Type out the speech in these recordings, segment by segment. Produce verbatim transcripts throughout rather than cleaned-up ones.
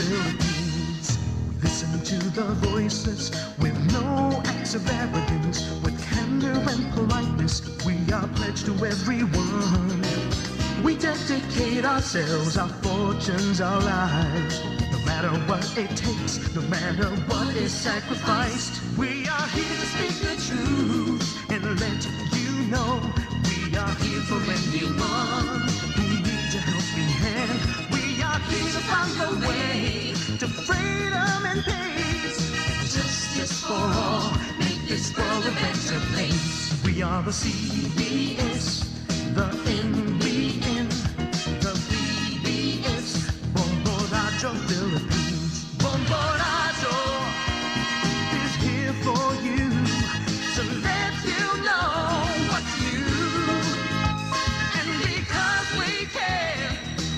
Philippines. We listen to the voices with no acts of arrogance, with candor and politeness. We are pledged to everyone. We dedicate ourselves, our fortunes, our lives. No matter what it takes, no matter what is sacrificed, we are here to speak the truth and let you know we are here for anyone who needs a helping hand. We are here to find a way to freedom and peace, justice for all, make this world a better place. We are the C B S, the N B N, the P B S, Bombo Radyo Philippines. Bombo Radyo is here for you to let you know what's new. And because we care,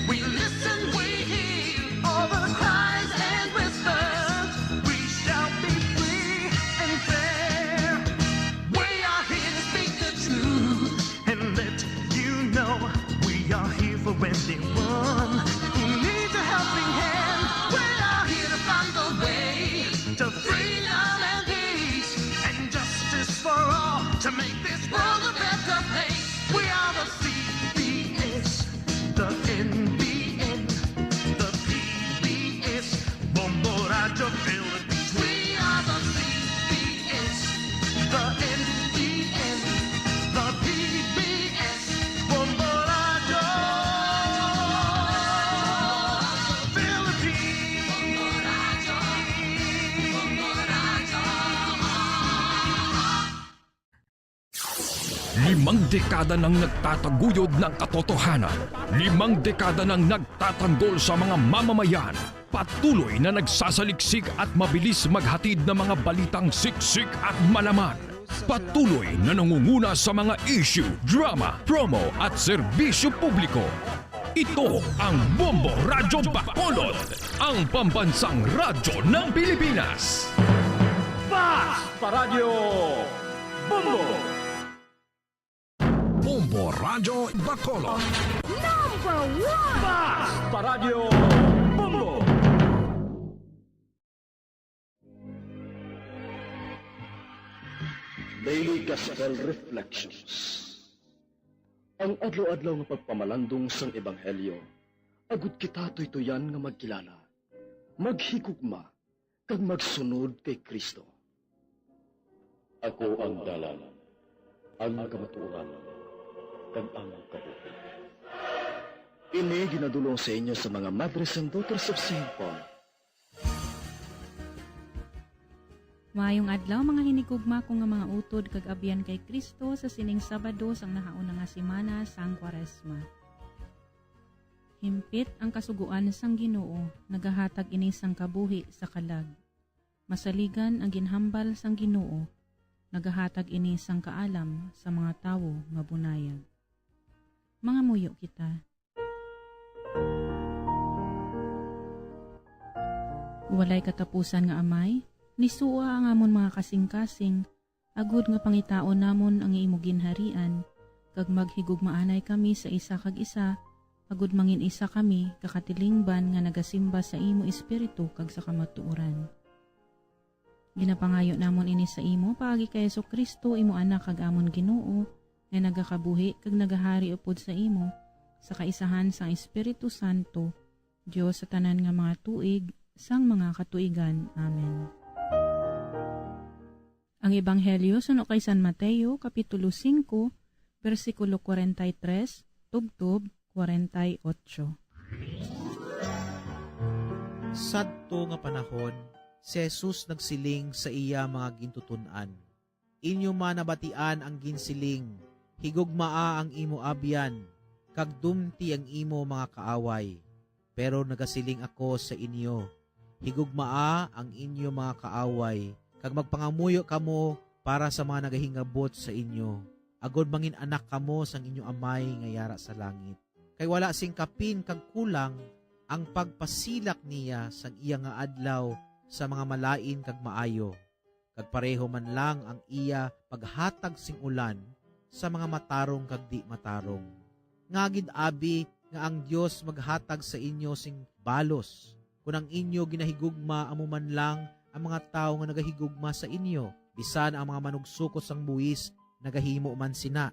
we listen, we hear all the cries and whispers. We shall be free and fair. We are here to speak the truth and let you know we are here for anyone who needs a helping hand. We are here to find the way to freedom and peace and justice for all to make this world a better place. We are the C B S, the N B N, the P B S, Bombo Radyo Philippines. We are the C B S, the N B N, the P B S, Bombo Radyo Philippines. Limang dekada nang nagtataguyod ng katotohanan. Limang dekada nang nagtatanggol sa mga mamamayan. Patuloy na nagsasaliksik at mabilis maghatid ng mga balitang siksik at malaman. Patuloy na nangunguna sa mga issue, drama, promo at serbisyo publiko. Ito ang Bombo Radyo Bacolod, ang pambansang radyo ng Pilipinas. Fast Paradyo Bombo! Bombo Radyo Bacolod. Number one! Fast Paradyo Bombo! Daily Gospel Reflections. Ang adlaw-adlaw nga pagpamalandong sang Ebanghelyo, agud kita tuytuyan nga magkilala, maghigugma, kag magsunod kay Cristo. Ako ang dalan, ang kamatuoran, kag ang kabuhi. Ini ginadulong sa inyo sa mga Madres and Daughters of Saint Paul. Maayong adlaw, mga hinigugma ko nga mga utod kag abyan kay Cristo, sa sining Sabado sang nahauna nga semana sang Kwaresma. Himpit ang Kasugoan sang Ginoo, nagahatag ini sang kabuhi sa kalag. Masaligan ang ginhambal sang Ginoo, nagahatag ini sang kaalam sa mga tawo nga bunayag. Mangamuyo kita. Walay katapusan nga Amay, nisua ang amon mga kasingkasing, agud nga pangitaon namon ang imo ginharian, kag maghigugmaanay kami sa isa kag isa, agud mangin-isa kami ka katilingban nga nagasimba sa imo Espiritu kag sa kamatuoran. Ginapangayo namon ini sa imo paagi kay Jesu-Cristo, imo Anak kag amon Ginoo, nga nagakabuhi kag nagahari upod sa imo, sa kaisahan sang Espiritu Santo, Dios sa tanan nga mga tuig sang mga katuigan. Amen. Ang Ebanghelyo suno kay San Mateo, Kapitulo singko, bersikulo kwarenta y tres, tubtob kwarenta y ocho. Sadto nga panahon, si Jesus nagsiling sa iya mga gintuton-an, "Inyo man nabatian ang ginsiling, 'Higugmaa ang imo abyan, kag dumti ang imo mga kaaway.' Pero nagasiling ako sa inyo, higugmaa ang inyo mga kaaway, kag magpangamuyo kamo para sa mga nagahingabot sa inyo, agod mangin-anak kamo sang inyo Amay nga yara sa langit. Kay wala sing kapin kag kulang ang pagpasilak niya sang iya nga adlaw sa mga malain kag maayo, kag pareho man lang ang iya paghatag sing ulan sa mga matarong kag di matarong. Ngaa gid abi nga ang Dios maghatag sa inyo sing balos Kon ang inyo ginahigugma amo man lang ang mga tawo nga nagahigugma sa inyo, bisan ang mga manugsokot sang buhis nagahimo man sina.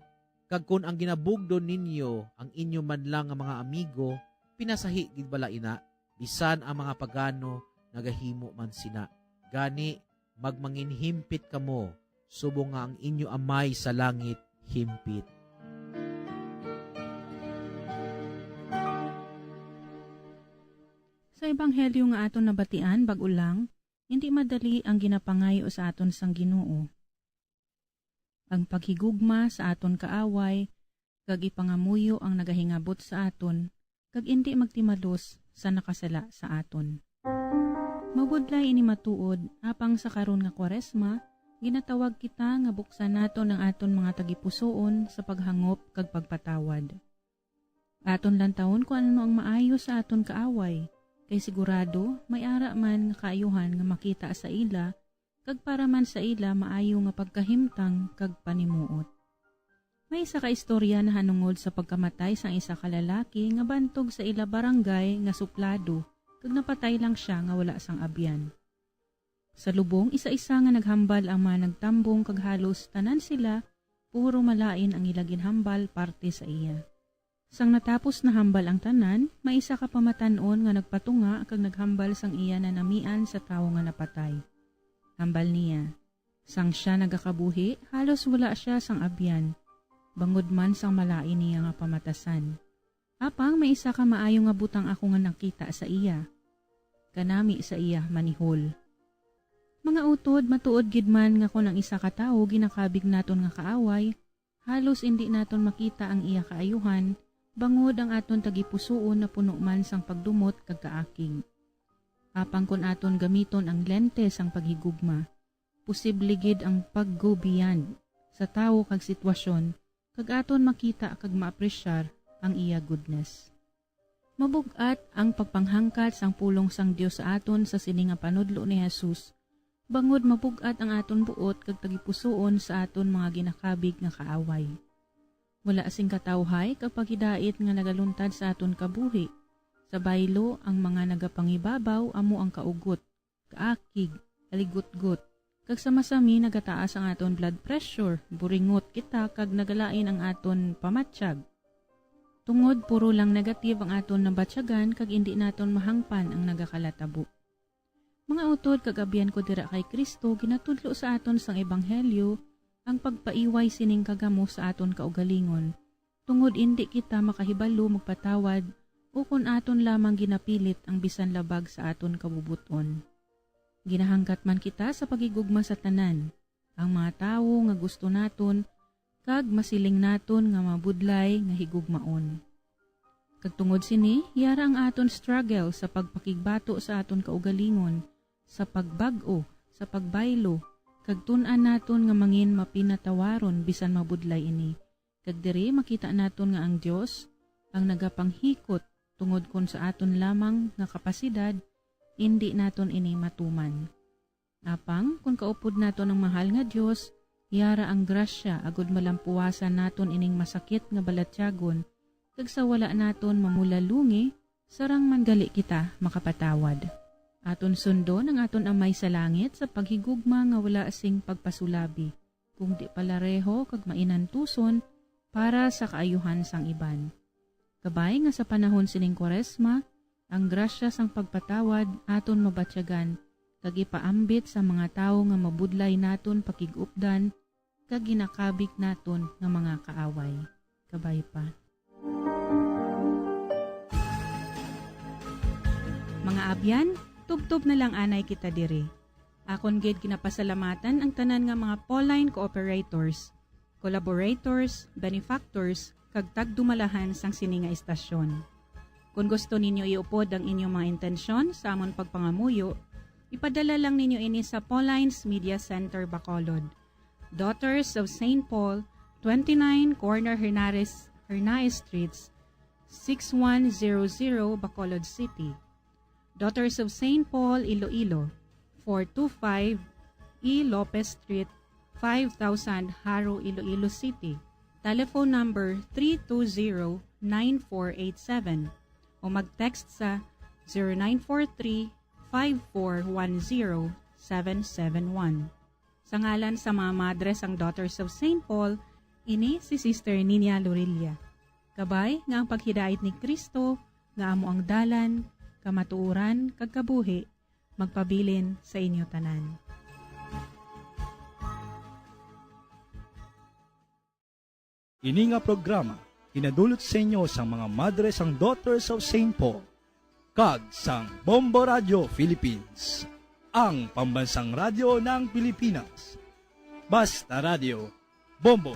Kag kon ang ginabugdon ninyo ang inyo man lang nga mga amigo, pinasahi gid bala ina, bisan ang mga pagano nagahimo man sina? Gani, magmanginhimpit kamo, subong nga ang inyo Amay sa langit himpit. Sa ebanghelyo nga aton nabatian bag-o lang, indi madali ang ginapangayo sa aton sang Ginoo. Ang paghigugma sa aton kaaway kag ipangamuyo ang nagahingabot sa aton, kag indi magtimalos sa nakasala sa aton. Mabudlay ini matuod, apang sa karon nga Kwaresma, ginatawag kita nga buksan naton ang aton mga tagipusoon sa paghangop kag pagpatawad. Aton lantawon kung ano ang maayo sa aton kaaway, kay sigurado may ara man nga kaayuhan nga makita sa ila, kag para man sa ila maayo nga pagkahimtang kag panimuot. May isa ka istorya nahanungod sa pagkamatay sang isa ka lalaki nga bantog sa ila barangay nga suplado, kag napatay lang sia nga wala sang abyan. Sa lubong, isa-isa nga naghambal ang mga nagtambong, kag halos tanan sila, puro malain ang ila ginhambal parte sa iya. Sang natapos na hambal ang tanan, may isa ka pamatan-on nga nagpatunga kag naghambal sang iya nanamian sa tawo nga napatay. Hambal niya, "Sang sia nagakabuhi, halos wala sia sang abyan, bangod man sang malain niya nga pamatasan. Apang may isa ka maayo nga butang ako nga nakita sa iya, kanami sa iya manihol." Mga utod, matuod gid man nga kon ang isa ka tawo ginakabig naton nga kaaway, halos indi naton makita ang iya kaayuhan, bangod ang aton tagipusoon napuno man sang pagdumot kag kaakig. Apang kon aton gamiton ang lente sang paghigugma, posible gid ang pag-go beyond sa tawo kag sitwasyon, kag aton makita kag maapresyar ang iya goodness. Mabug-at ang pagpanghangkat sang pulong sang Dios sa aton sa sini nga panudlo ni Jesus, bangod mabug-at ang aton buot kag tagipusoon sa aton mga ginakabig nga kaaway. Wala sing katawhay kag paghidait nga nagaluntad sa aton kabuhi. Sa baylo, ang mga nagapangibabaw amo ang kaugot, kaakig, kaligutgot, kag sa masami nagataas ang aton blood pressure, buringot kita, kag nagalain ang aton pamatyag. Tungod puro lang negative ang aton nabatyagan kag indi naton mahangpan ang nagakalatabo. Mga utod kag abyan ko dira kay Cristo, ginatudlo sa aton sang ebanghelyo ang pagpaiway sining kagamo sa aton kaugalingon, tungod indi kita makahibalo magpatawad ukon aton lamang ginapilit ang bisan labag sa aton kabubot-on. Ginahangkat man kita sa paghigugma sa tanan, ang mga tawo nga gusto naton kag masiling naton nga mabudlay nga higugmaon. Kag tungod sini, yara ang aton struggle sa pagpakigbato sa aton kaugalingon, sa pagbag-o, sa pagbaylo, kag tun-an naton nga mangin mapinatawaron bisan mabudlay ini. Kag diri makita naton nga ang Dios ang nagapanghikot, tungod kon sa aton lamang nga kapasidad, indi naton ini matuman. Apang kon kaupod naton ang mahal nga Dios, yara ang grasya agud malampuwasan naton ining masakit nga balatyagon, kag sa wala naton mamulalungi, sarang man gali kita makapatawad. Aton sundon ang aton Amay sa Langit sa paghigugma nga wala sing pagpasulabi, kung di palareho kag mainantuson para sa kaayuhan sang iban. Kabay nga sa panahon sining Kwaresma, ang grasya sang pagpatawad aton mabatyagan kag ipaambit sa mga tawo nga mabudlay naton pakig-updan kag ginakabig naton nga mga kaaway. Kabay pa. Mga abyan, tubtob na lang anay kita diri. Akon gid ginapasalamatan ang tanan nga mga Pauline cooperators, collaborators, benefactors, kag tagdumalahan sang sini nga istasyon. Kon gusto ninyo iupod ang inyong mga intensyon sa amon pagpangamuyo, ipadala lang ninyo ini sa Pauline's Media Center, Bacolod, Daughters of Saint Paul, twenty-nine Corner Hernares, Hernaez Streets, six one zero zero, Bacolod City. Daughters of Saint Paul, Iloilo, four two five E Lopez Street, five thousand, Jaro, Iloilo City. Telephone number three two zero, nine four eight seven, o mag-text sa zero nine four three, five four one zero, seven seven one. Sa ngalan sa mga madre sang Daughters of Saint Paul, ini si Sister Nina Lorilla. Kabay nga ang paghidait ni Cristo, nga amo ang dalan, kamatuoran, kag kabuhi, magpabilin sa inyo tanan. Ini nga programa ginadulot sa inyo sang mga madre sang Daughters of Saint Paul kag sang Bombo Radio Philippines, ang pambansang radyo ng Pilipinas. Basta Radio, Bombo.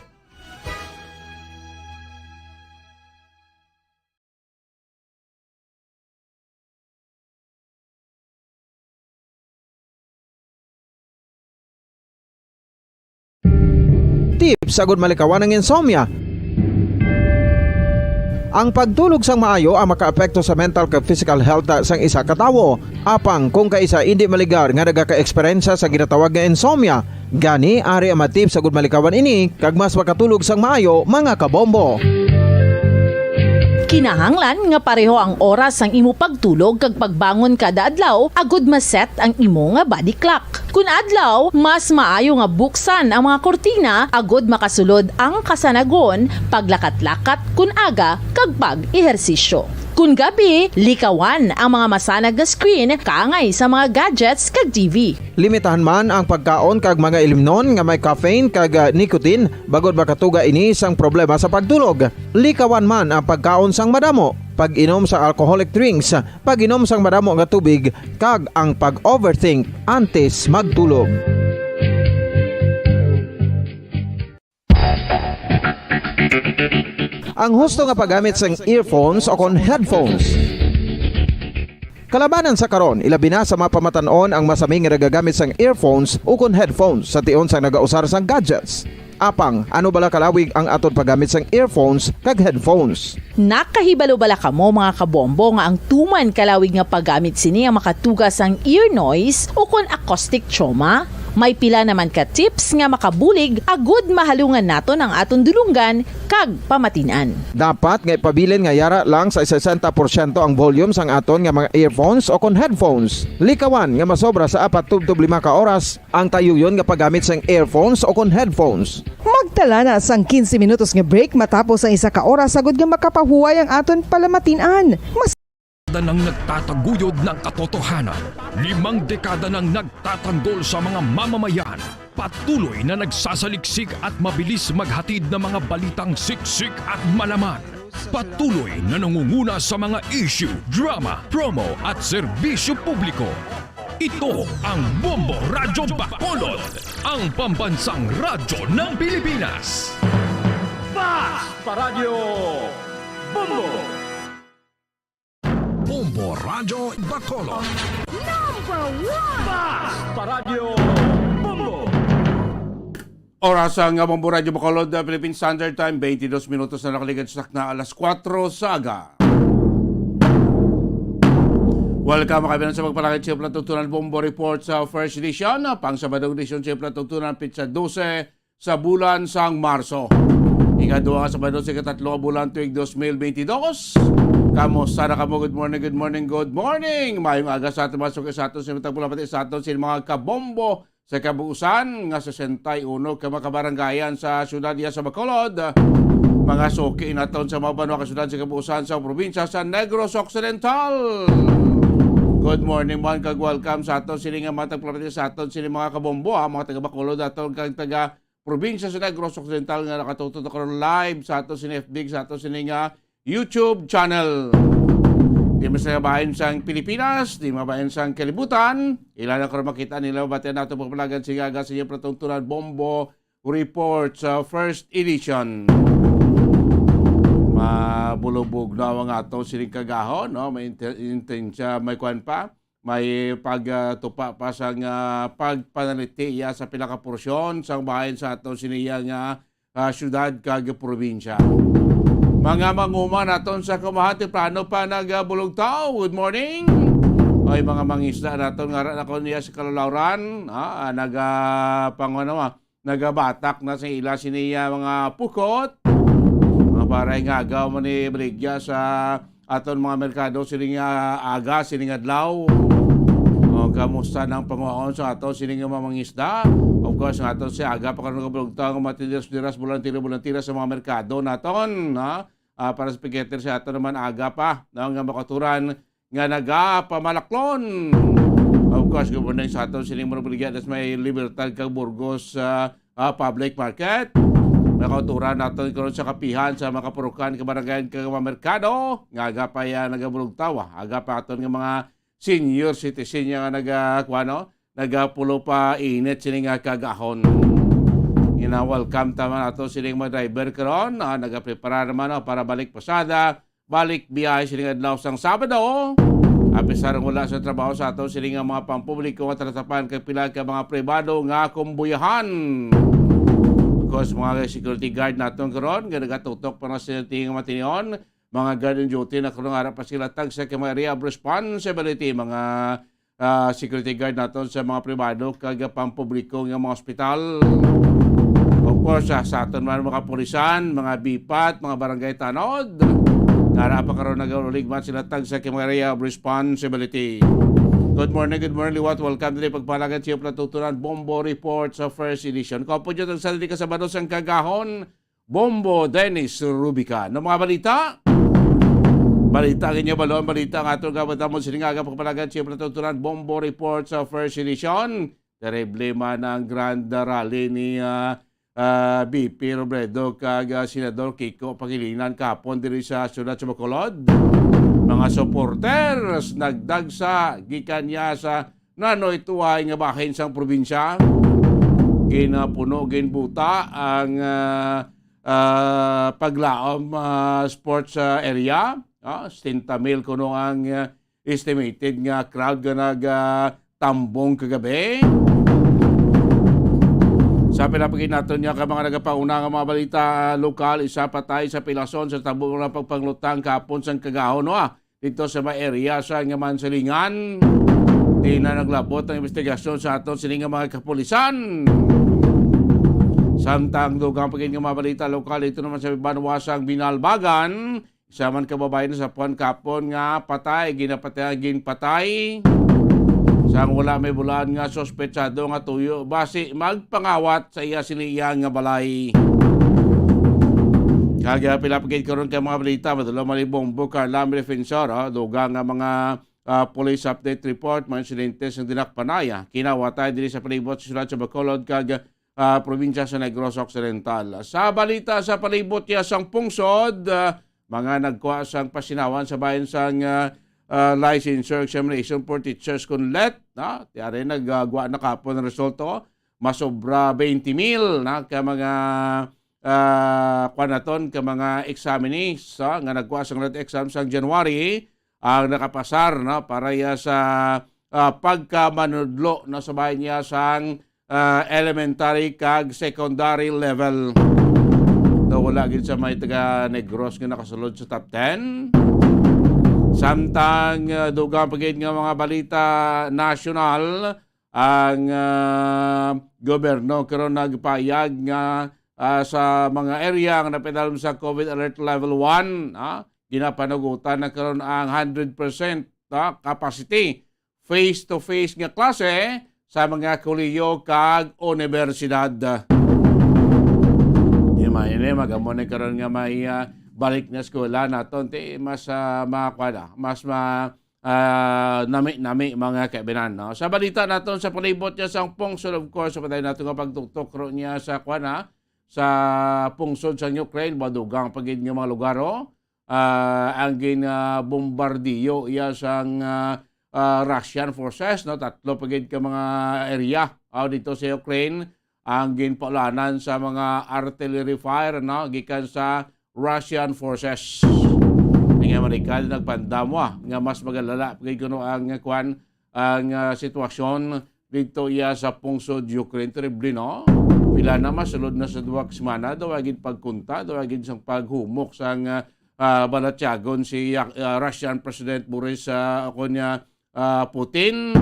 Tips agud malikawan ang insomnia. Ang pagtulog sang maayo ang makaapekto sa mental kag physical health sang isa ka tawo. Apang kung kaisa indi maligar nga nagaka-eksperyensya sa ginatawag nga insomnia, gani ari ang mga tips agud malikawan ini kag mas makatulog sang maayo, mga kabombo. Kinahanglan nga pareho ang oras sang imo pagtulog kag pagbangon kada adlaw agud ma-set ang imo nga body clock. Kun adlaw, mas maayo nga buksan ang mga kurtina agud makasulod ang kasanagon, paglakat-lakat kun aga, kag pag-ehersisyo. Kun gabi, likawan ang mga masanag nga screen kaangay sa mga gadgets kag T V. Limitahan man ang pagkaon kag mga ilimnon nga may caffeine kag, ah, nicotine, bangod makatuga ini sang problema sa pagtulog. Likawan man ang pagkaon sang madamo, pag-inom sa alcoholic drinks, pag-inom sang madamo nga tubig, kag ang pag-overthink antes magtulog. Ang husto nga paggamit sang earphones o kon headphones. Kalabanan sa karon, ilabi na sa mga pamatan-on ang masami nga nagagamit sang earphones o kon headphones sa tion sang nagausar sang gadgets. Apang, ano bala kalawig ang aton paggamit sang earphones kag headphones? Nakahibalo bala kamo, mga kabombo, nga ang tuman kalawig nga paggamit sini ang makatuga sang ear noise o kon acoustic trauma? May pila naman ka tips nga makabulig agud mahalungan naton ang aton dulonggan kag pamatin-an. Dapat nga ipabilin nga yara lang sa sesenta porsyento ang volume sang aton nga mga earphones o kon headphones. Likawan nga masobra sa apat tubtob lima ka oras ang tayuyon nga paggamit sang earphones o kon headphones. Magtala na sang quince minutos nga break matapos ang isa ka oras, agud nga makapahuway ang aton palamatin-an. Mas Dekada nang nagtataguyod ng katotohanan, limang dekada nang nagtatanggol sa mga mamamayan, patuloy na nagsasaliksik at mabilis maghatid ng mga balitang siksik at malaman. Patuloy na nangunguna sa mga issue, drama, promo at serbisyo publiko. Ito ang Bombo Radyo Bacolod, ang pambansang radyo ng Pilipinas. Basta Radyo Bombo! Bombo Radyo Bacolod. Number one! Basta Radyo Bombo! Oras ang Bombo Radyo Bacolod, uh, Philippine Standard Time, twenty-dos minutos na nakaligad sa sakna alas kuwatro sa aga. Welcome, mga kaibigan, sa pagpalakit sa Platugtunan Bombo Report sa first edition, uh, pang Sabadong edisyon sa Platugtunan, pitsa dose sa bulan sang Marso. Ikadua nga Sabado sa ikatatlo nga bulan tuig dos mil bentidós. Kamusta na kamo? Good morning, good morning, good morning. Mayong aga sa aton mga suki, sa aton sa inyong tagpulapati, sa aton sa inyong mga kabombo sa kabuusan nga sesenta y uno ka mga kabarangayan sa syudad iya sa Bacolod. Mga suki naton sa mga banwa kag syudad sa kabuusan sa probinsya sa Negros Occidental. Good morning man kag welcome sa aton sini nga mga tagpulapati, sa aton sini mga kabombo, ha, mga taga Bacolod aton kag taga probinsya sa Negros Occidental nga nakatutok karon live sa ato sini F B, sa ato sini nga YouTube channel. Di man sila bahin sang Pilipinas, di mabahin sang kalibutan. Ila na karon makita nila, mabatian nato pagpalagan sa inyo aga sa inyo platungtunan, Bombo Report sa first edition. Mabulubog na ang ato sining kagahon, no? May inte-, intensya, may kwan pa. May pagtupa pa sang, ah, pagpanaliti iya sa pila ka porsyon sang bahin sa aton siniya nga, ah, syudad kag probinsya. Mga manguma naton sa kumaha, temprano pa nagabulugtaw. Good morning. Ay, mga mangisda naton nga ara na ko niya sa kalulawran, ah, ah, naga, pang-, ano, ah, nagabatak na sa ila siniya mga pukot. Mga paray nga agaw man ni baligya sa aton mga merkado sining, ah, aga, sining adlaw. O, kamusta nang panguhaon sa aton sining mga mangisda? Of course, nga aton si aga pa karon nga bulugtaw nga matidiras-diras, boluntaryo-boluntaryo sa mga merkado naton, ha? Ah, para sa pagkater sa aton naman aga pa, no, nga makaturan nga nagapamalaklon. Of course, good morning sa aton sining mga baligya sa may Libertad kag Burgos, ah, ah, public market. Makaturan naton karon sa kapihan sa mga kapurukan, kabarangay kag mga merkado nga aga pa ya nagabulugtaw, ah, aga pa aton nga mga senior citizen nga naga-, kuwano, nagapulo pa init sini nga kagahon. Gina-welcome ta man ato sining mga driver karon, ah, nagaprepara naman, ah, para balik pasada, balik biyahe sining adlaw sang Sabado. Apisar nga wala sa trabaho sa ato sining nga mga pampubliko nga talatapan kag pila ka mga pribado nga kumbuyahan. Of course, mga security guard naton karon nga nagatutok para sa ating matinion, mga guard on duty na karon ara pa sila tagsa ka mga area of responsibility, mga, ah, security guard naton sa mga pribado kag pampubliko nga mga ospital. Of course, ah, sa aton man mga kapulisan, mga bipat, mga barangay tanod, nga ara pa karon nagaluligmat sila tagsa ka mga area of responsibility. Good morning, good morning, liwat. Welcome diri pagpalagad sa iyo, Platutunan Bombo Report sa first edition. Kaupod niyo tagsa diri ka Sabado sang kagahon, Bombo Dennis Rubica. No mga balita? Balita ang inyo balon, balita ang ato gabatamon sining aga pagpalagan sa platutunan. Bombo Report sa first edition. Terrible man ang grand rally ni, ah, ah, B P Robredo kag, ah, Senador Kiko Pangilinan kahapon diri sa siyudad sa Bacolod. Mga supporters nagdagsa gikan niya sa nanoy tuway nga bahin sang probinsya. Ginapuno, ginbuta ang, ah, ah, Paglaom, ah, Sports, ah, Area. Ah, sesenta mil kuno ang, ah, estimated nga crowd nga nag, ah, tambong kagabi. Sa pinapagid naton niya ka mga nagapauna nga mga balita, ah, lokal, isa patay sa pilason sa tabo nga pagpanglutang kahapon sang kagahon, no, ah. Dito sa may area sa nga Mansilingan. Di na naglabot ang investigasyon sa aton sini nga mga kapulisan. Samtang dugang pa gid nga mga balita lokal, ito naman sa banwa sang Binalbagan, isa man ka babayi nasapuan kapon nga patay, ginapatay, ginpatay. Sang wala may bulaan nga suspetsado nga tuyo, basi magpangawat sa iya sini iya nga balay. Kag, ah, pila pa gid karon ka mga balita, madulom man ni Bombo Carla, may defensor, oh, dugang nga mga, ah, police update report, mga insidente sa dinakpanaya, kinawatay diri sa palibot sa siyudad sa Bacolod kag, ah, probinsya sa Negros Occidental. Sa balita sa palibot niya sang pungsod, ah, mga nagkuha sang pasinawan sa bayan sang, ah, ah, licensure examination for teachers kun let, no? Tiyari nagagwa na kapon ang resulta, masobra twenty mil na ka mga, ah, kuan naton, ka mga examinees, ah, nga nagkuha sang let exam sang January ang nakapasar, no, para ya sa, ah, pagkamanudlo, no, sa bahin niya sang, ah, elementary kag secondary level. Daw wala gid sa may taga Negros nga nakasulod sa top ten. Samtang, ah, dugang pa gid nga mga balita nasyonal, ang, ah, gobyerno karon nagpahayag nga, ah, sa mga area nga napidalom sa COVID Alert Level one, ah, ginapanugutan na karon ang hundred percent, ah, capacity face-to-face nga klase sa mga kolehiyo kag unibersidad. Di man ini, magamo ni karon nga may, ah, balik na eskwela naton, ti mas, ah, mga kuwan, ah, mas ma-, ah, nami-nami, mga kaibinan, no? Sa balita naton sa palibot niya sang pungsod, of course, sa patay nato nga pagtuktok ro niya sa kuwan, ah, sa pungsod sa Ukraine, madugang pa gid nga mga lugar, oh. Ah, ang gin, ah, bombardiyo iya sang, ah, ah, Russian forces, no? Tatlo pa gid ka mga area, ah, dito sa Ukraine ang ginpaulanan sa mga artillery fire, no? Gikan sa Russian forces. Ang Amerika nagpandam, ah, nga mas magalala pa gid kuno ang, ah, kwan, ang, ah, sitwasyon dito iya sa pungsod Ukraine. Terrible, no? Pila na, masulod na sa duha ka semana, daw agid pagkunta, daw agid sang paghumok sang, ah, ah, balatyagon si, ah, Russian President Boris, ah, ako niya, ah, Putin.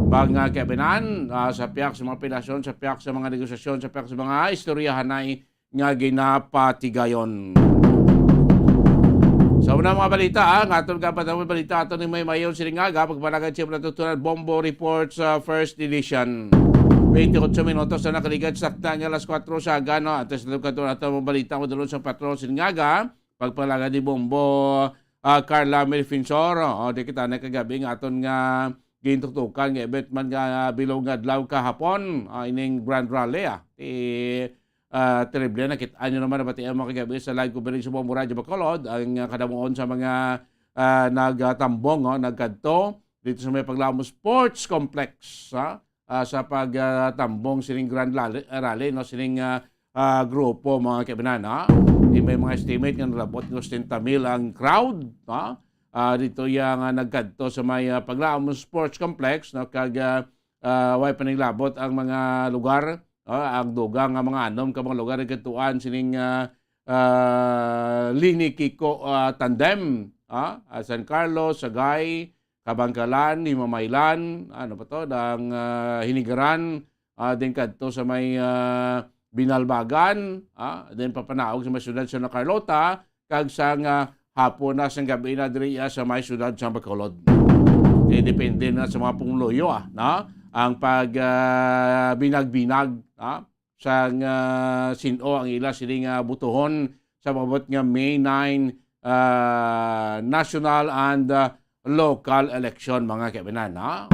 Mga kaibinan, ah, sa piyak sa mga pilasyon, sa piyak sa mga negosasyon, sa piyak sa mga istoryahanay nga ginapatigayon. Sa Na mga balita, ah, nga aton kapatang balita aton ni May Mayon sining aga, pagpalagad siya natutunan Bombo Report sa first edition. Twenty-eight minutos na nakaligat sa takna nga alas kuwatro sa aga, no? Antes na kadto aton mga balita mo dulon sa patron sining aga, pagpalagad ni Bombo, ah, Carla Melfinsor, oh, di kita na kagabi nga aton nga gintuktukan nga event man nga bilog nga adlaw kahapon, ah, ining Grand Rally, ah. Ti, ah, terrible, nakit-an nyo naman, nabatian mo kagabi sa live coverage sa Bombo Radyo Bacolod, ang, ah, kadamuon sa mga, ah, nagtambong, oh, nagkadto dito sa may Paglamo Sports Complex, ha? Ah, sa pag, ah, tambong sining Grand Rally, Rally, no, sining, ah, ah, grupo, mga kaibinan, ha? Di may mga estimate nga nalabot ng sesenta mil ang crowd, ha? Ah, dito yang, ah, nagkadto sa may, ah, Paglamo Sports Complex, no, kag, ah, ah, way pa ning labot ang mga lugar, ah, ang dugang nga mga anom ka mga lugar nagkadtuan sining, ah, ah, Lini Kiko, ah, Tandem, ah, ah, San Carlos, Sagay, Kabangkalan, Himamaylan, ano pa to, dang, ah, Hinigaran, ah, din kadto sa may, ah, Binalbagan, ah, din papanaog sa may siyudad sa Carlota, kag sang, ah, hapon na, sang gabi na diri, ah, sa may siyudad sa Bacolod. Kay depende na sa mga pumuluyo, ah, no? Ang pag, ah, binag-binag, ah, sang, ah, sin-o ang ila sining, ah, butuhon sa maabot nga May nine, ah, national and, ah, local election, mga kaibinan, ha?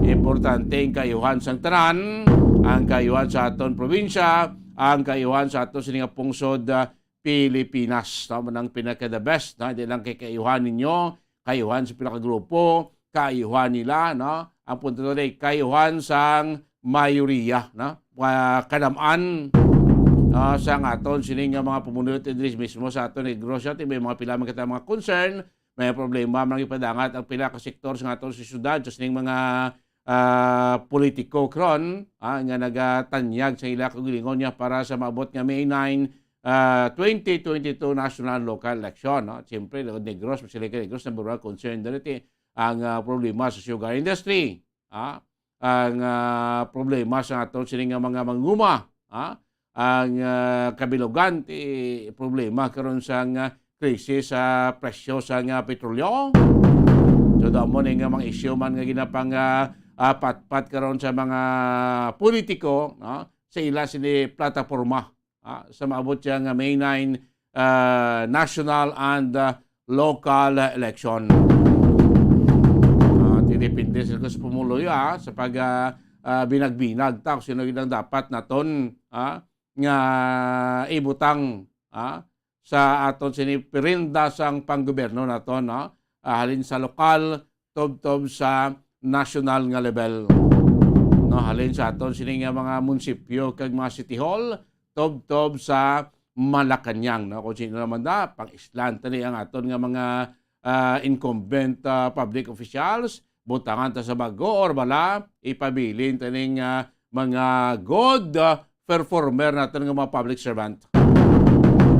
Importante ang kaayuhan sang tanan, ang kaayuhan sa aton probinsya, ang kaayuhan sa aton sini nga pungsod, ah, Pilipinas, no? Mo nang pinaka the best, no? Hindi lang kay kaayuhan ninyo, kaayuhan sa pila ka grupo, kaayuhan nila, no? Ang punto to, kaayuhan sang mayoriya, no? Ah, kadam-an, ah, sang aton sini nga mga pumunuyo diri mismo sa aton Negros, ti may mga pila man kita mga concern, may problema man ipadangat ang pila ka sektor sa aton sa syudad sa sining mga, ah, politiko karon, ah, nga nagatanyag sa ila kaugalingon niya para sa maabot nga May nine, ah, twenty twenty-two national local election, no? Siyempre, Negros, Basilica Negros, number one concern diri ti ang, ah, problema sa sugar industry, ah, ang, ah, problema sa aton sini nga mga manguma, ah, ang, ah, kabilugan ti problema karon sa nga krisis sa presyo sa nga petrolyo. So, damo ni nga mga isyu man nga ginapang, ah, ah, patpat karon sa mga politiko, no? Sa ila sini plataporma, ah, sa maabot siya nga May nine, ah, national and, ah, local election. Ah, ti depende sa, sa pumuluyo, ah, sa pag, ah, ah, binag-binag ta kung sino gid ang dapat naton, ah, nga ibutang, ah, sa aton sini pirinda sang panggobyerno naton, no? Ah, halin sa lokal, tubtob sa national nga level. No, halin sa aton sini nga mga munisipyo kag mga city hall, tubtob sa Malacañang, no? Kung sino naman da, pang-islan tani ang aton nga mga, ah, incumbent, ah, public officials, butangan ta sa bag-o or bala, ipabilin taning, ah, mga good, ah, performer naton nga mga public servant.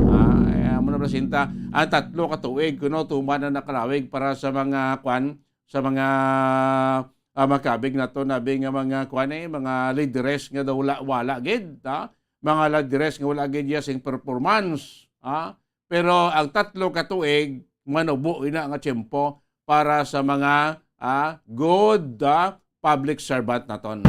Ah, eh, amo na, presinta, ang tatlo ka tuig kuno tuman na nakalawig para sa mga kwan, sa mga, ah, makabig naton abi nga mga kwan, eh, mga lideres nga daw wala, wala gid, ha? Mga lideres nga wala gid ya sing performance, ha? Pero ang tatlo ka tuig, manubo ina nga tiyempo para sa mga, ah, good, ah, public servant naton.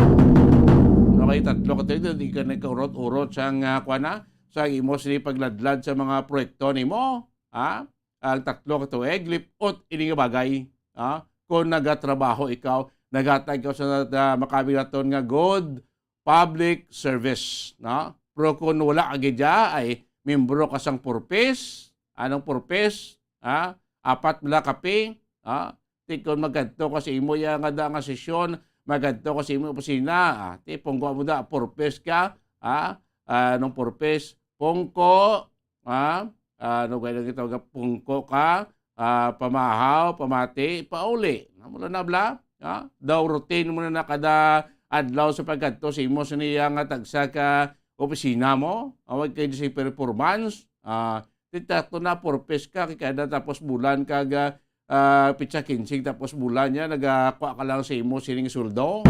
Okay, tatlo ka tuig, di ka nagkaurot-urot sa nga, kwan na, sa imo sini pagladlad sa mga proyekto nimo, ha? Ang tatlo ka tuig, lipot ini nga bagay, ha? Kung nagatrabaho ikaw, naghatag ikaw sa, sa makabig naton nga good public service, no? Pero kung wala ka gid dya, ay membro ka sang purpose. Anong purpose? Ha? Apat bala kape, ha? Ti kon magkadto ka sa imo ya nga da nga sesyon, magkadto ka sa imo opisina, ah, ti pungko mo da, purpose ka, ha? Anong purpose? Pungko, ha? Ah, ano gaya lang ito, pungko ka, ah, pamahaw, pamati, pauli. Amo na bala, ha? Daw routine mo na na kada adlaw sa pagkadto sa imo sa niya nga tagsa ka opisina mo. Awag kay sa performance, ah, ti takto na purpose ka, kay kada tapos bulan ka ga, ah, pitsa kinsing tapos bulan niya, nagakuha ka lang sa imo sining sweldo.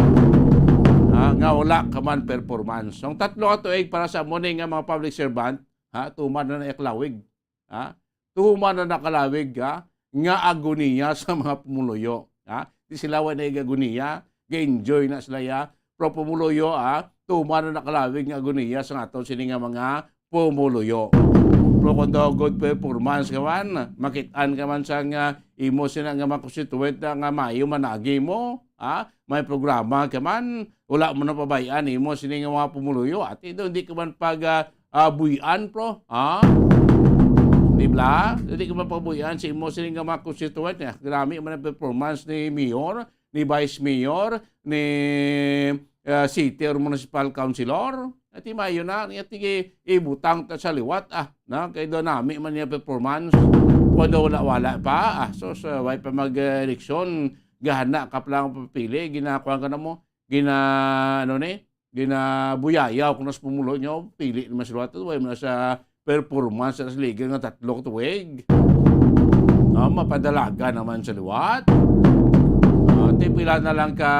Ah, nga wala ka man performance. So, ang tatlo ka tuig para sa amo ni nga mga public servant, ha, tuman na nakalawig. Ha? Tuman na nakalawig, ha? nga agoniya sa mga pumuluyo. Ha? Di sila wala nag-agoniya, ga-enjoy na sila ya. Pero pumuluyo, ha? Tuman na nakalawig nga agoniya sa aton sini nga mga pumuluyo. Pero kung daw good performance ka man, makit-an ka man sa nga imo sina nga mga constituent na nga maayo managi mo, ha? May programa ka man, wala mo na pabayaan imo sini nga mga pumuluyo. At ito, hindi ka man pag, ah, ah, buy-an, pro, ha? Di ba? Hindi ka man pagbuy-an sa imo sini nga mga constituent. Eh, grabe man ang performance ni Mayor, ni Vice Mayor, ni, ah, City or Municipal Councilor. At maayo na, at ibutang ta sa liwat, ah, na, kay do nami man niya performance. Kung do wala, wala pa, ah, so, sa way pa mag-eleksyon, gahana ka pa lang papili, ginakuha ka na mo, gina, ano ni, ginabuyayaw kung nas pumulo nyo, pili naman sa liwat, way man sa performance sa liga nga tatlo ka tuig. Ah, mapadalaga naman sa liwat. Ah, ti pila na lang ka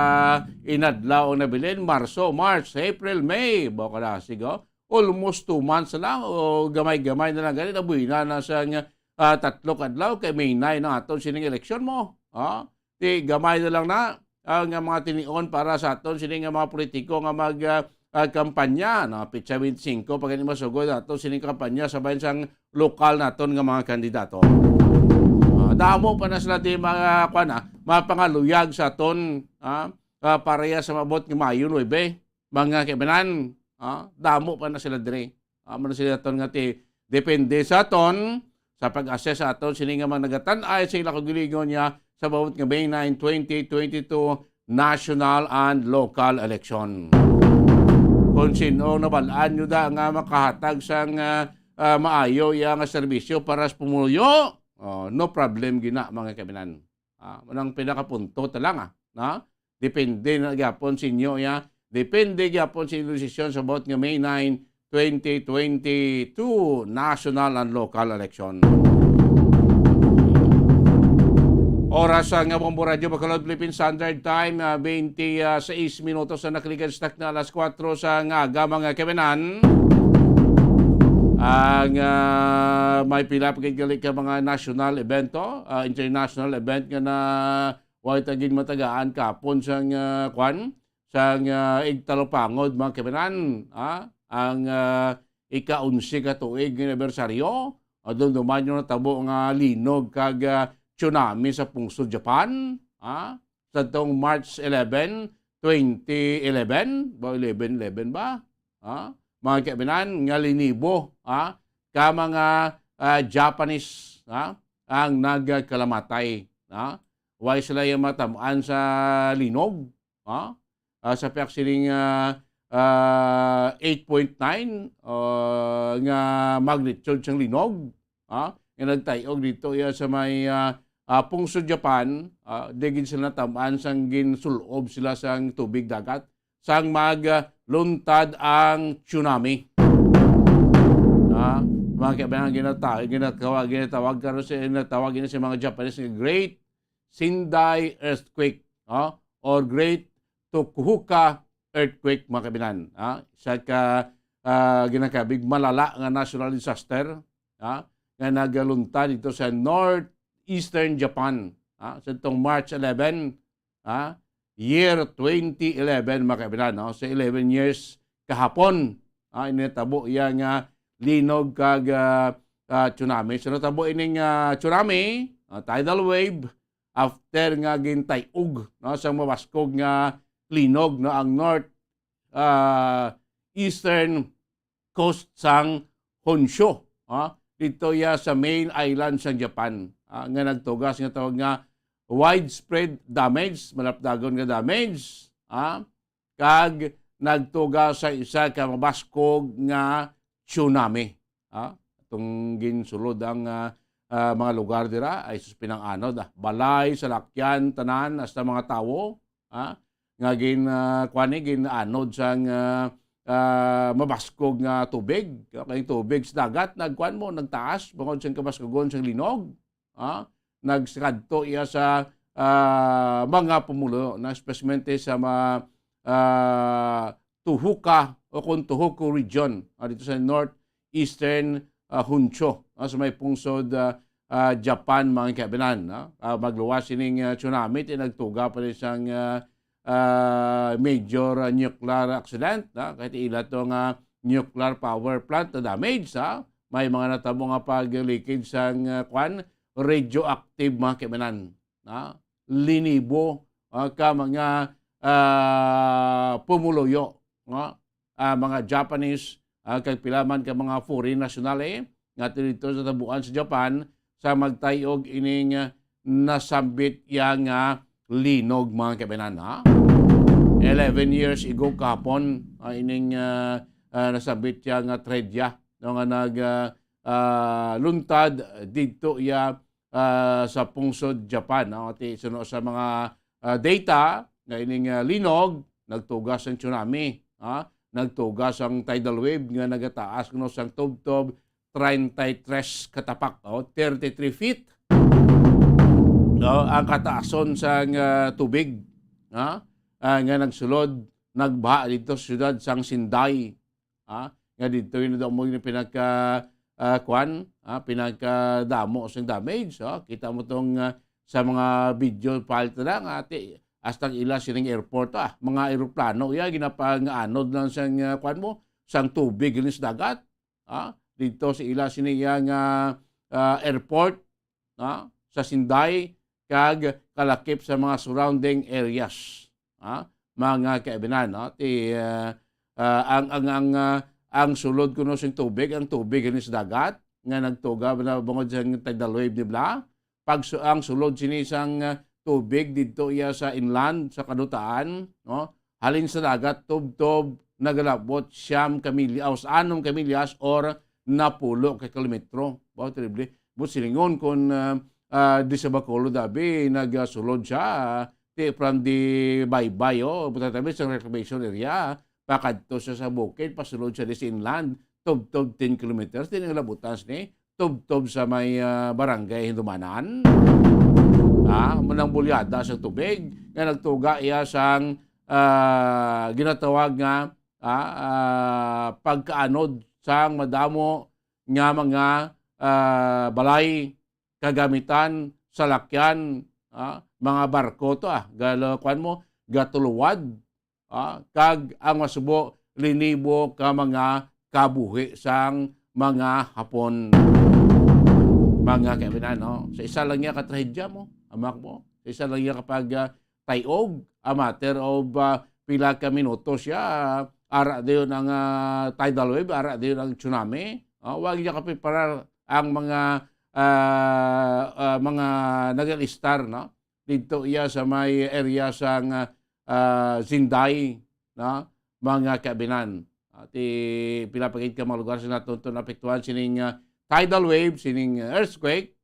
inadlaw ang nabilin, Marso, March, April, May, bawa ka na, sige, oh. Almost two months na lang, o gamay-gamay na lang, gani, nabuhi na, na sa nga, ah, tatlo ka adlaw, kay May nine ang aton sining eleksyon mo. Ah, ti gamay na lang na ang, ah, mga tinion para sa aton sini nga mga politiko nga mag, ah, ah, kampanya, no? Petsa twenty-five pa gani masugod aton sini kampanya sa bayan sang lokal naton nga mga kandidato. Ah, damo pa na sila di mga, kuwan, ah, mapangaluyag sa aton, ah, ah, para ya sa maabot nga Mayo nuebe, mga kaibanan, ah, damo pa na sila diri. Amo na sila aton nga ti-, depende sa aton sa pag-assess sa aton sini nga mga nagatan-ay sa ila kaugalingon niya sa maabot nga May nine, twenty twenty-two national and local election. Kung sino nabal-an nyo da nga makahatag sang, ah, ah, maayo iya nga serbisyo para sa pumuluyo, oh, no problem gina, mga kaibanan. Ah, manang pinakapunto ta lang, ah, na? Depende na gyapon sa inyo, ya. Depende gyapon sa inyong desisyon sa vote nga May nine, twenty twenty-two national and local election. Oras, ah, nga Bombo Radyo Bacolod, Philippine Standard Time, ah, twenty-six minutos na nakalikan sa takna alas kuwatro sa nga aga, mga kaibanan. Ang, ah, may pila pa gid gali ka mga national evento, ah, international event nga na wa ta gid matagaan kapon sang, ah, kwan, sang, ah, igtalupangod, mga kaibanan, ah, ang, ah, ika-onse ka tuig nga anibersaryo, ah, dumduman nyo natabo nga linog kag, ah, tsunami sa pungsod Japan, ah, sa tong March eleven, twenty eleven, ba eleven eleven ba? Ah, mga kaibanan, nga linibo, ah, ka mga, ah, Japanese, ah, ang nagkalamatay, ah. Why sila yung matamaan sa linog? Ah, ah, sa piyak sining, ah, ah, eight point nine, ah, nga magnitude sang linog, ah, nga nagtayog dito iya sa may, ah, ah, pungsod Japan, ah, di gid sila natamaan sang ginsul-ob sila sang tubig dagat, sang mag, ah, luntad ang tsunami. Ah, mga kaibanan, ginata-, ginatawa-, ginatawag karon sa, ginatawag ini sa mga Japanese nga Great Sendai earthquake, ah, or Great Tokuhuka earthquake, mga kaibanan, ah, sa ka, ah, ginakabig malala nga natural disaster, ah, nga nagaluntad dito sa northeastern Japan, ah, sa itong March eleven, ah, year twenty eleven, mga kaibanan, no? Sa eleven years kahapon, ah, initabo iya nga linog kag, ah, ah, tsunami. So, natabo ining, ah, tsunami, ah, tidal wave, after nga gintay-og, no, sa mabaskog nga linog, no, ang north, ah, eastern coast sang Honshu, ah, dito ya sa main island sang Japan, ah, nga nagtugas nga tawag nga widespread damage, malapdagon nga damage, ah, kag nagtuga sa isa ka mabaskog nga tsunami. Ah, atong ginsulod ang, ah, ah, mga lugar dira ay sus pinang-anod, ah. Balay, salakyan, tanan, hasta mga tawo, ah, nga gin, ah, kuwan ni, gin-anod sang, ah, ah, mabaskog nga tubig. Kay tubig sa dagat, nagkuwan mo, nagtaas, bangod sang kabaskugon sang linog. Ah, nagskadto iya sa, ah, mga pumulo, na espesmente sa mga, ah, Tuhuka o kung Tohoku region, ah, dito sa northeastern, ah, Honshu, ah, sa may pungsod, ah, ah, Japan, mga kaibinan, no? Ah, magluwas sining, ah, tsunami, ti nagtuga pa ni sang, ah, ah, major, ah, nuclear accident, no? Kay ti ila to nga nuclear power plant na damage, ha? May mga natabo nga pag-leakage sang, ah, kwan, radioactive, mga kaibinan, ha? Linibo, ah, ka mga, ah, pumuluyo, no? Ah, mga Japanese, ah, kag pila man ka mga foreign national, eh, nga dito sa tabuan sa Japan sa magtayog ining, ah, nasambit ya nga linog, mga kaibinan, ha? Eleven years ago kahapon, ah, ining, ah, ah, nasambit ya nga trahedya, no, nga nag, ah, ah, luntad didto ya, ah, sa pungsod Japan, no? Ti suno sa mga, ah, data nga ining, ah, linog, nagtugas ang tsunami, ha? Nagtugas ang tidal wave nga nagataas kuno sang tubtob treinta y tres ka tapak, o thirty-three feet. No, ang kataason sang, ah, tubig, ha? Ah, nga nagsulod, nagbaha dito sa siyudad sang Sendai, ha? Nga dito yun daw mo yung pinagka, ah, kwan, ha? Pinagkadamo sang damage, ha? Kita mo tong, ah, sa mga video file ta na nga, ati, hasta ang ila sining airport, ah, mga eroplano, ya, ginapanganod lang sang, ah, kwan mo, sang tubig, yun sa dagat, ha? Dito sa ila sini ya nga, ah, airport, no, sa Sendai kag kalakip sa mga surrounding areas, ha, mga kaibinan, no? Ti, ah, ah, ang, ang, ang, ah, ang sulod kuno sing tubig, ang tubig ini sa dagat nga nagtuga na bangod sa tidal wave, di ba? Pag su-, ang sulod sini sang, ah, tubig didto iya sa inland, sa kadutaan, no? Halin sa dagat, tubtob nagalabot siyam ka milya-, o anom ka milyas or napulo ka kilometro. Wow, terrible. But silingon kun, ah, ah, di sa Bacolod, abi, nagasulod siya, ah, ti from the Baybay, oh, buta tabi sa reclamation area, pakadto siya sa bukid, pasulod siya di sa inland, tubtob ten kilometers, di nagalabutan ni, tubtob sa may, ah, barangay Hindumanan. Ah, manang bulyada sa tubig nga nagtuga iya sang, ah, ginatawag nga, ah, ah, pagkaanod sang madamo nga mga, ah, balay, kagamitan, salakyan, ah, mga barko to, ah, galo-, kwan mo, gatuluwad, ah, kag ang masubo, linibo ka mga kabuhi sang mga Hapon. Mga kaibigan, no? Sa isa lang niya ka trahedya mo, amak mo, sa isa lang niya kapag, ah, tayog, a matter of, ah, pila ka minuto siya, ah, ara dayon ang, ah, tidal wave, ara dayon ang tsunami. Ah, wa niya kapreparar ang mga, ah, ah, mga nag-alistar, no? Didto iya sa may area sang, ah, Sendai, no? Mga kaibigan. Ah, ti pila pa gid ka mga lugar sa naton to naapektuhan sining, ah, tidal wave, sining earthquake,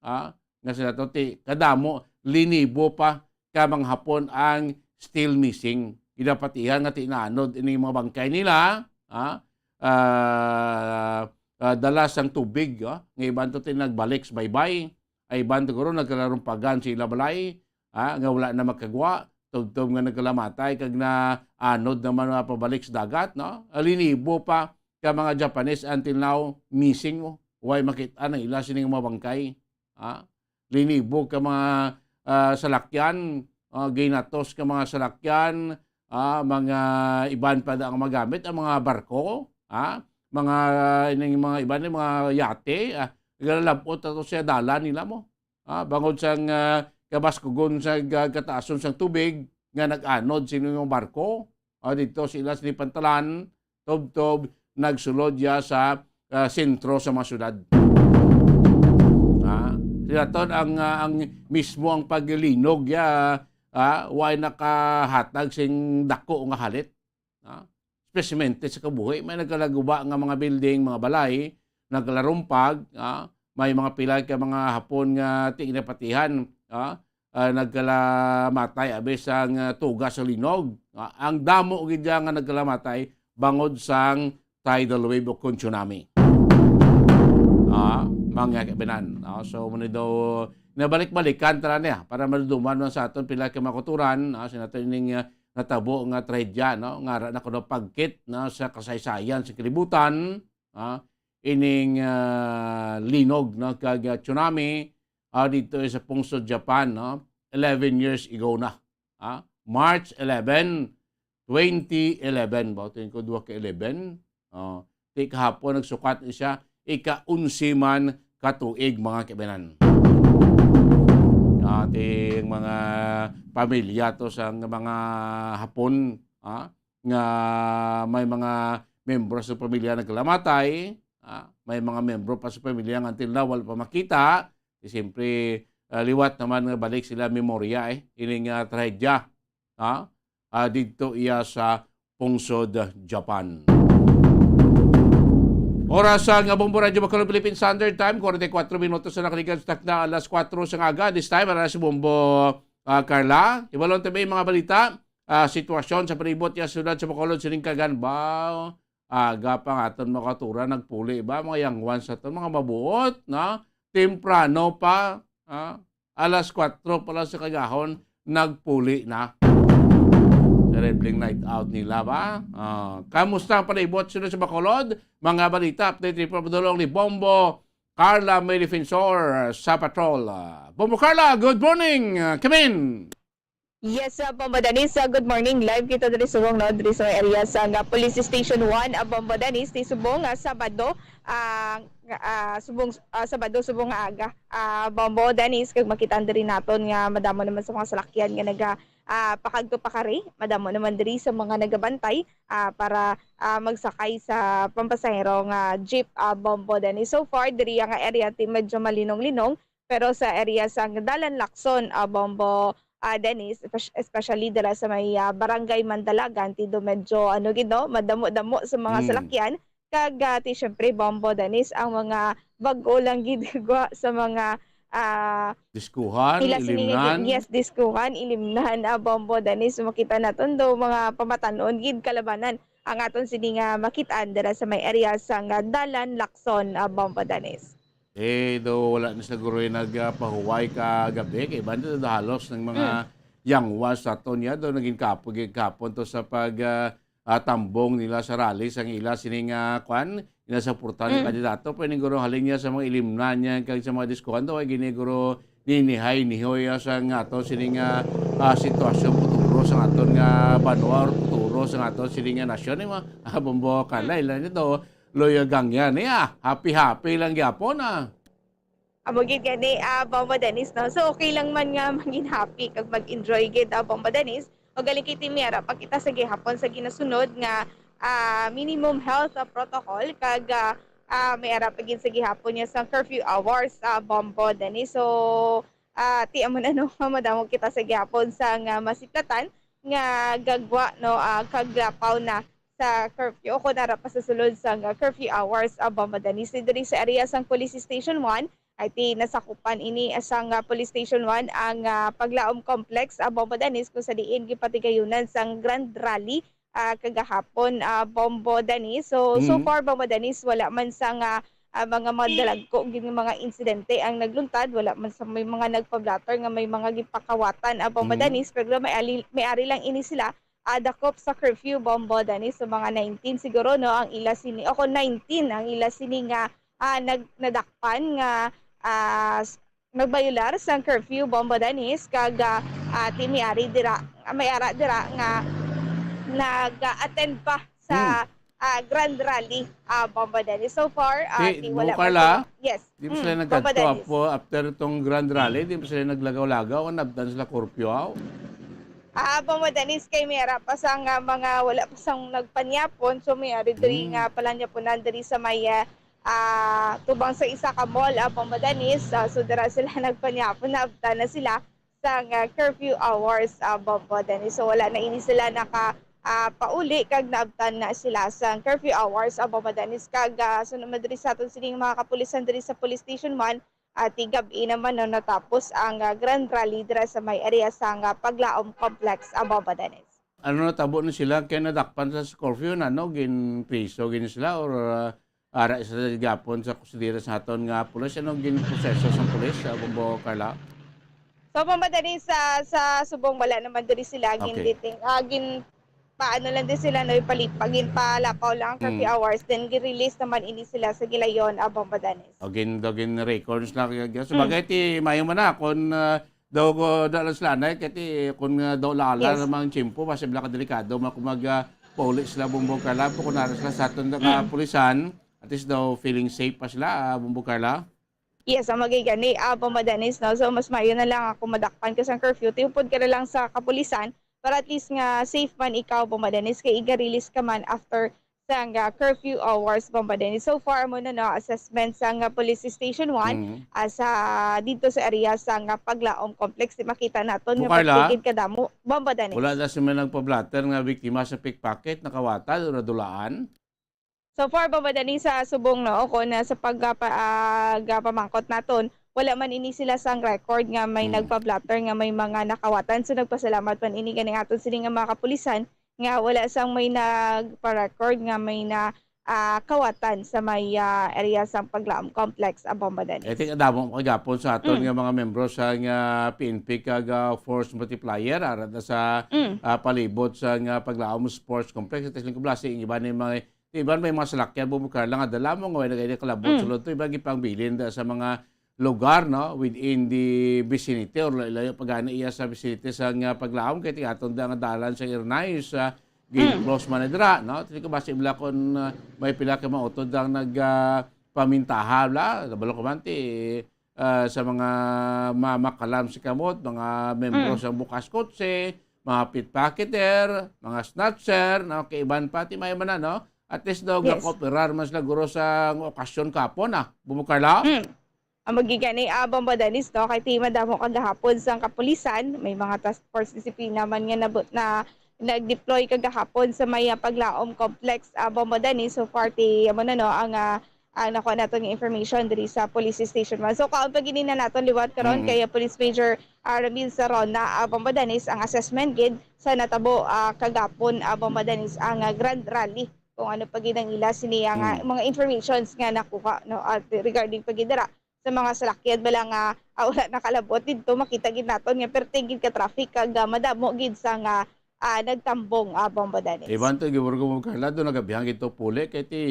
ah, nga sila to ti kadamo, linibo pa ka mga Hapon ang still missing. Ginapatihan nga ti naanod ini mga bangkay nila, ah, ah, ah, dala sang tubig, ah, nga iban to ti nagbalik sa baybay, ay iban to guro nagkalarumpagan sa ila balay, ah, nga wala na makagwa, tubtob nga nagkalamatay kag naanod naman nga pabalik sa dagat, no? Linibo pa ka mga Japanese until now missing, oh. Way makit-an ang ila sining mga bangkay. Ah, linibo ka mga, ah, salakyan, ah, ginatos ka mga salakyan, ah, mga iban pa da ang magamit, ang mga barko, ah, mga, ining mga iban, mga yate, ah, nagalabot ato sa dalan nila mo. Ah, bangod sang, ah, kabaskugon sa ga-, kataason sang tubig nga nag-anod sini mga barko, ah, dito sa ila sini pantalan, tubtob nagsulod ya sa, ah, sentro sa mga syudad. Ah, sila ton ang, ah, ang mismo ang paglinog ya, ah, way nakahatag sing dako nga halit. Ah, espesyemente sa kabuhi, may nagkalaguba nga mga building, mga balay, nagkalarumpag, ah, may mga pila ka mga Hapon nga ti ginapatihan, ah, ah, nagkalamatay abi sang, ah, tugas sa linog. Ah, ang damo gid dyan nga nagkalamatay bangod sang tidal wave o kon tsunami. Ah, mga kabinan. Ah, so, muna daw, nabalik-balikan tala niya para maduduman man sa aton pila ka makuturan, ah, sa nato ining, ah, natabo nga trahedya, no? Nga ra na kuno pagkit, no, sa kasaysayan sa kalibutan, ah, ining, ah, linog, no, kag, ah, tsunami, ah, dito sa Pungsod, Japan, no? Eleven years ago na. Ah, March eleven, twenty eleven. Ba, tingin ko, duha ka eleven. Oh, ti kahapon nagsukat ni siya, ika-onse man ka tuig, mga kaibanan. Ating mga pamilya to sa mga Hapon, ah, nga may mga membro sa pamilya naglamatay, ah, may mga membro pa sa pamilya nga until now wala pa makita. Di siyempre, ah, liwat naman nga balik sila memorya, eh, ining, ah, trahedya, ah, ah, didto iya sa Pungsod, Japan. Oras sa nga Bombo Radyo Bacolod Philippine Standard Time, forty-four minutos na nakaligan sa takna alas kuwatro sa aga. This time, alas Bombo, ah, Carla. Ibalon tabi mga balita, ah, sitwasyon sa palibot niya sa siyudad sa Bacolod sining kagan ba? Aga pa nga aton mga kauturan nagpuli ba, mga young ones sa aton, mga mabuot, no? Temprano pa, ah, alas kuwatro pa lang sa kagahon, nagpuli na. Terribling night out nila ba? Ah, kamusta ang palibot sila sa Bacolod? Mga balita, update report padulong ni Bombo Carla May Defensor sa Patrol. Ah, Bombo Carla, good morning! Ah, come in! Yes, uh, Bombo Dennis, uh, good morning. Live kita diri subong, no, diri sa area sa nga Police Station one, uh, Bombo Dennis, ti subong, uh, Sabado, ah, nga, ah, subong, ah, Sabado, subong nga aga. Ah, Bombo Dennis, kag makita diri naton nga madamo naman sa mga salakyan nga naga, ah, pakadto pakari, madamo naman diri sa mga nagabantay, ah, para, ah, magsakay sa pampasahero nga jeep, ah, Bombo Dennis. So far, diri nga area ti medyo malinong-linong, pero sa area sa Dalan Lacson, ah, Bombo, ah, Dennis, espe-, especially dira sa may, ah, Barangay Mandalagan, ti do medyo, ano gid, no, madamo-damo sa mga Mm. salakyan. Kag, ah, ti syempre, Bombo Dennis, ang mga bag-o lang gid gwa sa mga, ah, Diskuhan, ila sini nga gi-, ilimnan. Yes, diskuhan, ilimnan, ah, Bombo Dennis. Makita naton do mga pamatan-on gid kalabanan ang aton sini nga makit-an dira sa may area sa nga Dalan Lacson, ah, Bombo Dennis. Eh, do wala na siguro yung nagpahuway kagabi, kay iban do halos ng mga Mm. young ones sa aton niya, do naging kapo-, gid kapon to sa pag, ah, ah, tambong nila sa rally, sang ila sining, ah, kwan, ila sa portal nga Mm. kandidato, pwede guro halin niya sa mga ilimnan niya, kag sa mga diskuhan do, ay gini guro ninihay-nihoy, ah, sa nga ato sining, ah, ah, sitwasyon, futuro sa aton nga banwa, or futuro sa aton sining nga nasyon, eh, mga, ah, Bombo Carla, Mm. ila nito, Loya Gang yan, eh, ah. Happy-happy lang gyapon, ah. Amo gid gani, ah, Bombo Dennis, no? So, okay lang man nga maging happy kag mag-enjoy gid, ah, Bombo Dennis. O galing kay Timmy, ara pa kita sa gihapon sa ginasunod nga, ah, minimum health, ah, protocol kag, ah, ah, may ara pa gid sa gihapon niya sa curfew hours, ah, Bombo Dennis. So, ah, ti amo na, no, madamo kita sa gihapon sa nga masiplatan nga gagwa, no, ah, kag lapaw na sa curfew o kung ara pa sa sulod sang, ah, curfew hours, ah, Bombo Dennis. Diri sa area sang Police Station one, ay ti nasakupan ini sang, ah, Police Station one ang, ah, Paglaom Complex, ah, Bombo Dennis, kung sa diin gipatigayunan sang Grand Rally, ah, kagahapon, ah, Bombo Dennis. So, so Mm. far, Bombo Dennis, wala man sang, ah, ah, mga madalagko gid nga mga insidente ang nagluntad. Wala man sa may mga nagpa-blotter nga may mga gipakawatan, ah, Bombo Mm. Dennis, pero may ali-, may ari lang ini sila ah, dakop sa curfew, Bombo Dennis, sa mga nineteen siguro, no, ang ila sini, o kung nineteen ang ila sini nga, ah, nag-, nadakpan nga, ah, s-, nagbayular sa curfew, Bombo Dennis, kag, ah, ah, ti may ari dira, ah, may ara dira nga nag-attend pa sa, Hmm. ah, Grand Rally, ah, Bombo Dennis. So far, ah, Ti, ti wala Bombo pa Carla? Sila. Yes. Di ba Mm, sila Bombo nagkadto Dennis. Apo after itong Grand Rally? Di ba sila naglagaw-lagaw? Nabtan sila curfew, aw? Ah, Bombo Dennis, kay may ara pa sa nga mga wala pa sang nagpanyapon. So, may ari diri Mm. nga palanyaponan diri sa may, ah, ah, tubang sa isa ka mall, ah, Bombo Dennis. Ah, so, dira sila nagpanyapon, naabtan na sila sa nga curfew hours, ah, Bombo Dennis. So, wala na ini sila naka, ah, pauli kag naabtan na sila sa curfew hours, ah, Bombo Dennis. Kag, ah, sunod man diri sa aton sining mga kapulisan diri sa Police Station one, ah, ti gab-i naman, no, natapos ang, ah, grand rally dira sa may area sa nga Paglaom Complex, ah, Bombo Dennis. Ano, natabo na sila kay nadakpan sa curfew na, no? Ginpriso gini sila or, ah, ara sila gihapon sa kusidira sa aton nga pulis? Ano ginproseso sa pulis, ah, Bombo Carla? So, Bombo Dennis, sa, sa subong wala naman diri sila Okay. ginditing, ah, gin-, paano lang din sila, no, ipali-, pagin-, palapaw lang ang curfew Mm. hours, then gi-release naman ini sila sa gilayon, ah, Bombo Dennis. O, gin-, do gin-records lang. Kaya, kaya, Mm. sabagay, ti, mayo man na kung, ah, daw ko, daw lang sila, anay, kaya ti, kung, ah, daw lala Yes. namang tiyempo, mas ibla ka delikado, ma-, kung mag, ah, pauli sila, Bombo Carla, kung nara sila sa aton nga Mm. kapulisan, at least daw feeling safe pa sila, ah, Bombo Carla. Yes, ang magigani, ah, Bombo Dennis, no? So, mas maayo na lang kung madakpan ka sa curfew, tiupod ka na lang sa kapulisan para at least nga safe man ikaw, Bombo Dennis, kay iga-release ka man after sang, ah, curfew hours, Bombo Dennis. So far, amo na, no, assessment sang, ah, Police Station one, Mm. ah, sa, dito sa area sang, ah, Paglaom Complex, di makita naton nga Bukay la? Pagtigid kadamo, Bombo Dennis. Wala na sila nagpa-blotter nga biktima sa pickpocket, nakawatan o nadulaan? So far, Bombo Dennis, sa subong, no, kung, ah, sa pag, ah, pa-, ah, ga-, pamangkot naton, wala man ini sila sang record nga may Hmm. nagpa-blotter nga may mga nakawatan. So, nagpasalamat man ini ganing aton sini nga mga kapulisan nga wala sang may nagpa-record nga may na, ah, kawatan sa may, ah, area sang Paglaom Complex, ah, Bombo Dennis. I think damo kagapon sa aton Mm. nga mga membro sa nga P N P kag, ah, Force Multiplier, ara na sa, Mm. ah, palibot sa nga Paglaom Sports Complex. Ito siling kublasi, ang iba ni mga Di ba may mga salakyan, Bombo Carla, nga dala mo nga wala gani kalabot Mm. sulod to, iba gipangbilin da sa mga lugar, no, within the vicinity or layo-layo pa gani iya sa vicinity sa nga Paglaom, kay ti aton da nga dalan sa Irnay sa Mm. gin-close man na dira, no? Ti ko basi bala kon, ah, may pila ka mga utod ang nag, ah, pamintaha bala, kabalo ko man ti, ah, sa mga ma-, makalam si kamot, mga membro Mm. sa bukas kotse, mga pickpocketer, mga snatcher, no? Kay iban pa, ti may man na, no? At least daw Yes. gakooperar man sila, guro, sa okasyon kapon, ah. Bombo Carla? Mm. Ang magigani, ah, Bombo Dennis, no? Kay ti madamo kagahapon sang kapulisan, may mga task force disiplina man nga nabut-, na nag-deploy kagahapon sa may, ah, Paglaom Complex, ah, Bombo Dennis. So far, ti, amo na, no, ang, ah, ang nakuha naton nga information diri sa Police Station one. So, kaon pa gini na naton liwat karon Mm. kay, ah, Police Major, ah, Ramil Sarona, ah, Bombo Dennis, ang assessment gid sa natabo, ah, kagapon, ah, Bombo Dennis, ang, ah, Grand Rally. Kung ano pa gid ang ila sini, ah, nga Mm. mga informations nga nakuha, no, at regarding pa gid dira sa mga salakyan bala nga, ah, wala nakalabot didto, makita gid naton nga perte gid ka traffic kag, ah, madamo gid sa nga, ah, nagtambong, ah, Bombo Dennis. Iban to, giburo ko mo, Carla, do nagabihan gid to puli kay ti,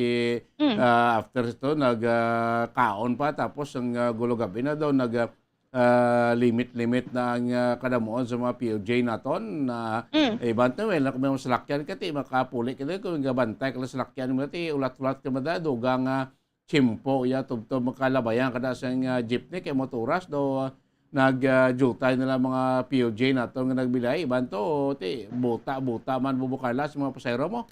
Mm. ah, after ito, nag, ah, kaon pa, tapos ang, ah, gulo gabi na daw, nag, ah, ah, limit-limit na ang, ah, kadamuon sa mga P O J naton. Na Mm. iban to, well, na kung may mga salakyan ka, ti, makapuli ka din, kung gabantay ka lang salakyan mo, ti, ulat-ulat ka mada, dugang, ah, tiyempo, iya, tubtob makalabayan kada sa nga jeepney, kay motoras do, ah, nag, ah, jutay na lang mga P O J nato nga nagbilay, iban to, ti, buta-buta man, Bombo Carla, sa mga pasahero mo.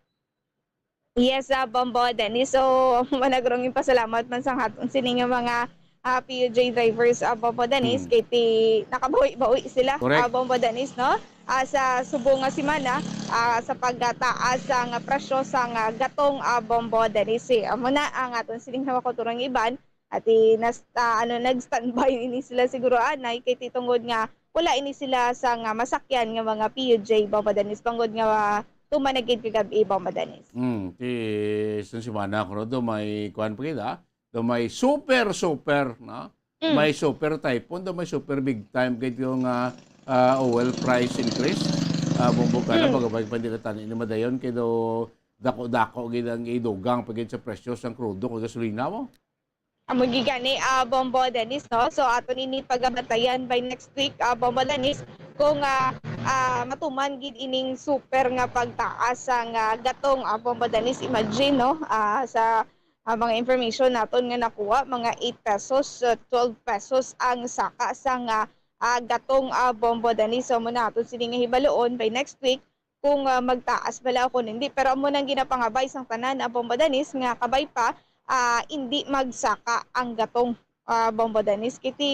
Yes, ah, Bombo Dennis. So, managrong ipasalamat man sa aton sini nga mga, ah, P U J drivers, ah, Bombo Dennis, Hmm. kay ti nakabawi-bawi sila, Correct. ah, Bombo Dennis, no? Ah, sa subong nga semana, ah, sa pagtaas sa nga presyo sa nga gatong, ah, Bombo Dennis. Eh, amo na ang aton sining hawak ko turong iban. At i-, nas-, ah, ano, nag-standby ini sila siguro, anay, kay ti tungod nga wala ini sila sa nga masakyan nga mga P U J, Bombo Dennis, bangod nga, ah, tuman na gid kagabi, Bombo Dennis. Hmm, ti, sa semana ko do may kuan pa gid, ah. Do may super, super, no? Mm. May super typhoon, do may super big time gid yung, ah, ah, oil price increase. Ah, Bombo Carla, Mm. baga-baga pa nila tani ni madayon kay do dako-dako gid ang idugang pa gid sa presyo sang krudo kag gasolina mo. Amo gid gani, ah, Bombo Dennis, no? So, aton ini pagabantayan by next week, ah, Bombo Dennis, kung, ah, ah, matuman gid ining super nga pagtaas sang, ah, gatong, ah, Bombo Dennis. Imagine, no? Ah, sa, ah, mga information naton nga nakuha, mga eight pesos, ah, twelve pesos ang saka sang, ah, ah, gatong, ah, Bombo Dennis. So, amo na aton sini nga hibaloon by next week kung, ah, magtaas bala o kung hindi. Pero amo nang ginapangabay sang tanan, ah, Bombo Dennis, nga kabay pa, ah, hindi magsaka ang gatong, ah, Bombo Dennis. Kiti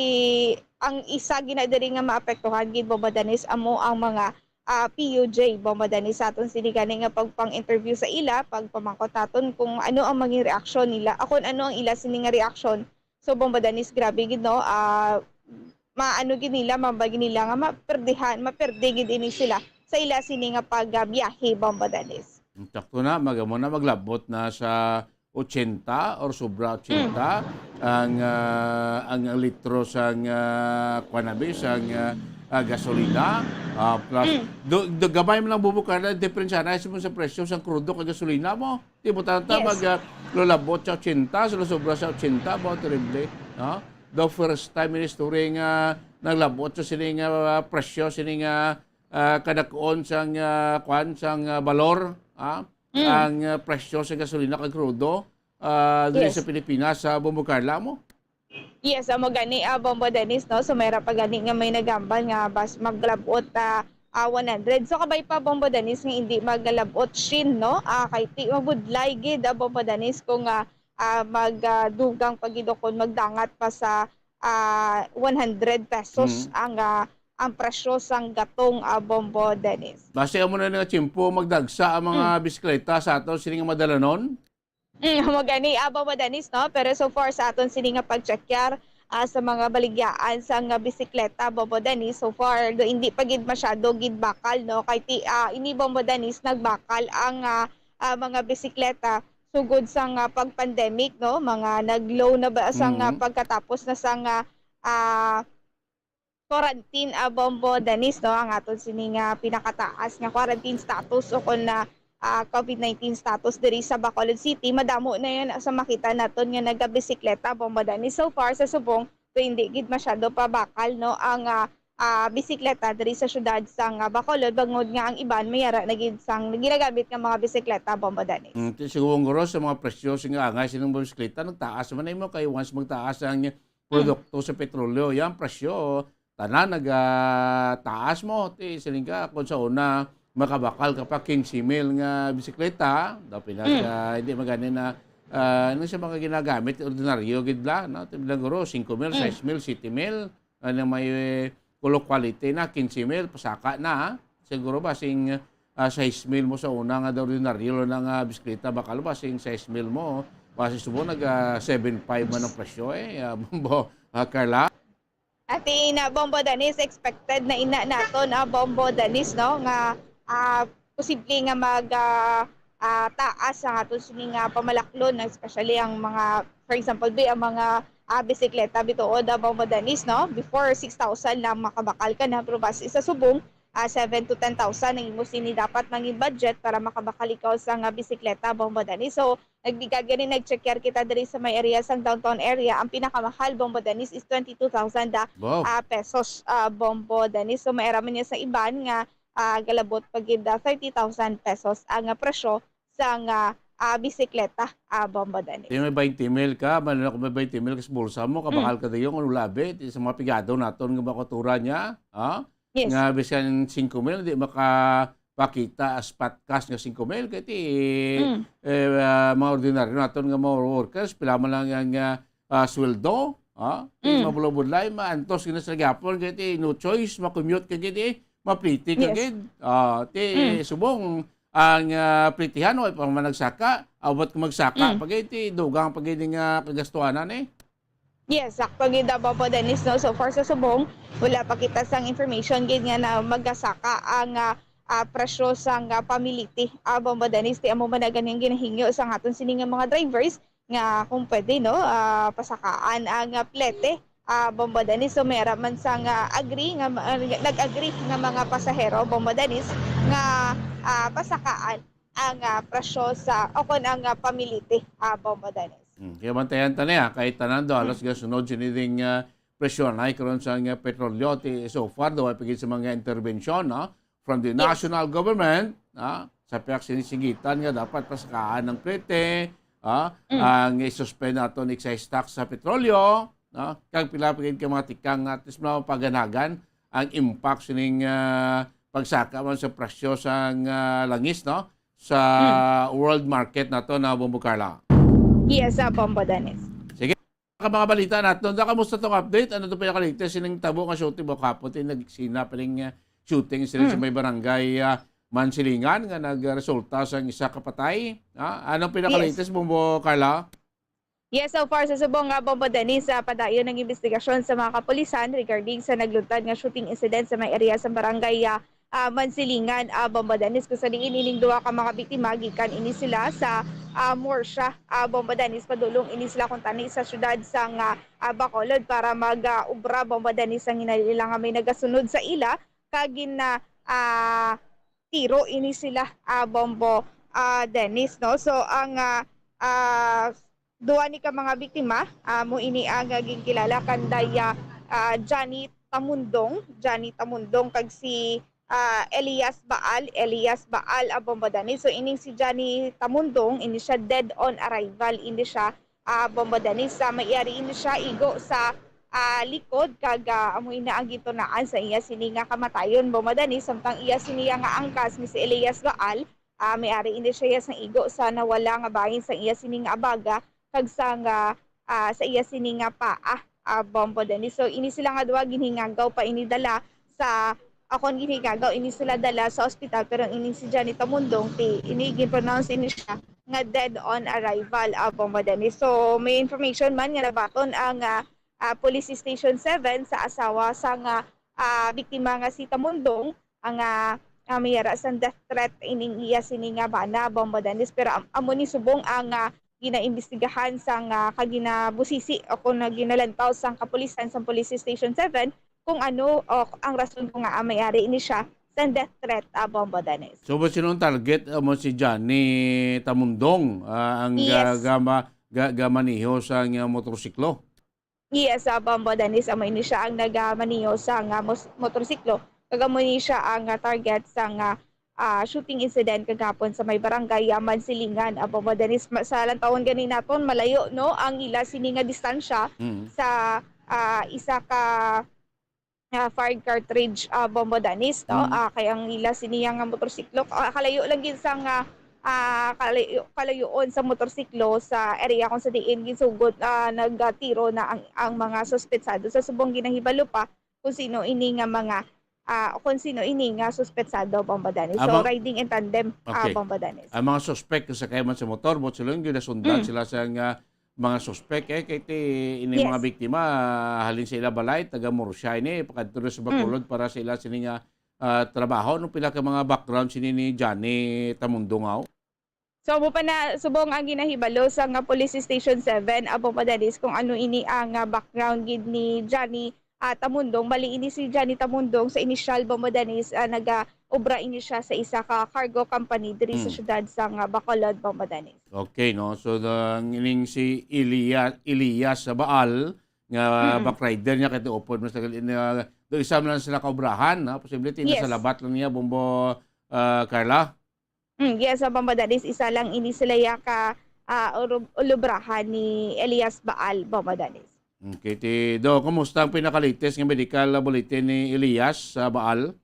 ang isa gina diri nga maapektuhan gid, Bombo Dennis, amo ang mga, ah, P U J, Bombo Dennis. Sa aton sini gani nga pagpang-interview sa ila, pagpamangkot naton kung ano ang maging reaksyon nila, ah, kung ano ang ila sini nga reaksyon. So, Bombo Dennis, grabe gid, no? Ah, maano gid nila, mabay gid nila nga maperdihan, maperde gid ini sila sa ila sini nga pagbiyahe, Bombo Dennis. Sakto na, mag-, amo na, maglabot na sa ochenta or sobra ochenta Mm. ang, ah, ang, ang litro sang, ah, kuan abi, sang, ah, ah, gasolina, ah, plus, Mm. do, do, gamay man lang, Bombo Carla, diferensya na sa presyo sang krudo kag gasolina mo. Di mo tanta Yes. mag, ah, lalabot sa ochenta, sa sobra sa ochenta, ba, terrible, no? The first time in history nga naglabot sa sining, ah, presyo, sining, ah, ah, kadak-on sang, ah, kwan, sang, ah, balor, ah, Mm. ang, ah, presyo sa gasolina kag krudo, ah, diri Yes. sa Pilipinas, sa Bombo Carla mo. Yes, amo gani, ah, Bombo Dennis, no? So, mayra pa gani nga may nagambal nga bas maglabot, ah, ah, one hundred. So, kabay pa, Bombo Dennis, nga hindi maglabot shin, no? Ah, kay ti mabudlay gid, ah, Bombo Dennis, kung, ah, ah, mag, ah, dugang pa gid o kung magdangat pa sa, ah, one hundred pesos Mm. ang, ah, ang presyo sang gatong, ah, Bombo Dennis. Basi amo na nga tiyempo magdagsa ang mga Mm. bisikleta sa aton sini nga madalanon? Mm, amo gani, ah, Bombo Dennis, no? Pero so far sa aton sini nga pag-check-yar, ah, sa mga baligyaan sang, ah, bisikleta, Bombo Dennis, so far, do, hindi pa gid masyado gid bakal, no? Kay ti, ah, ini, Bombo Dennis, nagbakal ang, ah, ah, mga bisikleta sugod sang, ah, pag-pandemic, no? Mga nag-low na ba sang, ah, Mm. pagkatapos na sang, ah, ah, quarantine, ah, Bombo Dennis, no? Ang aton sini nga pinakataas nga quarantine status o kon na, ah, COVID nineteen status diri sa Bacolod City. Madamo na yan sa makita naton nga nagabisikleta, Bombo Dennis. So far sa subong, so hindi gid masyado pa bakal, no, ang, ah, ah, bisikleta diri sa syudad sang, ah, Bacolod, bangod nga ang iban mayara na gid sang ginagamit nga mga bisikleta, Bombo Dennis. Mm, ti-, siguro, guro, sa mga presyo sing angay sining mga bisikleta, nagtaas man na mo kay once magtaas ang produkto sa petrolyo, yan, presyo, tanan nagataas mo. Ti, siling ka, kung sa una, makabakal ka pa quince mil nga bisikleta, daw pinas, Mm. ah, hindi magani na, ah, ano sa mga ginagamit, ordinaryo gid bla, no? Ti, bilang guro, singko mil, Mm. sais mil, siyete mil, ano, may kulo quality na, quince mil, pasaka na, ha? Siguro ba, sing, ah, sais mil mo sa una nga ordinaryo lang nga bisikleta, bakal ba, sing sais mil mo, basi subo nag, ah, seven five man ang presyo, eh, ah, Bombo, ah, Carla? At ina, Bombo Dennis, expected na ina nato na, Bombo Dennis, no, nga, ah, posible nga mag, ah, ah, taas ang aton sini nga pamalaklon, especially ang mga, for example, bi, ang mga, ah, bisikleta bituod, ah, Bombo Dennis, no? Before, six thousand lang makabakal ka na, pero basi sa subong, ah, seven to ten thousand ang imo sini dapat nangin budget para makabakal ikaw sa nga bisikleta, Bombo Dennis. So, nagligad gani, nag-check-yar kita diri sa may area sang downtown area. Ang pinakamahal, Bombo Dennis, is twenty-two thousand, ah, Wow. ah, pesos, ah, Bombo Dennis. So, may ara man niya sa iban nga, ah, galabot pa gid, ah, thirty thousand pesos ang, ah, presyo sang, ah, ah, bisikleta, ah, Bombo Dennis. Di may twenty mil ka, man, kung may twenty mil ka sa bulsa mo, kabakal Mm. ka dayon, kung labi, ti sa mga pigado naton nga mga kultura niya, ha? Yes. Nga bisan singko mil, di makapakita as spot cash nga singko mil. Kay ti, Mm. eh, ah, mga ordinaryo naton nga mga workers, pila man lang ang, ah, ah, sweldo, ha? Ti Mm. mabulabudlay, maantos gid na sila gyapon. Kay ti, no choice, ma-commute ka gid, eh, mapliti ka Yes. gid. Ah, ti, Mm. subong, ang, ah, plitihan, way pa man nagsaka, abot ko magsaka, Mm. pa gid, ti, dugang pa gid nga kagastuhanan, eh. Yes, sakto gid, ah, Bombo Dennis, no? So far sa subong, wala pa kita sang information gid nga na magasaka ang, ah, ah, presyo sang, ah, pamiliti. Ah, Bombo Dennis, ti amo man na gani ang ginahingyo sang aton sini nga mga drivers nga kung pwede, no, ah, pasakaan ang, ah, plete, ah, Bombo Dennis. So, may ara man sang, ah, agree nga, ah, nag-agree nga mga pasahero, Bombo Dennis, nga, ah, pasakaan ang, ah, presyo sa, o kon ang, ah, pamiliti, ah, Bombo Dennis. Hmm, kaya bantayan ta niya, kay tanan daw, halos Hmm. gasunod sini ding, ah, presyo na karon sa nga petrolyo. Ti, so far daw, ay pagid sa mga intervensyon, no? From the Yes. national government, ah, sa pihak sini singgitan nga dapat pasakaan ang plete, ah, Mm. ang i-suspend nato ang excise tax sa petrolyo, no? Kag pila pa gid ka mga tikang nga at least mapaganagan ang impact sining, ah, pagsaka man sa presyo sang, ah, langis, no? Sa Mm. world market nato na, Bombo Carla. Yes, ah, Bombo Dennis. Sige. Ka mga balita naton, da, kamusta tong update? Ano to pinaka-latest sining tabo nga shooting mo kapon? Ti nagsina pa ning, ah, shooting sila sa Mm. may barangay, ah, Mansilingan nga nagresulta sa isa ka patay. Ah, anong pinaka-latest Yes. mo, mo, Carla? Yes, so far sa subong nga, Bombo Dennis, ah, padayon ang investigasyon sa mga kapulisan regarding sa nagluntad nga shooting incident sa may area sa barangay, ah, ah, Mansilingan, ah, Bombo Dennis, kung sa diin ining duha ka mga biktima, gikan ini sila sa ah, Murcia, ah, Bombo Dennis, padulong ini sila kuntani sa siyudad sang, ah, ah, Bacolod para mag, ah, obra, Bombo Dennis, ang hinalila nga may nagasunod sa ila kag gin, ah, ah, tiro ini sila, ah, Bombo, ah, Dennis, no? So, ang, ah, ah, duha ni ka mga biktima, ah, mo ini ang, ah, ginkilala kanday, ah, ah, Johnny Tamundong, Johnny Tamundong, kag si, ah, Elias Baal, Elias Baal, ah, Bombo Dennis. So, ining si Johnny Tamundong, ini siya dead on arrival, ini siya, ah, Bombo Dennis. Sa may ari ini siya igo sa, ah, likod, kag, ah, amo ina ang gintunaan sa iya sini nga kamatayon, Bombo Dennis. Samtang iya sini nga angkas nga si Elias Baal, ah, may ari ini siya sang igo sa nawala nga bahin sang iya sini nga abaga kag sang, ah, ah, sa iya sini nga paa, ah, Bombo Dennis. So, ini sila nga duha ginhingagaw pa ini dala sa, akon ginhingagaw ini sila dala sa ospital, pero ini si Johnny Tamundong, ti, ini gin-pronounce ini siya nga dead on arrival, ah, Bombo Dennis. So, may information man nga nabaton ang, ah, ah, Police Station seven sa asawa sang, ah, ah, biktima nga si Tamundong, ang, ah, ah, may ara sang death threat ining iya sini nga bana, Bombo Dennis. Pero am-, amo ni subong ang, ah, ginaimbestigahan sang, ah, kag ginabusisi o kung ginalantaw sang kapulisan sang Police Station seven kung ano o ang rason kung nga may ari ini siya sang death threat, ah, Bombo Dennis. So, ba sino ang target, ah, mo si Johnny Tamundong, ah, ang ga-, Yes. gama-, ga-, gamaniho sa nga motorsiklo? Yes, ah, Bombo Dennis, amo ini siya ang nagamaniho sa nga mos-, motorsiklo. Kag amo ni siya ang, ah, target sa nga, ah, shooting incident kagahapon sa may barangay, ah, Mansilingan, ah, Bombo Dennis. Ma-, sa lantawon gani naton, malayo, no, ang ila sini nga distansya Mm. sa, ah, isa ka, ah, fired cartridge, ah, Bombo Dennis, no? Mm. Ah, kay ang ila sini nga motorsiklo, ah, kalayo lang gid sa nga, ah, kalayo, kalayoon sa motorsiklo sa area kung sa diin ginsugod, ah, nagtiro na ang, ang mga suspetsado. Sa subong ginahibalo pa kung sino ini nga mga, ah, kung sino ini nga suspetsado, Bombo Dennis. So, Amo, riding in tandem, ah, okay. Bombo Dennis. Ang mga suspek sa kaiman sa motor, buot silingon, ginasundan Mm. sila sa nga mga suspek, eh, kay ti, ini Yes. mga biktima, ah, halin sa ila balay, taga Murcia ini, pakadto na sa Mm. Bacolod para sa ila sini nga, ah, trabaho. Anong pila ka mga background sini ni Johnny Tamundong, aw? So, amo pa na, subong ang ginahibalo sa nga Police Station seven, ah, Bombo Dennis, kung ano ini ang, ah, background gid ni Johnny, ah, Tamundong. Bali, ini si Johnny Tamundong sa inisyal, Bombo Dennis, ah, naga-obra ini siya sa isa ka cargo company diri sa Mm. siyudad sa nga Bacolod, Bombo Dennis. Okay, no? So, the, ang ining si Elia-, Elias Baal, nga Mm. back rider niya, kay upod man sa gal-, na, do isa man lang sila kaubrahan, no? Posible, ti, Yes. nasa labat lang niya, Bombo, ah, Carla? Mm, yes, sa Bombo Dennis, isa lang ini sila ya ka, ah, uru-, ulubrahan ni Elias Baal, Bombo Dennis. Okay, ti, do, kumusta ang pinakalites nga medical bulletin ni Elias sa Baal?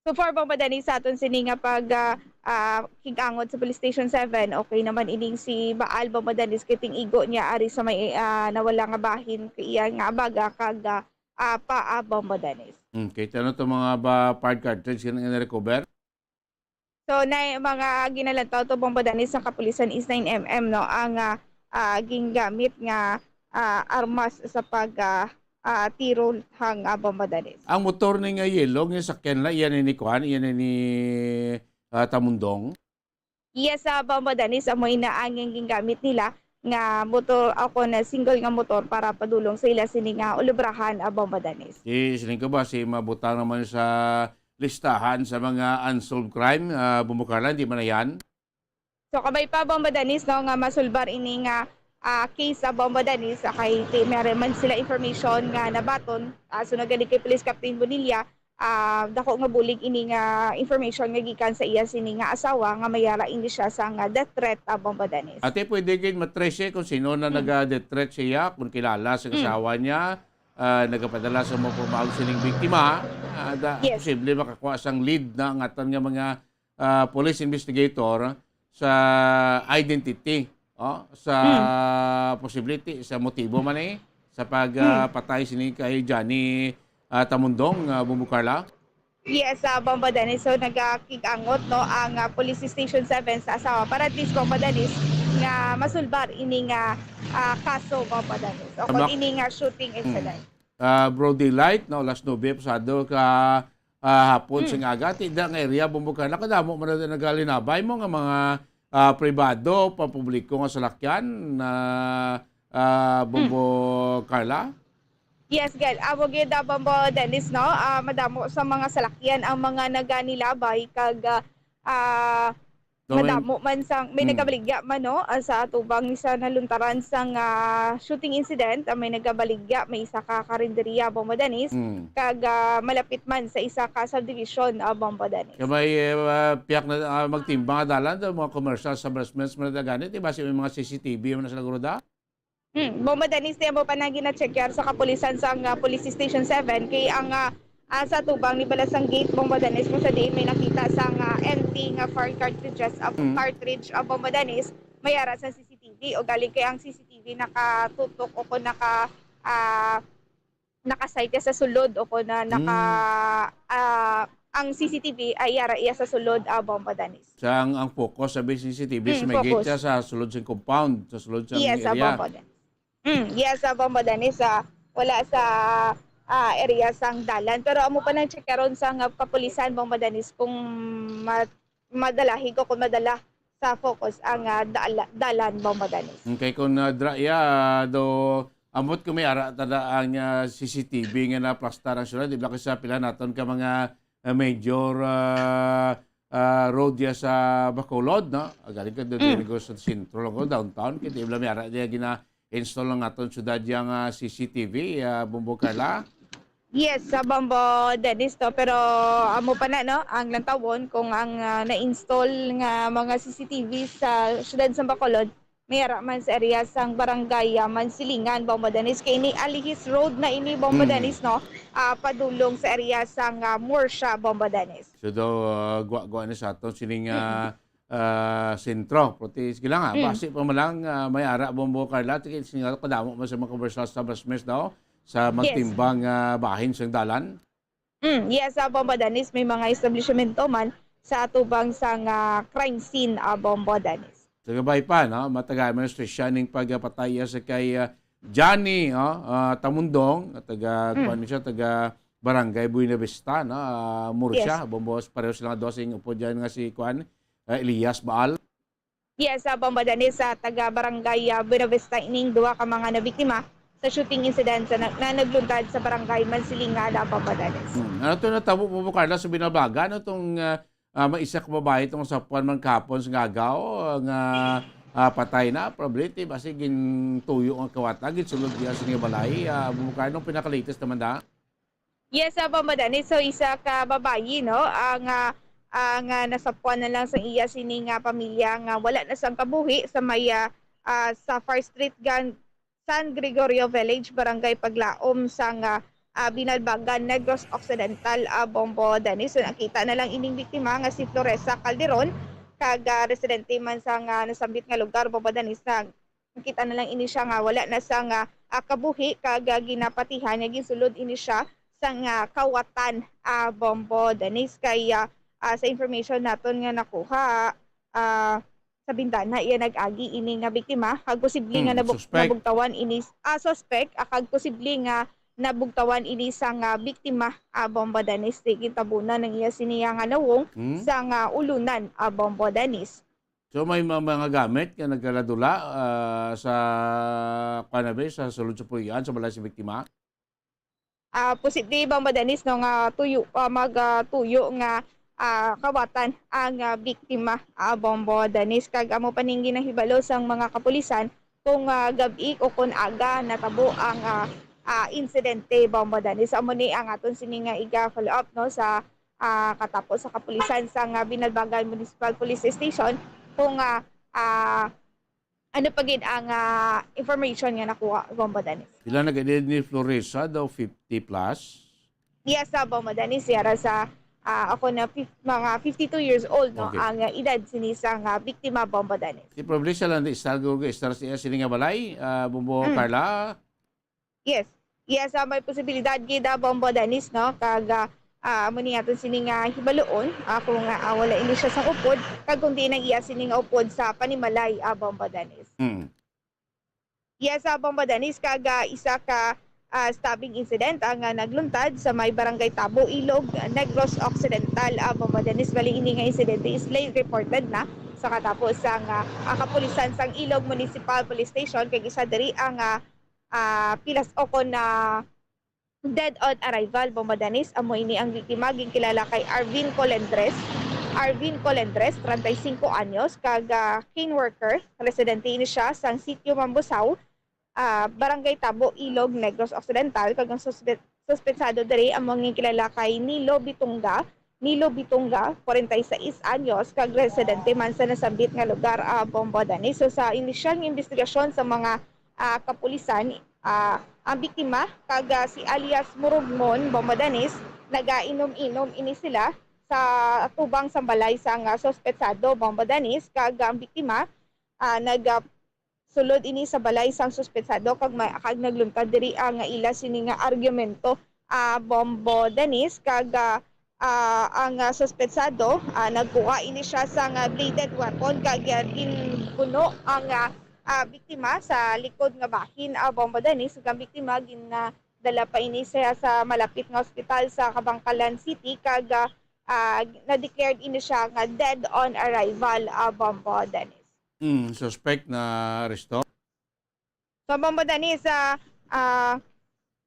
So far, Bombo Dennis, sa aton sini nga pag, ah, ah, kig-angot sa Police Station seven, okay naman ining si Baal, Bombo Dennis, kay ting-igo niya ari sa may, ah, nawala nga bahin kay iya nga abaga kag, ah, ah, paa, Bombo Dennis. Okay, ti ano to mga ba, fired cartridge nga na-recover? So, na mga ginalantaw to, Bombo Dennis, sa kapulisan is nine M M, no, ang, ah, ah, gingamit nga, ah, armas sa pag, ah, ah, tiro hang, ah, Bombo Dennis. Ang motor ni nga yellow nga sakyan la, iya ni ni kuan, iya ni ni, ah, Tamundong? Yes, ah, Bombo Dennis, amo ina ang gingamit nila nga motor, ako na single nga motor para padulong sa ila sini nga ulubrahan, ah, Bombo Dennis. Ti, siling ko ba, si mabutang naman sa listahan sa mga unsolved crime, ah, Bombo Carla, di man na yan? So, kabay pa, Bombo Dennis, no, nga masulbar ini nga, ah, case sa Bombo Dennis, ah, kay ti-, meron man sila information nga nabaton, ah, sunod gani kay Police Captain Bonilla, ah, dako nga bulig ini nga information nga gikan sa iya sini nga asawa nga may ara ini siya sa nga death threat, ah, Bombo Dennis. Ate, pwede gid matrace kung sino na Mm. naga-death threat siya, kung kilala sa Mm. asawa niya, ah, nagapadala sa mga pamaag sining biktima, ah, da-, Yes. posible makakuha sang lead na ang atan nga mga, ah, police investigator sa identity, oh, sa Mm. possibility, sa motibo man eh, sa pag, ah, Mm. patay sini kay Johnny, ah, Tamundong, ah, Bombo Carla? Yes, ah, Bombo Dennis. So, nagakig-angot, no, ang, ah, Police Station seven sa asawa para at least, Bombo Dennis, nga masulbar ini nga, ah, kaso, Bombo Dennis. O kung Tama. ini nga shooting Mm. incident. Ah, broad daylight, no, alas nuebe pasado ka, ah, hapon Mm. sing aga, ti da nga area, Bombo Carla, kadamo man na nagalinabay mo nga mga, ah, pribado, pampubliko nga salakyan, ah, ah, Bombo Carla? Yes, gal. Amo gyud, ah, Bombo Dennis, no? Ah, madamo sa mga salakyan ang mga naganilabay kag, ah, ah, So, may madamo man sang, may Mm. nagabaligya man, no? Ah, sa atubang sa naluntaran sang, ah, shooting incident, ah, may nagabaligya, may isa ka karinderya, Bombo Dennis, Mm. kag, ah, malapit man sa isa ka subdivision, ah, Bombo Dennis. Kaya may, eh, ah, piyak na, ah, magtimbang nga dalan sa mga commercial establishments man na gani, di ba? Si may mga C C T V man na sila, Guruda? Hmm, Bombo Dennis, ti amo pa na gina-check yar sa kapulisan sang, ah, Police Station seven, kay ang, ah, ah, sa tubang ni bala sang gate, Bombo Dennis, kung sa diin may nakita sang, ah, empty nga fire cartridges, ah, Mm. cartridge, ah, Bombo Dennis, may ara sa C C T V, o galing kay ang C C T V nakatutok o kung naka, ah, naka-sight ya sa sulod o kung na naka, Mm. ah, ang C C T V ay ara iya sa sulod, ah, Bombo Dennis. Sa ang, ang focus sa C C T V, Mm, sa may gate focus. Siya sa sulod sa compound, sa sulod sa Yes, area. Bombo Dennis. Mm, yes, sa Bombo Dennis, ah, wala sa, ah, area sang dalan. Pero amo pa nang check karon sang, ah, kapulisan, Bombo Dennis, kung ma-, madalahig o kung madala sa focus ang, ah, dala-, dalan, Bombo Dennis. Okay, kung, ah, dra-, ya, do, amot kung may ara tada ang, ah, C C T V nga naplastar ang syudad, di ba, kasi sa pila naton ka mga, ah, major, ah, ah, road ya sa Bacolod, no? Ah, galing ka doon Mm. Sa sentro lang ko, downtown, kaya di ba may ara diya gina-install lang naton syudad yang, ah, C C T V, ah, Bombo Carla? Yes, sa Bombo Dennis to, pero amo pa na, no, ang lantawon kung ang, ah, na-install nga mga C C T V sa siyudad sa Bacolod, may ara man sa area sang barangay, ah, Mansilingan, Bombo Dennis. Kay ini Alihis Road na ini, Bombo Mm. Dennis, no, ah, padulong sa area sang, ah, Murcia, Bombo Dennis. So daw, ah, gwa-gwa ni sa aton sining, Mm. ah, ah, sentro. Pero ti, sige lang, ah, Mm. basi pa man lang, ah, may ara, Bombo Carla, ti, sige nga, kadamo man sa mga commercial establishments daw sa Yes. magtimbang, ah, bahin sang dalan. Mm, yes, ah, Bombo Dennis, may mga establishmento man sa atubang sang, ah, crime scene, ah, Bombo Dennis. Sa gabay pa, no? Matagaan man ang hustisya ning pagpatay sa kay, ah, Johnny, oh, ah, Tamundong, taga, Mm. kuwan siya, taga Barangay Buenavista, no? Ah, Murcia, Yes. Bombo, pareho sila nga duha sing upod dyan nga si, kuwan, ah, Elias Baal. Yes, ah, Bombo Dennis, sa taga Barangay, ah, Buenavista ining duha ka mga nabiktima sa shooting incident sa na, na nagluntad sa Barangay Mansilingan, ah, Bombo Dennis. Hmm. Ano to natabo, Bombo Carla, sa Binabaga? Ano tong, ah, ah, may isa ka babae tong sa Puan man kahapon sa Ngagaw nga, ah, patay na, probably, ti, basi gintuyo ang kawatan, ginsulod niya sa nga balay. Ah, Bombo Carla, anong pinaka-latest naman da? Yes, ah, Bombo Dennis. So, isa ka babayi, no, ang, ah, ang, ah, nasapuan na lang sa iya sini nga pamilya nga wala na sang kabuhi sa may, ah, ah, sa Far Street, Gan-, San Gregorio Village, Barangay Paglaom, sang, ah, ah, Binalbagan, Negros Occidental, ah, Bombo Dennis. So, nakita na lang ining biktima nga si Floresa Calderon, kag, ah, residente man sa nga nasambit nga lugar, Bombo Dennis, na Nakita na lang ini siya nga wala na sang, ah, ah, kabuhi, kag, ah, ginapatihan nga ginsulod ini siya sang, ah, kawatan, ah, Bombo Dennis. Kay, ah, ah, sa information naton nga nakuha, ah, sa bintana iya nag-agi ini nga biktima, kag posible nga Hmm, nabug-, suspect. nabugtawan ini, ah, suspect, ah, kag posible nga nabugtawan ini sang, ah, biktima, ah, Bombo Dennis. Di gitabunan ang iya siniya nga nawong Hmm? sang, ah, ulunan, ah, Bombo Dennis. So, may ma-, mga gamit nga nagkaladula, ah, sa, kuwan na ba, sa sulod sa puloy-an, sa balay sa biktima? Ah, posible, Bombo Dennis, no, nga tuyo, ah, mag, ah, tuyo nga, ah, kawatan ang, ah, biktima, ah, Bombo Dennis. Kag amo pa ning ginahibalo sang mga kapulisan kung, ah, gab-i o kung aga natabo ang, ah, ah, insidente, Bombo Dennis. Amo ni ang aton sini nga iga-follow up, no, sa ah, katapo sa kapulisan sa nga Binalbagan Municipal Police Station kung, ah, ah, ano pa gid ang, ah, information nga nakuha, Bombo Dennis. Pila na gid ni Floresa daw, fifty plus? Yes, ah, Bombo Dennis, yara sa, ah, ako na fif-, mga fifty-two years old, no, Okay. ang, ah, edad sini sa nga biktima, Bombo Dennis. Si Provincia lang di, istar, istar siya sini nga balay, ah, Bombo Mm. Carla? Yes. Yes, ah, may posibilidad gid, ah, Bombo Dennis, no? Kag, ah, ah, amo ni aton sini nga hibaluon, ah, kung, ah, wala ini siya sang upod, kag kung diin ang iya sini nga upod sa panimalay, ah, Bombo Dennis. Mm. Yes, ah, Bombo Dennis, kag, ah, isa ka, ah, stabbing incident ang, ah, nagluntad sa may barangay Tabo, Ilog, Negros Occidental, ah, Bombo Dennis. Bali, ini nga insidente is late reported na Sa katapos sang, ah, ah, kapulisan sang Ilog Municipal Police Station, kag isa diri ang, ah, ah, pilas-okon na dead on arrival, Bombo Dennis. Amo ini ang biktima, ginkilala kay Arvin Colendres. Arvin Colendres, treinta y cinco anyos, kag, ah, cane worker. Residente ini siya sang sitio Mambusao, ah, Barangay Tabo, Ilog, Negros Occidental, kag ang suspe-, suspetsado diri amo ang ginkilala kay Nilo Bitunga. Nilo Bitunga, forty-six anyos, kag residente man sa nasambit nga lugar, ah, Bombo Dennis. So, sa inisyal nga investigasyon sa mga, ah, kapulisan, ah, ang biktima kag, ah, si alias Murugmon, Bombo Dennis, nagainom-inom ini sila sa tubang sang balay sang, ah, suspetsado, Bombo Dennis, kag ang biktima, ah, nag, ah, sulod ini sa balay sang suspetsado kag ma-, kag nagluntad diri ang ila sini nga argumento, ah, Bombo Dennis, kag, ah, ah, ang, ah, suspetsado, ah, nagkuha ini siya sang, ah, bladed weapon kag, ah, ginbuno ang, ah, ah, biktima sa likod nga bahin, ah, Bombo Dennis, ug ang biktima gin, ah, dala pa ini siya sa malapit nga ospital sa Kabankalan City kag, ah, ah, na-declared ini siya nga dead on arrival, ah, Bombo Dennis. Hmm, suspect na aresto. So, Bombo Dennis, ah, ah,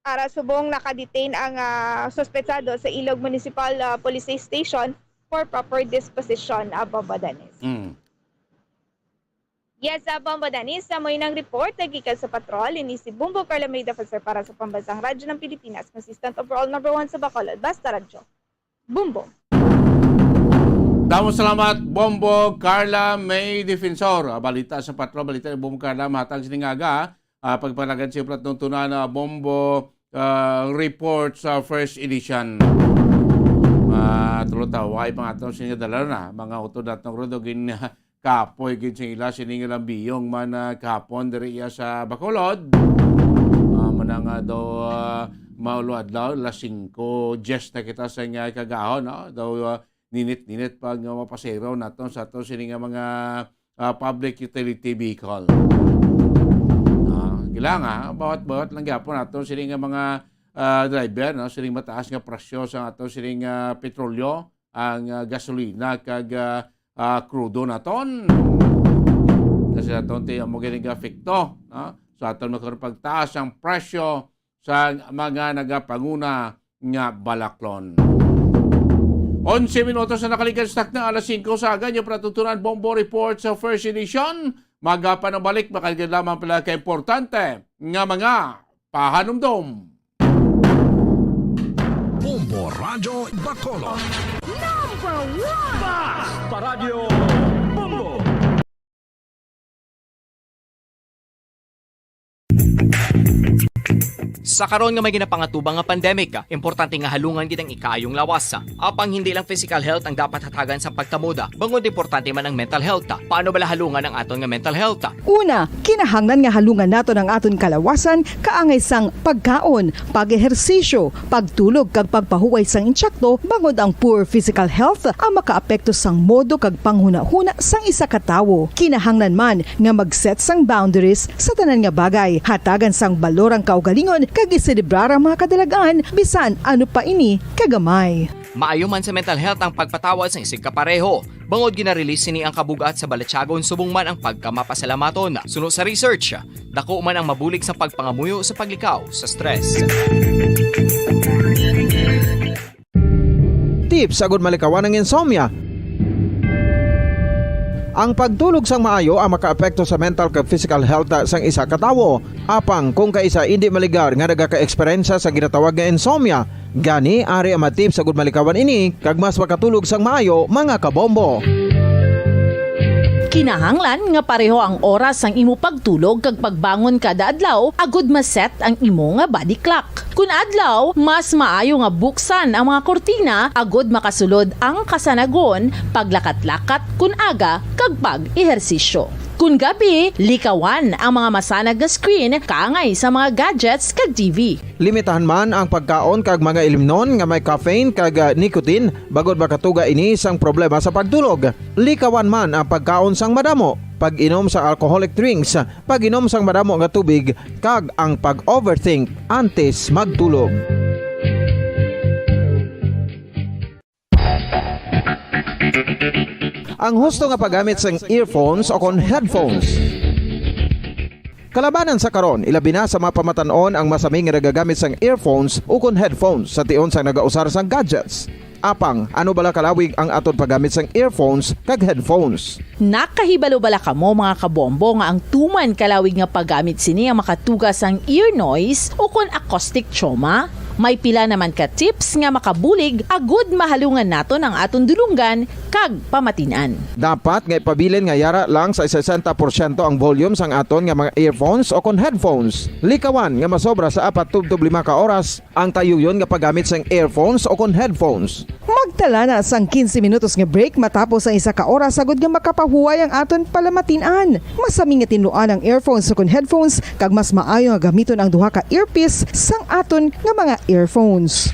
ara subong nakadetain ang, ah, suspetsado sa Ilog Municipal, ah, Police Station for proper disposition, ah, Bombo Dennis. Mm. Yes, ah, Bombo Dennis, sa mo nang report, ah, gikan sa patrol, ini si Bombo Carla May Defensor para sa Pambansang Radyo ng Pilipinas, consistent overall number one sa Bacolod, Basta Radyo. Bombo. Damo salamat, Bombo Carla May Defensor. Ah, balita sa patro, balita ni Bombo Carla, matag sining aga. Ah, pagpanagan siyempre atong tuna na Bombo, ah, report sa first edition. Ah, tulo taway mga atong sining dala na. Mga utod natong rodo, gin, kapoy gid sa ila, sining ilang biyong man, ah, kahapon diri iya sa Bacolod. Ah, mana nga daw, ah, maulo adlaw, alas singko diyes na kita sa nga kagahon, no? Daw, ah, ninit-ninit pa nga mapasero naton sa ato sini nga mga, ah, public utility vehicle. Ah, kailangan, bawat-bawat lang gyapon naton sini nga mga, ah, driver, no? Sining mataas nga presyo sa ato sining, ah, petrolyo, ang, ah, gasolina kag, ah, ah, krudo naton. Kasi naton ti amo gini nga epekto, no? So aton makaron pagtaas ang presyo sa mga nagapanguna nga balaklon. Onse minutos na nakaligad sa takna alas singko sa aga, inyo patutunan Bombo Report sa first edition. Magapanabalik, makaligad lamang pala ka importante nga mga pahanumdom. Bombo Radyo Bacolod. Number one! Basta Radyo Bombo! Sa karon nga may ginapangatubang nga pandemic, importante nga halungan gid ang ikaayong lawas. Apang hindi lang physical health ang dapat hatagan sa pagtamod, bangod importante man ang mental health. Paano bala halungan ang aton nga mental health? Una, kinahanglan nga halungan naton ang aton kalawasan kaangay sang pagkaon, pag-ehersisyo, pagtulog kag pagpahuway sang insakto, bangod ang poor physical health ang makaapekto sang modo kag panghunahuna sang isa ka tawo. Kinahanglan man nga mag-set sang boundaries sa tanan nga bagay, hatagan sang balor ang kaugalingon kag iselebrar ang mga kadalag-an bisan ano pa ini kagamay. Maayo man sa mental health ang pagpatawad sang isigkapareho. Bangod gina-release sini ang kabug-at sa balatyagon subong man ang pagkamapasalamaton. Suno sa research, dako man ang mabulig sa pagpangamuyo sa paglikaw sa stress. Tips agud malikawan ang insomnia. Ang pagtulog sang maayo ang makaapekto sa mental kag physical health sang isa ka tawo. Apang kung kaisa indi maligar nga nagaka-eksperyensya sa ginatawag nga insomnia, gani ari ang mga tips agud malikawan ini kag mas makatulog sang maayo, mga kabombo. Kinahanglan nga pareho ang oras sang imo pagtulog kag pagbangon kada adlaw agud ma-set ang imo nga body clock. Kun adlaw, mas maayo nga buksan ang mga kurtina agud makasulod ang kasanagon, paglakat-lakat kun aga, kag pag-ehersisyo. Kun gabi, likawan ang mga masanag nga screen kaangay sa mga gadgets kag T V. Limitahan man ang pagkaon kag mga ilimnon nga may caffeine kag, ah, nicotine, bangod makatuga ini sang problema sa pagtulog. Likawan man ang pagkaon sang madamo, pag-inom sa alcoholic drinks, pag-inom sang madamo nga tubig, kag ang pag-overthink antes magtulog. Ang husto nga paggamit sang earphones o kon headphones. Kalabanan sa karon, ilabi na sa mga pamatan-on ang masami nga nagagamit sang earphones o kon headphones sa tion sang nagausar sang gadgets. Apang, ano bala kalawig ang aton paggamit sang earphones kag headphones? Nakahibalo bala kamo, mga kabombo, nga ang tuman kalawig nga paggamit sini ang makatuga sang ear noise o kon acoustic trauma? May pila naman ka tips nga makabulig agud mahalungan naton ang aton dulonggan kag pamatin-an. Dapat nga ipabilin nga yara lang sa sesenta porsyento ang volume sang aton nga mga earphones o kon headphones. Likawan nga masobra sa apat tubtob lima ka oras ang tayuyon nga paggamit sang earphones o kon headphones. Magtala na sang quince minutos nga break matapos ang isa ka oras, agud nga makapahuway ang aton palamatin-an. Masami nga tinluan ang earphones o kon headphones, kag mas maayo nga gamiton ang duha ka earpiece sang aton nga mga earphones.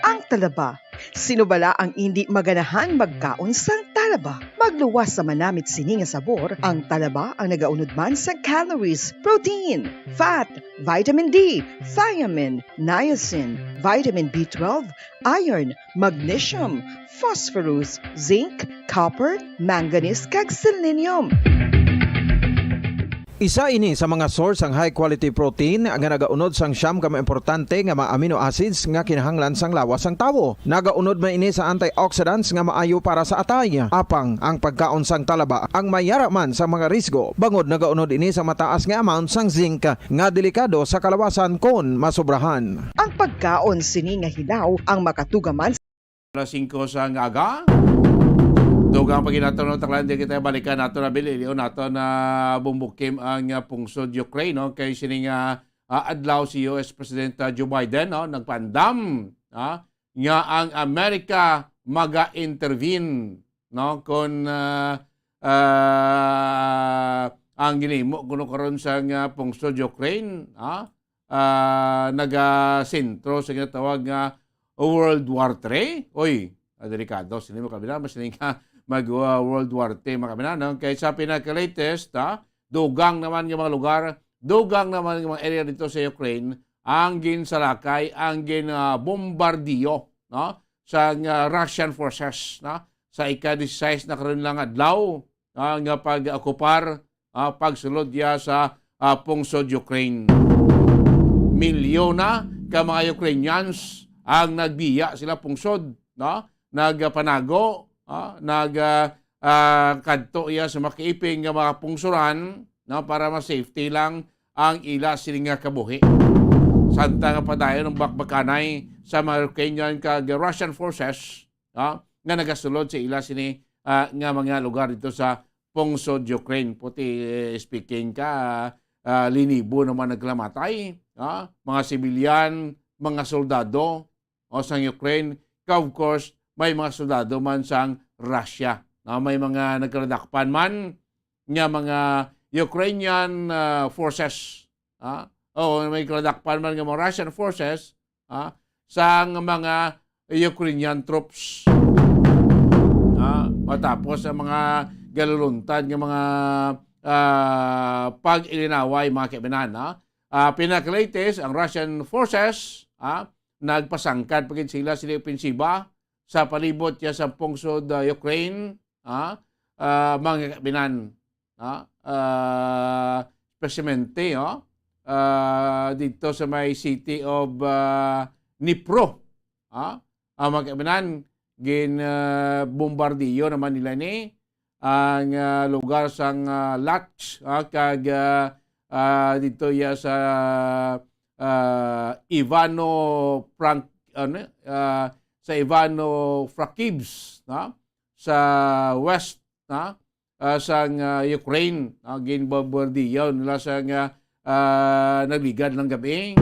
Ang talaba. Sino bala ang indi maganahan magkaon sang talaba? Magluwas sa manamit sini nga sabor, ang talaba ang nagaunod man sa calories, protein, fat, vitamin D, thiamine, niacin, vitamin B twelve, iron, magnesium, phosphorus, zinc, copper, manganese, kag selenium. Isa ini sa mga source sang high quality protein nga nagaunod sang siyam ka mga importante nga mga amino acids nga kinahanglan sang lawas sang tawo. Nagaunod man ini sa antioxidants nga maayo para sa atay. Apang ang pagkaon sang talaba ang may yara man sa mga risgo, bangod nagaunod ini sa mataas nga amount sang zinc nga delikado sa kalawasan kon masobrahan. Ang pagkaon sini nga hilaw ang makatuga man Alas singko sang aga. Dugang pa gid nato, no, taklan, di kita balikan nato na bililio nato na bumbukim ang, ah, pungsod Ukraine, no? Kay sini nga, ah, adlaw si U S President, ah, Joe Biden, no, nagpaandam, ah, nga ang Amerika maga-intervene, no, kon, ah, ah, ang ginimo kuno karon sa nga pungsod Ukraine, ah, ah, nagasentro sa ginatawag nga World War Three. Oy, ah, delikado sini, mga kabinan, mas sini nga mag, ah, World War Three, mga kabinan, no? Kay sa pinaka-latest, ah, dugang naman nga mga lugar, dugang naman nga mga area dito sa Ukraine ang ginsalakay, ang gin, ah, bombardiyo, no, sa nga Russian forces, no, sa ika-disisais na karon lang adlaw, ah, nga pag-okupar, ah, pagsulod niya sa, ah, pungsod Ukraine. Milyona ka mga Ukrainians ang nagbiya sila pungsod, no? Nagpanago, ah, nag, ah, ah, kadto iya sa makiiping nga mga pungsuran, no, para mas safety lang ang ila sini nga kabuhi. Samtang nga padayon ang bakbakanay sa mga Ukrainian kag Russian forces, ah, nga nagasulod sa ila sini, ah, nga mga lugar dito sa pungsod Ukraine. Puti, eh, speaking ka, ah, linibo naman naglamatay, ah, mga sibilyan, mga soldado, o sang Ukraine, ka, of course, may mga soldado man sang Russia, no? May mga nagkaladakpan man nga mga Ukrainian, ah, forces, ah, o may kaladakpan man nga mga Russian forces, ah, sang mga Ukrainian troops. Ah, matapos ang mga galuluntad nga mga, ah, pag-ilinaway, mga kaibinan, ah. Ah, pinaka-latest, ang Russian forces, ah, nagpasangkad pa gid sila sila opensiba sa palibot ya sa pungsod, ah, Ukraine, ah, ah, mga kaibinan, ah, ah, espesyemente, oh, ah, dito sa may city of, ah, Dnipro, ah, ang mga kaibinan, gin, ah, bombardiyo naman nila ni ang, ah, lugar sang, ah, Lach, ah, kag, ah, ah, dito ya sa, ah, Ivano Frank-, ano, ah, sa Ivano Frankivsk, no? Sa west, no? Ah, sang, ah, Ukraine, ah, ginbombardiyo nila sang, ah, ah, nagligad lang gabi,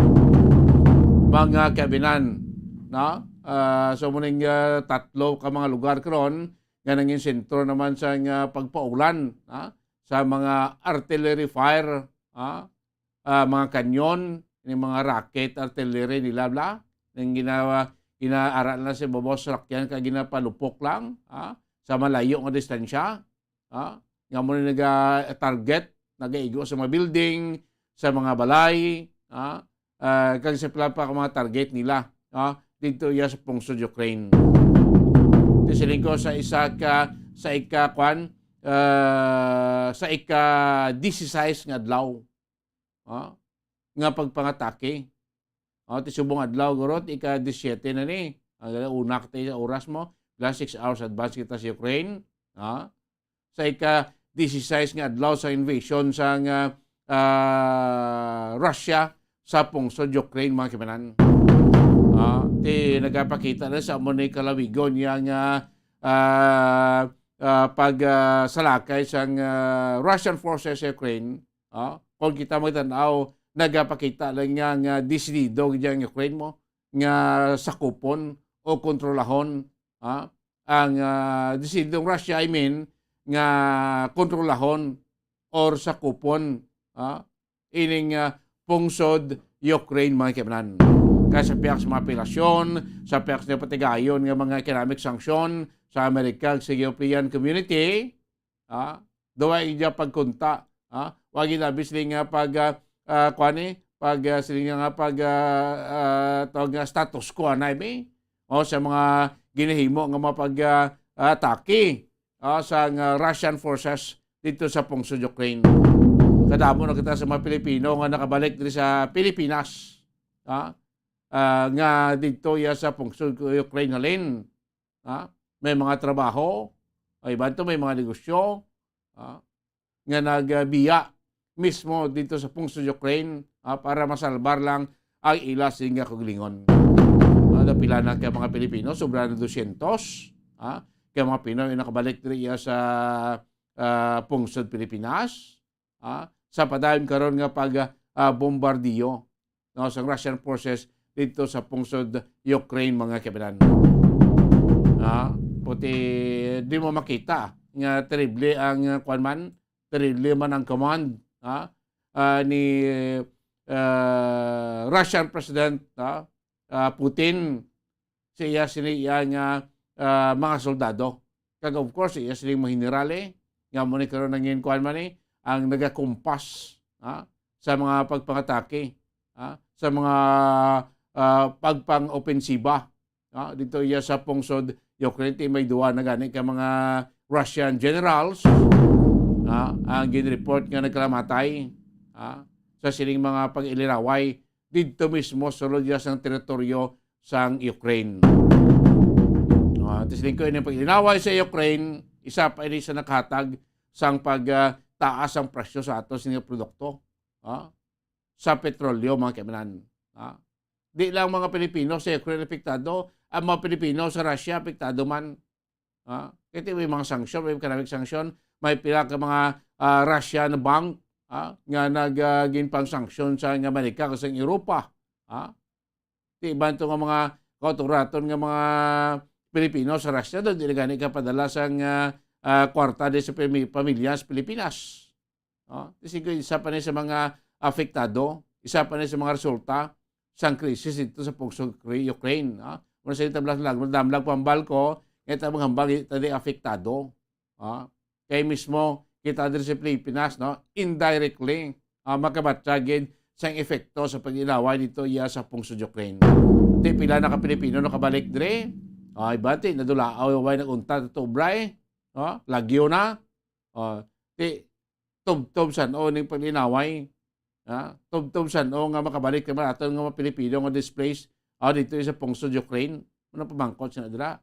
mga kaibinan, no? Ah, so, muning, ah, tatlo ka mga lugar karon nga nangin sentro naman sang, ah, pagpaulan, ah, sa mga artillery fire, ah, ah, mga kanyon, yung mga rocket, artillery nila, bla, nang ginawa, ginaara na sa babaw sa sakyan, kag ginapalupok lang, ah, sa malayo nga distansya, ah, nga mo na naga-target, nagaigo sa mga building, sa mga balay, ah, ah, kag sa pila pa ka mga target nila, ah, didto iya sa pungsod Ukraine. Ti siling ko sa isa ka, sa ika, kwan, ah, sa ika dieciséis nga adlaw, ah, nga pagpangatake. Ah, ti subong adlaw, guro, ti ika disisyete na ni. Ang una ka ti sa oras mo, plus six hours advance kita sa Ukraine. Ah, sa ika dieciséis nga adlaw sa invasion sang, ah, ah, Russia sa pungsod Ukraine, mga kaibanan. Ah, ti nagapakita na sa amo ni kalawigon niya nga, ah, ah, pag, ah, salakay sang, ah, Russian forces sa Ukraine. Ah, kung kita magtan-aw, nagapakita lang nga, nga desidido gid ang Ukraine mo nga sakupon o kontrolahon, ah, ang, ah, desidido ang Russia, I mean, nga kontrolahon or sakupon, ah, ining, ah, pungsod Ukraine, mga kaibanan. Kaya sa pihak sa mga apelasyon, sa pihak sa patigayon nga mga economic sanction sa Amerika ug sa European Community, ah, duwa iya pagkunta, ah, wa gid abi sila nga pag, ah, ah, kuan ni, pag, ah, sila nga pag, ah, ah, tawag nga status quo, anay mi? O sa mga ginahimo nga mga pag, ah, ah, atake, ah, sa nga Russian forces dito sa pungsod Ukraine. Kadamo na kita sa mga Pilipino nga nakabalik diri sa Pilipinas, ah, ah, nga dito ya sa pungsod Ukraine halin. Ah, may mga trabaho, ay iban to may mga negosyo, ah, nga nagbiya mismo dito sa pungsod Ukraine, ah, para masalbar lang ang ila sing kaugalingon. Ah, napila na ka mga Pilipino, sobra na dosyentos, ah, ka mga Pinoy nakabalik diri iya sa, ah, pungsod Pilipinas, ah, sa padayon karon nga pag, ah, bombardiyo, no, sang Russian forces dito sa pungsod Ukraine, mga kaibanan. Ah, puti di mo makita nga terrible ang, ah, kuwan man, terrible man ang command, ah, ah, ni, ah, Russian President, ah, ah, Putin sa iya sini iya nga, ah, mga soldado. Kag of course, iya sining mga general, eh, nga mo ni karon nangin kuan man, eh, ang nagakumpas, ah, sa mga pagpangatake, ah, sa mga, ah, pagpang-opensiba, ah, dito iya sa pungsod Ukraine. Ti may duwa na gani ka mga Russian generals, ah, ang ginreport nga nagkalamatay, ah, sa sining mga pag-ilinaway didto mismo sulod iya sang teritoryo sang Ukraine. Ah, ti siling ko, ini pag-ilinaway sa Ukraine, isa pa ini sa nakahatag sang pag, ah, taas ang presyo sa ato sini nga produkto, ah, sa petrolyo, mga kaibanan. Ah, di lang mga Pilipino sa Ukraine apektado, ang mga Pilipino sa Russia apektado man. Ah, kay ti may mga sanction, may economic sanction, may pila ka mga, ah, Russian bank, ah, nga nag, ah, ginpang-sanction sa, nga Amerika kag sa Europa. Ah, ti iban to nga mga kautoraton nga mga Pilipino sa Russia, daw di na gani kapadala sang, ah, ah, kwarta di sa pami-, pamilya sa Pilipinas. Ah, ti siling ko, isa pa ni sa mga apektado, isa pa ni sa mga resulta sang krisis dito sa pungsod Ukra-, Ukraine, ah. Una sa tablas lang, damlag pambal ko, nga ito ang hambal, ito di apektado. Ah, kay mismo, kita diri sa Pilipinas, no, indirectly, ah, makabatyag gid sang epekto sa pag-inaway dito iya sa pungsod Ukraine. Ti pila na ka Pilipino nakabalik diri? Ah, iba ti nadulaaw, way nag-untat to, bray. Ah, lagyo na. Ah, ti tubtob san-o ning pag-inaway. Ha? Tubtob san-o nga makabalik naman aton nga mga Pilipino nga displaced, ah, dito sa pungsod Ukraine? Ano pamangkot sa dira?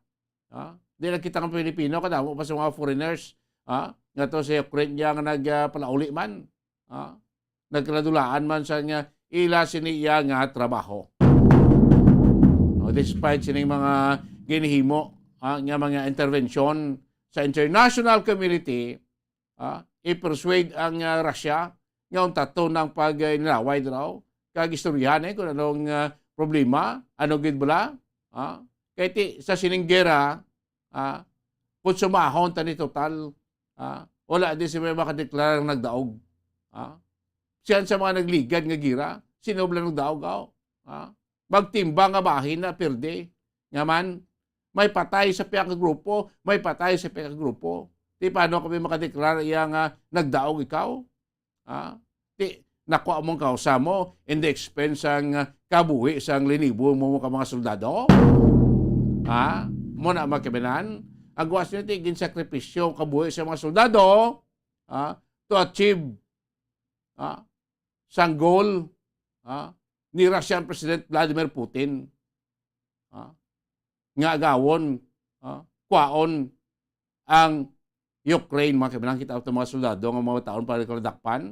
Ha? Di lang kita nga Pilipino, kadamo pa sa mga foreigners, ha? Nga to sa Ukraine niya nga nag, ah, palauli man. Ha? Nagkaladulaan man sa nga ila sini iya nga trabaho. O, despite sining mga ginhimo, ha, nga mga intervention sa international community, ah, i-persuade ang, ah, Russia nga untaton ang pag-inaway daw, kag istoryahan, eh, kung anong, ah, problema, ano gid bala, ah, kay ti, sa sining gera, ah, kung sumahon ta ni total, ah, wala di sila makadeklara nga nagdaog. Ah, siyan sa mga nagligad nga gira, sino bala nagdaog, aw? Ah, magtimbang nga bahin na perde. Nga man, may patay sa pihak nga grupo, may patay sa pihak nga grupo. Di paano kami makadeklara iya nga nagdaog ikaw? Ah, di, nakuha mo ang kausa mo in the expense sang, ah, kabuhi sang linibo mo ka mga soldado? Ha? Mo na, mga kababayan, ang guwas nyo ti ginsakripisyo ang kabuhi sa mga soldado, ha, to achieve, ha, sang goal, ha, ni Russian President Vladimir Putin, ha, nga agawon, ha, kwaon ang Ukraine, mga kababayan. Kita ang mga soldado nga mga taon pa nagkaladakpan.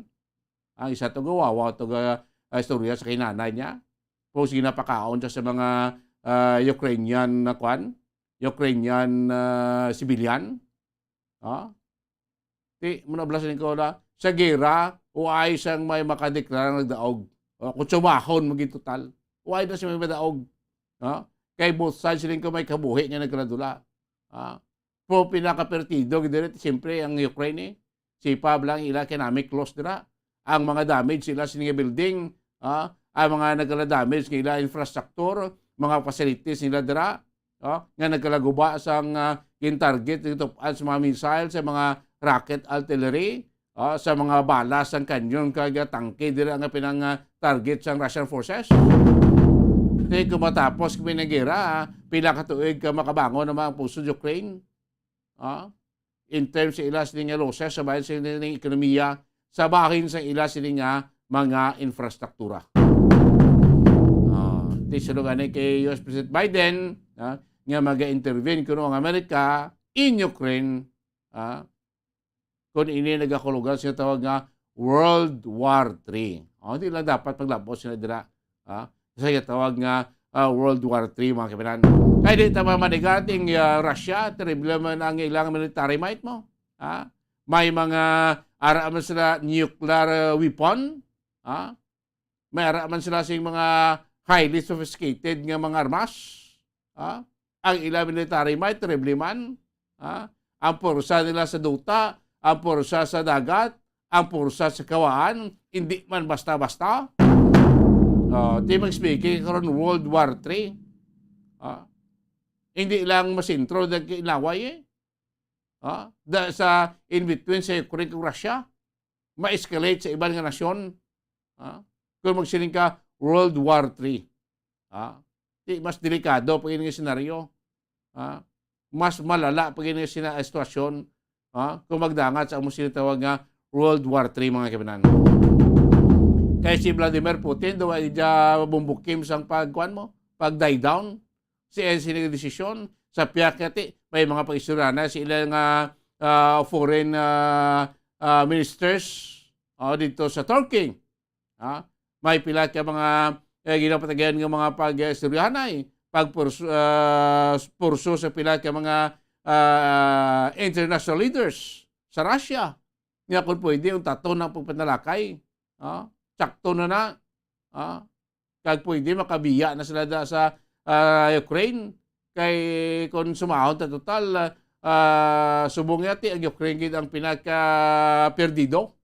Ang isa to gawawa to ga, ah, istorya sa kinanay niya. Tapos ginapakaon siya sa mga, ah, Ukrainian na kwan, Ukrainian, ah, civilian. Ha? Ti, mo na blas ko na, sa gera, uay sang may makadeklara nga nagdaog. O, kung sumahon, maging total. Uay na siya may madaog. Ha? Kay both sides siling ko may kabuhi nga nagkaladula. Ha? Pero pinakapertido, gid diri, siyempre, ang Ukraine, eh. Sipa lang ila economic loss dira. Ang mga damage sila sa nga building, ah, ang mga nagkala-damage nga ila infrastructure, mga facilities nila dira, ah, nga nagkalaguba sang, ah, gin-target, gin-tupad sa mga missile, sa mga rocket artillery, ah, sa mga bala sang kanyon kag, ah, tangke dira nga pinang, ah, target sang Russian forces. Di ko matapos kami ng gera, ah, pila ka tuig ka makabangon naman ang puso sa Ukraine. Ah, in terms sa ila sini nga losses sa bahin sini nga ekonomiya, sa bahin sa ila sini nga mga infrastruktura. Ah, ti sulod gani kay U S President Biden, ah, nga maga-intervene kuno ang Amerika in Ukraine, ah, kung ini nagakulugan sa tawag nga World War Three. Oh, hindi lang dapat paglabos sila dira, ah, sa tawag nga, ah, World War Three, mga kababayan. Kaya di tama manigating, ah, Russia, terrible man ang ilang military might mo. Ah, may mga ara man sila nuclear, ah, weapon, ah, may ara man sila sing mga highly sophisticated nga mga armas, ah, ang ila military might, terrible man, ah, ang pursa nila sa duta, ang pursa sa dagat, ang pursa sa kawaan, hindi man basta-basta. Oh, ti mag-speaking karon World War Three. Ah, hindi lang masentro ang inaway, eh. Ah, da, sa in between sa Ukraine ug Russia, ma-escalate sa iban nga nasyon. Ah, kung magsiling ka, World War Three. Ah, di, mas delikado pa gid nga senaryo. Ah, mas malala pa gid nga sina-, sitwasyon, ah, kung magdangat sa amo sila tawag nga World War Three, mga kababayan. Kay si Vladimir Putin, daw ay dya bumbukim sang pagkuan mo, pag-die down. Si, eh, sini nga desisyon, sa piyak nga ti, may mga pag-istorya na sila nga, ah, foreign, ah, ah, ministers, oh, dito sa Turkey. Ha? May pila ka mga, eh, ginapatagan nga mga pag-istoryahanay, pagpursu-, ah, pursu sa pila ka mga, ah, international leaders sa Russia. Nga kung pwede, ang tato ng pagpanalakay. Ha? Sakto na na. Ha? Kag pwede makabiya na sila da sa, ah, Ukraine. Kay kung sumahon ta total, ah, subong yati ang Ukraine gid ang pinaka-perdido.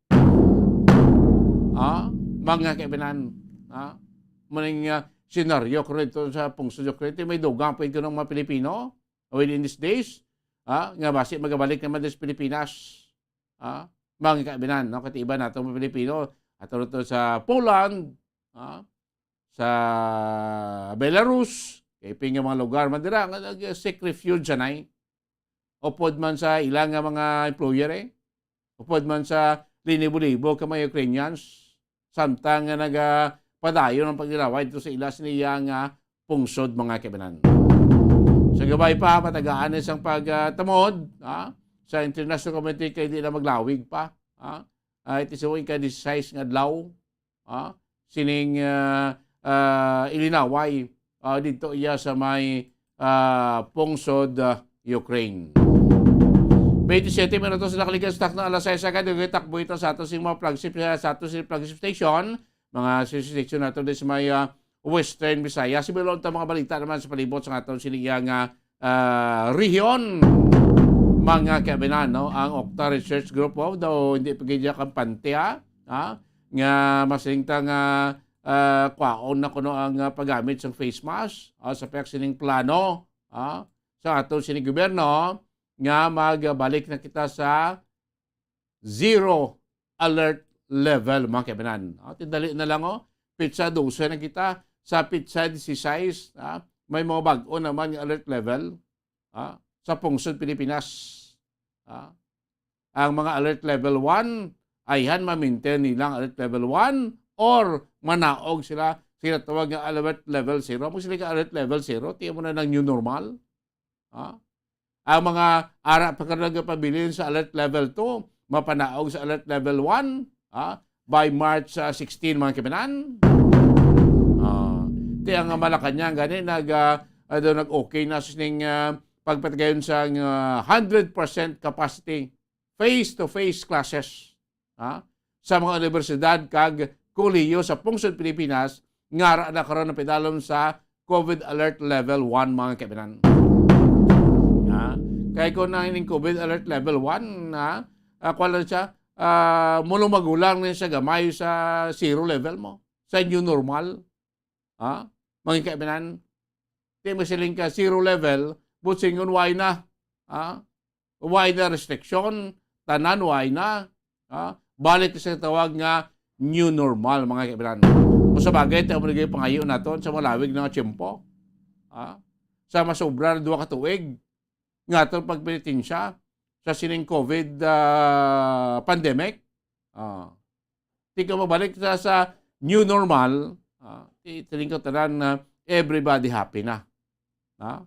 Ah, mga kaibanan. Ah, muning, ah, senaryo ko rito sa pungsod sa Ukraine, may dugang pa ito ng mga Pilipino within these days. Ah, nga basi magabalik naman sa Pilipinas. Ah, mga kaibanan, no? Katiba nato mga Pilipino, ato rito sa Poland, ah, sa Belarus, kay pin nga mga lugar man dira nga nag-seek refuge anay. Upod man sa ila nga mga employer, eh. Upod man sa linibo-libo ka mga Ukrainians, samtang nga nagapadayon ang pagdilaway dito sa ila siniya nga pungsod, mga kaibanan. Sa gabay pa, matagaan na isang pagtamod, ah, sa International Committee kay di na maglawig pa, ah. Ah, iti sa ika-disisais nga adlaw, ah, sining, ah, ah, ilinaway, ah, didto iya sa may, ah, pungsod, ah, Ukraine. Twenty-seven minutos na nakalikas takna alas sais agad, nagtakbo ito sa ato sing mga flagship, sa ato sing flagship station, mga station nato di sa may, ah, Western Visayas. Sibilon ta mga balita naman sa palibot sa aton siniya nga, ah, rehiyon. Mga kaibanan, no? Ang Okta Research Group, oh, daw hindi pa gid kampante, ha? Ha? Nga masingta nga, ah, kwaon na kuno ang, ah, paggamit sang face mask, ah, sa pihak sining plano, ah, sa aton sining gobyerno nga magbalik na kita sa zero alert level, mga kaibanan. Ah, tindali na lang, oh. Petsa dose na kita. Sa petsa dieciséis, ah, may mga bag-o naman nga alert level, ah, sa pungsod Pilipinas. Ah, ang mga alert level one, ayhan ma-maintain nila ang alert level one or manaog sila sa ginatawag nga alert level zero. Mo sila ka alert level zero, tiyan mo na ng new normal. Ah, ang mga ara pa karon nagapabilin sa alert level two, mapanaog sa alert level one, ah, by March, ah, sixteen, mga kaibanan. Ah, ti ang Malacañang gani nag, ah, ah, daw nag-okay na sa sining, ah, pagpatigayon sa, ah, hundred percent capacity face-to-face classes, ha, sa mga universidad kag kolehiyo sa pungsod Pilipinas nga ara na karon napidalom sa COVID Alert Level one, mga kaibanan. Ha? Kay kung na ining COVID Alert Level one, ha, ah, kuwan lang siya, ah, mulumagulang na siya gamay sa zero level mo, sa new normal. Ha? Mga kaibanan, di mo siling ka zero level, but singon way na. Ha? Way na restriction, tanan way na. Ha? Balik sa tawag nga new normal, mga kaibanan. Kung sa bagay, tayo mo nagay pangayo naton sa malawig na nga tiyempo. Ha? Sa masobra na duha ka tuig, nga aton pagpenitensya sa sining COVID, ah, pandemic. Ah. Di ka mabalik sa, sa new normal, ah, ti-, tiling ko tanan na everybody happy na. Ah.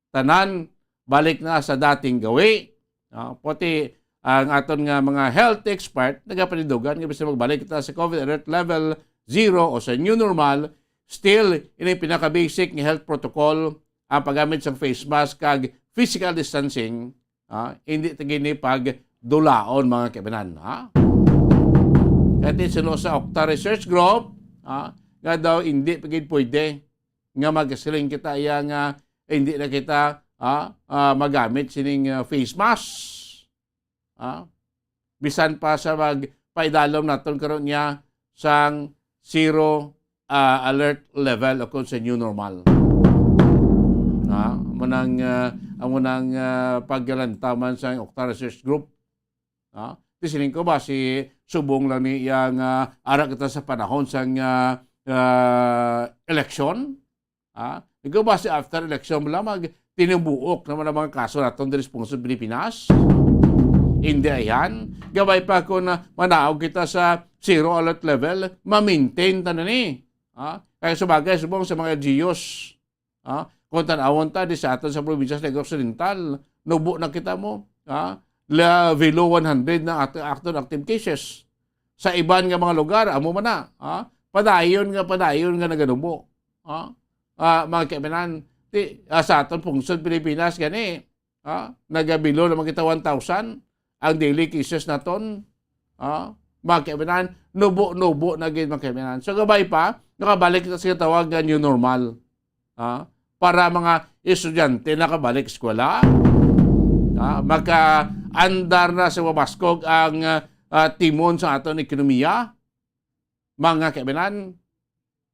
Tanan, balik na sa dating gawi. Ah, pati ang aton nga mga health expert, nagapanidugan nga bisan magbalik kita sa COVID alert level zero o sa new normal, still, ini pinaka-basic nga health protocol, ang paggamit sang face mask kag physical distancing, ah, hindi ta gini pagdulaon, mga kaibanan, ha? Kaya suno sa Okta Research Group, ah, nga daw hindi pa gid pwede nga magasiling kita iya nga hindi na kita, ah, ah, magamit sining, ah, face mask. Ah, bisan pa sa magpaidalom naton karon niya sang zero, ah, alert level o kung sa new normal. Ah, amo nang, ah, amo nang, ah, paggalantaman sa Okta Research Group. Ah, ti siling ko ba si subong lang ni iya nga ara kita sa panahon sang, ah, ah, eleksyon? Ha? Ikaw ba si after election mo lang, mag-, tinubuok naman ang mga kaso naton diri sa pungsod Pilipinas? Hindi ayan. Gabay pa kung na manaog kita sa zero alert level, ma-maintain ta na ni. Ha? Kaya sa bagay, subong sa mga L G Us, ha? Kung tanawon ta, di sa aton sa probinsya sa Negros Oriental, nubo na kita mo. Ha? La, below one hundred na ato, aton active cases. Sa iban nga mga lugar, amo man na. Ha? Padayon nga, padayon nga naganubo. Ah, ah, mga kaibanan, ti, ah, sa aton pungsod Pilipinas gani, ah, nagabilo naman kita one thousand ang daily cases naton. Ah, mga kaibanan, nubo-nubo na gid, mga kaibanan. So, gabay pa, nakabalik na sa tawag nga new normal. Ah, para mga estudyante nakabalik eskwela. Ah, makaandar na sa mabaskog ang, ah, ah, timon sa aton ekonomiya. Mga kaibanan,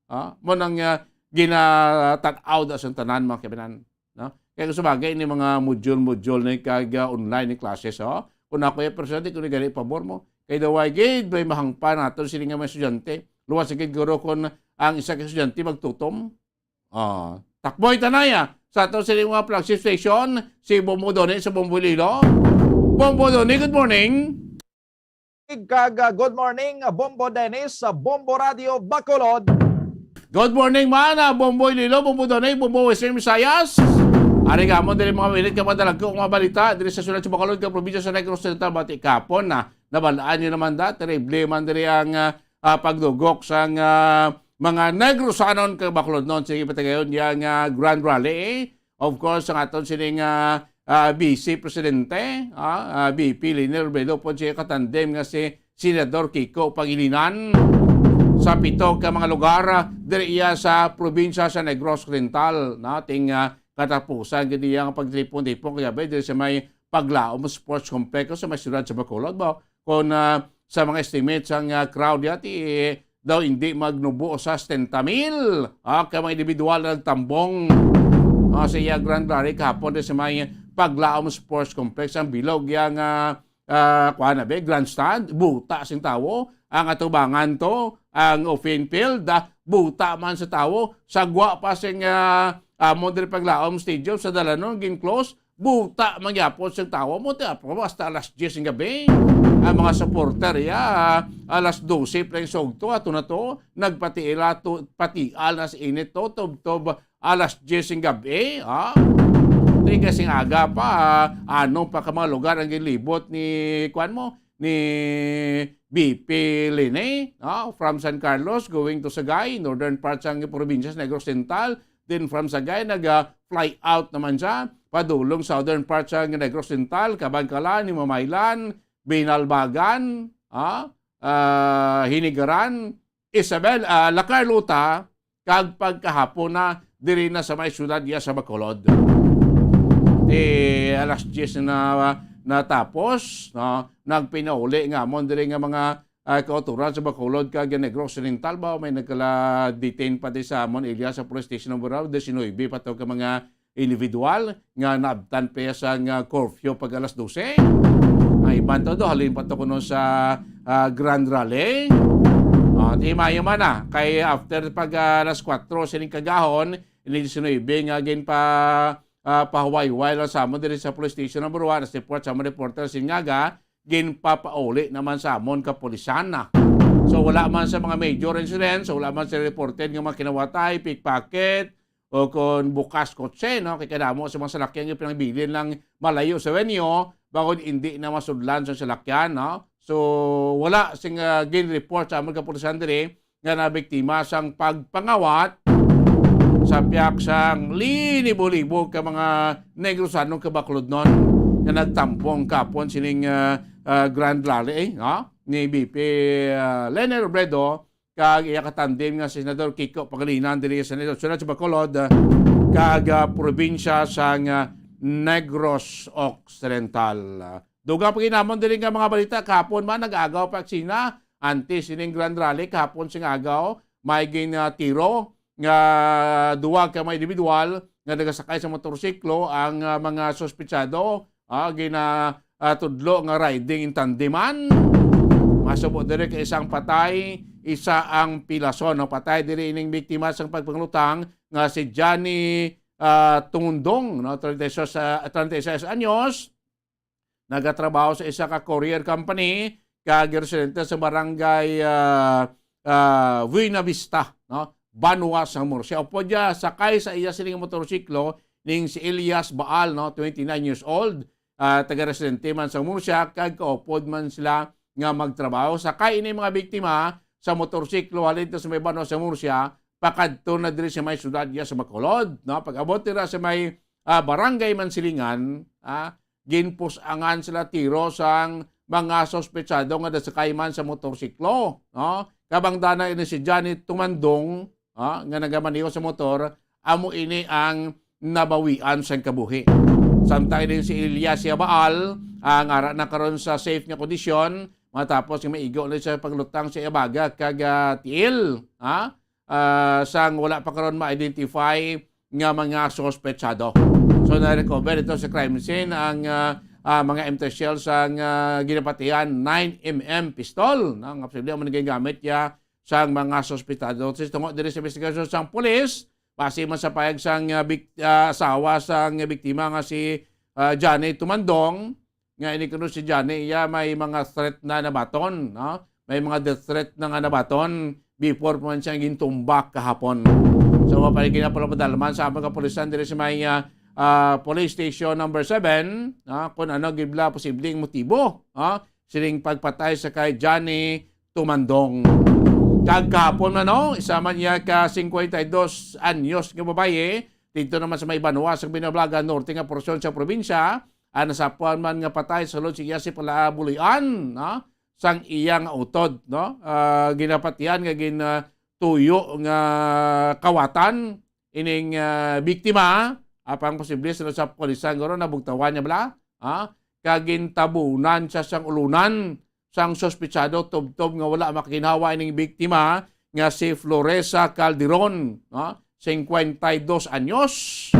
ah, mo nang, ah, ginatan-aw da sa tanan, mga kaibanan, no? Kaya kung sa bagay, ni mga module-module ni kag, ah, online ni classes, oh. Kung ako yung personal, di ko ni gani pabor mo. Kay daway gid, may mahangpan nato sila nga mga estudyante. Luwas gid guro kung ang isa ka estudyante magtutom. Ah, takboy tanaya. Sa ato sila mga flagship station, si Bombo Doni sa Bombo Lilo. Bombo Doni, good morning. Kag, ah, good morning, ah, Bombo Dennis, sa Bombo Radio Bacolod. Good morning man, ah, Bombo Iloilo, Bombo Donay, Bombo Western Visayas. Ari ka mo diri mga minit ka madalagko nga mga balita diri sa syudad sa Bacolod, ka probinsya sa Negros Occidental, bati kapon na nabalaan niyo naman da, terrible man diri ang, ah, ah, pagdugok sang, ah, mga Negrosanon kag Bacolodnon. Sige, patigayon yang, ah, Grand Rally, eh. Of course, ang aton sining, ah, ah, Vice Presidente, ah, ah, V P Leni Robredo, po siya katandem nga si Senador Kiko Pangilinan sa pito ka mga lugar, ah, diri iya sa probinsya sa Negros Oriental, na ting, ah, katapusan gid iya nga pagtipon-tipon kagabi diri sa may Paglaom Sports Complex sa may siyudad sa Bacolod, ba? Kung, ah, sa mga estimates ang, ah, crowd yati, eh, daw hindi magnubo sa setenta mil, ah, ka mga individual na nagtambong, ah, sa iya Grand Rally kahapon sa may Paglaom Sports Complex. Ang bilog yang, ah, ah, kuan na ba, grandstand, buta sing tawo, ang atubangan to, ang open field, ah, buta man sa tawo, sagwa pa sing, ah, amon diri paglaom stadium sa dalanon, gin-close, buta man gyapon sing tawo, mo ti, apo, hasta alas diyes ng gabi. Ang mga supporter, ya, alas dose pa lang sugto, ato na to, nagpatiila to, patial na sa init to, tubtob alas diyes ng gabi, ha? Tigas sing aga pa, ah, ano pa ka mga lugar ang ginlibot ni, kuan mo, ni V P Lene, no? From San Carlos going to Sagay, northern parts sang probinsya sa Negros Oriental, then from Sagay, nag-fly out naman siya, padulong southern parts sang Negros Oriental, Kabankalan, Himamaylan, Binalbagan, ah, ah, Hinigaran, Isabel, ah, La Carlota, kag pagkahapon na diri na sa may siyudad iya sa Bacolod. Ti alas diyes na natapos, no, nagpinauli nga amon diri nga mga, ah, kauturan sa Bacolod kag Negros Oriental ba, may nagkala-detain pa di sa amon area sa Police Station number diecinuebe pa to ka mga individual nga naabtan pa sa nga curfew pag alas dose. Ang iban to do, halin pa to kuno sa, ah, Grand Rally. Ah, ti mayo man na, kay after pag, ah, alas kuwatro sining kagahon, ini diecinuebe nga gin pa, ah, pahuway-huway lang sa amon diri sa police station number one, as report sa amon reporter sin Naga, ginpapauli naman sa amon kapulisan na. So, wala man sa mga major incidents, so wala man sa reported nga mga kinawatay, pickpocket, o kon bukas kotse, no? Kay kadamo sa mga salakyan nga pinangbilin lang malayo sa venue, bangod hindi na masudlan sa salakyan, no? So, wala sing, ah, gin-report sa amon kapulisan diri nga nabiktima sang pagpangawat sa piyak sang linibo-libo ka mga Negrosanong kabaklodnon nga nagtambong kapon sining, ah, ah, Grand Rally, eh, no? Ni V P, ah, Lene Robredo kag iya katandem nga si Senador Kiko Pangilinan diri sa Senado, Senado sa Bacolod, ah, kag, ah, probinsya sang, ah, Negros Occidental. Ah, dugang pa gid namon diri nga mga balita, kahapon man nag-agaw pa sina antes sining Grand Rally kahapon sing agaw, may gin, ah, tiro nga duwa ka mga individual nga nagasakay sa motorsiklo ang, ah, mga suspetsado, ah, gina, ah, tudlo nga riding in tandem man. Masubo diri kay isang patay, isa ang pilason. No? Patay diri ining biktima sang pagpanglutang nga si Johnny, ah, Tungundong, no? Treinta y seis, ah, treinta y seis anyos, nagatrabaho sa isa ka courier company, kag residente sa barangay, ah, ah, Buena Vista, no? Banwa sang Murcia. Upod niya, sakay sa iya sining motorsiklo ning si Elias Baal, no? Twenty-nine years old, ah, taga-residente man sa Murcia, kag kaupod man sila nga magtrabaho. Sakay ini mga biktima sa motorsiklo halin to sa may Banwa sa Murcia, pakadto na diri sa may siyudad niya sa Bacolod, no? Pag-abot nila sa may, ah, barangay Mansilingan, ah, ginpus-angan sila tiro sang mga suspetsado nga nasakay man sa motorsiklo, no? Kabangdanan ini si Johnny Tumandong, ah, nga nagamaneho sa motor, amo ini ang nabawian sang kabuhi. Samtang ini si Elias Yabaal, ang ara na karon sa safe nga kondisyon, matapos nga maigo na sa paglutang sa iya baga kag, ah, tiil, ah, ah, sang wala pa karon ma-identify nga mga suspetsado. So, na-recover ito sa crime scene ang, ah, ah, mga empty shells sang, ah, ginapatihan nine M M pistol, no? Nga posible man gingamit ya sang mga suspetsado. Sa tungo diri sa investigasyon sang pulis, base man sa pahayag sang, ah, bik-, ah, asawa sang biktima nga si, ah, Johnny Tumandong, nga ini kuno si Johnny, iya may mga threat na nabaton, no? May mga death threat na nga nabaton before pa man siya gintumbak kahapon. So, mapaligid na pala padalman sa among kapulisan diri sa may, ah, ah, police station number seven, ah, kung ano gid bala posibleng motibo, ah, sining pagpatay sa kay Johnny Tumandong. Kag kahapon man, no, isa man iya ka cincuenta y dos anyos nga babayi, dito naman sa may Banwa sa Binablagan Norte nga porsyon sa probinsya, ang nasapuan man nga patay sa sulod sa iya si pala bulian, no? Sang iya nga utod, no? Ah, ginapatihan nga gin, ah, tuyo nga kawatan ining, ah, biktima, apang posible sa, sa pulisan guro nabugtawan niya bala, ha? Kag gintabunan siya sang ulunan sang suspetsado tubtob nga wala makaginhawa ining biktima nga si Floresa Calderon, no? Cincuenta y dos anyos.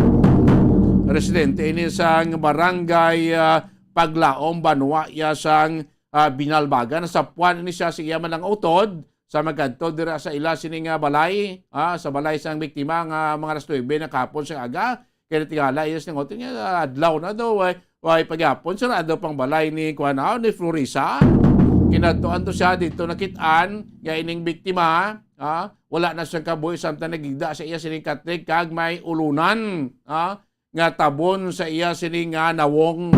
Residente ini sang barangay, ah, paglaom banwa iya sang, ah, Binalbagan. Nasapuan ini siya sa iya man nga utod sa magkadto dira sa ila sini nga balay, ah, sa balay sang biktima nga mga alas nuebe na kahapon sa aga. Kay natingala iya sa utod nga adlaw na daw, way, way pagyapon sa adlaw pang balay ni kuan, ah, ni Florisa. Kinadtuan to siya dito nakit-an nga ining biktima, ah, wala na siyang kabuhi samtang nagigda sa iya sining katlig kag may ulunan, ah, nga tabon sa iya sini nga nawong.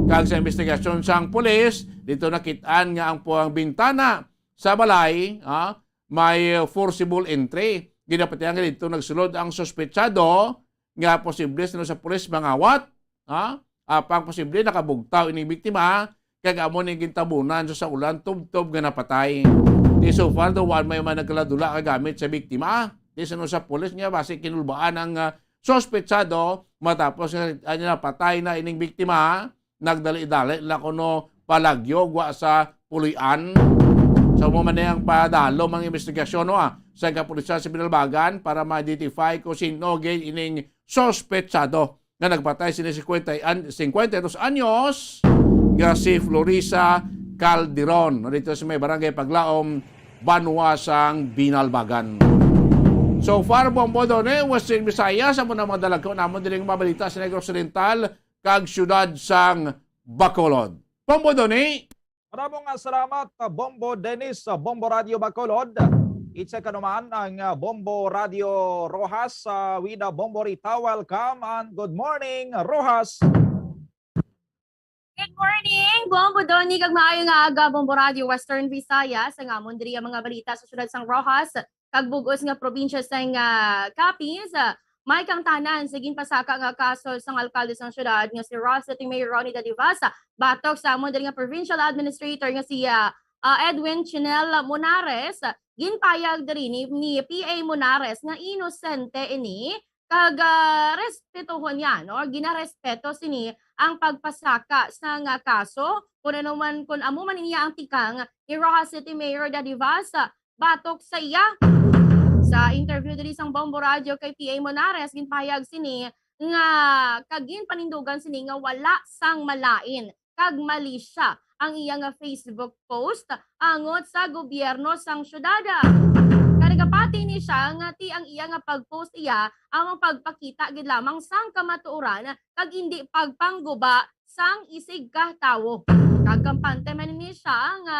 Kag sa investigasyon sang pulis, dito nakit-an nga ang puwang bintana sa balay, ha, may forcible entry. Ginapatihan nga dito nagsulod ang suspetsado nga posible sino sa pulis mangawat, ha? Apang posible nakabugtaw ining biktima, kag amo ni gintabunan sa, sa ulan tubtob nga napatay. Di so far daw, wa may man nagkaladula ka gamit sa biktima. Di sino sa pulis nga basi kinulbaan ang, ah, suspetsado matapos nga, ah, napatay na ining biktima, nagdali-dali na kuno palagyo gwa sa pulian. So, mo man ang padalom ang investigasyon, no, ah, sa kapulisan sa Binalbagan para ma-identify kung sino gid ining suspetsado nga nagpatay sini cincuenta an-, cincuenta y dos anyos nga si Florisa Calderon, no, dito sa may barangay Paglaom, banwa sang Binalbagan. So far, Bombo Donny, Western Visayas, amo na mga dalagko namon diri nga mga balita sa Negros Oriental kag siyudad sang Bacolod. Bombo Donny. Maramong nga salamat, uh, Bombo Dennis, uh, Bombo Radio Bacolod. I-check ka naman ang, uh, Bombo Radio Roxas, uh, with, uh, Bombo Rita. Welcome and good morning, Roxas. Good morning, Bombo Donny, kag maayo nga aga, Bombo Radio Western Visayas. Ang amon diri ang mga balita sa siyudad sang Roxas kag bug-os nga probinsya sang, ah, Capiz. Ah, may kang tanan sa ginpasaka nga kaso sang alkalde sang siyudad nga si Roxas City Mayor Ronnie Dadivas, ah, batok sa amon diri nga provincial administrator nga si, ah, ah, Edwin Chinel Monares. Ginpayag diri ni, ni P A Monares nga inosente ini kag, ah, respetuhon niya, no? Ginarespeto sini ang pagpasaka sang, ah, kaso, kun ano man, kun amo man niya ang tikang ni Roxas City Mayor Daddy Vaz, ah, batok sa iya. Sa interview diri sang Bombo Radio kay P A Monares, ginpahayag sini nga kag ginpanindugan sini nga wala sang malain kag mali siya ang iya nga Facebook post angot sa gobyerno sang syudad. Kag nagapati ni siya nga ti ang iya nga pag-post iya among pagpakita gid lamang sang kamatuoran kag indi pagpangguba sang isig ka tawo. Kag kampante man ni siya nga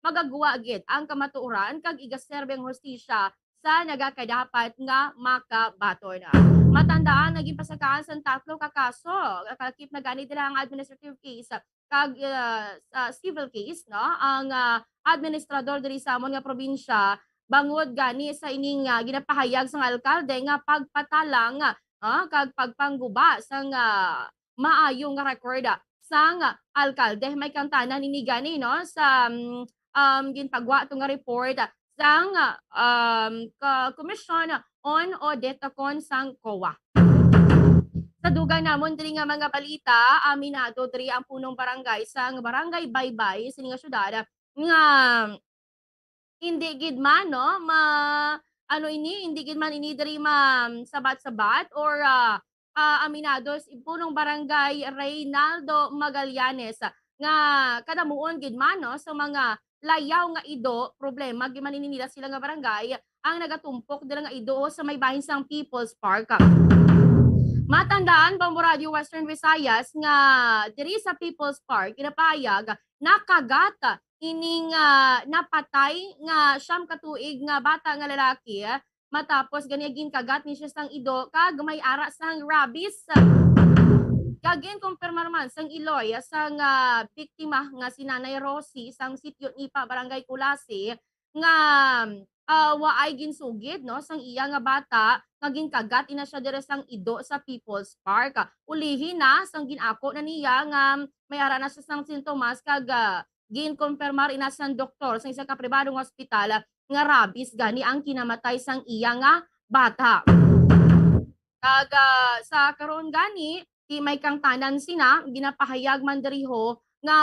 magagwa gid ang kamatuoran kag igaserbe ang hustisya sa nagakadapat nga makabaton. Matandaan nga ginpasakaan sang tatlo ka kaso, kalakip na gani dira ang administrative case kag, ah, sa civil case, no, ang, ah, administrador diri sa amon nga probinsya bangod gani sa ining, ah, ginapahayag sang alkalde nga pagpatalang, ah, kag pagpangguba sang, ah, maayo nga record sang alkalde. May kang tanan ini gani, no, sa, mm, um, ginpagwa to nga report sang, um, ka-, Commission on Audit kon sang COA. Sa dugang namon diri nga mga balita, aminado diri ang punong barangay sang Barangay Baybay sini nga syudad nga hindi gid man, no, ma-, ano ini, hindi gid man ini diri ma-, sabat-sabat or, ah, ah, aminado si punong barangay Reynaldo Magallanes nga kadamuon gid man, no, sa mga layaw nga ido, problema gid man ini nila sila nga barangay, ang nagatumpok dira nga ido sa may bahin sang People's Park. Matandaan, Bombo Radio Western Visayas, nga diri sa People's Park, ginapahayag, nakagat ining, ah, napatay nga siyam ka tuig nga bata nga lalaki, matapos gani ginkagat ni siya sang ido kag may ara sang rabies. Kag ginkumpirmar man sang iloy sang, ah, biktima nga si Nanay Rosie sang Sitio Nipa, Barangay Culasi, nga, ah, waay ginsugid, no, sang iya nga bata nga ginkagat ina siya dira sang ido sa People's Park. Ulihi na sang gin-ako na niya nga may ara na siya sang sintomas kag, ah, ginkonfirmar ina sang doktor sa isa ka pribadong hospital nga rabies gani ang kinamatay sang iya nga bata. Kag, ah, sa karon gani, ti may kangtanan sina, ginapahayag man diriho nga,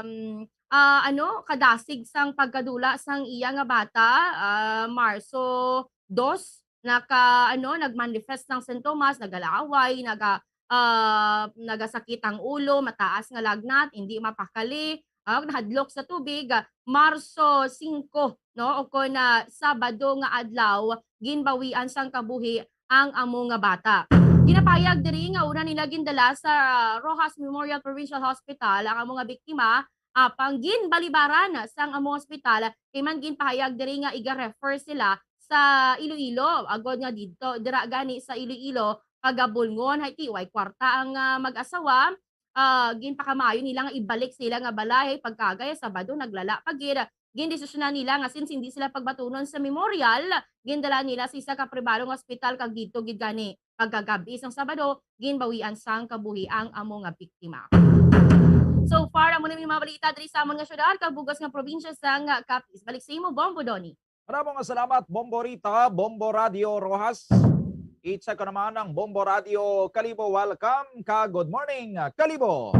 mm, ah, ano, kadasig sang pagkadula sang iya nga bata, ah, Marso dos, naka, ano, nagmanifest ng sintomas, nagalaway, naga-, ah, nagasakit ang ulo, mataas nga lagnat, hindi mapakali, ah, nahadlok sa tubig, ah, Marso singko, no, o kon, ah, Sabado nga adlaw, ginbawian sang kabuhi ang amo nga bata. Ginapahayag diri nga una nila gindala sa Roxas Memorial Provincial Hospital ang amo nga biktima, apang ginbalibaran sang amo nga ospital, kay man ginpahayag diri nga iga-refer sila sa Iloilo, agod nga didto, dira gani sa Iloilo, pagabulngon, hay ti, way kwarta ang, ah, mag-asawa, ah, ginpakamaayo nila nga ibalik sa ila nga balay, hay pagkagay, Sabado, naglala pa gid. Gindesisyonan nila nga since hindi sila pagbatunon sa memorial, gindala nila sa isa ka pribado nga ospital, kag didto gid gani, pagkagabi sang Sabado, ginbawian sang kabuhi ang amo nga biktima. So far, amo na may mga balita diri sa amon nga syudad, kag bug-os nga probinsya sang Capiz. Balik sa imo, Bombo Donny. Maramong nga salamat, Bombo Rita, Bombo Radio Roxas. I-check ko naman ang Bombo Radio Kalibo. Welcome ka. Good morning, Kalibo.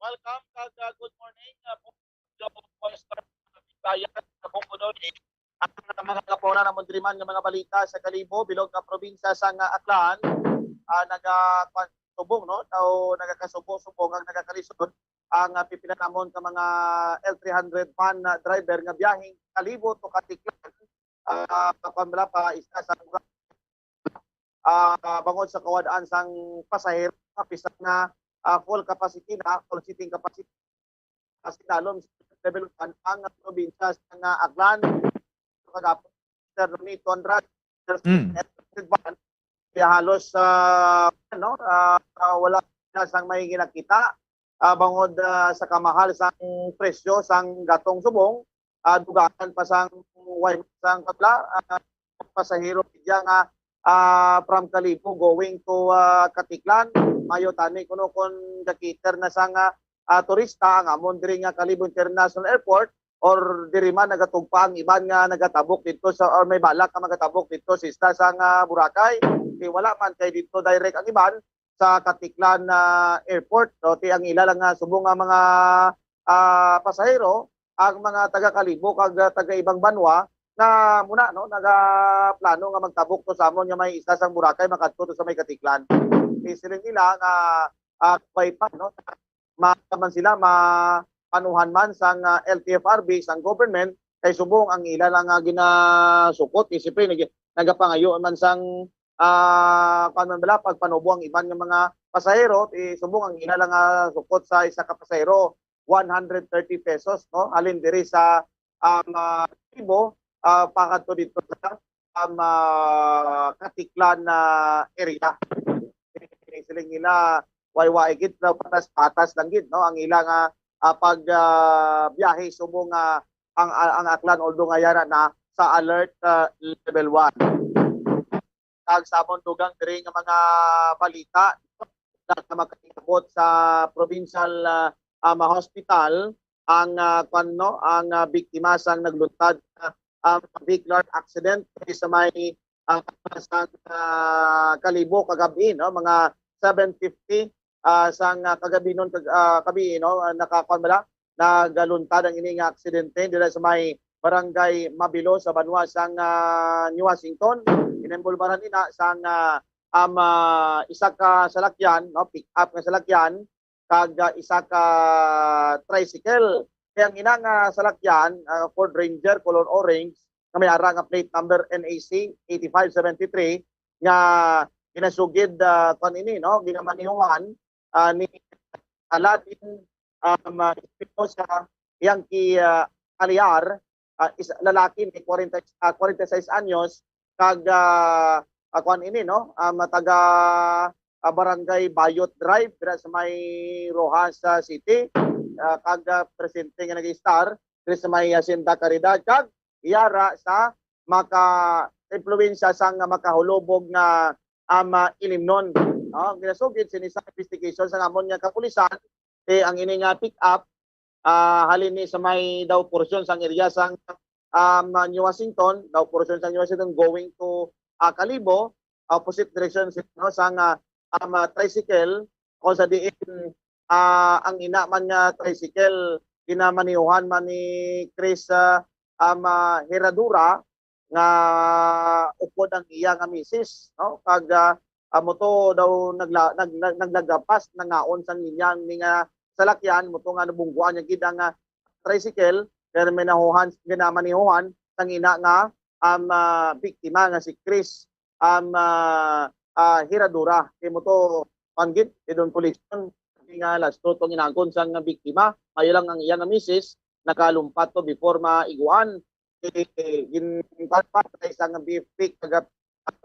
Welcome kag, uh, good morning, uh, Bombo Western Bisaya, sa Bombo Donny. Ang mga kapora namon diri man nga mga balita sa Kalibo, bilog nga probinsya sang, uh, Aklan, uh, naga-, kwan, subong, no? O nagakasubo-subong ang nagakalisod ang, ah, pipila namon ka mga L three hundred van, ah, driver nga biyaheng Kalibo to Caticlan, ah, pa, pa, pa isla sa Bura-, ah, bangod sa kawad-an sang pasahero, nga bisan nga, ah, full capacity na, full seating capacity, ah, sinalom sa level one ang probinsya sa nga Aklan. Kagapon, Sir Ronnie, two hundred, Mm. Kaya halos, ah, ano, ah, ah, wala na sang may ginakita, ah, bangod, ah, sa kamahal sang presyo sang gatong subong, ah, dugangan pa sang way sang kabla, ah, pasahero diya nga, ah, from Kalibo going to, ah, Caticlan, mayo tani kuno kon gakiter na sang, ah, ah, turista ang amon diri nga Kalibo International Airport, or diri man nagatugpa ang iban nga nagatabok didto sa, or may balak nga magatabok didto sa isla sang, ah, Boracay. Kay wala man kay didto direct ang iban sa Caticlan, ah, Airport, no? Ti ang ila lang nga subong nga mga, ah, pasahero, ang mga taga Kalibo kag, ah, taga ibang banwa nga muna, no, nagaplano nga magtabok to sa amon nga may isla sang Boracay, makadto to sa may Caticlan. Ti siling nila nga, ah, kabay pa, no? Ma-, man sila, mapanuhan man sang, ah, L T F R B, sang government, kay subong ang ila lang nga ginasukot, kay siyempre, nag-, nagapangayo man sang, ah, kuwan man bala, pagpanubo ang iban nga mga pasahero, eh, subong ang ila lang nga sukot sa isa ka pasahero, one hundred thirty pesos, no? Halin diri sa, um, ah, Cebu, ah, pakadto dito sa, um, ah, Caticlan na area. Siling nila, way-way gid, no, patas-patas lang gid, no, ang ila nga, ah, pag, ah, biyahe subong nga ang, ang Aklan, although nga yara na sa alert, ah, level one. Kag sa amon dugang diri nga mga balita, na makakabot sa provincial, ah, ah, ma-, hospital ang, ah, kwan, no, ang, ah, biktima sang nagluntad, ah, ang vehicular accident sa may, ah, sa, ah, Kalibo kagabi, no, mga seven fifty, ah, sang, ah, kagabi nun, kag-, ah, kabi, no, ah, nakakuan bala, nagaluntad ang ini nga aksidente dira sa may Barangay Mabilo sa banwa sang, ah, New Washington. Ginambulbaran ina sang, ah, um, ah, isa ka salakyan, no, pick up nga salakyan, kag, ah, isa ka tricycle. Kaya ang ina nga salakyan, ah, Ford Ranger color orange, nga may ara nga plate number N A C eighty-five seventy-three, nga ginasugid, ah, kwan ini, no, ginamanihuan, ah, ni Aladin, um, ah, Espinosa, Yankee, ah, Aliar, ah, is-, lalaki ni kwarenta, ah, kwarenta y seis anyos, kag, ah, ah, kwan ini, no, ah, mataga, ah, Barangay Bayot Drive, dira sa may Roxas, ah, City, ah, kag, ah, presente nga nag-istar diri sa may Hacienda Caridad, kag yara sa maka-impluwensya sang makahulubog nga, um, ah, ilimnon. No? Ginasugid sini sa investigation sa amon nga kapulisan, eh, ang ini nga pick-up, ah, halin ni sa may daw porsyon sang area sang, um, New Washington, daw porsyon sang New Washington going to, ah, Kalibo, opposite direction si, no, sang, ah, um, ah, tricycle, kung sa diin, ah, ang ina man nga tricycle, ginamanihuan man ni Chris, ah, um, ah, Herradura, nga ukod ang iya nga misis, no? Kag, ah, amo to daw nagla-, nag-, nag-, naglagapas, nangaon sang linya ni nga salakyan, mo to nga nabungguan niya gid ang, ah, tricycle, pero may nahuhan, ginamanihuhan sang ina nga, um, ah, biktima nga si Chris, um, ah, ah, Hiradura. Kay mo to, panggit, idon police nga last to tong inagon sang biktima. Mayo lang ang iya nga misis, nakalumpat to before maiguan. Eh, gin-, patay sang B F P, kag, ah,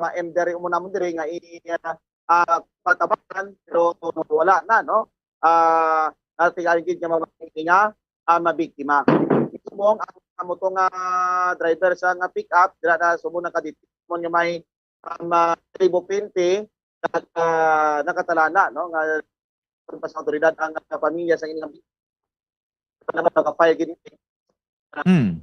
ma-M diri, umuna mo diri nga i-, ah, ah, patabangan, pero wala na, no? Ah, natingala gid nga mamatay niya, ah, mabiktima. Subong ang, ang moto nga driver sa nga pick-up, dira na subong nakadetect mo nga may, um, ah, tribo twenty, nag-, ah, nakatalana, no, nga pa sa awtoridad ang, ah, pamilya sa ilang naman naka-file gid. Hmm.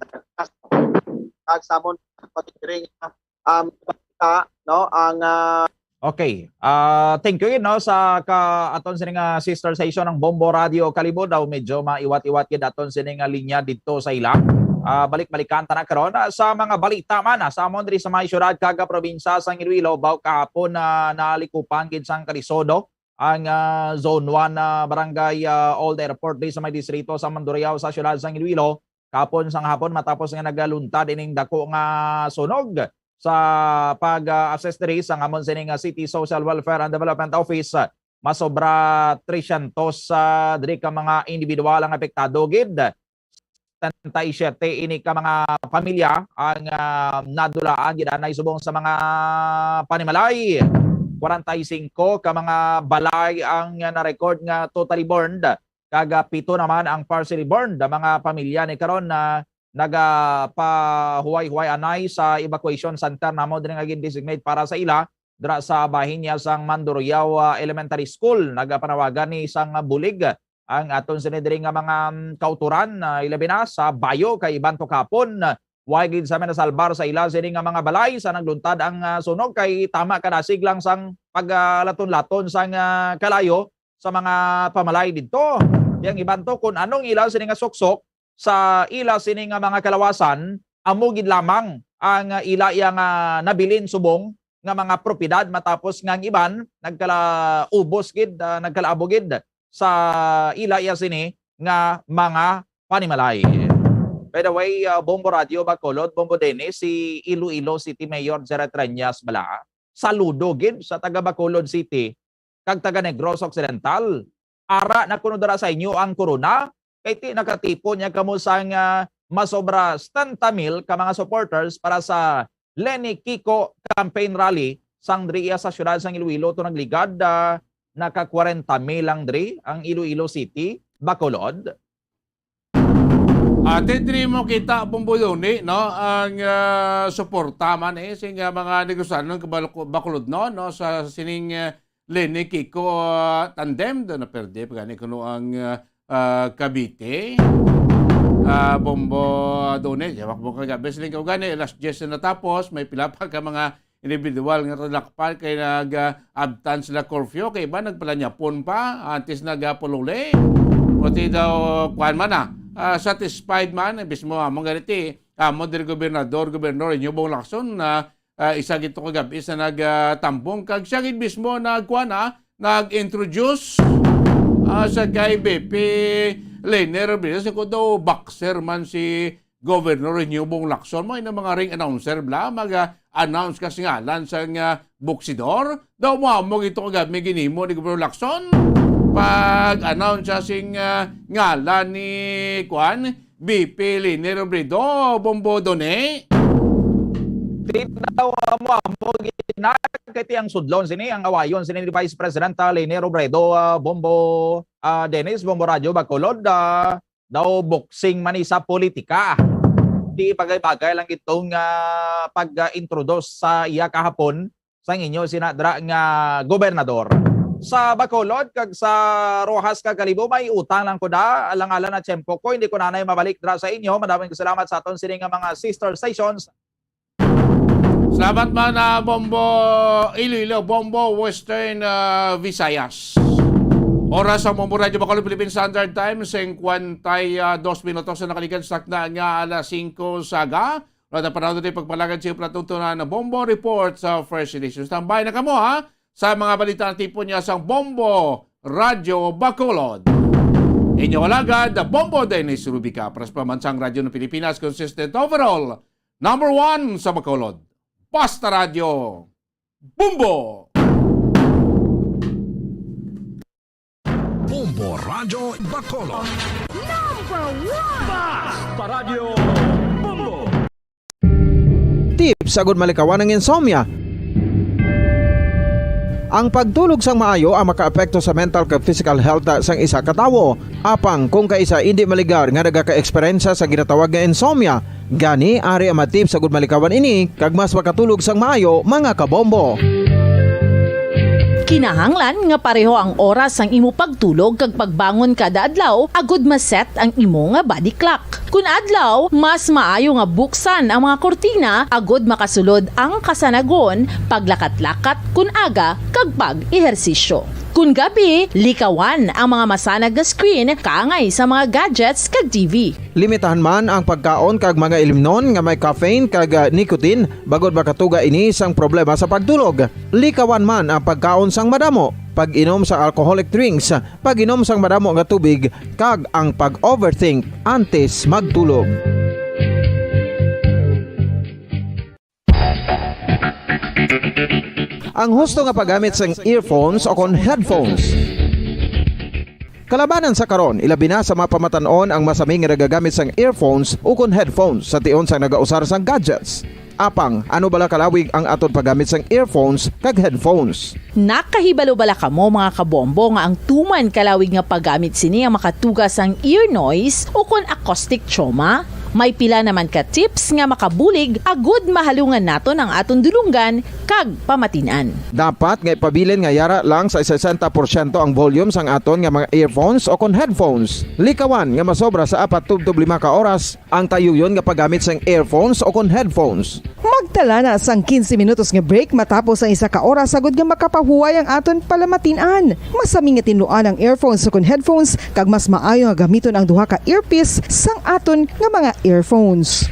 Nagsamon pati diri nga, um, balita, no, ang, ah, Okay. Ah, thank you, no, sa ka aton sini nga sister station ang Bombo Radio Kalibo. Daw medyo maiwat-iwat gid aton sini nga linya didto sa ila. Ah, balik-balikan ta na karon, ah, sa mga balita man, ah, sa amon diri sa may syudad kag probinsya sang Iloilo. Baw kahapon na nalikupan gid sang kalisodo ang, ah, Zone one, ah, Barangay, ah, Old Airport diri sa may distrito sa Mandurriao sa siyudad sang Iloilo. Kahapon sang hapon, matapos nga nagaluntad ining dako nga sunog, sa pag, ah, assess diri sang amon sini nga City Social Welfare and Development Office, masobra tresyentos, ah, diri ka mga individual ang apektado gid. Setenta y siete ini ka mga pamilya ang, ah, nadulaan gid anay subong sa mga panimalay. Kwarenta y singko ka mga balay ang, ah, na-record nga totally burned, kag, ah, pito naman ang partially burned. Ang mga pamilya ni karon na nagapahuway-huway anay sa evacuation center namo diri nga gin-designate para sa ila dira sa bahin niya sang Mandurriao, ah, Elementary School. Nagapanawagan ni sang bulig ang aton sini diri nga mga, mm, kautoran, ah, ilabi na sa Bayo kay Banto kahapon. Way gid sa may nasalbar sa ila sini nga mga balay sa nagluntad ang, ah, sunog kay tama kadasig lang sang paglaton-laton sang, ah, kalayo sa mga pamalay didto. Yang iban to, kun anong ila sini nga suksok sa ila sini nga mga kalawasan, amo gid lamang ang, ah, ila iya nga nabilin subong nga mga propiedad, matapos nga ang iban nagkalaubos gid, ah, nagkalaabo gid sa ila iya sini nga mga panimalay. By the way, ah, Bombo Radio Bacolod, Bombo Dennis, si Iloilo City Mayor Jerry Treñas bala, saludo gid sa taga Bacolod City kag taga Negros Occidental. Ara na kuno dira sa inyo ang corona, kay ti nakatipon niya kamo sang, ah, masobra setenta mil ka mga supporters para sa Leni Kiko campaign rally sang diri iya sa siyudad sang Iloilo to nagligad, ah, naka kwarenta mil lang diri ang Iloilo City, Bacolod. Ate, diri mo kita, Bombo Loni, no, ang, ah, suporta man, eh, sing, ah, mga negosyanon kag Bacolod, no, no, sa sining, ah, Leni Kiko, ah, tandem. Do na perde pa gani kuno ang, ah, ah, Cavite. Ah, Bombo Done, yawak mo kagabi siling ka gani, alas diyes na natapos, may pila pa ka mga individual nga talakpan kay nag, ah, abtan sila curfew, kay iba nagpalanyapon pa, antes nagapululi. Pati daw, kuan man na, ah, satisfied man, mismo among ganiti, amo diri gobernador, gobernador Reño Bong Lacson na, ah, isa gid to kagab-i sa nag, ah, tambong, kag siya gid mismo nagkuan, ah, nag-introduce, ah, sa kay B P Leni Robredo, sa ko daw boxer man si Governor Reño Bong Lacson, mo ina mga ring announcer bla, mag-announce ka sa ngalan sa nga boksidor. Daw mo amo gito kagab may ginimo ni Governor Lacson. Pag-announce siya sing, ah, ngalan ni, kuan, B P Leni Robredo, Bombo Done. Di daw amo amo ginag kay ti ang sudlon sini ang awayon sini ni Vice President, ah, Leni Robredo, ah, Bombo, ah, Dennis, Bombo Radyo Bacolod, ah, daw boxing man ni sa politika. Di bagay-bagay lang itong, ah, pag-introduce sa iya kahapon sang inyo sina dra nga gobernador. Sa Bacolod kag sa Roxas kag Kalibo, may utang lang ko da, alang-alang na tiyempo ko, hindi ko nanay mabalik dra sa inyo. Madaming salamat sa aton sini nga mga sister stations. Salamat man, ah, Bombo Iloilo, Bombo Western, ah, Visayas. Oras sa Bombo Radyo Bacolod Philippine Standard Time, singkwenta y dos minutos na nakaligad sa takna nga alas singko sa aga. Wala ta panahon, ito pagpalagad sa iyo, platungtunan na Bombo Report sa First Edition. Standby na kamo, ha? Sa mga balita na tipo niya sang Bombo Radyo Bacolod. Inyo alagad, Bombo Dennis Rubica, para sa Pamansang Radyo ng Pilipinas, consistent overall, number one sa Bacolod. Basta Radyo, Bombo! Bombo Radyo Bacolod. Number one! Basta Radyo Bombo! Tips agud malikawan ang insomnia. Ang pagtulog sang maayo ang makaapekto sa mental kag physical health sang isa ka tawo. Apang kung kaisa indi maligar nga nagaka-eksperyensya sa ginatawag nga insomnia, gani ari ang mga tips agud malikawan ini kag mas makatulog sang maayo, mga kabombo. Kinahanglan nga pareho ang oras sang imo pagtulog kag pagbangon kada adlaw agud ma-set ang imo nga body clock. Kun adlaw, mas maayo nga buksan ang mga kurtina agud makasulod ang kasanagon, paglakat-lakat kun aga, kag pag-ehersisyo. Kun gabi, likawan ang mga masanag nga screen kaangay sa mga gadgets kag T V. Limitahan man ang pagkaon kag mga ilimnon nga may caffeine kag, ah, nicotine, bangod makatuga ini sang problema sa pagtulog. Likawan man ang pagkaon sang madamo, pag-inom sa alcoholic drinks, pag-inom sang madamo nga tubig, kag ang pag-overthink antes magtulog. Ang husto nga paggamit sang earphones o kon headphones. Kalabanan sa karon, ilabi na sa mga pamatan-on ang masami nga nagagamit sang earphones o kon headphones sa tion sang nagausar sang gadgets. Apang, ano bala kalawig ang aton paggamit sang earphones kag headphones? Nakahibalo bala kamo, mga kabombo, nga ang tuman kalawig nga paggamit sini ang makatuga sang ear noise o kon acoustic trauma? May pila naman ka tips nga makabulig agud mahalungan naton ang aton dulonggan kag pamatin-an. Dapat nga ipabilin nga yara lang sa sesenta porsyento ang volume sang aton nga mga earphones o kon headphones. Likawan nga masobra sa apat tubtob lima ka oras ang tayuyon nga paggamit sang earphones o kon headphones. Magtala na sang quince minutos nga break matapos ang isa ka oras agud nga makapahuway ang aton palamatin-an. Masami nga tinluan ang earphones o kon headphones, kag mas maayo nga gamiton ang duha ka earpiece sang aton nga mga earphones.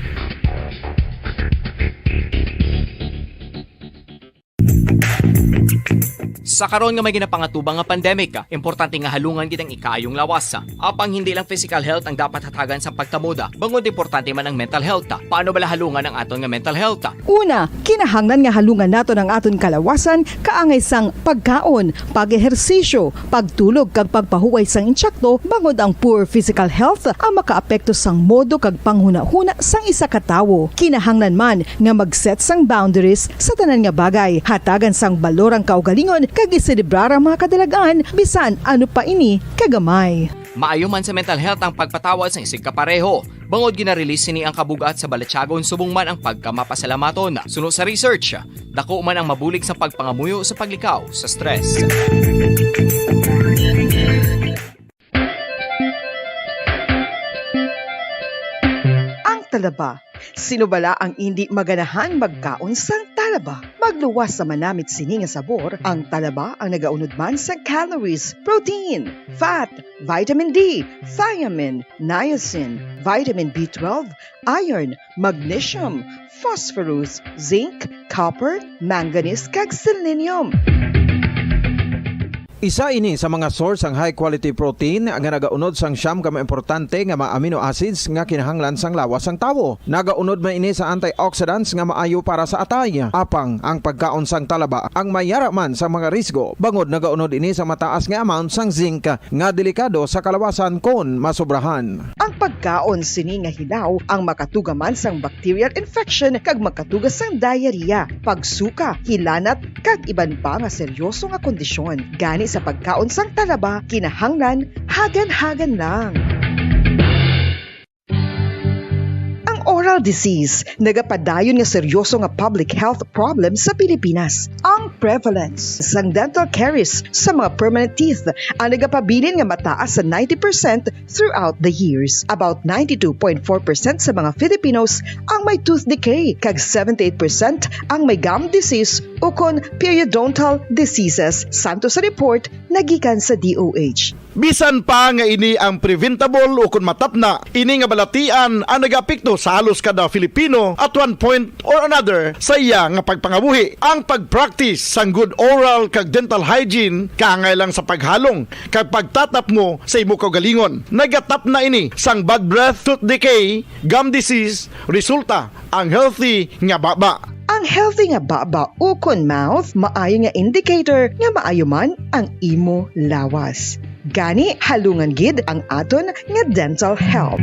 Sa karon nga may ginapangatubang nga pandemic, importante nga halungan gid ang ikaayong lawas. Apang hindi lang physical health ang dapat hatagan sang pagtamod, bangod importante man ang mental health. Paano bala halungan ang aton nga mental health? Una, kinahanglan nga halungan naton ang aton kalawasan kaangay sang pagkaon, pag-ehersisyo, pagtulog kag pagpahuway sang insakto, bangod ang poor physical health ang makaapekto sang modo kag panghunahuna sang isa ka tawo. Kinahanglan man nga mag-set sang boundaries sa tanan nga bagay, hatagan sang balor ang kaugalingon kag iselebrar ang mga kadalag-an, bisan ano pa ini kagamay. Maayo man sa mental health ang pagpatawad sang isigkapareho, bangod gina-release sini ang kabug-at sa balatyagon subong man ang pagkamapasalamaton. Suno sa research, dako man ang mabulig sa pagpangamuyo sa paglikaw sa stress. Ang talaba. Sino bala ang indi maganahan magkaon sang talaba? Magluwas sa manamit sini nga sabor, ang talaba ang nagaunod man sa calories, protein, fat, vitamin D, thiamine, niacin, vitamin B twelve, iron, magnesium, phosphorus, zinc, copper, manganese, kag selenium. Isa ini sa mga source sang high quality protein nga nagaunod sang siyam ka mga importante nga mga amino acids nga kinahanglan sang lawas sang tawo. Nagaunod man ini sa antioxidants nga maayo para sa atay. Apang ang pagkaon sang talaba ang may yara man sa mga risgo, bangod nagaunod ini sa mataas nga amount sang zinc nga delikado sa kalawasan kon masobrahan. Ang pagkaon sini nga hilaw ang makatuga man sang bacterial infection kag makatuga sang diarrhea, pagsuka, hilanat, kag iban pa nga seryoso nga kondisyon. Gani sa pagkaon sang talaba, kinahanglan hagan-hagan lang. Ang oral disease nagapadayon nga seryoso nga public health problem sa Pilipinas. Ang prevalence sang dental caries sa mga permanent teeth ang nagapabilin nga mataas sa ninety percent throughout the years. About ninety-two point four percent sa mga Filipinos ang may tooth decay, kag seventy-eight percent ang may gum disease ukon periodontal diseases, santo sa report nga gikan sa D O H. Bisan pa nga ini ang preventable ukon matapna, ini nga balatian ang nagaapekto sa halos kada Filipino at one point or another sa iya nga pagpangabuhi. Ang pag-practice sang good oral kag dental hygiene kaangay lang sa paghalong kag pagtatapngo sa imo kaugalingon. Nagatapna ini sang bad breath, tooth decay, gum disease, resulta ang healthy nga baba. Ang healthy nga baba ukon mouth maayo nga indicator nga maayo man ang imo lawas. Gani, halungan gid ang aton nga dental health.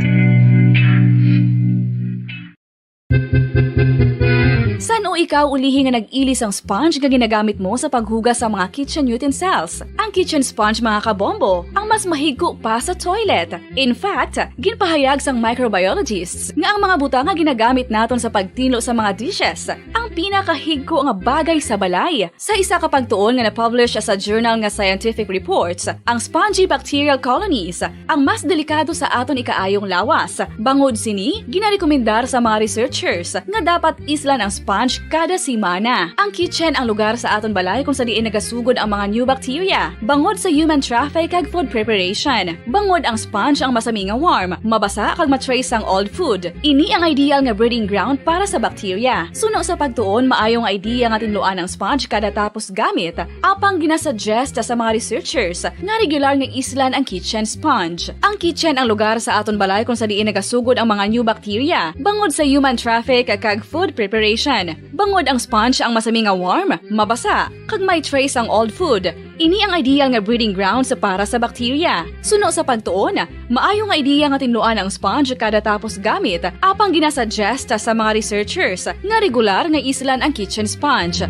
San-o ikaw ulihi nga nag-ili sang sponge nga ginagamit mo sa paghugas sa mga kitchen utensils? Ang kitchen sponge, mga kabombo, ang mas mahigko pa sa toilet. In fact, ginpahayag sang microbiologists nga ang mga butang nga ginagamit naton sa pagtinlo sa mga dishes ang pinakahigko nga bagay sa balay. Sa isa ka pagtuon nga na-publish sa journal nga Scientific Reports, ang spongy bacterial colonies ang mas delikado sa aton ikaayong lawas. Bangod sini, ginarekomendar sa mga researchers nga dapat islan ang sponge kada semana. Ang kitchen ang lugar sa aton balay kung sa diin nagasugod ang mga new bacteria, bangod sa human traffic kag food preparation. Bangod ang sponge ang masami nga warm, mabasa kag ma-trace ang old food. Ini ang ideal nga breeding ground para sa bacteria. Suno sa pagtuon, maayo nga idea nga tinluan ang sponge kada tapos gamit, apang ginasuggest sa mga researchers nga regular nga islan ang kitchen sponge. Ang kitchen ang lugar sa aton balay kung sa diin nagasugod ang mga new bacteria, bangod sa human traffic kag food preparation. Bangod ang sponge ang masami nga warm, mabasa, kag may trace ang old food. Ini ang ideal nga breeding grounds para sa bacteria. Suno sa pagtuon, maayo nga ideya nga tinluan ang sponge kada tapos gamit, apang ginasuggest sa mga researchers nga regular nga islan ang kitchen sponge.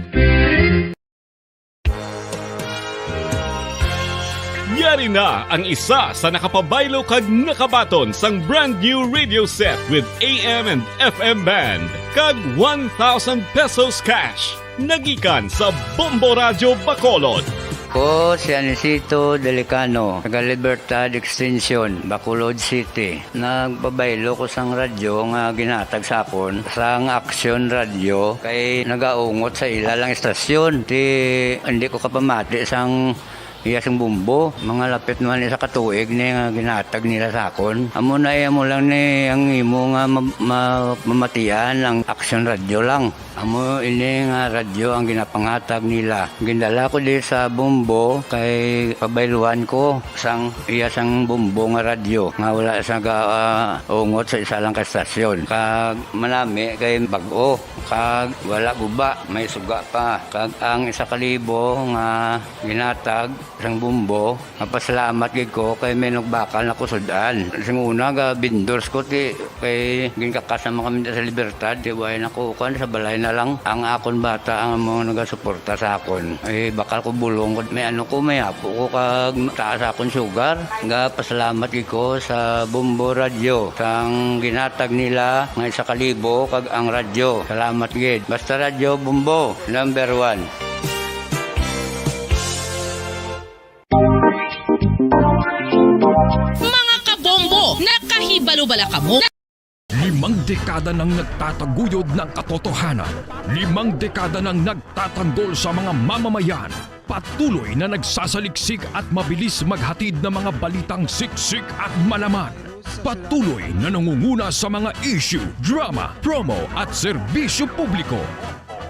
Yari na ang isa sa nakapabaylo kag nakabaton sang brand new radio set with A M and F M band kag one thousand pesos cash. Nagikan sa Bombo Radyo Bacolod. Ko si Anisito Delicano, taga Libertad Extension, Bacolod City. Nagpabaylo ko sang radyo nga ginhatag sa akon sang Aksyon Radyo kay nagaungot sa ila lang istasyon. Ti, hindi ko kapamati sang iya sing bombo. Mga lapit naman isa ka tuig ni nga ginhatag nila sa akon. Amo na iya mo lang ni ang imo nga ma-, ma-, mamatian ang Aksyon Radyo lang. Amo ini nga radyo ang ginapangatag nila. Gindala ko di sa Bombo kay pabayluan ko sang iya sang Bombo nga radyo nga wala sa ga, ah, ungot sa isa lang ka estasyon. Kag manami kay bag-o, kag wala guba, may suga pa. Kag ang isa ka libo nga ginatag sang Bombo, mapasalamat gid ko kay may nagbakal na ko sud-an. Sing una, ga vendors ko ti kay ginkakas naman kami sa Libertad, ti way na ko kuan, sa balay na lang. Ang akon bata ang amo nagasuporta sa akon. Ay, bakal ko bulong ko, may ano ko, may apo ko, kag taas akon sugar. Ga pasalamat gid ko sa Bombo Radyo sang ginatag nila nga isa ka libo kag ang radyo. Salamat gid. Basta Radyo Bombo, number one. Mga kabombo, nakahibalo bala kamo? Limang dekada nang nagtataguyod ng katotohanan. Limang dekada nang nagtatanggol sa mga mamamayan. Patuloy na nagsasaliksik at mabilis maghatid ng mga balitang siksik at malaman. Patuloy na nangunguna sa mga issue, drama, promo at serbisyo publiko.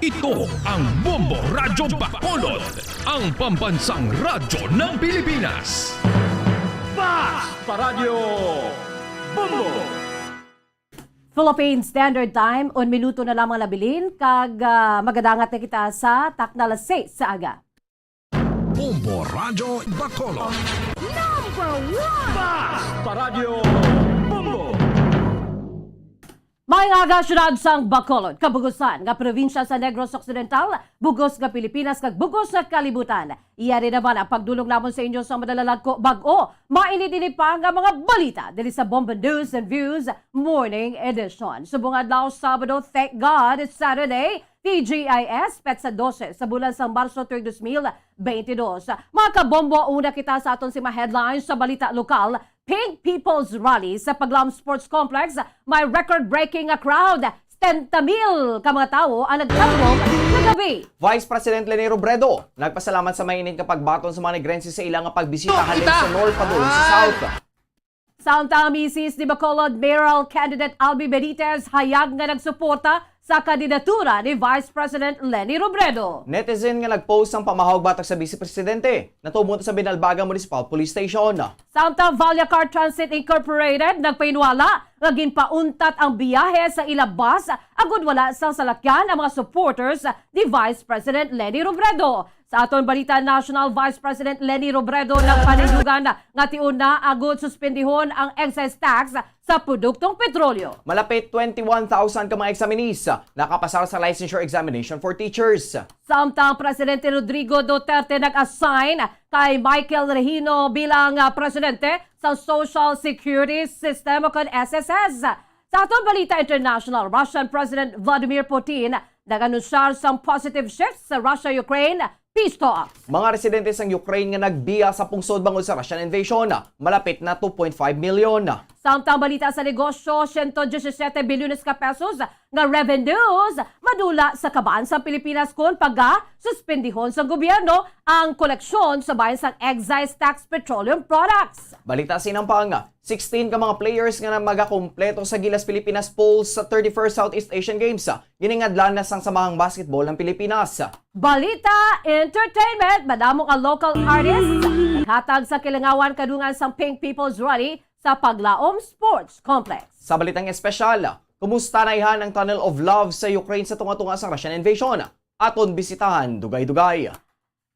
Ito ang Bombo Radyo Bacolod, ang pambansang radyo ng Pilipinas. Fast Paradyo Bombo! Philippine Standard Time, un minuto na lamang nabilin, kag, ah, magadangat na kita sa takna alas sais sa aga. Bombo Radyo Bacolod. Number one! Fast Paradyo Bombo! Maayong aga, syudad sang Bacolod, kabugusan nga probinsya sa Negros Occidental, bugos nga Pilipinas, kag bugos nga kalibutan. Iya rin naman ang pagdulong namon sa inyo sa madalalag ko bag-o, mainit-init pa nga mga balita diri sa Bombo News and Views Morning Edition. Subong adlaw, Sabado, thank God, it's Saturday, T G I S, petsa dose sa bulan sang Marso, tuig dos mil beintidos. Mga kabombo, una kita sa aton sima headlines sa balita lokal. Pink People's Rally sa Paglam Sports Complex, may record-breaking nga crowd. Setenta mil ka mga tawo ang nagtambong, naga Vice President Leni Robredo nagpasalamat sa mainit nga pagbaton sa mga Negrense sa ila nga pagbisita halin sa north padulong sa south. Samtang ang misis ni Bacolod Mayoral Candidate Albi Benitez hayag nga nagsuporta sa kandidatura ni Vice President Leni Robredo. Netizen nga nag-post sang pamahawag batok sa Vice Presidente natubong sa Binalbagan Municipal Police Station. Samtang Vallecar Transit Incorporated nagpahinwala nga ginpauntat ang biyahe sa ila bus agud wala sang salakyan ang mga supporters ni Vice President Leni Robredo. Sa aton balita national, Vice President Leni Robredo nagpanindugan nga tion na agud suspendihon ang excise tax sa produktong petrolyo. Malapit twenty-one thousand ka mga examinees nakapasar sa licensure examination for teachers. Samtang Presidente Rodrigo Duterte nag-assign kay Michael Regino bilang, ah, presidente sa Social Security System o kon S S S. Sa aton balita international, Russian President Vladimir Putin nag-anunsyar sang positive shift sa Russia-Ukraine peace talks. Mga residente sang Ukraine nga nagbiya sa pungsod bangod sa Russian invasion, malapit na two point five million. Samtang balita sa negosyo, siyento diyesisete bilyones ka pesos nga revenues madula sa kaban sa Pilipinas kon paga-suspendihon sa gobyerno ang koleksyon sa bahin sang excise tax petroleum products. Balita sa inampang, sixteen ka mga players nga na magakumpleto sa Gilas Pilipinas Pools sa thirty-first Southeast Asian Games, ah, giningadlan na sang Samahang Basketball ng Pilipinas. Balita Entertainment, madamo nga local artists naghatag sa kilangawan kadungan sang Pink People's Rally sa Paglaom Sports Complex. Sa balitang espesyal, kumusta na ihan ang Tunnel of Love sa Ukraine sa tunga-tunga sang Russian invasion? Aton bisitahan dugay-dugay.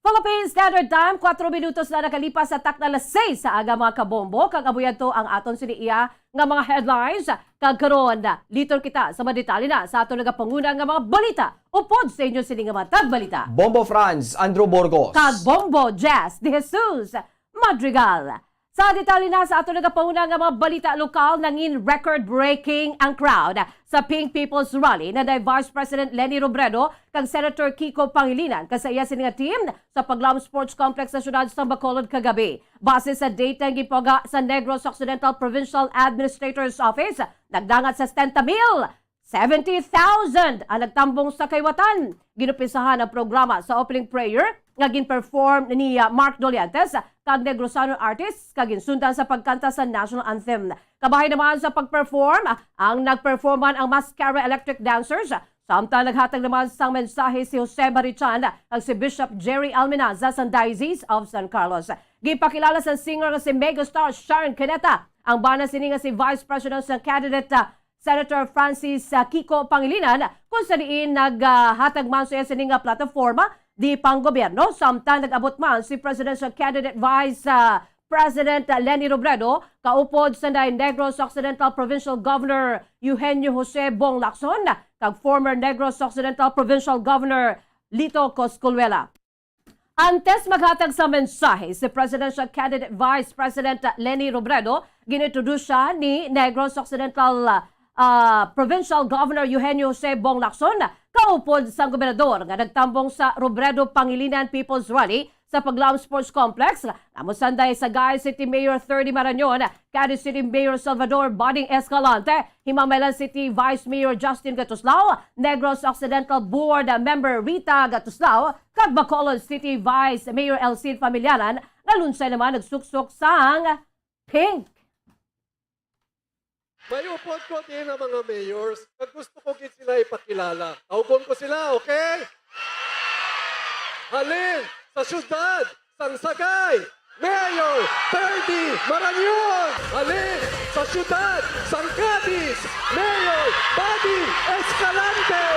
Philippine Standard Time, kwatro minutos na nakalipas sa takna alas seis sa aga, mga kabombo, kag amo yadto ang aton sini iya nga mga headlines. Kag karon, liton kita sa mga detalye na sa aton nagapanguna nga mga balita. Upod sa inyo sini nga mga tagbalita, Bombo Franz Andrew Burgos kag Bombo Jess De Jesus Madrigal. Sa detalye na sa aton nagapanguna nga mga balita lokal, nangin record-breaking ang crowd sa Pink People's Rally na day Vice President Leni Robredo kag Senator Kiko Pangilinan kag sa iya sini nga team sa Paglaom Sports Complex sa siyudad sa Bacolod kagabi. Base sa data nga ginpaga sa Negros Occidental Provincial Administrator's Office, nagdangat sa setenta mil seventy thousand ang nagtambong sa kaliwatan. Ginumpisahan ang programa sa opening prayer nga gin-perform ni, ah, Mark Doliantes kag Negrosano artists kag ginsundan sa pagkanta sa national anthem. Kabahin naman sa pag-perform, ang nag-perform man ang Mascara Electric Dancers, samtang naghatag naman sang mensahe si Jose Marichan kag si Bishop Jerry Almenaza sa Diocese of San Carlos. Ginpakilala sa singer nga si megastar Sharon Cuneta ang bana sini nga si Vice Presidential candidate, ah, Senator Francis, ah, Kiko Pangilinan, kung sa diin naghatag man siya sini nga plataforma di panggobyerno, samtang nag-abot man si presidential candidate Vice, ah, President Leni Robredo kaupod sanday Negros Occidental Provincial Governor Eugenio Jose Bong Lacson kag former Negros Occidental Provincial Governor Lito Cosculuela. Antes maghatag sa mensahe si presidential candidate Vice President Leni Robredo, gin-introduce siya ni Negros Occidental, ah, Provincial Governor Eugenio Jose Bong Lacson, kaupod sang gobernador nga nagtambong sa Robredo Pangilinan People's Rally sa Paglaom Sports Complex, nga amo sanday sa Guy City Mayor Thirdy Marañon, Cadiz City Mayor Salvador Buddy Escalante, Himamaylan City Vice Mayor Justin Gatuslao, Negros Occidental Board Member Rita Gatuslao, kag Bacolod City Vice Mayor Elcid Familiaran, nga lunsay naman nagsuksok sang pink. May upod ko din ang mga mayors, kag gusto ko gid sila ipakilala. Tawgon ko sila, okay? Halin sa siyudad sang Sagay, Mayor Thirdy Marañon. Halin sa siyudad sang Cadiz, Mayor Buddy Escalante.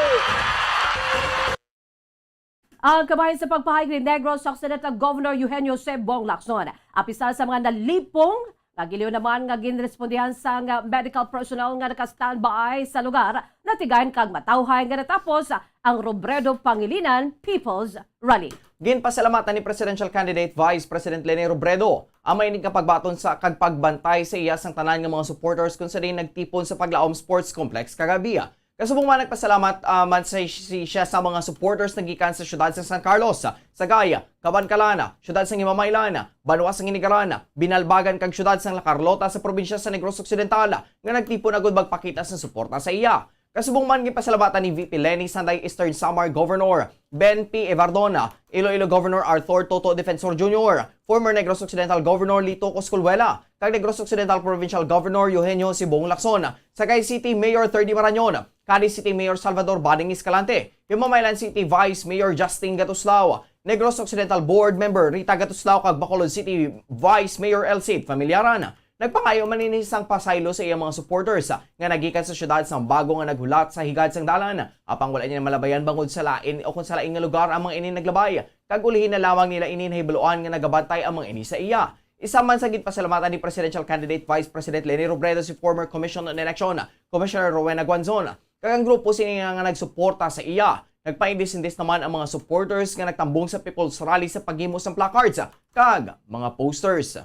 Ang kabahin sa pagpahayag ni Negros Occidental Governor Eugenio Jose Bong Lacson, apisar sa mga nalipong nga giliw naman nga ginrespondihan sang medical personnel nga naka-standby sa lugar, natigayan kag matawhay nga natapos ang Robredo Pangilinan People's Rally. Ginpasalamatan ni Presidential Candidate Vice President Leni Robredo ang mainit nga pagbaton sa kag pagbantay sa iya sang tanan nga mga supporters kung sa diin nagtipon sa Paglaom Sports Complex kagabi. Kasubong man, nagpasalamat, ah, man sa, si siya sa mga supporters nga gikan sa siyudad sa San Carlos, Sagay, Kabankalan, siyudad sa Himamaylan, banwa sa Inigaran, Binalbagan kag siyudad sa La Carlota sa probinsya sa Negros Occidental nga nagtipon agud magpakita sa suporta sa iya. Kasubong man, ginpasalamatan ni V P Leni Sanday Eastern Samar Governor Ben P. Evardona, Iloilo Governor Arthur Toto Defensor Junior, former Negros Occidental Governor Lito Cosculuela, kag Negros Occidental Provincial Governor Eugenio Sibong Lacson, Sagay City Mayor Thirdy Marañon, Cadiz City Mayor Salvador Bading Escalante, Pimamailan City Vice Mayor Justin Gatuslao, Negros Occidental Board Member Rita Gatuslao, kag Bacolod City Vice Mayor Elsie Familiaran. Nagpangayo man ini sang pasaylo sa iyang mga supporters nga nagikan sa siyudad sang bago nga naghulat sa higad sang dalan, apang wala niya malabayan bangod sa lain o kon sa lain nga lugar ang mga ini naglabay, kag ulihi na lamang nila ini nahibaluan nga nagabantay ang mga ini sa iya. Isa man sa ginpasalamatan ni presidential candidate Vice President Leni Robredo si former Commission on Election Commissioner Rowena Guanzon, kag ang grupo sini nga, nga nagsuporta sa iya. Nagpaindis-indis naman ang mga supporters nga nagtambong sa People's Rally sa paghimo sang placards kag mga posters.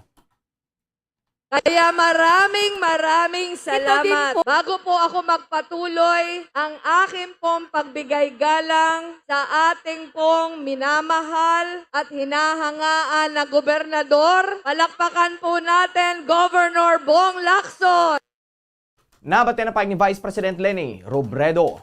Kaya maraming, maraming salamat. Bago po ako magpatuloy, ang akin pong pagbigay galang sa ating pong minamahal at hinahangaan na gobernador, palakpakan po natin, Governor Bong Lacson. Nabatian ang pahayag ni Vice President Leni Robredo.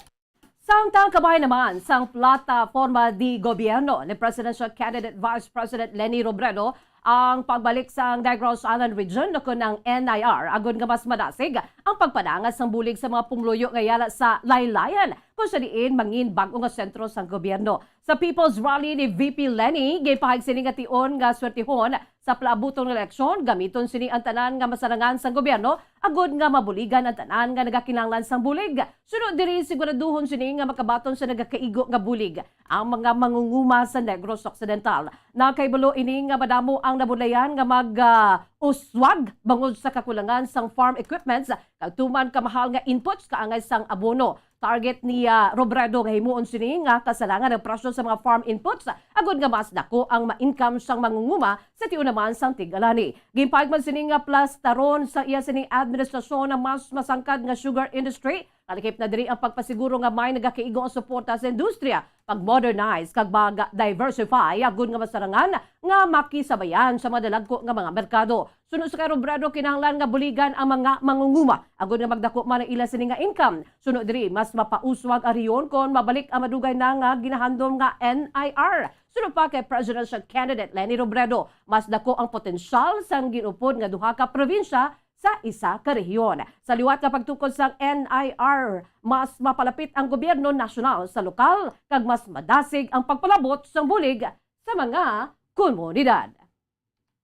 Samtang kabahin naman sang plataforma de gobierno ni presidential candidate Vice President Leni Robredo ang pagbalik sang Negros Island Region, o kon ang N I R, agod nga mas madasig ang pagpadangat sang bulig sa mga pumuluyo nga yara sa laylayan, kung sa diin mangin bag-o nga sentro sang gobierno. Sa People's Rally ni V P Leni, ginpahayag sini nga tion nga swertehon sa palaabuton nga eleksyon, gamiton sini ang tanan nga masarangan sang gobyerno agod nga mabuligan ang tanan nga nagakinahanglan sang bulig. Suno diri, siguraduhon sini nga makabaton sa nagakaigo nga bulig ang mga mangunguma sa Negros Occidental. Nakahibalo ini nga madamo ang nabudlayan nga mag, ah, uswag bangod sa kakulangan sang farm equipments kag tuman kamahal nga inputs kaangay sang abono. Target ni, ah, Robredo nga himuon sini nga kasalangan ang presyo sa mga farm inputs, agod nga mas dako ang ma-income sang mangunguma sa tion naman sang tig-alani. Ginpahayag man sini nga plastaron sa iya sini administrasyon ang mas masangkad nga sugar industry. Nalakip na diri ang pagpasiguro nga may nagakaigo ang suporta sa industriya, pag-modernize kag mag-diversify, agod nga masarangan nga makisabayan sa mga dalagko nga mga merkado. Suno sa kay Robredo, kinahanglan nga buligan ang mga mangunguma agod nga magdako man ang ila sini nga income. Suno diri, mas mapauswag ang rehiyon kon mabalik ang madugay na nga ginahandom nga N I R. Suno pa kay presidential candidate Leni Robredo, mas dako ang potensyal sang gin-upod nga duha ka probinsya sa isa ka rehiyon. Sa liwat nga pagtukod sang N I R, mas mapalapit ang gobyerno nasyonal sa lokal kag mas madasig ang pagpalabot sang bulig sa mga komunidad.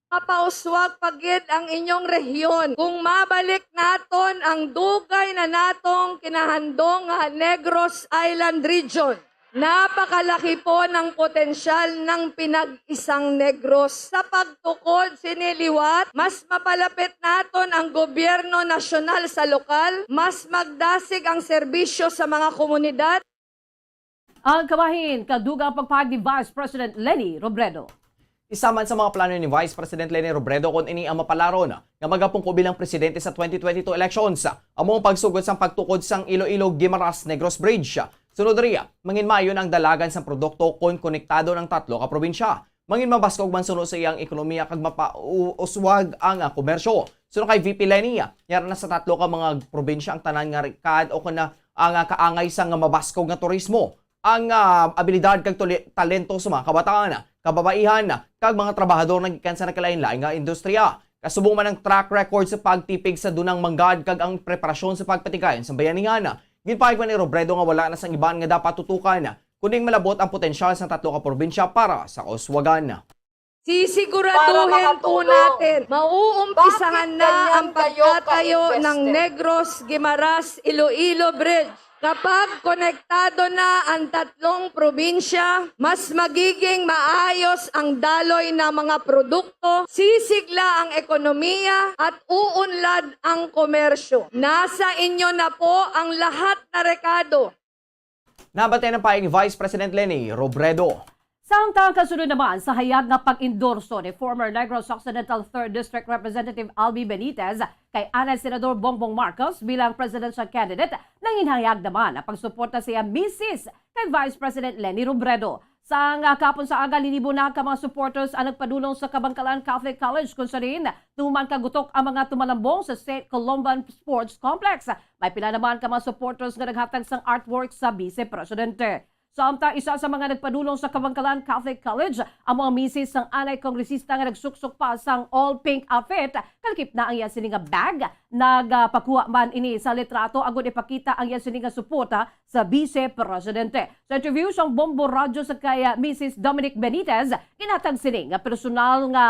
Mapauswag pa gid ang inyong rehiyon kung mabalik naton ang dugay na natong kinahandong nga Negros Island Region. Napakalaki po ng potensyal ng pinag-isang Negros. Sa pagtukod sini liwat, mas mapalapit naton ang gobyerno nasyonal sa lokal, mas magdasig ang serbisyo sa mga komunidad, Ang kabahin kag dugang pagpahayag ni Vice President Leni Robredo. Isa man sa mga plano ni Vice President Leni Robredo kon ini ang mapalaron nga magapungko bilang presidente sa twenty twenty-two elections, amo ang pagsugod sang pagtukod sang Iloilo-Guimaras-Negros Bridge. Sunod diri, mangin maayo na ang dalagan sang produkto kon konektado ang tatlo ka probinsya. Mangin mabaskog man suno sa iyang ekonomiya kag mapauswag ang, ah, komersyo. Suno kay V P Leni, yara na sa tatlo ka mga probinsya ang tanan nga rikad o kon na ang, ah, kaangay sa nga mabaskog nga turismo, ang, ah, abilidad kag tuli-, talento sa mga kabataan, kababaihan, kag mga trabahador nga gikan sa nagkalain-lain nga industriya. Kasubong man ang track record sa pagtipig sa dunang manggad kag ang preparasyon sa pagpatigayon sa bayanihan. Ginpahayag man ni Robredo nga wala na sang iban nga dapat tutukan, kundi malabot ang potensyal sa tatlo ka probinsya para sa kauswagan. Sisiguraduhin po natin, mauumpisahan na ang pagtatayo ng Negros Guimaras Iloilo Bridge. Kapag konektado na ang tatlong probinsya, mas magiging maayos ang daloy ng mga produkto, sisigla ang ekonomiya, at uunlad ang komersyo. Nasa inyo na po ang lahat na rekado. Nabatian ang pahayag ni Vice President Leni Robredo. Samtang kasunod naman sa hayag nga pag-endorso ni former Negros Occidental Third District Representative Albi Benitez kay anay Senador Bongbong Marcos bilang presidential candidate, nanginhayag naman ang pagsuporta sa iya misis kay Vice President Leni Robredo. Sang, ah, kahapon sa aga, linibo na ka mga supporters ang nagpadulong sa Kabankalan Catholic College, kung sa diin tuman kagutok ang mga tumalambong sa Saint Columban Sports Complex. May pila naman ka mga supporters nga naghatag sang artwork sa Vice Presidente. Samtang isa sa mga nagpadulong sa Kabankalan Catholic College, amo ang misis sang anay kongresista nga nagsuksok pa sang all-pink outfit, kalakip na ang iya sini nga bag. Nagapakuha man ini sa litrato agud ipakita ang iya sini nga suporta sa Vice Presidente. Sa interview sang Bombo Radyo sa kay, ah, misis Dominic Benitez, ginhatag sini nga personal nga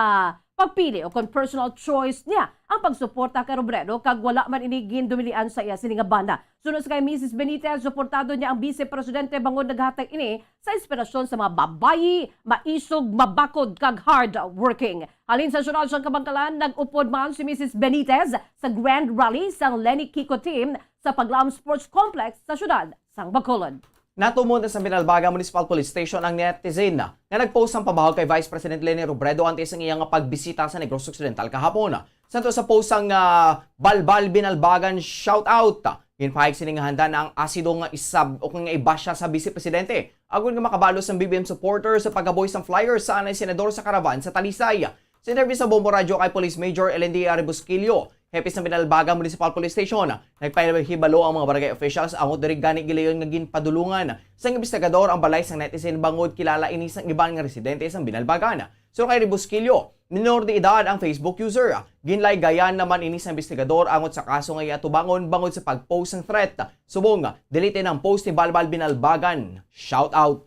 pagpili o kon personal choice niya ang pagsuporta kay Robredo, kag wala man ini gindumilian sa iya sini nga banda. Suno sa kay misis Benitez, suportado niya ang Vice Presidente bangod naghatag ini sa inspirasyon sa mga babayi, maisog, mabakod, kag hard working. Halin sa siyudad sang Kabankalan, nag-upod man si misis Benitez sa Grand Rally sang Lenny Kiko Team sa Paglam Sports Complex sa siyudad sang Bacolod. Natumon sa Binalbaga Municipal Police Station ang netizen nga nag-post sang pabahog kay Vice President Leni Robredo antes ang iya nga pagbisita sa Negros Occidental kahapon. Sa to sa post sang, ah, Balbal Binalbagan Shoutout, ginpahayag sini nga handa na ang asido nga isab o nga ibasya sa Vice Presidente agud nga makabalo sang B B M supporter sa pagkaboy sang flyers sa anay senador sa karavan sa Talisay. Sa interview sa Bombo Radyo kay Police Major L N D Ari Busquillo, hepe sa Binalbaga Municipal Police Station, nagpahibalo ang mga barangay officials angot diri gani gilayon nga ginpadulungan sang investigador ang balay sang netizen bangod kilala ini sang iban nga residente sang Binalbagan. Suno kay Busquillo, minor de edad ang Facebook user. Ginlaygayan naman ini sa investigador angot sa kaso nga iya atubangon bangod sa pag-post sang threat. Subong, delete ang post ni Balbal Binalbagan. Shout out.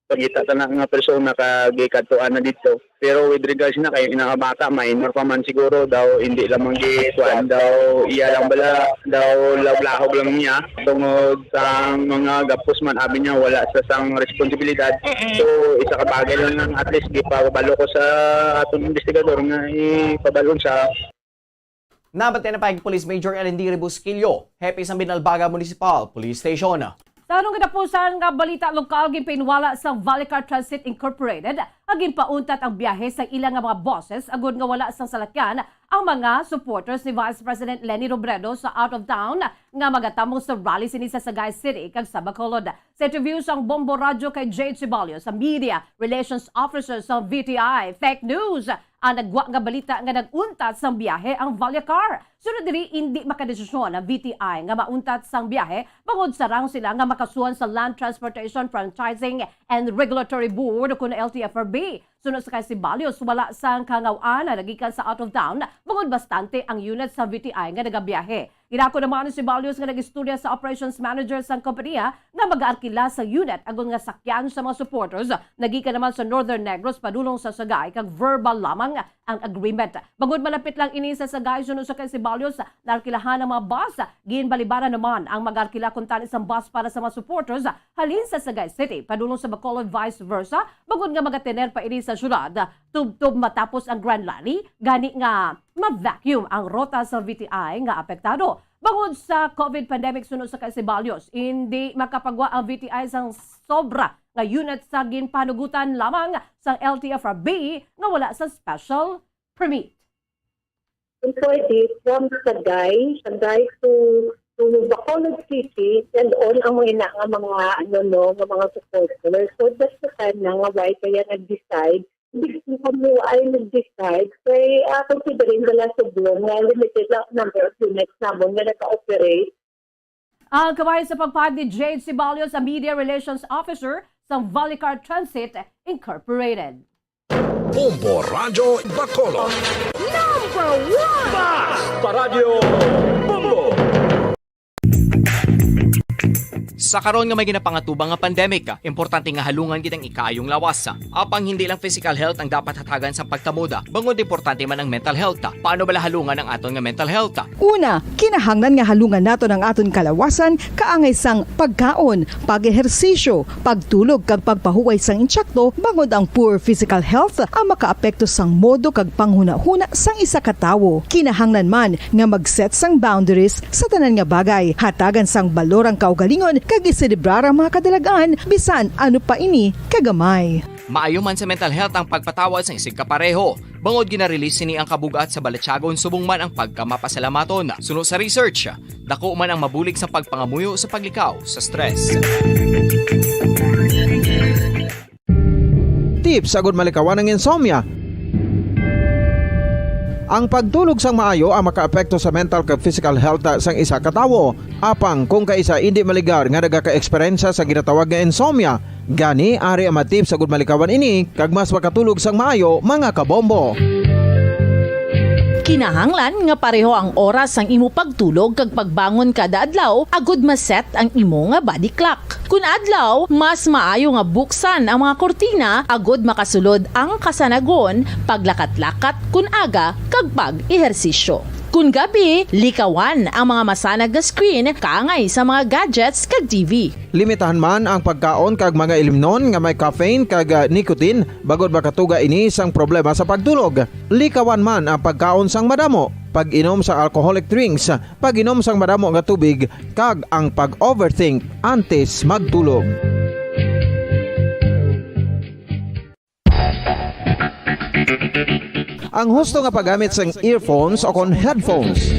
Pagkita ta na nga persona ka gikadtuan na dito. Pero with regards na kay inang bata, minor pa man siguro daw, hindi lamang gikuan daw, iya lang bala daw, lablahog lang niya tungod sa mga gapos man, abi niya wala sa sang responsibilidad. So isa ka bagay lang nga at least gipabalo ko sa atong investigador nga ipabalon sa Nabatian na pa kay Police Major L N D Rebusquillo, hepe sang Binalbaga Municipal Police Station. Sa anong katapusan nga balita lokal, ginpahinwala sang Valicar Transit Incorporated nga ginpauntat ang biyahe sa ila nga mga buses agud nga wala sang salakyan ang mga supporters ni Vice President Leni Robredo sa out of town nga magatamong sa rally sini sa Sagay City kag sa Bacolod. Sa interview sang Bombo Radyo kay J H Ceballos, sa Media Relations Officer sa V T I, fake news ang nagwa nga balita nga nag-untat sang biyahe ang Valicar. Sunod diri, indi makadesisyon ang V T I nga mauntat sang biyahe bangod sarang sila nga makasuhan sa Land Transportation Franchising and Regulatory Board, kun L T F R B. Suno sa kay Ceballos, wala sang kangaw-an na nagikan sa out of town, bangod bastante ang unit sa V T I nga nagabiyahe. Ginako naman ni Ceballos nga nag-istorya sa operations manager sang kompanya nga mag-aarkila sa unit agod nga sakyan sa mga supporters. Nagikan naman sa Northern Negros padulong sa Sagay kag verbal lamang ang agreement. Bangod malapit lang ini sa Sagay, suno sa kay Ceballos, naarkilahan ang mga bus. Ginbalibaran naman ang mag-arkila kuntani sang bus para sa mga supporters halin sa Sagay City padulong sa Bacolod, vice versa, bangod nga magatener pa ini sa syudad tubtob matapos ang Grand Rally, gani nga ma-vacuum ang rota sa V T I nga apektado. Bangod sa COVID pandemic, suno sa kay Ceballos, hindi makapagwa ang V T I sang sobra nga unit sa ginpanugutan lamang sang L T F R B nga wala sa special permit. And for this, from Sagay, Sagay to, to Bacolod City, and on ang mga ina nga mga, ano, no, nga mga supporters. So, that's the time na nga why kaya nag-decide, hindi ko kami ay nag-decide, kay, ah, considering the last of June, nga limited lang number of units namon nga naka-operate. Ang kamay sa pagpahayag ni Jade Ceballos, ang Media Relations Officer sa Valicar Transit Incorporated. Bombo Radyo Bacolod. Number one! Basta Radyo Bombo! Sa karon nga may ginapangatubang nga pandemic, importante nga halungan gid ang ikaayong lawas. Apang hindi lang physical health ang dapat hatagan sa pagtamod, bangod importante man ang mental health. Paano bala halungan ang aton nga mental health? Una, kinahanglan nga halungan naton ang aton kalawasan kaangay sang pagkaon, pag-ehersisyo, pagtulog kag pagpahuway sang insakto, bangod ang poor physical health ang makaapekto sang modo kag panghunahuna sang isa ka tawo. Kinahanglan man nga mag-set sang boundaries sa tanan nga bagay. Hatagan sang balor ang kaugalingon kag iselebrar ang mga kadalag-an, bisan ano pa ini kagamay. Maayo man sa mental health ang pagpatawad sang isigkapareho, bangod gina-release sini ang kabug-at sa balatyagon subong man ang pagkamapasalamaton. Suno sa research, dako man ang mabulig sa pagpangamuyo sa paglikaw sa stress. tips agud malikawan ang insomnia. Ang pagtulog sang maayo ang makaapekto sa mental kag physical health sang isa ka tawo. Apang kung kaisa indi maligar nga nagaka-eksperyensya sa ginatawag nga insomnia, gani ari ang mga tips agud malikawan ini kag mas makatulog sang maayo, mga kabombo. Kinahanglan nga pareho ang oras sang imo pagtulog kag pagbangon kada adlaw agud ma-set ang imo nga body clock. Kun adlaw, mas maayo nga buksan ang mga kurtina agud makasulod ang kasanagon, paglakat-lakat kun aga, kag pag-ehersisyo. Kun gabi, likawan ang mga masanag nga screen kaangay sa mga gadgets kag T V. Limitahan man ang pagkaon kag mga ilimnon nga may caffeine kag, ah, nicotine, bangod makatuga ini sang problema sa pagtulog. Likawan man ang pagkaon sang madamo, pag-inom sa alcoholic drinks, pag-inom sang madamo nga tubig, kag ang pag-overthink antes magtulog. Ang husto nga paggamit sang earphones o kon headphones.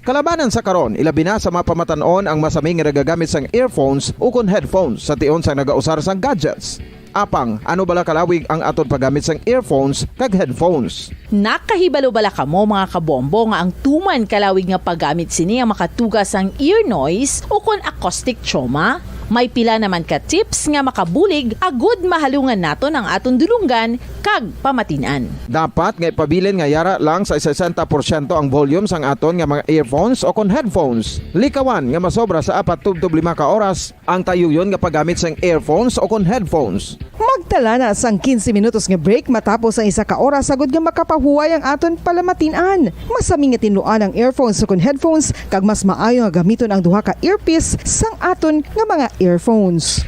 Kalabanan sa karon, ilabi na sa mga pamatan-on ang masami nga nagagamit sang earphones o kon headphones sa tion sang nagausar sang gadgets. Apang, ano bala kalawig ang aton paggamit sang earphones kag headphones? Nakahibalo bala kamo, mga kabombo, nga ang tuman kalawig nga paggamit sini ang makatuga sang ear noise o kon acoustic trauma? May pila naman ka tips nga makabulig agud mahalungan naton ang aton dulonggan kag pamatin-an. Dapat nga ipabilin nga yara lang sa sesenta porsyento ang volume sang aton nga mga earphones o kon headphones. Likawan nga masobra sa apat tubtob lima ka oras ang tayuyon nga paggamit sang earphones o kon headphones. Magtala na sang quince minutos nga break matapos ang isa ka oras, agud nga makapahuway ang aton palamatin-an. Masami nga tinluan ang earphones o kon headphones, kag mas maayo nga gamiton ang duha ka earpiece sang aton nga mga earphones.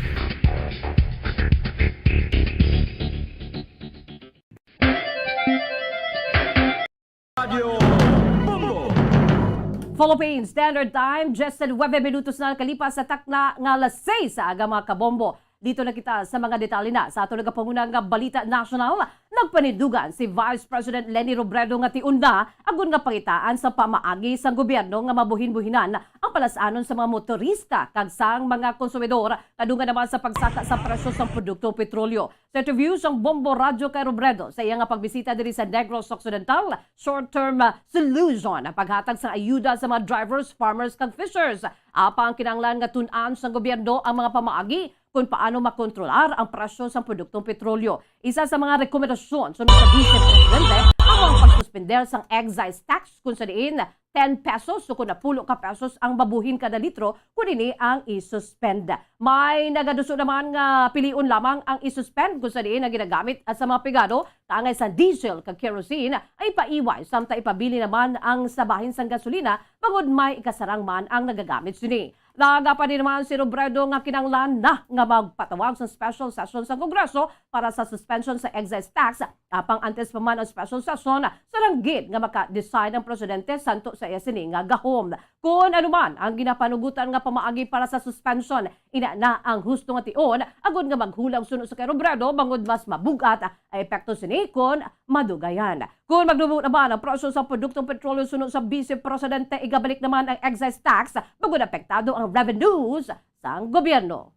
Philippine Standard Time, diyesinuwebe minutos na nakalipas sa takna nga alas seis sa aga, mga kabombo. Dito na kita sa mga detalye na sa ato nagapanguna nga balita nasyonal. Nagpanindugan si Vice President Leni Robredo nga tion na agud nga pangitaan sa pamaagi sang gobyerno nga mabuhin-buhinan ang palas-anon sa mga motorista kag sang mga konsumidor, kadungan naman sa pagsaka sa presyo sang produktong petrolyo. Sa interview sang Bombo Radyo kay Robredo sa iya nga pagbisita diri sa Negros Occidental, short-term, ah, solution ang paghatag sang ayuda sa mga drivers, farmers, kag fishers. Apang kinahanglan nga tun-an sang gobyerno ang mga pamaagi kon paano makontrolar ang presyo sang produktong petrolyo. Isa sa mga rekomendasyon suno sa Vice Presidente amo ang pagsuspender sang excise tax, kung sa diin ten pesos o kon napulo ka pesos ang babuhin kada litro kon ini ang i-suspend. May nagaduso naman nga pilion lamang ang i-suspend kung sa diin ang ginagamit sa mga pigado kaangay sa diesel kag kerosene ay ipaiway, samtang ipabilin naman ang sa bahin sang gasolina bangod may ikasarang man ang nagagamit sini. Nagapadi naman si Robredo nga kinahanglan na nga magpatawag sa special session sa Kongreso para sa suspension sa excise tax, apang antes pa man ang special session, sarang gid nga maka-decide ang presidente santo sa iya sini nga gahom. Kon ano man ang ginapanugutan nga pamaagi para sa suspension, ina na ang husto nga tion agud nga maghulag suno sa kay Robredo, bangod mas mabug-at ang epekto sini kon madugayan. Kon magdubo naman ang presyo sa produktong petrolyo suno sa Vice Presidente, igabalik naman ang excise tax, bangod apektado ang revenues sang gobyerno.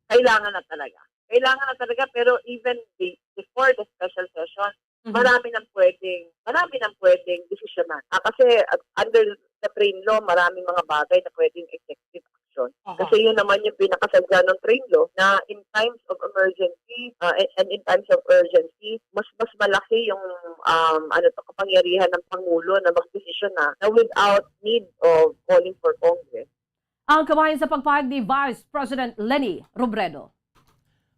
Kailangan na talaga. Kailangan na talaga, pero even be-, before the special session, Mhm. marami nang pwedeng, marami nang pwedeng desisyonan. Ah, kasi, ah, under the train law, maraming mga bagay na pwedeng executive action. Aha. Kasi yun naman yung pinakasadya ng train law, na in times of emergency, ah, and, and in times of urgency, mas, mas malaki yung, um, ano to, kapangyarihan ng Pangulo na magdesisyon na, na without need of calling for Congress. Ang kabahin sa pagpahayag ni Vice President Leni Robredo.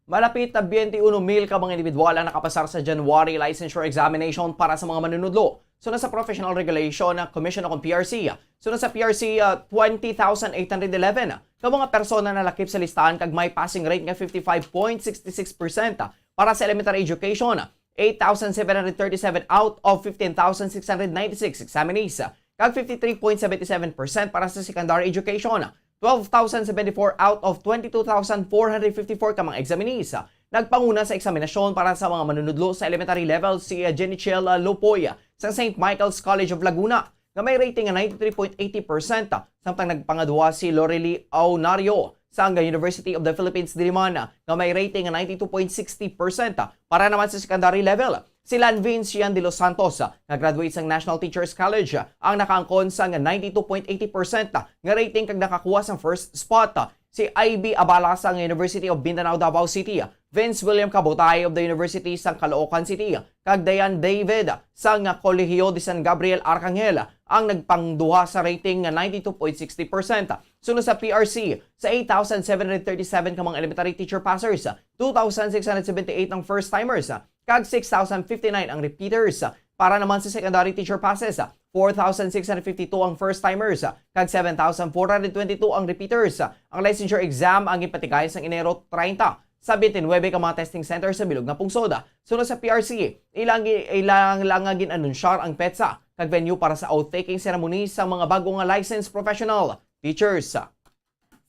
Malapit na twenty-one mil ka mga individual ang nakapasar sa January licensure examination para sa mga manunudlo. Suno sa Professional Regulation Commission o kon P R C, suno sa P R C, ah, twenty thousand eight hundred eleven ka mga persona nalakip sa listahan kag may passing rate nga fifty-five point six six percent para sa elementary education, eight thousand seven hundred thirty-seven out of fifteen thousand six hundred ninety-six examinees, kag fifty-three point seven seven percent para sa secondary education, twelve thousand seventy-four out of twenty-two thousand four hundred fifty-four ka mga examinees. Nagpanguna sa eksaminasyon para sa mga manunudlo sa elementary level si, uh, Jenichelle, uh, Lopoy, uh, sa Saint Michael's College of Laguna, nga may rating nga ninety-three point eighty percent, uh, samtang nagpangaduha si Lorelie Aunario sang University of the Philippines Diliman, nga may rating nga ninety-two point sixty percent. Para naman sa secondary level, si Lanvin Cian de los Santos, nga graduate sang National Teachers College, ang nakaangkon sang ninety-two point eighty percent nga rating kag nakakuha sang first spot. Si Ivy Abala sang University of Mindanao Davao City, Vince William Kabutay of the University sang Caloocan City, kag Dayan David sang Colegio de San Gabriel Arcangel ang nagpangduha sa rating nga ninety-two point sixty percent. Sunod sa P R C, sa eight thousand seven hundred thirty-seven ka mga elementary teacher passers, two thousand six hundred seventy-eight ang first timers, kag six thousand fifty-nine ang repeaters. Para naman sa secondary teacher passes, four thousand six hundred fifty-two ang first timers, kag seven thousand four hundred twenty-two ang repeaters. Ang licensure exam ang ginpatigayon sang Enero treinta sa twenty-nine ka mga testing center sa bilog nga pungsod. Sunod sa P R C, ilang, ilang lang nga gin-anunsyar ang petsa kag venue para sa oath-taking ceremony sa mga bago nga licensed professional teachers.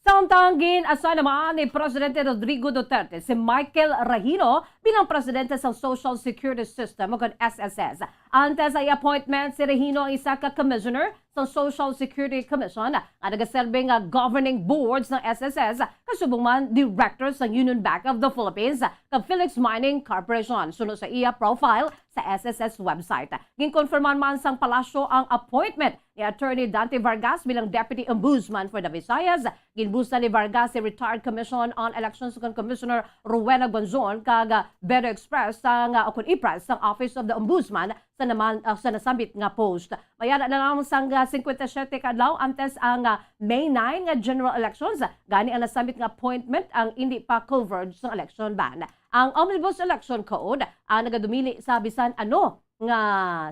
Samtang gin-asa naman ni Presidente Rodrigo Duterte si Michael Rahino bilang presidente sa Social Security System o kon S S S. Antes sa appointment, si Rahino ang isa ka commissioner sa Social Security Commission nga nagaserbe nga governing board sang S S S, kasubong man director sa Union Bank of the Philippines kag Felix Mining Corporation. Suno sa iya profile sa S S S website, ginkonfirman man sang palasyo ang appointment ni Attorney Dante Vargas bilang Deputy Ombudsman for the Visayas. Ginbusa ni Vargas si retired Commission on Elections kon Commissioner Rowena Guanzon kag, ah, Bedo Express sang, ah, o kon Ipres sang Office of the Ombudsman sa naman, ah, sa nasambit nga post. Mayara na lang sang, ah, singkwenta y siyete ka adlaw antes ang, ah, May nine nga general elections, gani ang nasambit nga appointment ang indi pa covered sang election ban. Ang Omnibus Election Code ang nagadumili sa bisan ano nga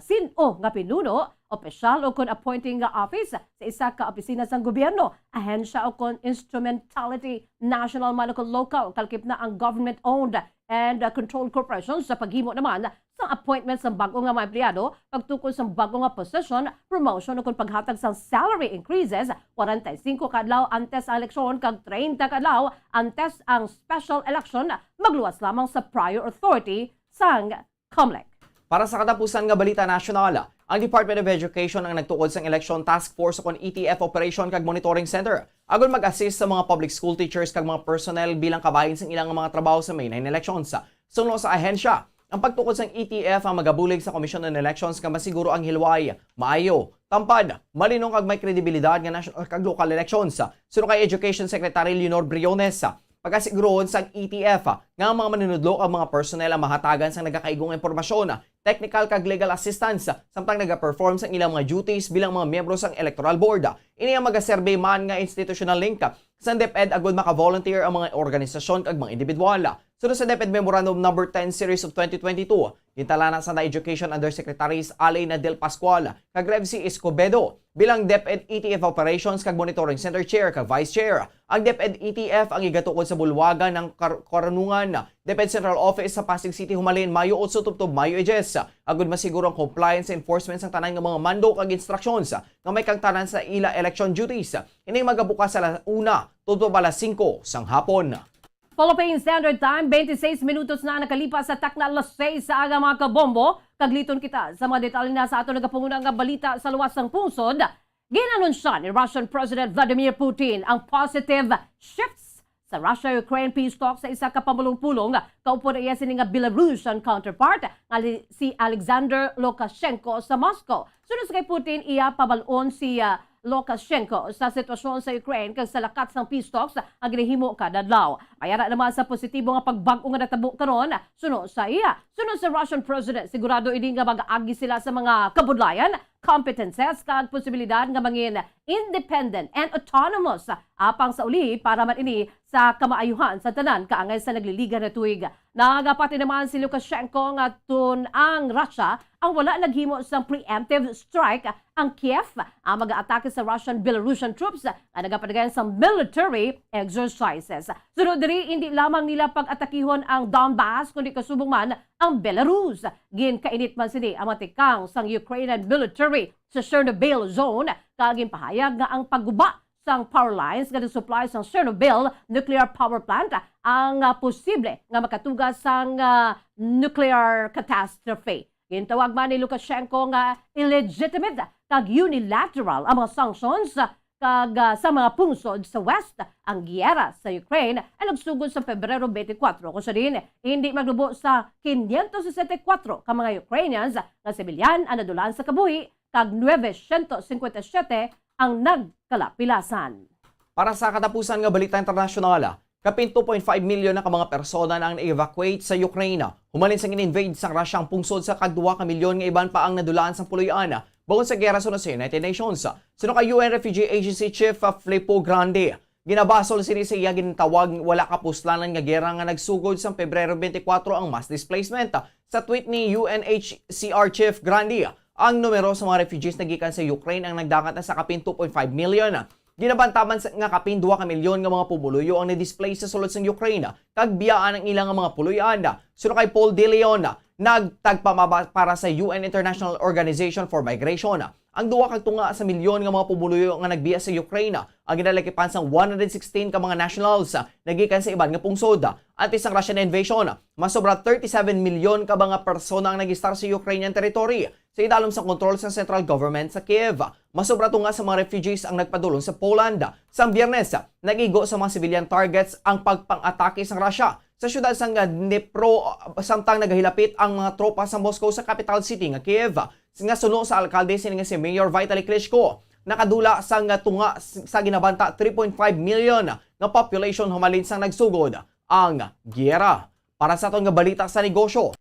sin-o nga pinuno, opisyal o kon appointing nga office sa isa ka opisina sang gobyerno, ahensya o kon instrumentality, national man o kon local, kalkip na ang government-owned and, uh, controlled corporations sa paghimo naman sa appointment sa bag-o nga mga empleyado, pagtukod sa bag-o nga position, promotion o kon paghatag sa salary increases, kwarenta y singko ka adlaw antes ang eleksyon kag treinta ka adlaw antes ang special election, magluwas lamang sa prior authority sang COMELEC. Para sa katapusan nga balita nasyonal, ang Department of Education ang nagtukod sang Election Task Force o kon E T F Operation kag Monitoring Center agod mag-assist sa mga public school teachers kag mga personnel bilang kabahin sang ilang mga trabaho sa May nine elections. Suno sa ahensya, ang pagtukod sang E T F ang magabulig sa Commission on Elections nga masiguro ang hilway, maayo, tampad, malinong kag may kredibilidad nga national kag local elections. Suno kay Education Secretary Leonor Briones, pagkasigurohon sang E T F nga ang mga manunudlo kag mga personnel ang mahatagan sang nagakaigo nga impormasyon, technical kag legal assistance, samtang nagaperform sang ilang mga duties bilang mga miyembro sang Electoral Board. Ini ang magaserbi man nga institutional link sang DepEd agud maka-volunteer ang mga organisasyon kag mga individual. Sunod sa DepEd Memorandum Number Ten Series of twenty twenty-two, gintala na sa Education Undersecretaries Alina Del Pascual kag Revsy Escobedo bilang DepEd E T F Operations kag Monitoring Center Chair kag Vice Chair. Ang DepEd E T F ang igatukod sa bulwagan ng Kar-, Karunungan DepEd Central Office sa Pasig City humalin Mayo otso tubtob Mayo diyes, agud masiguro ang compliance sa enforcement sang tanan nga mga mando kag instructions nga may kangtanan sa ila election duties. Ining magabukas sa alas una tubtob alas singko sang hapon. Philippine Standard Time, twenty-six minutos na nakalipas sa takna alas seis sa aga, mga kabombo. Kagliton kita sa mga detalye na sa aton nagapanguna nga balita sa luwas sang pungsod. Ginanunsya ni Russian President Vladimir Putin ang positive shifts sa Russia-Ukraine peace talks sa isa ka pamulong-pulong kaupod na iya sini nga Belarusian counterpart nga li-, si Alexander Lukashenko sa Moscow. Suno sa kay Putin, iya pabal-on si, ah, Lukashenko sa sitwasyon sa Ukraine kag sa lakat sang peace talks nga ginahimo kada adlaw. Mayara naman sa positibo nga pagbag-o nga natabo karon, suno sa iya. Suno sa Russian President, sigurado ini nga mag-agi sila sa mga kabudlayan, competences, kag posibilidad nga mangin independent and autonomous, apang sa uli para man ini sa kamaayuhan sa tanan kaangay sa nagliligan nga tuig. Nagapati naman si Lukashenko nga tun ang Russia ang wala naghimo sang preemptive strike ang Kiev ang mag-aatake sa Russian Belarusian troops nga nagapadagayon sa military exercises. Sunod diri, hindi lamang nila pag-atakihon ang Donbas, kundi kasubong man ang Belarus. Ginkainit man sini ang mga tikang sang Ukrainian military sa Chernobyl zone, kag ginpahayag nga ang pagguba sang power lines nga nag-supply sang Chernobyl nuclear power plant ang, ah, posible nga makatuga sang, ah, nuclear catastrophe. Gintawag man ni Lukashenko nga illegitimate kag unilateral ang mga sanctions kag, ah, sa mga pungsod sa West. Ang giyera sa Ukraine ay nagsugod sa Pebrero twenty-four, kung sa diin hindi maglubo sa quinientos sesenta y cuatro ka mga Ukrainians nga sibilyan ang nadulaan sa kabuhi, kag nuebe siyento singkwenta y siyete ang nagkalapilasan. Para sa katapusan nga balita internasyonal, kapin two point five million na ka mga persona na ang na-evacuate sa Ukraine humalin sang in-invade sang Russia ang pungsod, sa kag duha ka milyon nga iban pa ang nadulaan sang puloy-an bangod sa giyera suno sa United Nations. Suno kay U N Refugee Agency Chief, ah, Filippo Grandi, ginabasol sini sa iya gintawag wala kapuslanan nga giyera nga nagsugod sang Pebrero twenty-four ang mass displacement. Sa tweet ni U N H C R Chief Grandi, ang numero sa mga refugees nagikan sa Ukraine ang nagdangat na sa kapin two point five million. Ginabantaman sa, nga kapin duha ka milyon nga mga pumuluyo ang na-displace sa sulod sang Ukraine, kag biyaan ang ilang mga puloy-an. Suno kay Paul De Leon, nagtagpamaba para sa U N International Organization for Migration, ang duha kag tunga sa milyon nga mga pumuluyo nga nagbiya sa Ukraine ang ginalakipan sang one hundred sixteen ka mga nationals nagikan sa iban nga pungsod. Antes sang Russian invasion, mas sobra thirty-seven milyon ka mga persona ang nag-istar sa Ukrainian territory sa idalom sa kontrol sa central government sa Kiev. Mas sobra tunga sa mga refugees ang nagpadulong sa Poland. Sang Biyernes, nag-igo sa mga civilian targets ang pagpang-atake sang Russia sa siyudad sang Dnipro, samtang nagahilapit ang mga tropa sa Moscow sa capital city nga Kiev. Nga suno sa alkalde sini nga si Mayor Vitali Klitschko, nakadula sang tunga sa ginabanta three point five million nga population humalin sang nagsugod ang giyera. Para sa aton nga balita sa negosyo,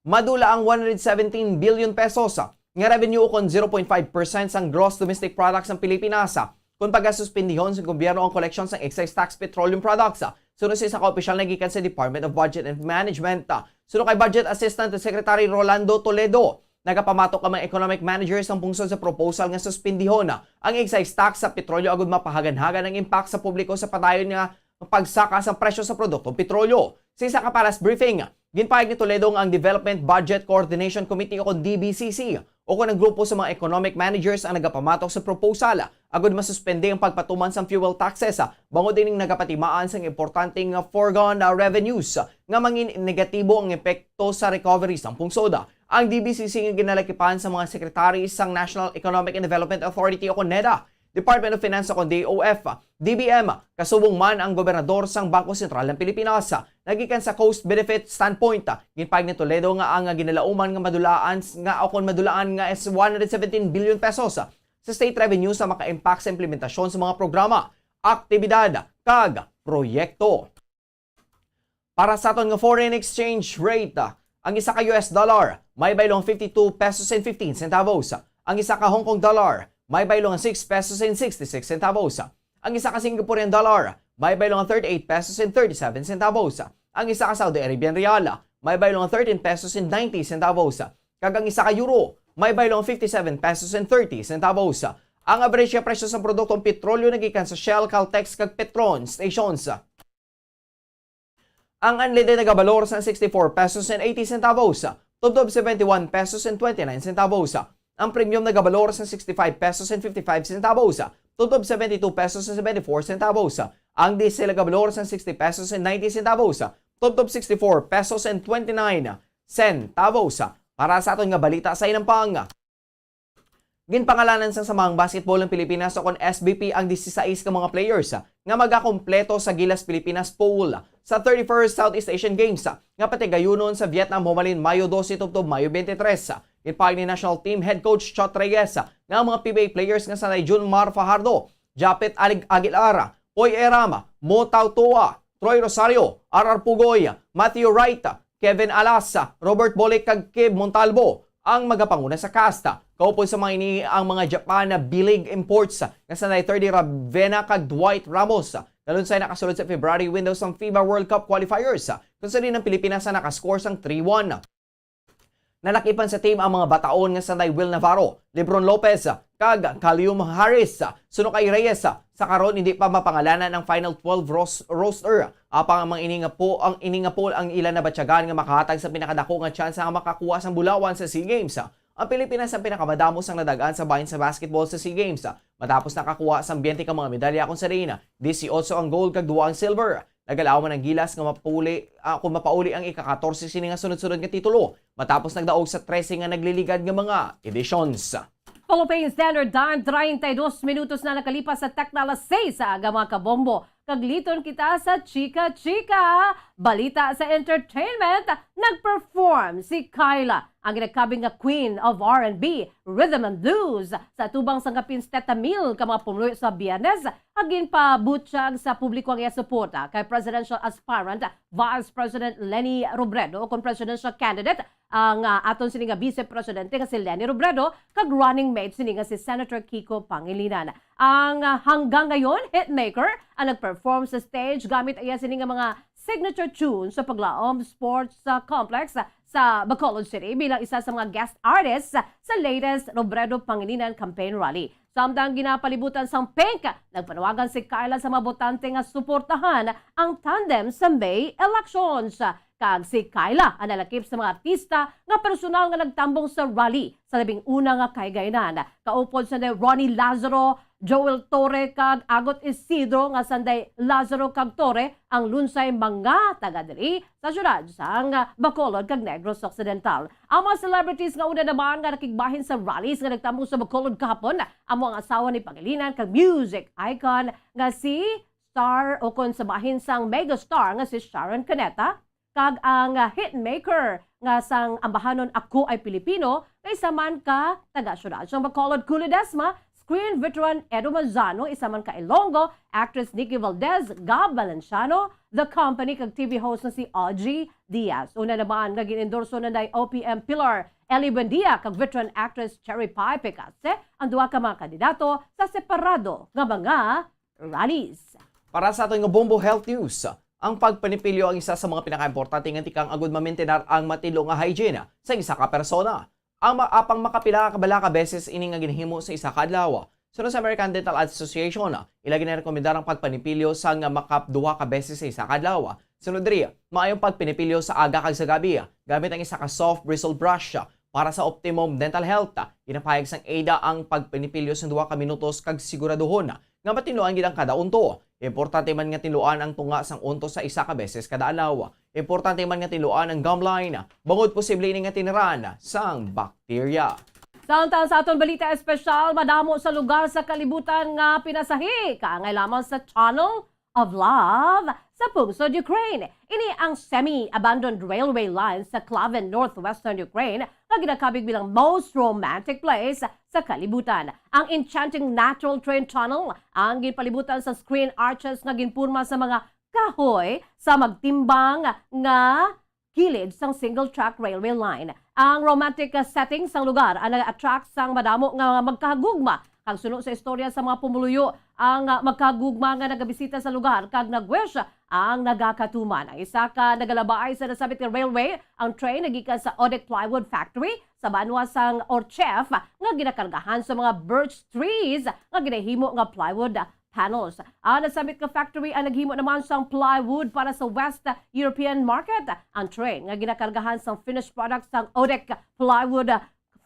madula ang one hundred seventeen billion pesos nga revenue, ukon zero point five percent sang gross domestic product sang Pilipinas, kon pagasuspendihon sa gobyerno ang koleksyon sang excise tax petroleum products. Suno sa isa ka opisyal nga gikan sa Department of Budget and Management, suno kay Budget Assistant Secretary Rolando Toledo, nagapamatok ang mga economic managers sang pungsod sa proposal nga suspendihon ang excise tax sa petrolyo agud mapahaganhagan ang impact sa publiko sa padayon nga pagsaka sang presyo sa produktong petrolyo. Sa isa ka press briefing, ginpahayag ni Toledo nga ang Development Budget Coordination Committee, o kon D B C C, o kon ang grupo sa mga economic managers ang nagapamatok sa proposal agud masuspende ang pagpatuman sang fuel taxes, bangod ining nagapatimaan sang importante nga foregone, ah, revenues nga mangin negatibo ang epekto sa recovery sang pungsod. Ang D B C C nga ginalakipan sa mga secretary sang National Economic and Development Authority, o kon NEDA, Department of Finance, o kon D O F, D B M, kasubong man ang gobernador sang Bangko Sentral ng Pilipinas. Nagikan sa cost-benefit standpoint, ginpahayag ni Toledo nga ang ginalauman nga madulaan nga, o kon madulaan nga, is one hundred seventeen billion pesos sa state revenue sa maka-impact sa implementasyon sa mga programa, aktibidad, kag proyekto. Para sa aton nga foreign exchange rate, ang isa ka U S dollar may baylo nga fifty-two pesos and fifteen centavos. Ang isa ka Hong Kong dollar may baylo nga six pesos and sixty-six centavos. Ang isa ka Singaporean dollar may baylo nga thirty-eight pesos and thirty-seven centavos. Ang isa ka Saudi Arabian riyal may baylo nga thirteen pesos and ninety centavos. Kag ang isa ka euro may baylo nga fifty-seven pesos and thirty centavos. Ang average nga presyo sa produktong petrolyo nagikan sa Shell, Caltex, kag Petron stations. Ang unleaded nagabalor sang sixty-four pesos and eighty centavos, tubtob seventy-one pesos and twenty-nine centavos. Ang premium nagabalor sang sixty-five pesos and fifty-five centavos, tubtob seventy-two pesos and seventy-four centavos. Ang diesel nagabalor sang sixty pesos and ninety centavos, tubtob sixty-four pesos and twenty-nine centavos. Para sa aton nga balita sa inampang, ginpangalanan sang Samahang Basketball ng Pilipinas, o kon S B P, ang disisais ka mga players nga magakompleto sa Gilas Pilipinas pool sa thirty-first Southeast Asian Games nga patigayunon sa Vietnam humalin Mayo dose tubtob Mayo twenty-three. Ginpahayag ni National Team Head Coach Chot Reyes nga ang mga P B A players nga sanay Junmar Fajardo, Japet Alig-, Aguilar, Poy Eram, Mo Tautoa, Troy Rosario, R R Pugoy, Matthew Wright, Kevin Alas, Robert Bolic, kag Kib Montalvo ang magapanguna sa cast. Kaupod sa mga ini ang mga Japan na B-League imports nga sanay Thirdy Ravena kag Dwight Ramos. Nalunsay nakasulod sa February window sang FIBA World Cup qualifiers, kung sa diin ang Pilipinas ang nakascore sang three one. Nalakipan sa team ang mga bataon nga sanay Will Navarro, Lebron Lopez, kag Calium Harris. Suno kay Reyes, sa karon hindi pa mapangalanan ang final twelve ros-, roster. Apang ang mga ini nga po, ang ini nga pool ang ila nabatyagan nga makahatag sa pinakadako nga tsansa nga makakuha sang bulawan sa SEA Games. Ang Pilipinas ang pinakamadamo sang nadag-an sa bahin sa basketball sa SEA Games, matapos nakakuha sang twenty ka mga medalya, kung sa diin disiotso ang gold kag duha ang silver. Nagalaom man ang Gilas nga mapauli, ah, kung mapauli ang ika-katorse sini nga sunod-sunod nga titulo, matapos nagdaog sa trese nga nagliligad nga mga editions. Philippine Standard Time, treinta y dos minutos na nakalipas sa takna alas seis sa aga, mga kabombo. Kagliton kita sa chika-chika. Balita sa entertainment, nag-perform si Kyla, ang ginakabig nga Queen of R and B, Rhythm and Blues, sa atubang sang kapin setenta mil ka mga pumuluyo sa Biyernes, nga ginpabutyag sa publiko ang iya suporta kay presidential aspirant Vice President Leni Robredo, kon presidential candidate ang, ah, aton sini nga Vice Presidente nga si Leni Robredo, kag running mate sini nga si Senator Kiko Pangilinan. Ang, ah, hanggang ngayon, hitmaker ang nag-perform sa stage gamit iya sini nga mga signature tunes sa Paglaom Sports, ah, Complex sa Bacolod City bilang isa sa mga guest artists sa latest Robredo Pangilinan campaign rally. Samtang ginapalibutan sang pink, nagpanawagan si Kyla sa mga botante nga suportahan ang tandem sa May elections. Kag si Kyla ang nalakip sa mga artista nga personal nga nagtambong sa rally sa labing una nga kahigayunan. Kaupod sanday Ronnie Lazaro, Joel Torre, kag Agot Isidro, nga sanday Lazaro kag Torre ang lunsay mga taga diri sa siyudad sang Bacolod kag Negros Occidental. Ang mga celebrities nga una naman nga nakigbahin sa rallies nga nagtambong sa Bacolod kahapon, amo ang asawa ni Pangilinan kag music icon nga si star, o kon sa bahin sang megastar nga si Sharon Cuneta, kag ang, ah, hitmaker nga sang ambahanon Ako Ay Pilipino, nga isa man ka taga-siyudad sang Bacolod, Cuyo, Desma, screen veteran Edo Manzano, isa man ka Ilonggo, actress Nikki Valdez, Gab Valenciano, The Company, kag T V host nga si Audrey Diaz. Una naman nga gin-endorso na ni O P M pillar Ellie Buendia kag veteran actress Cherry Pie Picase ang duha ka mga kandidato sa separado nga mga rallies. Para sa aton nga Bombo Health News, ang pagpanipilyo ang isa sa mga pinakaimportante nga tikang agud mamintinar ang matilo nga hygiene sa isa ka persona. Ang ma-, apang makapila ka bala ka beses ini nga ginhimo sa isa ka adlaw. Suno sa American Dental Association, ila ginarekomendar ang pagpanipilyo sang makaduha ka beses sa isa ka adlaw. Sunod diri, maayong pagpanipilyo sa aga kag sa gabi gamit ang isa ka soft bristle brush. Para sa optimum dental health, ginapahayag sang ADA ang pagpanipilyo sang duha ka minutos kag siguraduhon nga matinuan gid ang kada unto. Importante man nga tinuan ang tunga sang unto sa isa ka beses kada adlaw. Importante man nga tinuan ang gum line, bangod posible ini nga tiniran sang bakterya. Samtang sa aton balita espesyal, madamo sa lugar sa kalibutan nga pinasahi kaangay lamang sa Tunnel of Love sa pungsod Ukraine. Ini ang semi-abandoned railway line sa Klavin, northwestern Ukraine, nga ginakabig bilang most romantic place sa kalibutan. Ang enchanting natural train tunnel ang ginpalibutan sa screen arches nga ginporma sa mga kahoy sa magtimbang nga kilid sang single track railway line. Ang romantic, uh, setting sang lugar ang nag-attract sang madamo nga magkahagugma. Kag suno sa istorya sa mga pumuluyo, ang, uh, magkahagugma nga nagabisita sa lugar kag nag-wish ang nagakatuman. Ang isa ka nagalabay sa nasabit nga railway, ang train nagikan sa Odek Plywood Factory sa banwa sang Orchef nga ginakargahan sa mga birch trees nga ginahimo nga plywood panels. Ang nasambit nga factory ang naghimo naman sang plywood para sa West European market. Ang train nga ginakargahan sang finished products sang Odek Plywood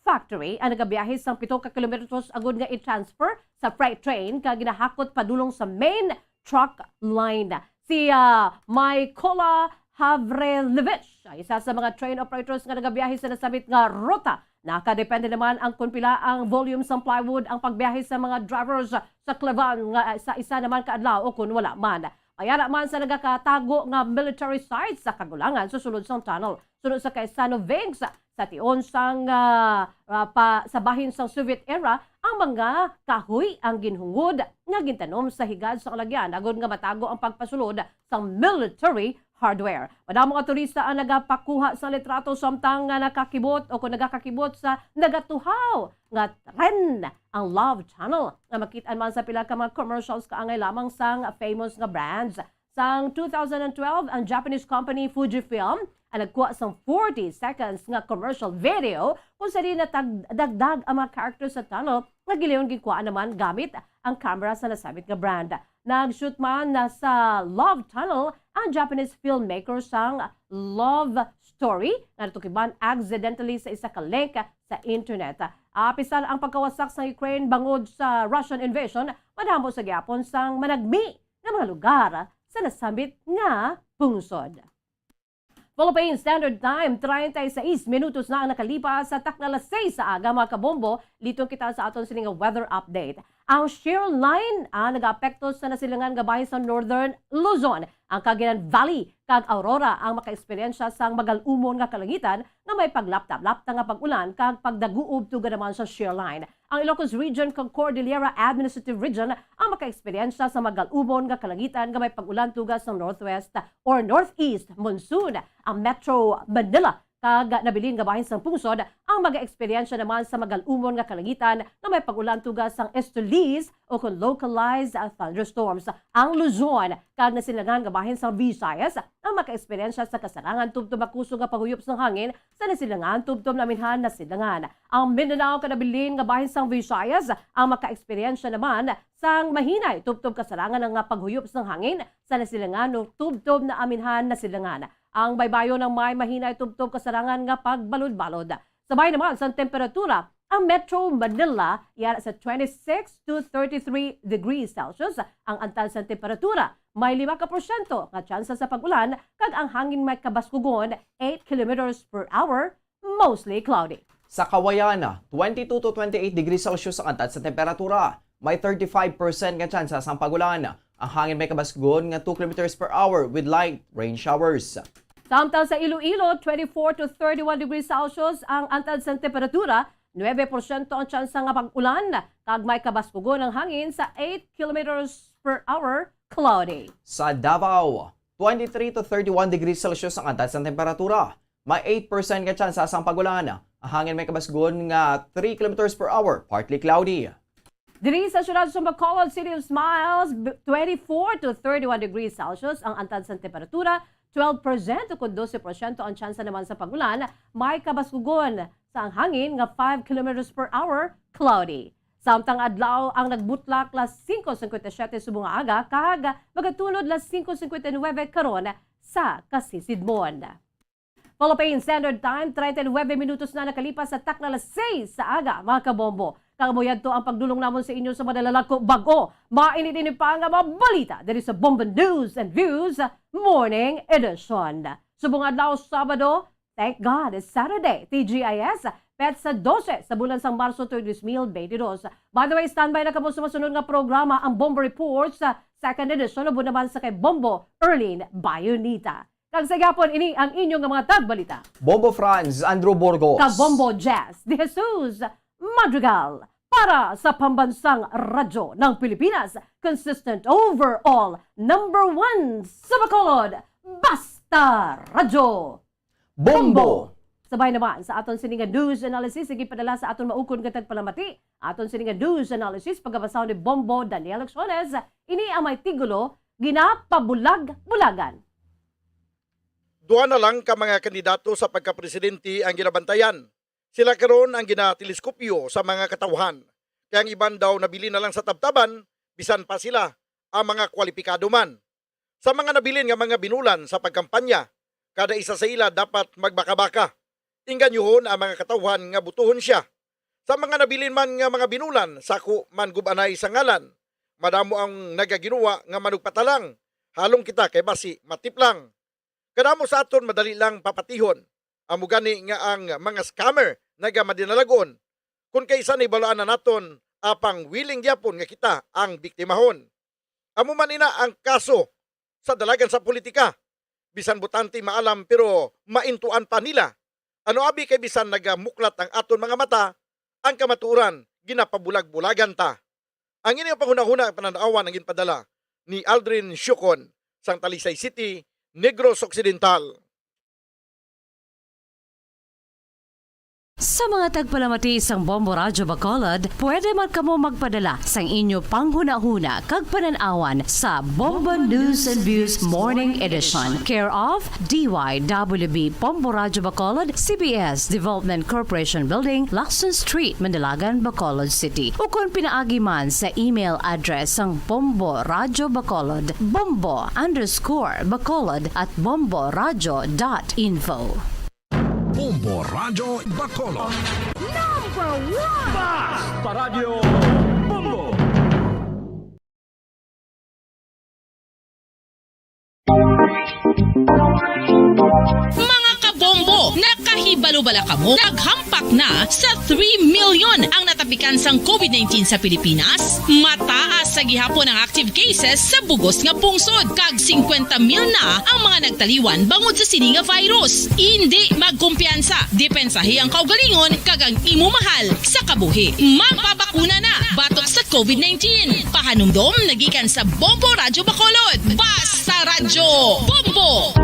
Factory ang nagabiyahe sang pito ka kilometros agud nga i-transfer sa freight train ka ginahakot padulong sa main truck line. Si, ah, Mykola Havrelevich, isa sa mga train operators nga nagabiyahe sa nasambit nga ruta. Nakadepende naman ang kon pila ang volume sang plywood ang pagbiyahe sa mga drivers sa Klevan nga sa isa naman ka adlaw o kon wala man. May ara man sa nagakatago nga military sites sa kagulangan sa sulod sang tunnel. Suno sa kay Sanovigz, sa tion sang, ah, ah, pa, sa bahin sang Soviet era, ang mga kahoy ang ginhungod nga gintanom sa higad sang alagyan agod nga matago ang pagpasulod sang military hardware. Madamo nga turista ang nagapakuha sa litrato samtang nga nakakibot o kung nagakakibot sa nagatuhaw nga tren ang Love Tunnel nga makit-an man sa pila ka mga commercials kaangay lamang sang famous nga brands. Sang two thousand and twelve, ang Japanese company Fujifilm ang nagkuha sang forty seconds nga commercial video kung sa diin natag-, dagdag ang mga characters sa tunnel nga gilayon ginkuha naman gamit ang camera sa nasambit nga brand. Nag-shoot man na sa Love Tunnel ang Japanese filmmaker sang Love Story nga natukiban accidentally sa isa ka link sa internet. Apisal ang pagkawasak sa Ukraine bangod sa Russian invasion, madamo sa gyapon sang managmi nga mga lugar sa nasambit nga pungsod. Philippine Standard Time, treinta y seis minutos na ang nakalipas sa takna alas seis sa aga, mga kabombo. Liton kita sa aton sini nga weather update. Ang shear line, ah, nagaapekto sa nasilingan nga bahin sa Northern Luzon. Ang Cagayan Valley kag Aurora ang makaeksperyensya sang magal-umon nga kalangitan nga may paglapta-lapta nga pag-ulan kag pagdaguob tugad naman sa shear line. Ang Ilocos Region kag Cordillera Administrative Region ang makaeksperyensya sa magal-umon nga kalangitan nga may pag-ulan tugad sa northwest or northeast monsoon. Ang Metro Manila kag nabilin nga bahin sang pungsod ang mag-eksperyensya naman sa magal-umon nga kalangitan nga may pag-ulan tugad sang easterlies o kon localized, ah, thunderstorms. Ang Luzon kag nasilingan nga bahin sang Visayas ang makaeksperyensya sa kasarangan tubtob makusog nga paghuyop sang hangin sa nasilingan tubtob naminhan nasilingan. Ang Mindanao kag nabilin nga bahin sang Visayas ang makaeksperyensya naman sang mahinay tubtob kasarangan nga paghuyop sang hangin sa nasilingan o tubtob na aminhan nasilingan. Ang baybayon ang may mahinay tubtob kasarangan nga pagbalod-balod. Sabay naman sa temperatura, ang Metro Manila yara sa twenty-six to thirty-three degrees Celsius, ang antad sa temperatura may lima ka porsyento nga tsansa sa pag-ulan, kag ang hangin may kabaskugon eight kilometers per hour, mostly cloudy. Sa Kawayan, twenty-two to twenty-eight degrees Celsius ang antad sa temperatura. May thirty-five percent nga tsansa sang pag-ulan. Ang hangin may kabasgon nga two kilometers per hour with light rain showers. Samtang sa Iloilo, twenty-four to thirty-one degrees Celsius ang antad sang temperatura, nuebe porsyento ang tsansa nga pag-ulan, kag may kabaskugon ang hangin sa eight kilometers per hour, cloudy. Sa Davao, twenty-three to thirty-one degrees Celsius ang antad sang temperatura. May eight percent nga tsansa sang pag-ulan. Ang hangin may kabasgon nga three kilometers per hour, partly cloudy. Diri sa siyudad sa Bacolod, City of Smiles, b-, twenty-four to thirty-one degrees Celsius ang antad sang temperatura, twelve percent ukon dose porsyento ang tsansa naman sa pag-ulan, may kabaskugon sa ang hangin nga five kilometers per hour, cloudy. Samtang adlaw ang nagbutlak, las singko singkwenta y siyete subong nga aga, kag magatunod las singko singkwenta y nuebe karon sa kasisidmon. Philippine Standard Time, treinta y nuebe minutos na nakalipas sa takna alas seis sa aga, mga kabombo. Kag amo yadto ang pagdulong namon sa inyo sa madala lang ko bag-o, mainit-init pa nga mga balita diri sa Bombo News and Views Morning Edition. Subong adlaw, Sabado, thank God, it's Saturday, T G I S, petsa dose sa bulan sang Marso tuig dos mil beintidos. By the way, standby na kamo sa masunod nga programa, ang Bombo Reports, second edition, ubod naman sa kay Bombo Erlene Bayonita. Kag sa gihapon, ini ang inyo nga mga tagbalita. Bombo Franz Andrew Burgos. Kag Bombo Jess De Jesus Madrigal. Para sa Pambansang Radyo ng Pilipinas, consistent overall, number one sa Bacolod, Basta Radyo. Bombo! Sabay naman sa aton sini nga news analysis, sige padala sa aton maukon nga tagpalamati. Aton sini nga news analysis, pagabasahon ni Bombo Daniel Lexones. Ini ang may titulo, Ginapabulag-bulagan. Duha na lang ka mga kandidato sa pagkapresidente ang ginabantayan. Sila karon ang ginateleskopyo sa mga katawhan, kay ang iban daw nabilin na lang sa tabtaban, bisan pa sila ang mga kwalipikado man. Sa mga nabilin nga mga binulan sa pagkampanya, kada isa sa ila dapat magbaka-baka. Inganyohon ang mga katawhan nga butuhon sia. Sa mga nabilin man nga mga binulan, sako man gub-anay sa ngalan. Madamo ang nagaginuwa nga manugpatalang. Halong kita kay basi matiplang. Kadamo sa aton madali lang papatihon. Amo gani nga ang mga scammer nagamadinalag-on. Kon kaisa, nahibaluan na naton, apang willing gyapon nga kita ang biktimahon. Amo man ina ang kaso sa dalagan sa politika. Bisan botante maalam pero maintuan pa nila. Ano abi kay bisan nagamuklat ang aton mga mata, ang kamatuoran ginapabulag-bulagan ta. Ang inyong panghunahuna, panan-awan ang ginpadala ni Aldrin Siocon sang Talisay City, Negros Occidental. Sa mga tagpalamati sang Bombo Radyo Bacolod, pwede man kamo magpadala sang inyo panghunahuna kag panan-awan sa Bombo News and Views Morning Edition, care of D Y W B Bombo Radyo Bacolod, C B S Development Corporation Building, Lacson Street, Mandalagan, Bacolod City, ukon pinaagi man sa email address sang Bombo Radyo Bacolod, bombo underscore bacolod at bombo radyo dot info. Bombo Radyo Bacolod. Number one! Basta Radyo Bombo! Ibalo bala kamo, naghampak na sa three million ang natapikan sang covid nineteen sa Pilipinas. Mataas sa gihapon ang active cases sa bugos nga pungsod, kag singkwenta mil na ang mga nagtaliwan bangod sa sini nga virus. Indi magkumpiyansa, depensahi ang kaugalingon kag ang imo mahal sa kabuhi. Magpabakuna na batok sa covid nineteen. Pahanumdom nagikan sa Bombo Radyo Bacolod. Basta Radyo Bombo!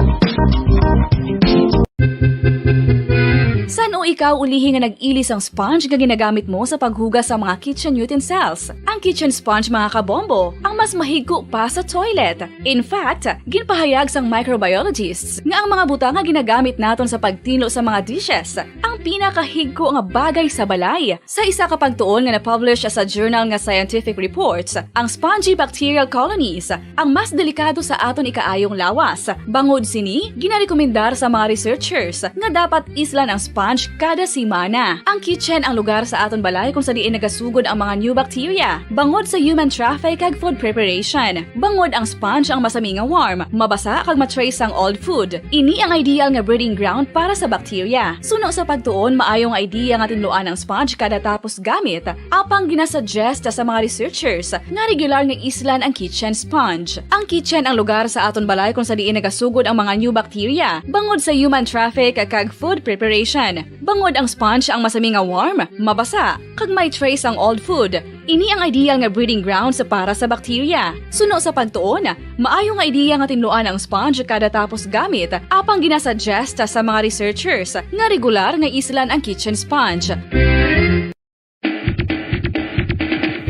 San-o ikaw ulihi nga nag-ili sang sponge nga ginagamit mo sa paghugas sa mga kitchen utensils? Ang kitchen sponge, mga kabombo, ang mas mahigko pa sa toilet. In fact, ginpahayag sang microbiologists nga ang mga butang nga ginagamit naton sa pagtinlo sa mga dishes ang pinakahigko nga bagay sa balay. Sa isa ka pagtuon nga na-publish sa journal nga Scientific Reports, ang spongy bacterial colonies ang mas delikado sa aton ikaayong lawas. Bangod sini, ginarekomendar sa mga researchers nga dapat islan ang sponge kada semana. Ang kitchen ang lugar sa aton balay kung sa diin nagasugod ang mga new bacteria, bangod sa human traffic kag food preparation. Bangod ang sponge ang masami nga warm, mabasa kag ma-trace ang old food. Ini ang ideal nga breeding ground para sa bacteria. Suno sa pagtuon, maayo nga idea nga tinluan ang sponge kada tapos gamit, apang ginasuggest sa mga researchers nga regular nga islan ang kitchen sponge. Ang kitchen ang lugar sa aton balay kung sa diin nagasugod ang mga new bacteria, bangod sa human traffic kag food preparation. Bangod ang sponge ang masami nga warm, mabasa, kag may trace ang old food. Ini ang ideal nga breeding grounds para sa bacteria. Suno sa pagtuon, maayo nga idea nga tinluan ang sponge kada tapos gamit, apang ginasuggest sa mga researchers nga regular nga islan ang kitchen sponge.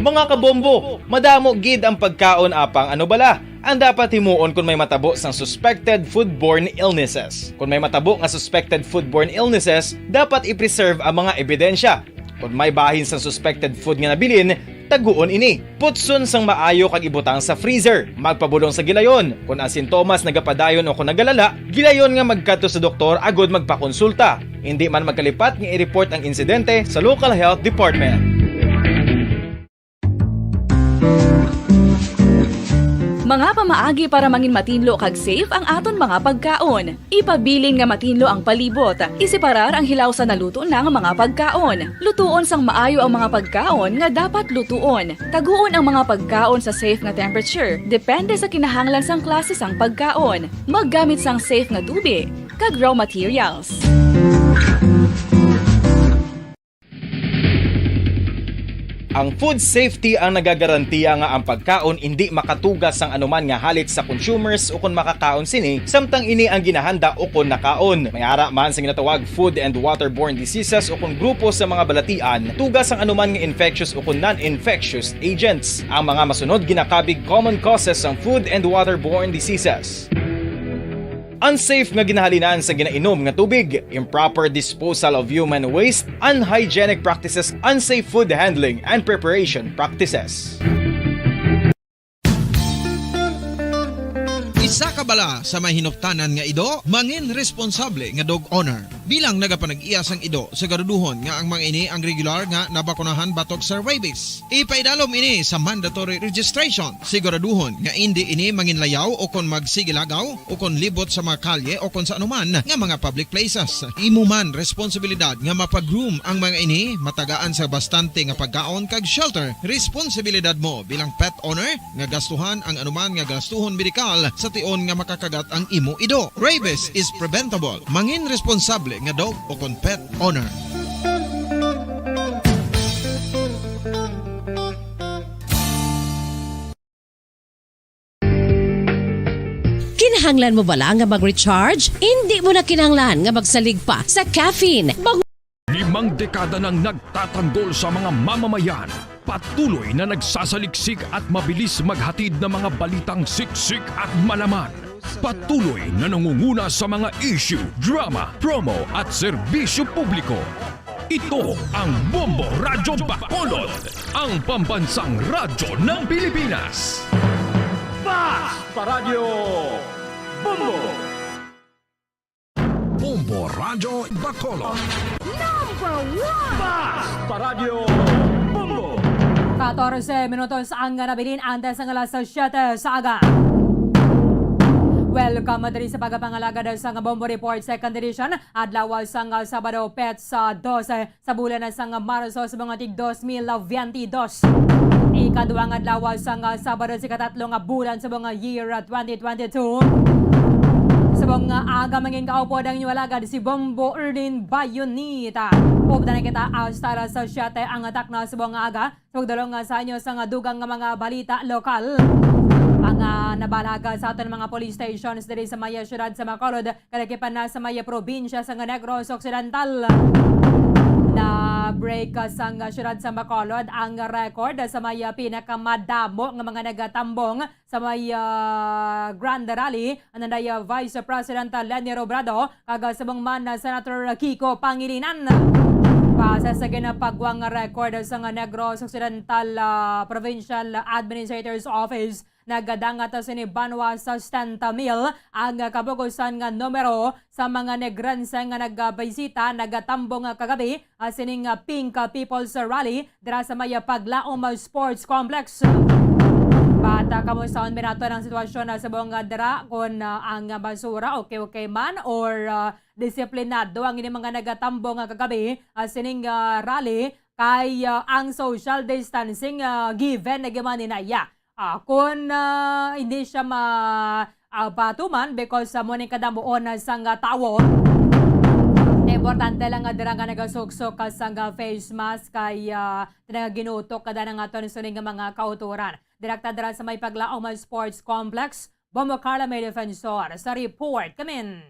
Mga kabombo, madamo gid ang pagkaon, apang ano bala ang dapat himuon kon may matabo sang suspected foodborne illnesses? Kon may matabo nga suspected foodborne illnesses, dapat i-preserve ang mga ebidensya. Kon may bahin sang suspected food nga nabilin, taguon ini. Putson sang maayo kag ibutang sa freezer. Magpabulong sa gilayon. Kon ang sintomas nagapadayon o kon nagalala, gilayon nga magkadto sa doktor agud magpakonsulta. Indi man magkalipat nga i-report ang insidente sa local health department. Mga pamaagi para mangin matinlo kag safe ang aton mga pagkaon. Ipabilin nga matinlo ang palibot. Iseparar ang hilaw sa naluto na nga mga pagkaon. Lutuon sang maayo ang mga pagkaon nga dapat lutuon. Taguon ang mga pagkaon sa safe nga temperature, depende sa kinahanglan sang klase sang pagkaon. Maggamit sang safe nga tubi kag raw materials. Ang food safety ang nagagarantiya nga ang pagkaon indi makatuga sang anuman nga halit sa consumers ukon makakaon sini, samtang ini ang ginahanda ukon nakaon. May ara man sa ginatawag food and waterborne diseases ukon grupo sa mga balatian, tuga sang anuman nga infectious ukon non-infectious agents. Ang mga masunod ginakabig common causes sang food and waterborne diseases. Unsafe nga ginahalinan sa ginainom nga tubig, improper disposal of human waste, unhygienic practices, unsafe food handling and preparation practices. Isa ka bala sa may hinuptanan nga ido, mangin responsable nga dog owner. Bilang nagapanag-iya sang ido, siguraduhon nga ang mga ini ang regular nga nabakunahan batok sa rabies. Ipaidalom ini sa mandatory registration. Siguraduhon nga indi ini manginlayaw o kon magsigilagaw o kon libot sa mga kalye o kon sa anuman nga mga public places. Imo man responsibilidad nga mapa-groom ang mga ini, matagaan sa bastante nga pagkaon kag shelter. Responsibilidad mo bilang pet owner nga gastuhan ang anuman nga gastuhon medikal sa tion nga makakagat ang imo ido. Rabies is preventable. Mangin responsable nga dog o kon pet owner. Kinahanglan mo bala nga mag-recharge? Indi mo na kinahanglan nga magsalig pa sa caffeine. Bang- Limang dekada nang nagtatanggol sa mga mamamayan. Patuloy na nagsasaliksik at mabilis maghatid ng mga balitang siksik at malaman. Patuloy na nangunguna sa mga issue, drama, promo at serbisyo publiko. Ito ang Bombo Radyo Bacolod, ang pambansang radyo ng Pilipinas. Basta Radyo Bombo! Bombo Radyo Bacolod. Number one! Basta Radyo Bombo! Katorse minutos ang nabilin antes ng alas siyete sa aga. Well, Kamo diri sa pagapangalagad sang Bombo Report Second Edition, adlaw sang Sabado, petsa dose sa bulan sang Marso sa mga tig dos mil biyente dos. Ikaduhang adlaw sang Sabado sa ikatatlo nga bulan sa mga year twenty twenty-two. Sa mga aga, mangin kaupod ang inyong alagad si Bombo Erlin Bayonita. Updan na kita hasta alas siyete ang takna sa mga aga. Sugdulong nga sa inyo sa nga dugang nga mga balita lokal. Ang, ah, nabalaga sa aton mga police stations diri sa may siyudad sa Bacolod, kalagipan na sa may probinsya sa Negros Occidental. Na-break, ah, sa nga siyudad sa Bacolod ang record sa may, ah, pinakamadamo nga mga nagatambong sa may, ah, Grand Rally, ananday, ah, Vice President, ah, Leni Robredo, kag, ah, subong man, ah, Senator Kiko Pangilinan. Base sa ginapagwang nga record sa nga Negros Occidental, ah, Provincial Administrator's Office, nagadangat, ah, sini banwa sa setenta mil ang, ah, kabugusan nga numero sa mga Negrense nga nagabisita, nagatambong, ah, kagabi, ah, sining, ah, Pink, ah, People's Rally dira sa may, ah, Paglaom, ah, Sports Complex. Bata, kamusta ang binato ng sitwasyon, ah, sa buong, ah, dira, kung, ah, ang, ah, basura okay-okay man or, ah, disiplinado ang ini mga nagatambong nga kagabi, ah, sining, ah, rally kay, ah, ang social distancing, ah, given na giman ni naya. Ah, kung, ah, hindi siya ma-, ah, patuman because, ah, mo ning kadamuon na sang, ah, tawo. Importante lang nga dira nga nagasuksok ka sang, ah, face mask kay, ah, dira nga ginutok ka na nga aton suning nga mga kauturan. Direkta dira sa may Paglaom Sports Complex, Bombo Carla may defensor sa report. Kamin.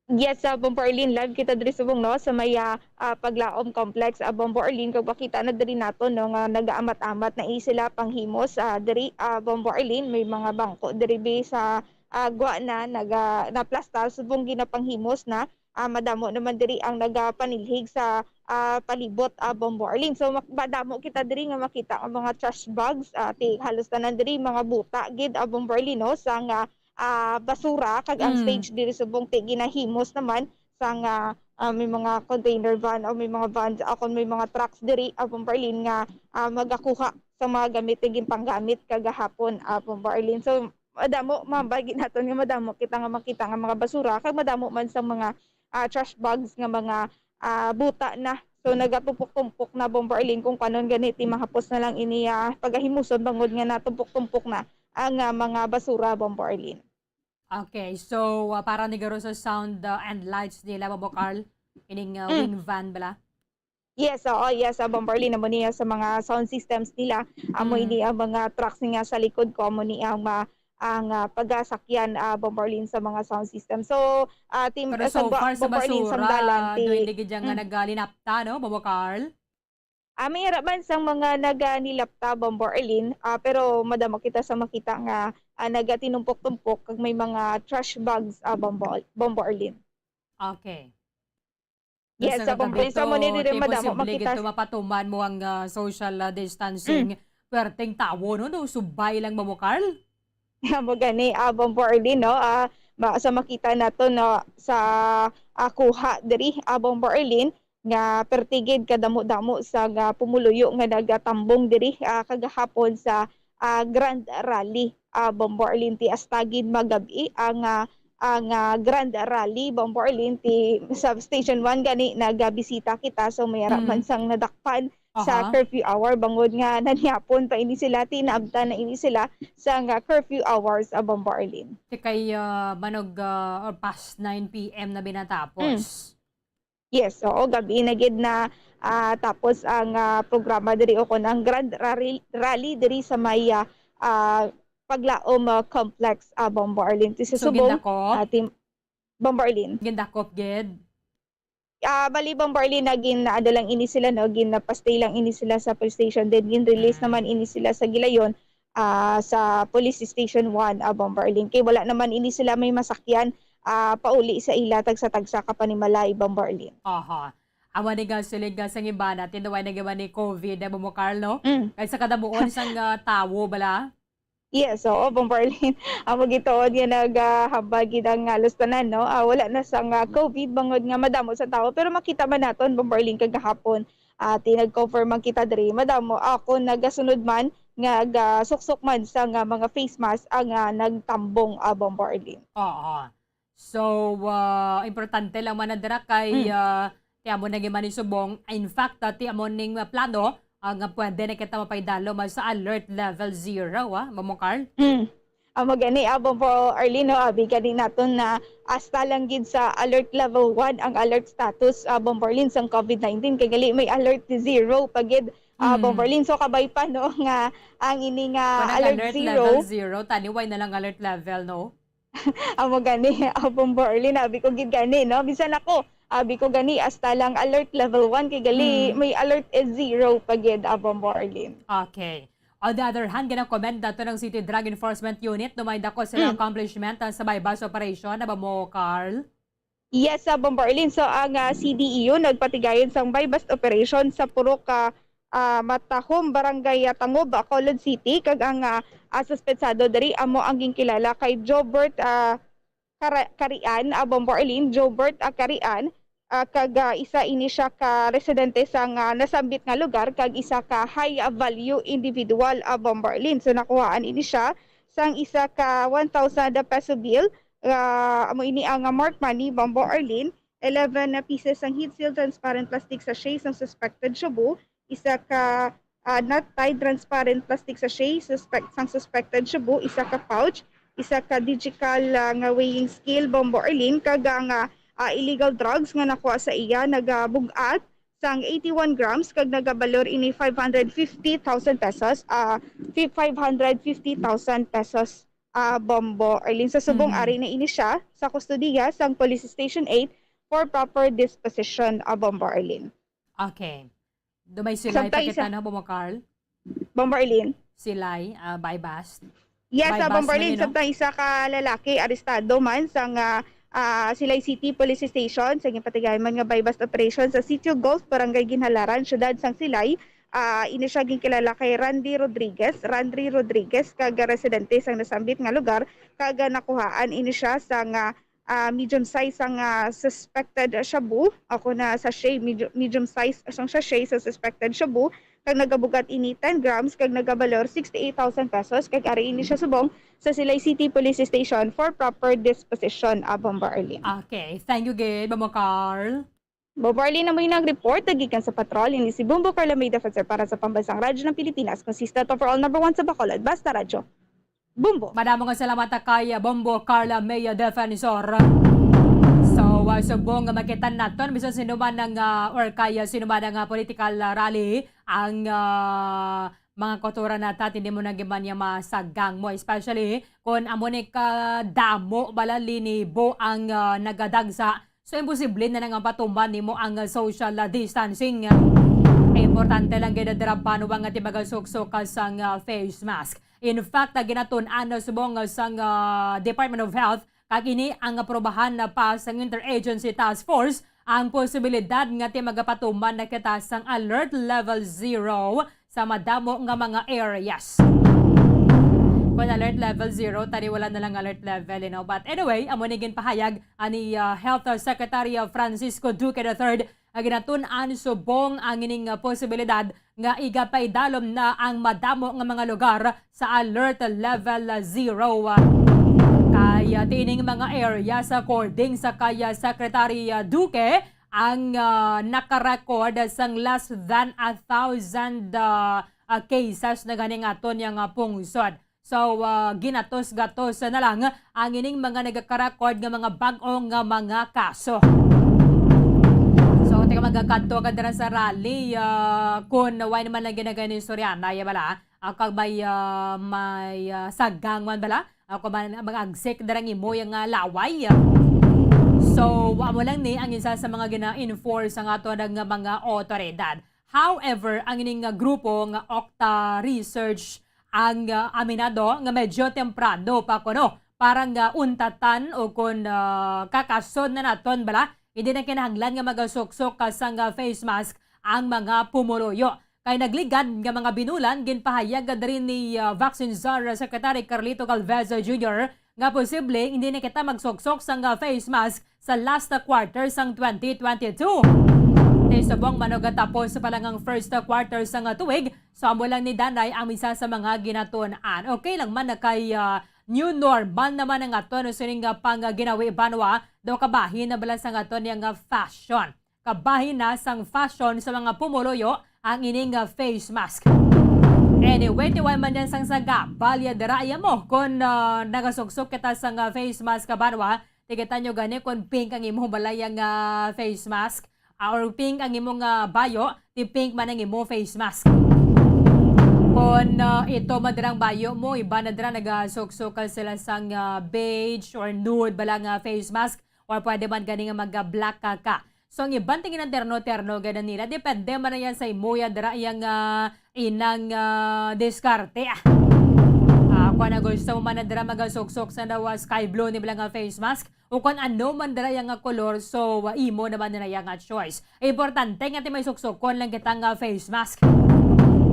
Yes, sa Bombo Arlene, live kita diri subong, no, sa may, ah, ah, Paglaom Complex, ah, Bombo Arlene, kag makita na diri nato, no, nga nagaamat-amat na sila panghimos, ah, diri, ah, Bombo Arlene, may mga bangko diri bi sa, ah, gwa na naga-, naplastar, subong ginapanghimos na, ah, madamo naman diri ang nagapanilhig sa, ah, palibot, ah, Bombo Arlene. So, mak-, madamo kita diri nga makita ang mga trash bags, ah, ti-, halos tanan diri mga buta gid, ah, Bombo Arlene, no, sa nga ah, basura, kag ang Mm. stage diri subong ti ginahimos naman sang, ah, ah, may mga container van o may mga vans, ah, kon may mga trucks diri, ah, Bombo Arlene, nga, ah, magakuha sa mga gamit nga ginpanggamit kagahapon, ah, Bombo Arlene. So, madamo, mabagi naton nga madamo kita nga makita nga mga basura, kag madamo man sang mga, ah, trash bags nga mga, ah, buta na. So, nagatumpok-tumpok na, Bombo Arlene, kung kanon gani ti mahapos na lang ini, ah, pagahimuson bangod nga natumpok-tumpok na ang, ah, mga basura, Bombo Arlene. Okay, so, ah, para ni garo sa sound, ah, and lights nila, Bombo Carl, ining, ah, Mm. wing van bala? Yes, oo, yes, ah, Bombo Arlene, amo niya sa mga sound systems nila. Amo Mm. ini ang mga trucks nga sa likod ko, amo ni ang ma-, ang, ah, pagasakyan, ah, Bombo Arlene, sa mga sound system. So, ah, team, Pero ah, sa so gwa-, far, sa Bombo Arlene, sa basura, dalan, ti-, doon di gid dyan nga Mm. nagalinapta, no, Bombo Carl? Ah, may ara man sang mga naganilapta, Bombo Arlene, ah, pero madamo kita sa makita nga, ah, nagatinumpok-tumpok kag may mga trash bags, ah, Bombo, Bombo Arlene. Okay. Yes, Basta sa kagabi Bombo Arlene, sa to, mo ni dire ti madamo posible makita. Gid to mapatuman mo ang, ah, social, ah, distancing. Mm. Perting tawo, no? No, subay lang, Bombo Carl? Amo gani, ah, Bombo Arlene, no? Ah, ma-, sa makita nato, no, sa, ah, kuha diri, ah, Bombo Arlene, nga perti gid kadamo-damo sa nga pumuluyo nga nagatambong diri, ah, kagahapon sa, ah, Grand Rally, ah, Bombo Arlene, ti hasta gid magab-i ang, ah, ang, ah, Grand Rally, Bombo Arlene, ti sa Station One gani nagabisita kita, so may ara Mm. man sang nadakpan sa Aha. curfew hour, bangod nga nanyapon pa ini sila, ti naabtan na ini sila sa nga curfew hours, ah, Bombo Arlene. Ti kay, ah, manog, ah, or past nine P M na binatapos. Mm. Yes, oo, gabi na gid na, ah, tapos ang, ah, programa diri o kon ang Grand Rally, Rally diri sa may, ah, ah, Paglaom, ah, Complex, ah, Bombo Arlene. Ti sa So, Subong, gindakop? ah, tim-, Bombo Arlene. Gindakop gid? Ah, bali, Bombo Arlene, na gin-, ano lang ini sila, no? Gin-, napastay lang ini sila sa police station. Then, gin-release Mm. naman ini sila sa gilayon, ah, sa Police Station One, ah, Bombo Arlene. Kay wala naman ini sila may masakyan, ah, pauli sa ila, tagsa-tagsa ka panimalay, Bombo Arlene. Aha. Amo ni nga siling nga sang iban, tinuway na giban ni COVID, ah, Bombo Carl, no? Mm. Kay sa kadamuon sang, ah, tawo bala? Yes, oo, Bombo Arlene. Amo gituod nga nagahambal gid ang halos tanan, no? Ah, wala na sa nga COVID, bangod nga madamo sa tawo. Pero makita man naton, Bombo Arlene, kagahapon, ah, ti nag-confirm man kita diri. Madamo, ako nagasunod man, nga gasuksok man sa nga mga face mask ang, ah, nagtambong, ah, Bombo Arlene. Oo. So, ah, importante lang man na dira kay, Mm. ah, ti amo na gyud man ni subong. In fact, ah, ti amo ning, ah, plano, ah, nga pwede na kita mapaidalom sa alert level zero, ah, Bombo Carl? Mm. Amo gani, ah, Bombo Arlene, no, abi gani naton na hasta lang gid sa alert level one ang alert status, ah, Bombo Arlene, sang COVID nineteen, kay gali may alert zero pa gid, ah, Mm. Bombo Arlene. So, kabay pa, no, nga ang ini nga Kung alert nag-alert zero, level zero, tani why na lang alert level, no? Amo gani, ah, Bombo Arlene, abi ko gid gani, no? Bisan ako, abi ko gani, hasta lang alert level one, kay gali, Mm. may alert is zero pa gid, ah, Bombo Arlene. Okay. On the other hand, gina-commend nato ng City Drug Enforcement Unit, numay dako sila Mm. accomplishment, ah, sa buy-bust operation, na ba mo, Carl? Yes, ah, Bombo Arlene. So, ang, ah, C D E U nagpatigayon sang buy-bust operation sa purok, ah, ah, Matahom, Barangay, ah, Tangob, Bacolod City, kag ang, ah, ah, suspetsado diri amo ang ginkilala kay Jobert, ah, Kara-, Karian, ah, Bombo Arlene, Jobert, ah, Karian, ah, kag, ah, isa ini siya ka residente sang, ah, nasambit nga lugar kag isa ka high, ah, value individual, ah, Bombo Arlene. So, nakuhaan ini siya sang isa ka one thousand peso bill, ah, amo ini ang, ah, marked money, Bombo Arlene, eleven na pieces sang heat seal transparent plastic sachet sang suspected shabu, isa ka, ah, knot tied transparent plastic sachet suspect, sang suspected shabu, isa ka pouch, isa ka digital, ah, nga weighing scale, Bombo Arlene, kag ang, ah, ah, illegal drugs nga nakuha sa iya nagabug-at sang eighty-one grams kag nagabalor ini five hundred fifty thousand pesos, ah, fi-, five hundred fifty thousand pesos, ah, Bombo Arlene. Sa subong, Mhm. ari na ini siya sa kustodiya sang Police Station eight for proper disposition, ah, Bombo Arlene. Okay. Do may silay Samtang pa kita isa na, Bombo Carl? Bombo Arlene? Silay, ah, buy-bust? Yes, Buy-bust ah, Bombo man Arlene, yun, no? Samtang isa ka lalaki arestado man sang, ah, ah, Silay City Police Station sa ginpatigayon man nga buy-bust operation sa Sitio Golf, Barangay Ginhalaran, Siyudad sang Silay. Ah, ini siya ginkilala kay Randy Rodriguez, Randry Rodriguez, kag residente sang nasambit nga lugar, kag nakuhaan ini siya sang, ah, ah, medium size sang, ah, suspected shabu. Ako na sachet, medium, medium size sang sachet sa suspected shabu. Kag nagabug-at ini ten grams kag nagabalor sixty-eight thousand pesos. Kag ari ini siya subong sa Silay City Police Station for proper disposition, ah, Bombo Arlene. Okay. Thank you gid, Bombo Carl. Bombo Arlene, amo ina ang report na gikan sa patrol. Ini si Bombo Carla May Defensor para sa Pambansang Radyo ng Pilipinas, consistent overall number one sa Bacolod. Basta Radyo. Bombo. Madamo nga salamat kay Bombo Carla May Defensor. So, uh, subong nga makita naton, bisan sino man ang, uh, or kay, uh, sino man ang, uh, political, uh, rally, ang, uh, mga kautoran nata, hindi mo na giman niya masagang mo, especially kung amo ni kadamo bala linibo ang, uh, nagadagsa. So, imposible na nga patuman nimo ang, uh, social, uh, distancing. Importante lang gid dira banwa nga ti magasuksok ka sang, uh, face mask. In fact, uh, ginatun-an na subong, uh, sang, uh, Department of Health, kag ini ang aprubahan na pa sang Interagency Task Force ang posibilidad nga ti magapatuman na kita sang alert level zero sa madamo nga mga areas. Kung alert level zero, tani wala na lang alert level, you know. But anyway, amo ni ginpahayag ani, ah, Health Secretary, ah, Francisco Duque the third, nga ginatun-an subong ang ining, ah, posibilidad nga igapaidalom na ang madamo nga mga lugar sa alert level zero. Kay, ah, tining mga areas, according sa kay, ah, Secretary, ah, Duque, ang, ah, nakarecord sang less than a thousand, ah, ah, cases na gani nga aton yang, ah, pungsod. So, ah, ginatos-gatos na lang ang ining mga nagakarecord nga mga bag-o nga mga kaso. So, taga magakadto ka dira sa rally, ah, kun wala naman lang ginagani istorya na, ya bala, ah, kag may, ah, may, ah, sagang man bala, ah, kung man, mag-agsik dira ang imo yang, ah, laway. So, wa mo lang ni ang isa sa mga gina-enforce ang ato nga mga otoridad. However, ang ining nga grupo nga Octa Research ang, ah, aminado nga medyo temprano pa kuno para nga untatan o kun, ah, kakason na naton bala, hindi na kinahanglan nga magasuksok ka sang, ah, face mask ang mga pumuluyo. Kay nagligad nga mga binulan, ginpahayag diri ni, ah, Vaccine Czar Secretary Carlito Galvez Junior nga posible hindi na kita magsuksok sang, ah, face mask sa last quarter sang twenty twenty-two. Ti subong manugatapos pa lang ang first quarter sang, ah, tuig, So, amo lang ni Danay ang isa sa mga ginatun-an. Okay lang man na kay, ah, new normal naman ang aton sining, ah, pang, ah, ginawi banwa, daw kabahin na bala sa aton yang, ah, fashion. Kabahin na sang fashion sa mga pumuluyo ang ining, ah, face mask. Anyway, tiway man yan sang saga, balya dira iya mo kon, ah, nagasuksok kita sang, ah, face mask ka banwa, ti kita nyo gani kon pink ang imong balay nga face mask, ah, or pink ang imong, ah, bayo, ti pink man ang imong face mask. Kon, ah, ito man dirang bayo mo, iba na dira nagasuksok sila sang, ah, beige or nude bala nga face mask, or pwede man gani nga mag-black ka ka. So, ang iban tingin ang terno-terno gani nila. Depende man na yan sa imo, ya dira yang, ah, inang, ah, diskarte, ah. Ah, kung ano gusto mo man na dira magasuksok sa daw, ah, sky blue ni bala nga face mask, o kung ano man dira yang, ah, kolor, so, ah, imo naman na yang, ah, choice. Importante nga ti may suksokon lang kita nga face mask.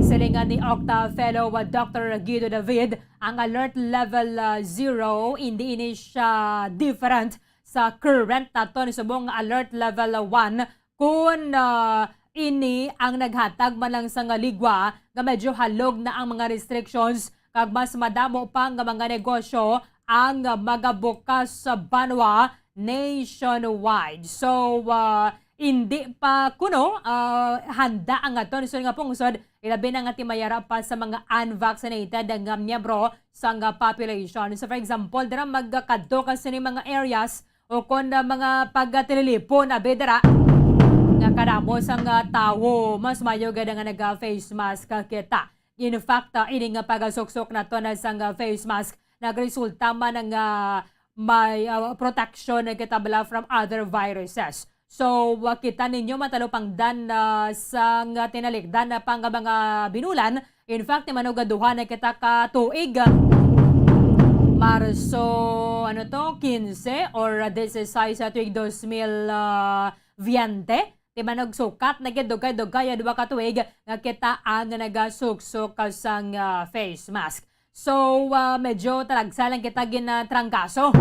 Silingan ni Octa Fellow, ah, Doctor Guido David, ang alert level, ah, zero, hindi ini siya different sa current naton subong nga alert level one, kun, ah, ini ang naghatag man lang sa nga ligwa nga medyo halog na ang mga restrictions kag mas madamo pa nga mga negosyo ang magabukas sa banwa nationwide. So, ah, hindi pa kuno, ah, handa ang aton nga pungsod, ilabi na nga ti mayara pa sa mga unvaccinated nga miyembro sang population. So, for example, dira magkadto ka sini mga areas o kon, ah, mga pagtililipon, abi dira, nga kadamo sang, ah, tawo, mas mayo gid nga naga-face mask kita. In fact, ah, ini nga pagasuksok nato na sang, ah, face mask, nagresulta man nga may, ah, protection na kita bala from other viruses. So, ah, kita ninyo matalupangdan, ah, sang tinalikdan na pa nga mga binulan. In fact, ti manugaduha na kita ka tuig, ah, Marso, ano to, quince or, ah, dieciséis sa tuig dos mil, ah, veinte. Ti manugsukat na gid dugay-dugay ang duha ka tuig nga kita ang nagasuksok sang, ah, face mask. So, ah, medyo talagsa lang kita ginatrangkaso.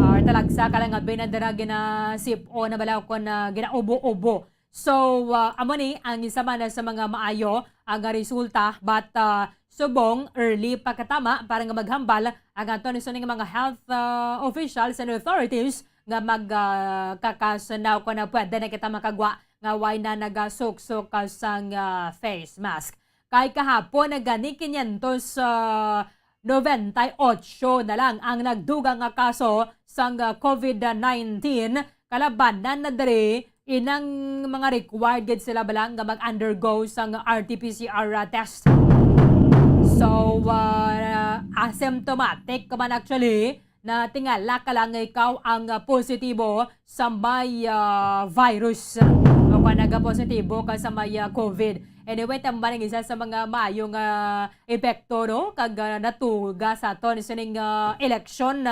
Or talagsa ka lang nga binadara ginasip-o na bala kon, ah, ginaubo-ubo. So, ah, amo ni ang isa man sa mga maayo ang resulta, but, ah, subong early pa katama para nga maghambal ang aton sining mga health, ah, officials and authorities nga mag, ah, kakasanaw ko na pwede na kita makagwa nga way na nagasuksok ka sang, ah, face mask. Kay kahapon na gani quinientos, ah, noventa y ocho na lang ang nagdugang nga kaso sang, ah, covid nineteen. Kalabanan na diri inang mga required gid sila bala nga mag-undergo sang R T P C R, ah, test. So, ah, asymptomatic ka man actually, na tingala ka lang nga ikaw ang, ah, positibo sa may, ah, virus o kung nagapositibo ka sa may, ah, covid. Anyway, tambal ang isa sa mga maayo nga epekto, no? Kag, ah, natuga sa aton sining, ah, eleksyon.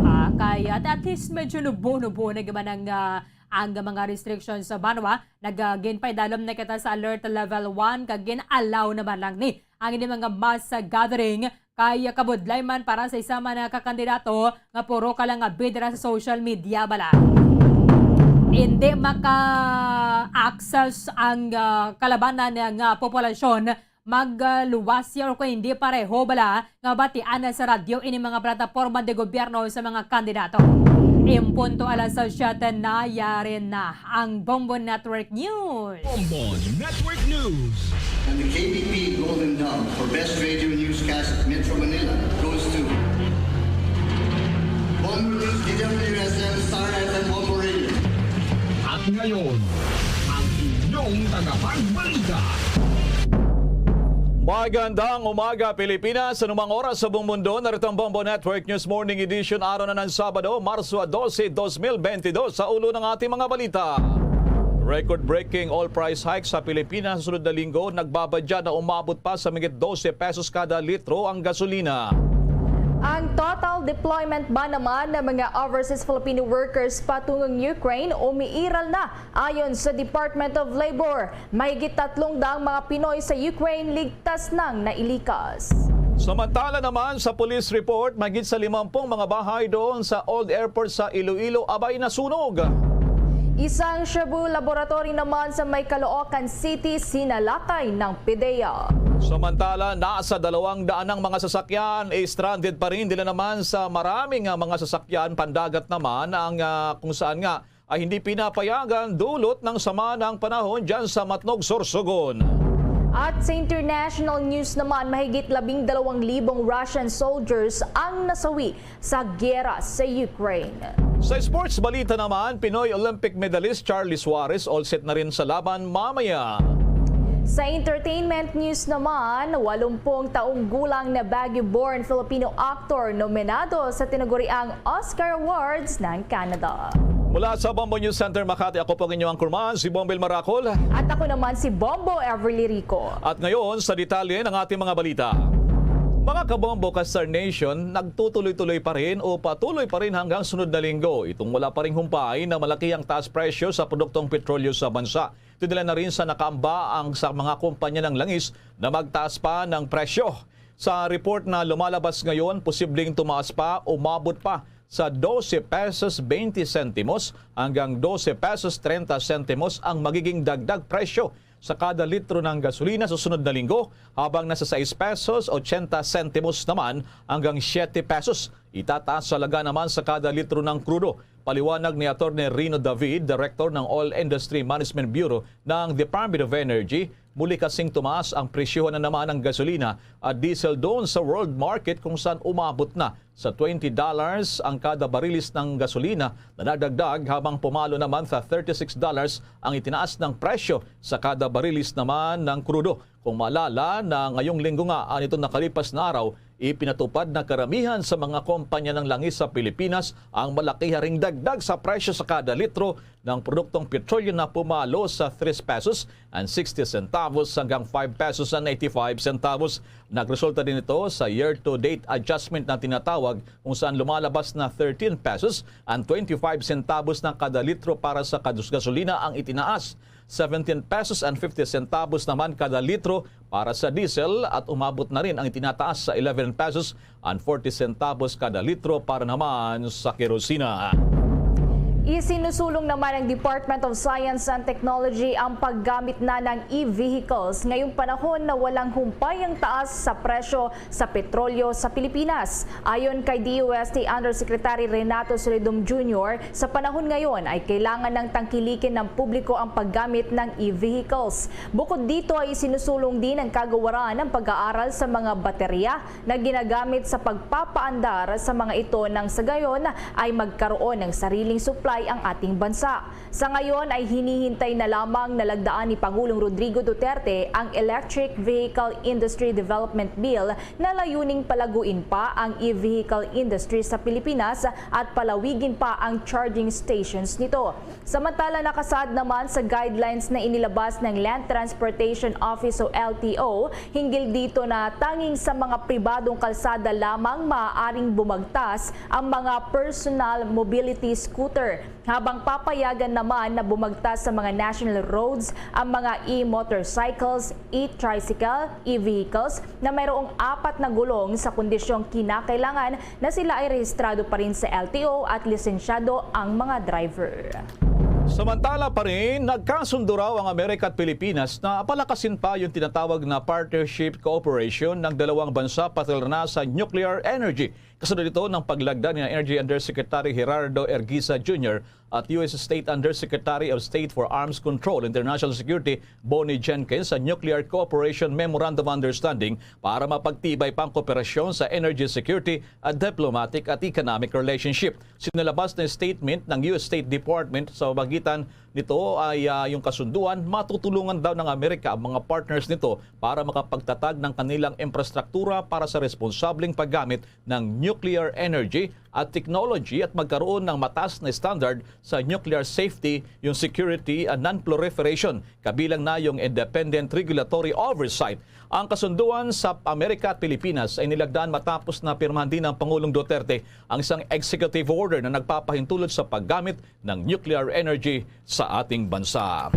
Ah, kay at, at least medyo nubo-nubo na gaman ang, ah, ang mga restrictions sa banwa. Nag, ah, ginpaidalom na kita sa alert level one, kag gin-allow naman lang ni ang ini mga mass gathering. Kay kabudlay man para sa isa man ka kandidato nga puro ka lang nga bidra sa social media bala. Hindi maka-access ang, ah, kalabanan nga populasyon, magluwas siya or kung hindi pareho bala nga batian na sa radyo ini mga plataporma de gobyerno sa mga kandidato. In punto alas siyete na, yari na ang Bombo Network News. Bombo Network News. And the K B P Golden Dove for Best Radio Newscast at Metro Manila goes to Bombo News, D W S M, Star F M, Bombo Radio. At ngayon, ang inyong tagapagbalita. Magandang umaga, Pilipinas. Anumang oras sa buong mundo, narito ang Bombo Network News Morning Edition, araw na ng Sabado, Marso dose, dos mil benti dos. Sa ulo ng ating mga balita: record-breaking oil price hike sa Pilipinas sa sunod na linggo, nagbabadya na umabot pa sa mahigit dose pesos kada litro ang gasolina. Ang total deployment ba naman ng mga overseas Filipino workers patungong Ukraine umiiral na. Ayon sa Department of Labor, mahigit tatlong daang mga Pinoy sa Ukraine ligtas nang nailikas. Samantala naman, sa police report, mahigit sa limampung mga bahay doon sa Old Airport sa Iloilo abay nasunog. Isang Shabu laboratory naman sa may Caloocan City sinalakay ng PDEA. Samantala, nasa dalawang daan ang mga sasakyan stranded pa rin. Dila naman sa maraming, ah, mga sasakyan pandagat naman ang, ah, kung saan nga ay hindi pinapayagan dulot ng sama ng panahon dyan sa Matnog, Sorsogon. At sa international news naman, mahigit labing dalawang libong Russian soldiers ang nasawi sa giyera sa Ukraine. Sa sports balita naman, Pinoy Olympic medalist Charlie Suarez all set na rin sa laban mamaya. Sa entertainment news naman, walumpung taong gulang na Baguio-born Filipino actor nominado sa tinaguriang Oscar Awards ng Canada. Mula sa Bombo News Center Makati, ako po ang inyong anchorman, si Bombil Maracol. At ako naman si Bombo Everly Rico. At ngayon, sa detalye ng ating mga balita. Mga kabombo ka Star Nation, nagtutuloy-tuloy pa rin o patuloy pa rin hanggang sunod na linggo itong wala pa ring humpay na malaki ang taas presyo sa produktong petrolyo sa bansa. Ito nila na rin sa nakaamba ang sa mga kumpanya ng langis na magtaas pa ng presyo. Sa report na lumalabas ngayon, posibleng tumaas pa, umabot pa sa dose pesos twenty sentimos hanggang dose pesos treinta sentimos ang magiging dagdag presyo sa kada litro ng gasolina sa sunod na linggo, habang nasa sais pesos ochenta sentimos naman hanggang siete pesos itataas sa laga naman sa kada litro ng krudo. Paliwanag ni Attorney Rino David, Director ng Oil Industry Management Bureau ng Department of Energy, muli kasing tumaas ang presyohan na naman ng gasolina at diesel doon sa world market, kung saan umabot na sa twenty dollars ang kada barilis ng gasolina na nadagdag, habang pumalo naman sa thirty-six dollars ang itinaas ng presyo sa kada barilis naman ng krudo. Kung maalala na ngayong linggo nga, ah, nitong nakalipas na araw, ipinatupad na karamihan sa mga kompanya ng langis sa Pilipinas ang malaki ring dagdag sa presyo sa kada litro ng produktong petrolyo na pumalo sa three pesos and sixty centavos hanggang five pesos and eighty-five centavos. Nagresulta din ito sa year-to-date adjustment na tinatawag, kung saan lumalabas na thirteen pesos and twenty-five centavos na kada litro para sa kadus-, gasolina ang itinaas, seventeen pesos and fifty centavos naman kada litro para sa diesel, at umabot na rin ang itinataas sa eleven pesos and forty centavos kada litro para naman sa kerosina. Isinusulong naman ng Department of Science and Technology ang paggamit na ng e-vehicles ngayong panahon na walang humpay ang taas sa presyo sa petrolyo sa Pilipinas. Ayon kay D O S T Undersecretary Renato Solidum Junior, sa panahon ngayon ay kailangan ng tangkilikin ng publiko ang paggamit ng e-vehicles. Bukod dito ay isinusulong din ng kagawaran ang pag-aaral sa mga baterya na ginagamit sa pagpapaandar sa mga ito, nang sa gayon ay magkaroon ng sariling supply ang ating bansa. Sa ngayon ay hinihintay na lamang na lagdaan ni Pangulong Rodrigo Duterte ang Electric Vehicle Industry Development Bill na layuning palaguin pa ang e-vehicle industry sa Pilipinas at palawigin pa ang charging stations nito. Samantala, nakasaad naman sa guidelines na inilabas ng Land Transportation Office o L T O hinggil dito na tanging sa mga pribadong kalsada lamang maaaring bumagtas ang mga personal mobility scooter, habang papayagan naman na bumagtas sa mga national roads ang mga e-motorcycles, e-tricycle, e-vehicles na mayroong apat na gulong sa kondisyong kinakailangan na sila ay rehistrado pa rin sa L T O at lisensyado ang mga driver. Samantala pa rin, nagkasundo raw ang Amerika at Pilipinas na palakasin pa yung tinatawag na partnership cooperation ng dalawang bansa patungkol na sa nuclear energy. Kasunod ito ng paglagda ni Energy Undersecretary Gerardo Erguiza Junior at U S State Undersecretary of State for Arms Control and International Security Bonnie Jenkins sa Nuclear Cooperation Memorandum of Understanding para mapagtibay pa ang kooperasyon sa energy security at diplomatic at economic relationship. Sinalabas na statement ng U S State Department sa pagitan nito ay, ah, yung kasunduan, matutulungan daw ng Amerika ang mga partners nito para makapagtatag ng kanilang infrastruktura para sa responsableng paggamit ng nuclear energy at technology at magkaroon ng mataas na standard sa nuclear safety, yung security and non-proliferation, kabilang na yung independent regulatory oversight. Ang kasunduan sa Amerika at Pilipinas ay nilagdaan matapos na pirmahan din ng Pangulong Duterte ang isang executive order na nagpapahintulot sa paggamit ng nuclear energy sa ating bansa.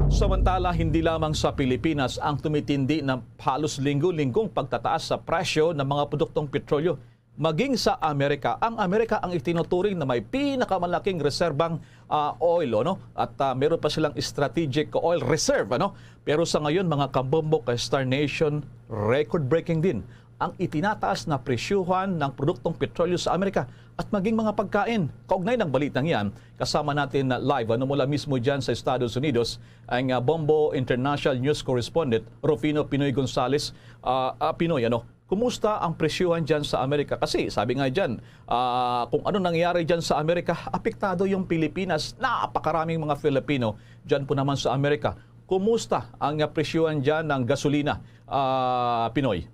Samantala, hindi lamang sa Pilipinas ang tumitindi na halos linggo-linggong pagtataas sa presyo ng mga produktong petrolyo. maging sa Amerika. Ang Amerika ang itinuturing na may pinakamalaking reserbang, ah, oil, ano? At, ah, meron pa silang strategic oil reserve, ano? Pero sa ngayon, mga kambombo kay Star Nation, record-breaking din ang itinataas na presyuhan ng produktong petrolyo sa Amerika at maging mga pagkain. Kaugnay ng balitang yan, kasama natin na live, ano, mula mismo dyan sa Estados Unidos, ang, ah, Bombo International News Correspondent, Rufino Pinoy Gonzales. Ah, ah, Pinoy, ano, kumusta ang presyuhan dyan sa Amerika? Kasi sabi nga dyan, ah, kung ano nangyari dyan sa Amerika, apektado yung Pilipinas. Napakaraming mga Filipino dyan po naman sa Amerika. Kumusta ang, ah, presyuhan dyan ng gasolina, ah, Pinoy?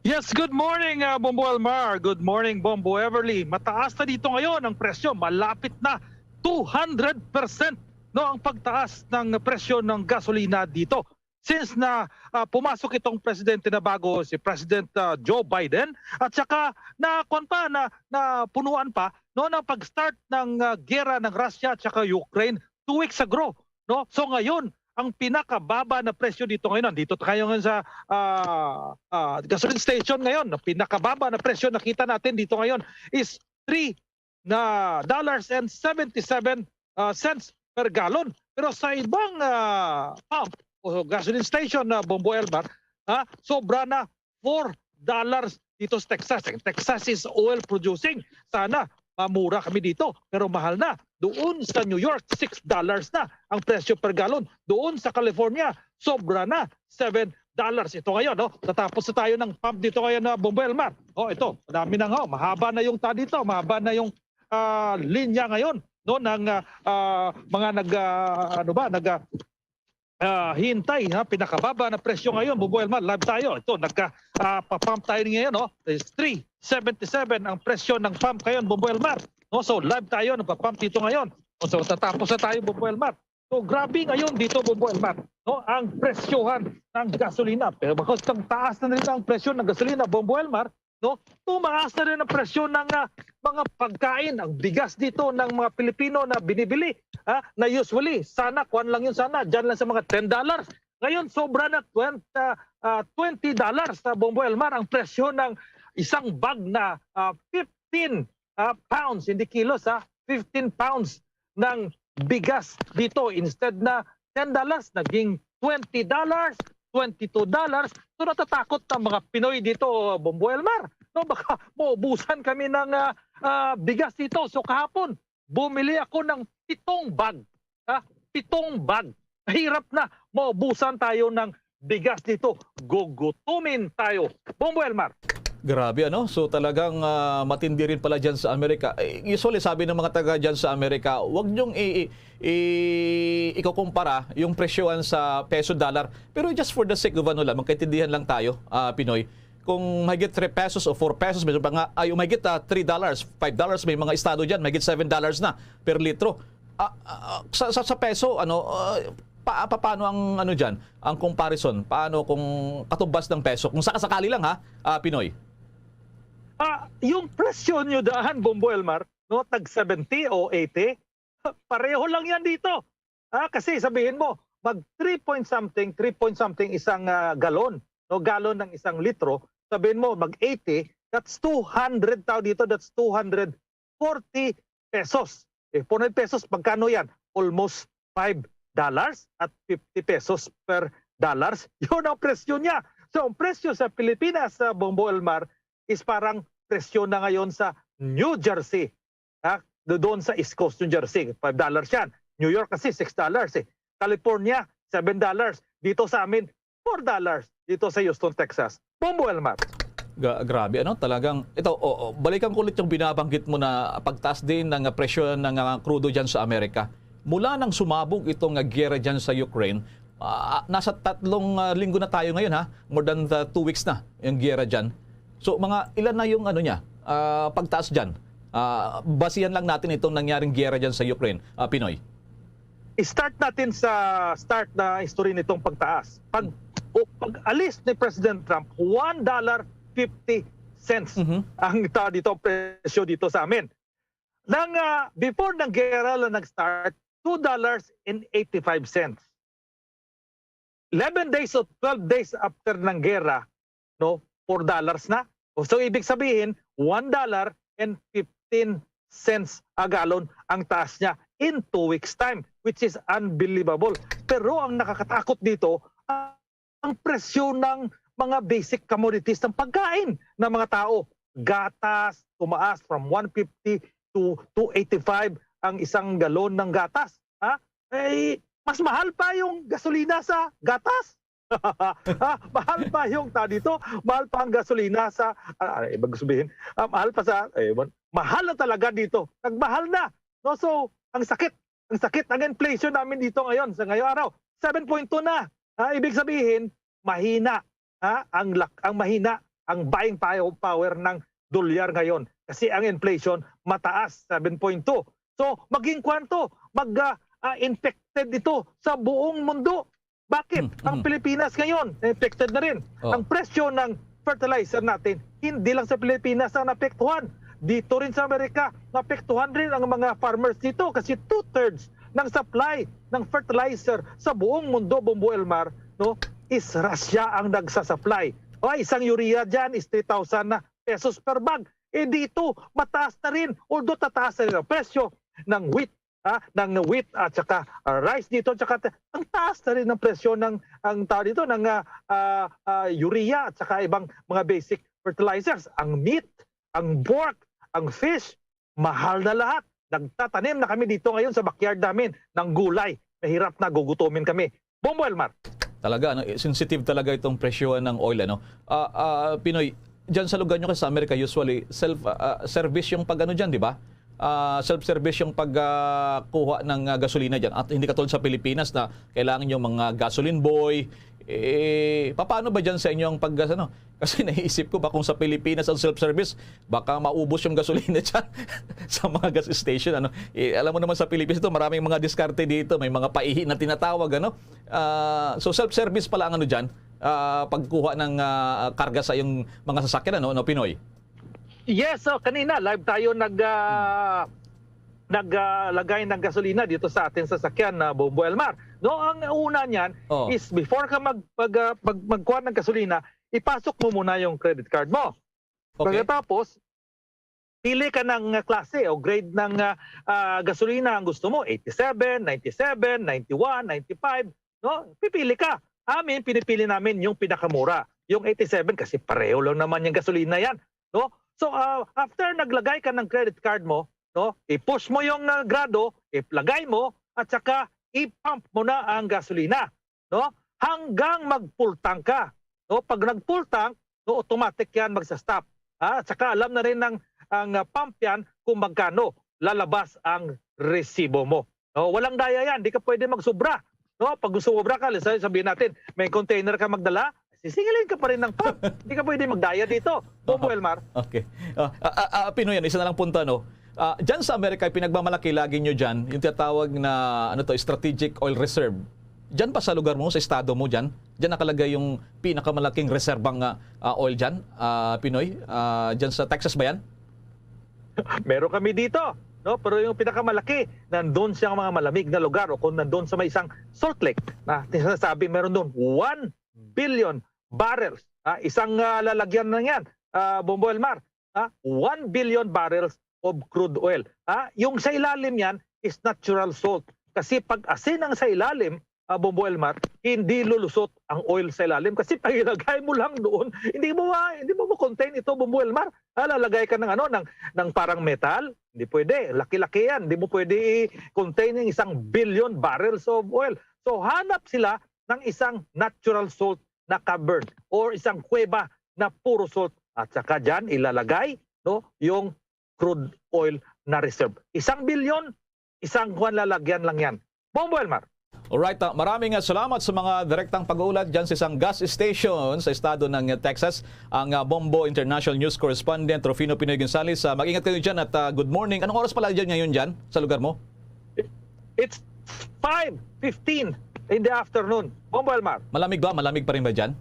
Yes, good morning, ah, Bombo Elmar. Good morning, Bombo Everly. Mataas na dito ngayon ang presyo. Malapit na two hundred percent, no, ang pagtaas ng presyo ng gasolina dito. Since na, ah, pumasok itong presidente na bago, si President, ah, Joe Biden, at saka na, kwan pa, na, na punuan pa, no, ng pag-start ng, ah, gera ng Russia at saka Ukraine two weeks ago, no? So ngayon, ang pinakababa na presyo dito ngayon, nandito tayo ngayon sa, ah, ah, gasoline station ngayon, ang pinakababa na presyo nakita natin dito ngayon is three na dollars and seventy-seven, ah, cents per gallon. Pero sa ibang, ah, pump o gasoline station na, Bombo Elmar, ha, sobra na four dollars dito sa Texas. Ang Texas is oil producing. Sana mamura kami dito, pero mahal na. Doon sa New York, six dollars na ang presyo per gallon. Doon sa California, sobra na, seven dollars. Ito ngayon, no? Tatapos na tayo ng pump dito ngayon na, Bombo Elmar. Oh, ito, madami na nga, oh. Mahaba na yung ta dito, mahaba na yung, ah, linya ngayon, no, ng, ah, ah, mga nag, ah, ano ba, nag, ah, ah, hintay, ha, pinakababa na presyo ngayon, Bombo Elmar, live tayo. Ito, nagka, ah, pa-pump tayo ngayon, no? Is three seventy-seven ang presyo ng pump ngayon, Bombo Elmar. No, so live tayo, nagpa-pump dito ngayon. O, so tatapos na tayo, Bombo Elmar. So grabe ngayon dito, Bombo Elmar, no? Ang presyohan ng gasolina. Pero bakit ang taas na rin ang presyo ng gasolina, Bombo Elmar, no? Tumaas na rin ang presyo ng, ah, mga pagkain, ang bigas dito ng mga Pilipino na binibili, ha, na usually, sana, kwan lang yun sana, dyan lang sa mga ten dollars. Ngayon, sobra na twenty, ah, ah, twenty dollars sa, Bombo Elmar, ang presyo ng isang bag na, ah, fifteen, ah, pounds, hindi kilos, ha, fifteen pounds ng bigas dito. Instead na ten dollars, naging twenty dollars, twenty-two dollars. So, natatakot na mga Pinoy dito, Bombo Elmar. No, baka maubusan kami ng, ah, ah, bigas dito. So, kahapon, bumili ako ng pitong bag. Ha? Pitong bag. Hirap na. Maubusan tayo ng bigas dito. Gugutumin tayo. Bombo Elmar. Grabe, ano? So, talagang, ah, matindi rin pala dyan sa Amerika. Eh, usually, sabi ng mga taga dyan sa Amerika, "Wag niyong i-, i-, i-, ikukumpara yung presyohan sa peso dollar." Pero just for the sake of, ano lang, magkaintindihan lang tayo, ah, Pinoy. Kung mahigit three pesos o four pesos, may pa nga, ay, mahigit, ah, three dollars, five dollars, may mga estado dyan, mahigit seven dollars na per litro. Ah, ah, sa, sa, sa peso, ano, ah, pa, pa, paano ang, ano dyan, ang comparison? Paano kung katumbas ng peso? Kung sakasakali lang, ha, ah, Pinoy? Ah, yung presyo nyo daan, Bombo Elmar, no, tag seventy o eighty, pareho lang yan dito. Ah, kasi sabihin mo, mag three point something, three point something isang, ah, galon, no, galon ng isang litro, sabihin mo, mag eighty, that's two hundred tao dito, that's two hundred forty pesos. Eh, four hundred pesos, magkano yan? Almost five dollars at fifty pesos per dollars. Yun ang presyo niya. So, ang presyo sa Pilipinas, sa Bombo Elmar, is parang presyo na ngayon sa New Jersey. Ha? Do-, doon sa East Coast, New Jersey, five dollars yan. New York kasi, six dollars eh. California, seven dollars. Dito sa amin, four dollars. Dito sa Houston, Texas. Bombo Elmar. Ga-, grabe, ano? Talagang, ito, o, o, balikan ko ulit yung binabanggit mo na pagtaas din ng presyo ng, ah, krudo dyan sa Amerika. Mula nang sumabog itong, ah, giyera dyan sa Ukraine, ah, nasa tatlong, ah, linggo na tayo ngayon, ha? More than, ah, two weeks na yung giyera dyan. So, mga ilan na yung, ano niya, ah, pagtaas dyan? Ah, basihan lang natin itong nangyaring giyera dyan sa Ukraine, ah, Pinoy. I-start natin sa start na history nitong pagtaas. Pag, o, pag alis ni President Trump, one dollar fifty cents Mhm. ang ta-, dito, presyo dito sa amin. Nang, ah, before ng gera lang nag-start, two dollars and eighty-five cents. Eleven days o twelve days after ng gera, no, four dollars na. O, so, ibig sabihin, one dollar and fifteen cents a gallon ang taas niya in two weeks time, which is unbelievable. Pero ang nakakatakot dito, ah, ang presyo ng mga basic commodities, ng pagkain ng mga tao. Gatas, tumaas from one fifty to two eighty-five ang isang galon ng gatas. Ha? Eh, mas mahal pa yung gasolina sa gatas. Ah, mahal pa yung ta dito, mahal pa ang gasolina sa, ah, ah, ibig sabihin, ah, mahal pa sa, eh, mahal na talaga dito. Nagmahal na. No, so, ang sakit, ang sakit, ang inflation namin dito ngayon, sa ngayong araw, seven point two na. Ah, ibig sabihin, mahina, ha, ang lak-, ang mahina ang buying pow-, power ng dolyar ngayon kasi ang inflation mataas, seven point two. So, maging kwanto, mag, ah, ah, infected ito sa buong mundo. Bakit? Mm, ang mm. Pilipinas ngayon, infected na rin. Oh. Ang presyo ng fertilizer natin, hindi lang sa Pilipinas ang naapektuhan. Dito rin sa Amerika, naapektuhan rin ang mga farmers dito kasi two-thirds ng supply ng fertilizer sa buong mundo, Bombo Elmar, no, is Russia ang nagsasupply. O, isang urea dyan is three thousand na pesos per bag. Eh, dito, mataas na rin. Although tataas na rin ang presyo ng wheat, ah, ng wheat at saka, ah, rice dito, at saka ta-, ang taas na rin ng presyo ng, ang tao dito, ng, ah, ah, ah, urea at saka ibang mga basic fertilizers. Ang meat, ang pork, ang fish, mahal na lahat. Nagtatanim na kami dito ngayon sa backyard namin ng gulay. Mahirap na, gugutumin kami. Bombo Elmar. Talaga, ano, eh, sensitive talaga itong presyo ng oil, ano. Ah, ah, Pinoy, diyan sa lugar nyo kasi sa Amerika, usually, self, ah, ah, service yung pag-ano diyan, di ba? Ah, self-service yung pag, ah, kuha ng, ah, gasolina diyan. At hindi katulad sa Pilipinas na kailangan yung mga gasoline boy. Eh, paano ba diyan sa inyo ang pag, ano? Kasi naiisip ko ba kung sa Pilipinas ang self-service, baka maubos yung gasolina diyan sa mga gas station, ano? Eh, alam mo naman sa Pilipinas ito, maraming mga diskarte dito, may mga paihi na tinatawag, ano? Ah, so self-service pala ang ano diyan, ah, pagkuha ng, ah, karga sa iyong mga sasakyan, ano, no, Pinoy? Yes, so kanina live tayo nag, ah, nag, ah, lagay ng gasolina dito sa ating sasakyan na Bombo Elmar. No, ang una niyan Oh. is before ka mag, mag, ah, mag, magkuha ng gasolina, ipasok mo muna yung credit card mo. Okay. Pagkatapos, pili ka ng, ah, klase o grade ng, ah, ah, gasolina ang gusto mo, eighty-seven, ninety-seven, ninety-one, ninety-five, no? Pipili ka. Amin, pinipili namin yung pinakamura, yung eighty-seven, kasi pareho lang naman yung gasolina yan, no? So, ah, after naglagay ka ng credit card mo, no? I-push mo yung, ah, grado, ilagay mo, at saka i-pump mo na ang gasolina, no? Hanggang mag-full tank ka, no? Pag nag-full tank, no, automatic yan magsa-stop. Ha? At saka alam na rin ng, ang, ah, pump yan kung magkano lalabas ang resibo mo. No? Walang daya yan. Di ka pwede magsubra. No? Pag sumubra ka, let's say, sabihin natin, may container ka magdala, sisingilin ka pa rin ng pump. Di ka pwede magdaya dito. Bombo Elmar. Okay. Ah, ah, ah, ah, Pinoy, ano, isa na lang punto, no? Ah, dyan sa Amerika, pinagmamalaki lagi nyo dyan, yung tinatawag na, ano to, strategic oil reserve. Dyan pa sa lugar mo, sa estado mo dyan, dyan nakalagay yung pinakamalaking reserbang, ah, ah, oil dyan, ah, Pinoy? Ah, dyan sa Texas ba yan? Meron kami dito, no? Pero yung pinakamalaki, nandun sa mga malamig na lugar o kung nandun sa may isang salt lake, na sinasabi meron doon one billion barrels. Ah, isang, ah, lalagyan na yan, ah, Bombo Elmar. Ah, one billion barrels of crude oil. Ah, yung sa ilalim yan is natural salt. Kasi pag asin ang sa ilalim, ah, Bombo Elmar, hindi lulusot ang oil sa ilalim. Kasi pag ilagay mo lang doon, hindi mo ma-, hindi mo ma-contain ito, Bombo Elmar. Ah, lalagay ka ng ano, ng, ng parang metal, hindi pwede. Laki-laki yan. Hindi mo pwede i-contain yung isang billion barrels of oil. So, hanap sila ng isang natural salt na cavern or isang kuweba na puro salt. At saka dyan ilalagay, no, yung crude oil na reserve. Isang bilyon, isang kwan lalagyan lang yan. Bombo Elmar. Alright, ah, maraming, ah, salamat sa mga direktang pag-uulat dyan sa isang gas station sa estado ng, ah, Texas. Ang, ah, Bombo International News Correspondent Rufino Pinoy Gonzalez. Ah, mag-ingat kayo dyan at, ah, good morning. Anong oras pala dyan ngayon dyan sa lugar mo? It's five fifteen in the afternoon. Bombo Elmar. Malamig ba? Malamig pa rin ba dyan?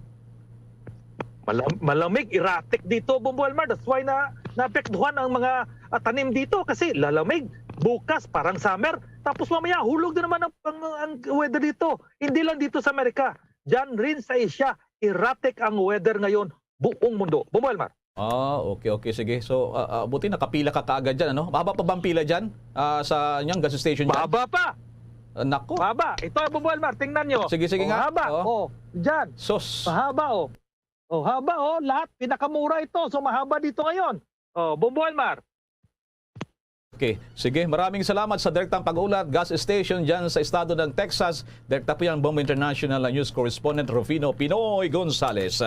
Malam-, malamig, erratic dito, Bombo Elmar. That's why na naapektuhan ang mga, ah, tanim dito kasi lalamig. Bukas, parang summer. Tapos mamaya, hulog na naman ang, ang, ang weather dito. Hindi lang dito sa Amerika. Diyan rin sa Asia, erratic ang weather ngayon, buong mundo. Bombo Elmar. Ah, okay, okay, sige. So, ah, ah, buti nakapila ka kaagad dyan, ano? Mahaba pa ba ang pila dyan? Ah, sa inyong gas station dyan? Mahaba pa! Ah, nako. Mahaba. Ito, Bombo Elmar, tingnan nyo. Sige, sige Oh, nga. Mahaba. Oh. Oh, dyan. Sus. Mahaba, oh. Oh, haba, oh. Lahat, pinakamura ito. So, mahaba dito ngayon. Oh, Bombo Elmar. Okay. Sige, maraming salamat sa direktang pag-ulat. Gas station dyan sa estado ng Texas. Direkta po yan, Bombo International News Correspondent Rufino Pinoy Gonzales.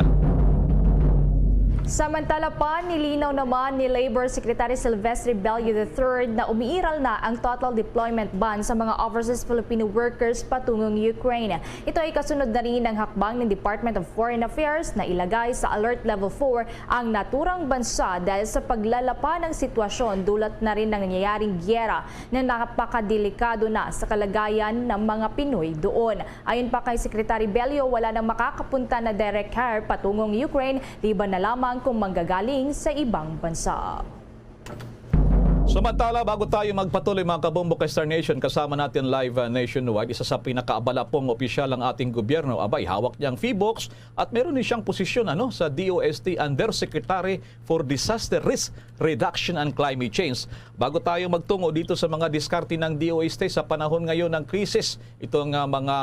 Samantala pa, nilinaw naman ni Labor Secretary Silvestre Bello the third na umiiral na ang total deployment ban sa mga overseas Filipino workers patungong Ukraine. Ito ay kasunod na rin ng hakbang ng Department of Foreign Affairs na ilagay sa Alert Level four ang naturang bansa dahil sa paglalapa ng sitwasyon, dulot na rin ng nangyayaring giyera na napakadelikado na sa kalagayan ng mga Pinoy doon. Ayon pa kay Secretary Bello, wala nang makakapunta na direct hire patungong Ukraine, liban na lamang kung manggagaling sa ibang bansa. Samantala, bago tayo magpatuloy, mga kabombo, kay Star Nation, kasama natin live, uh, nationwide, isa sa pinakaabala pong opisyal ng ating gobyerno. Abay, hawak niya ang PHIVOLCS at meron din siyang posisyon, ano, sa D O S T, Undersecretary for Disaster Risk Reduction and Climate Change. Bago tayo magtungo dito sa mga diskarte ng D O S T sa panahon ngayon ng krisis, itong, ah, mga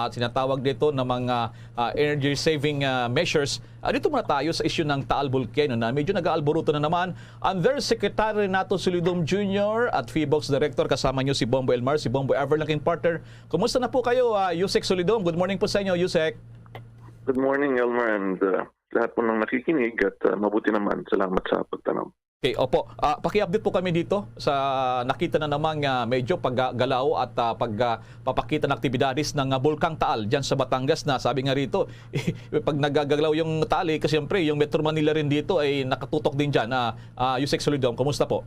tinatawag dito na mga, ah, energy saving, ah, measures, ah, dito muna tayo sa issue ng Taal Volcano na medyo nag-aalburuto na naman. Undersecretary Renato Solidom Junior at PHIVOLCS Director, kasama niyo si Bombo Elmar, si Bombo Ever, laking partner. Kumusta na po kayo, ah, Yusek Solidom? Good morning po sa inyo, Yusek. Good morning, Elmer, and, uh, lahat po ng nakikinig at, uh, mabuti naman. Salamat sa pagtanong. Okay, opo. Ah, paki-update po kami dito sa nakita na namang, ah, medyo paggalaw at, ah, pag, ah, papakita ng aktibidades ng, ah, Bulkang Taal dyan sa Batangas na sabi nga rito, pag nagagalaw yung Taal, eh, kasi siyempre yung Metro Manila rin dito ay nakatutok din dyan. Ah, ah, Yusek Solidom, kumusta po?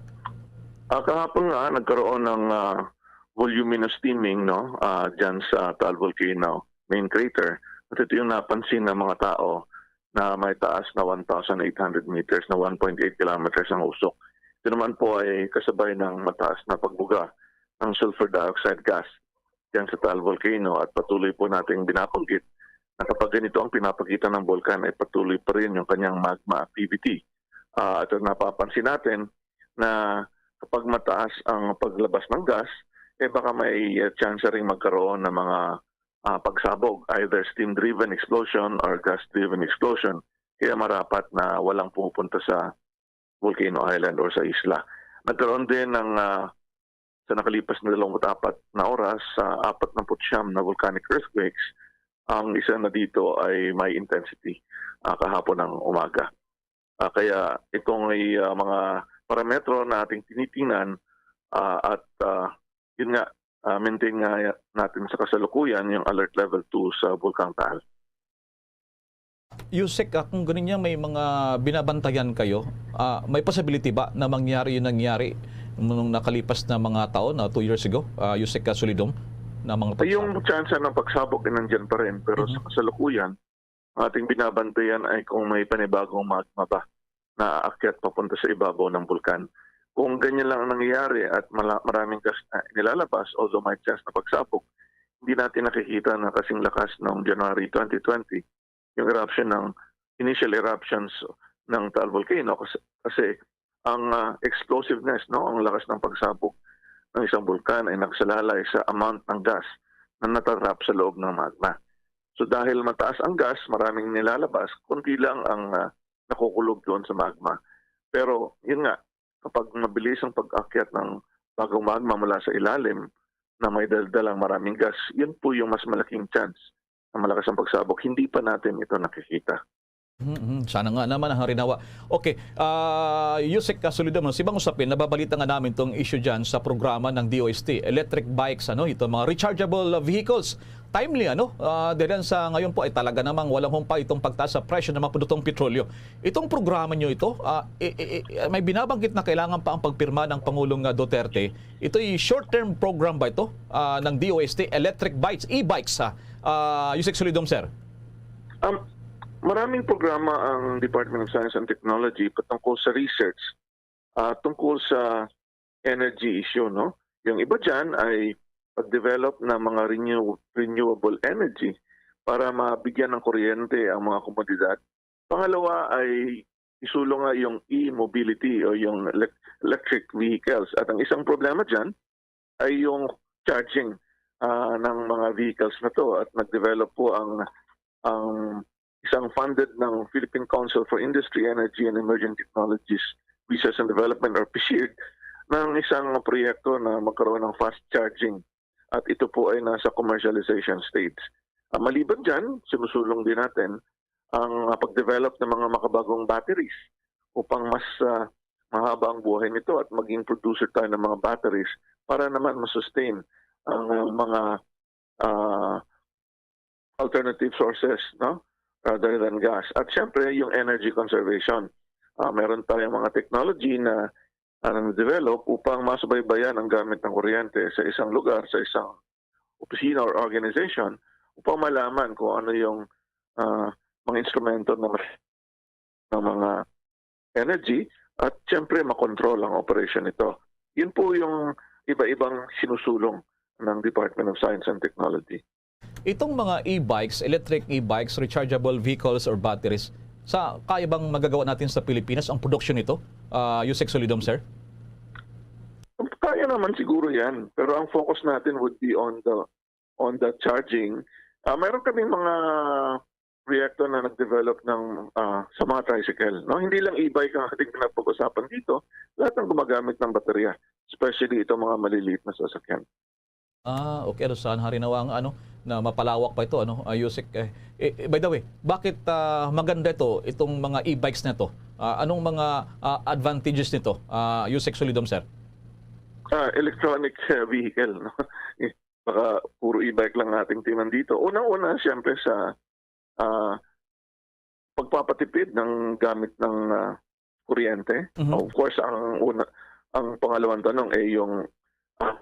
Ah, kahapon nga, nagkaroon ng, ah, voluminous steaming, no, ah, dyan sa Taal Volcano main crater. At ito yung napansin ng mga tao na may taas na one thousand eight hundred meters, na one point eight kilometers ang usok. Ito naman po ay kasabay ng mataas na pagbuga ng sulfur dioxide gas dyan sa Taal Volcano at patuloy po nating binabanggit na kapag ganito ang pinapakita ng bulkan ay patuloy pa rin yung kanyang magma activity. Ah, at napapansin natin na kapag mataas ang paglabas ng gas, eh baka may, uh, tsansa ring magkaroon ng mga, ah, pagsabog, either steam-driven explosion or gas-driven explosion. Kaya marapat na walang pumupunta sa Volcano Island or sa isla. Nagkaroon din ng, ah, sa nakalipas na dalawang apat na oras, sa apat na putsyam na volcanic earthquakes, ang isa na dito ay may intensity, ah, kahapon ng umaga. Ah, kaya itong ay, ah, mga parametro na ating tinitingnan, ah, at, ah, yun nga, ah, maintain nga natin sa kasalukuyan yung alert level two sa Bulkang Taal. Yusek, ah, kung ganun niya, may mga binabantayan kayo, ah, may possibility ba na mangyari yung nangyari nung nakalipas na mga taon, na two years ago, ah, Yusek, ah, Solidom, na mga Yung pagsabog? Tsansa ng pagsabog ay nandyan pa rin, pero Mhm. sa kasalukuyan, ang ating binabantayan ay kung may panibagong magma ba na aakyat papunta sa ibabaw ng bulkan. Kung ganyan lang ang nangyayari at mala-, maraming gas na inilalabas, although may chance na pagsabog, hindi natin nakikita na kasing lakas noong January twenty twenty, yung eruption ng, initial eruptions ng Taal Volcano kasi, kasi ang, ah, explosiveness, no, ang lakas ng pagsabog ng isang bulkan ay nakasalalay sa amount ng gas na natatrap sa loob ng magma. So, dahil mataas ang gas, maraming nilalabas, konti lang ang, ah, nakukulog doon sa magma. Pero, yun nga, kapag mabilis ang pag-akyat ng bagong magma mula sa ilalim na may daldalang maraming gas, yun po yung mas malaking chance na malakas ang pagsabog. Hindi pa natin ito nakikita. Mhm, mhm. Sana nga naman ang harinawa. Okay, ah, Yusek Solidom, no, sa ibang usapin, nababalita nga namin tong issue dyan sa programa ng D O S T, electric bikes, ano, ito, mga rechargeable vehicles. Timely, ano, ah, dahil sa ngayon po ay talaga namang walang humpay itong pagtaas sa presyo ng mga produktong petrolyo. Itong programa nyo ito, ah, i-, i-, i-, may binabanggit na kailangan pa ang pagpirma ng Pangulong, ah, Duterte. Ito'y short-term program ba ito, ah, ng D O S T, electric bikes, e-bikes, ha? Ah, Yusek Solidom, sir. Um, maraming programa ang Department of Science and Technology patungkol sa research, ah, tungkol sa energy issue, no? Yung iba dyan ay pag-develop ng mga renew-, renewable energy para mabigyan ng kuryente ang mga komunidad. Pangalawa ay isulong nga yung e-mobility o yung elec-, electric vehicles. At ang isang problema dyan ay yung charging, ah, ng mga vehicles na to. At nag-develop po ang, ang isang funded ng Philippine Council for Industry, Energy, and Emerging Technologies Research and Development or PCEERD ng isang proyekto na magkaroon ng fast charging. At ito po ay nasa commercialization stage. Ah, maliban dyan, sinusulong din natin ang, ah, pag-develop ng mga makabagong batteries upang mas, ah, mahaba ang buhay nito at maging producer tayo ng mga batteries para naman masustain ang, ah, mga, ah, alternative sources, no? Rather than gas. At siyempre, yung energy conservation. Ah, meron tayong mga technology na, ah, na develop upang masubaybayan ang gamit ng kuryente sa isang lugar, sa isang opisina or organization, upang malaman kung ano yung, ah, mga instrumento na mas-, ng mga energy at siyempre makontrol ang operation nito. Yun po yung iba-ibang sinusulong ng Department of Science and Technology. Itong mga e-bikes, electric e-bikes, rechargeable vehicles or batteries, sa kaya bang magagawa natin sa Pilipinas ang produksyon nito, ah, Usec Solidom, sir? Kaya naman siguro yan, pero ang focus natin would be on the, on the charging. Ah, meron kaming mga proyekto na nag-develop ng, ah, sa mga tricycle, no? Hindi lang e-bike ang ating pinapag-usapan dito, lahat ng gumagamit ng baterya, especially itong mga maliliit na sasakyan. Ah, okay. Ano, sana hari nawa ang ano, na mapalawak pa ito, ano, ah, Usec, eh. Eh, eh, by the way, bakit, ah, maganda ito, itong mga e-bikes na ito? Ah, anong mga, ah, advantages nito, ah, Usec Solidom, sir? Ah, electronic, eh, vehicle, no? Eh, baka puro e-bike lang ating tinan dito. Unang-una, siyempre, sa, ah, pagpapatipid ng gamit ng, ah, kuryente. Mhm. Of course, ang una, ang pangalawang tanong ay yung, ah,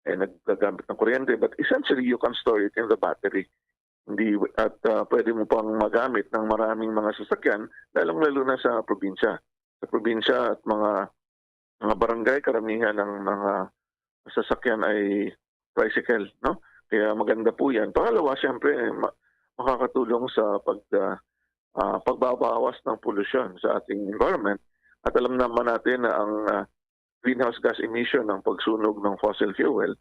eh, naggagamit ng kuryente, but essentially, you can store it in the battery. Hindi, at, ah, pwede mo pang magamit ng maraming mga sasakyan, lalong-lalo na sa probinsya. Sa probinsya at mga, mga barangay, karamihan ng mga sasakyan ay tricycle, no? Kaya maganda po yan. Pangalawa, siyempre, ma-, makakatulong sa pag, ah, ah, pagbabawas ng polusyon sa ating environment. At alam naman natin na ang, ah, greenhouse gas emission ng pagsunog ng fossil fuel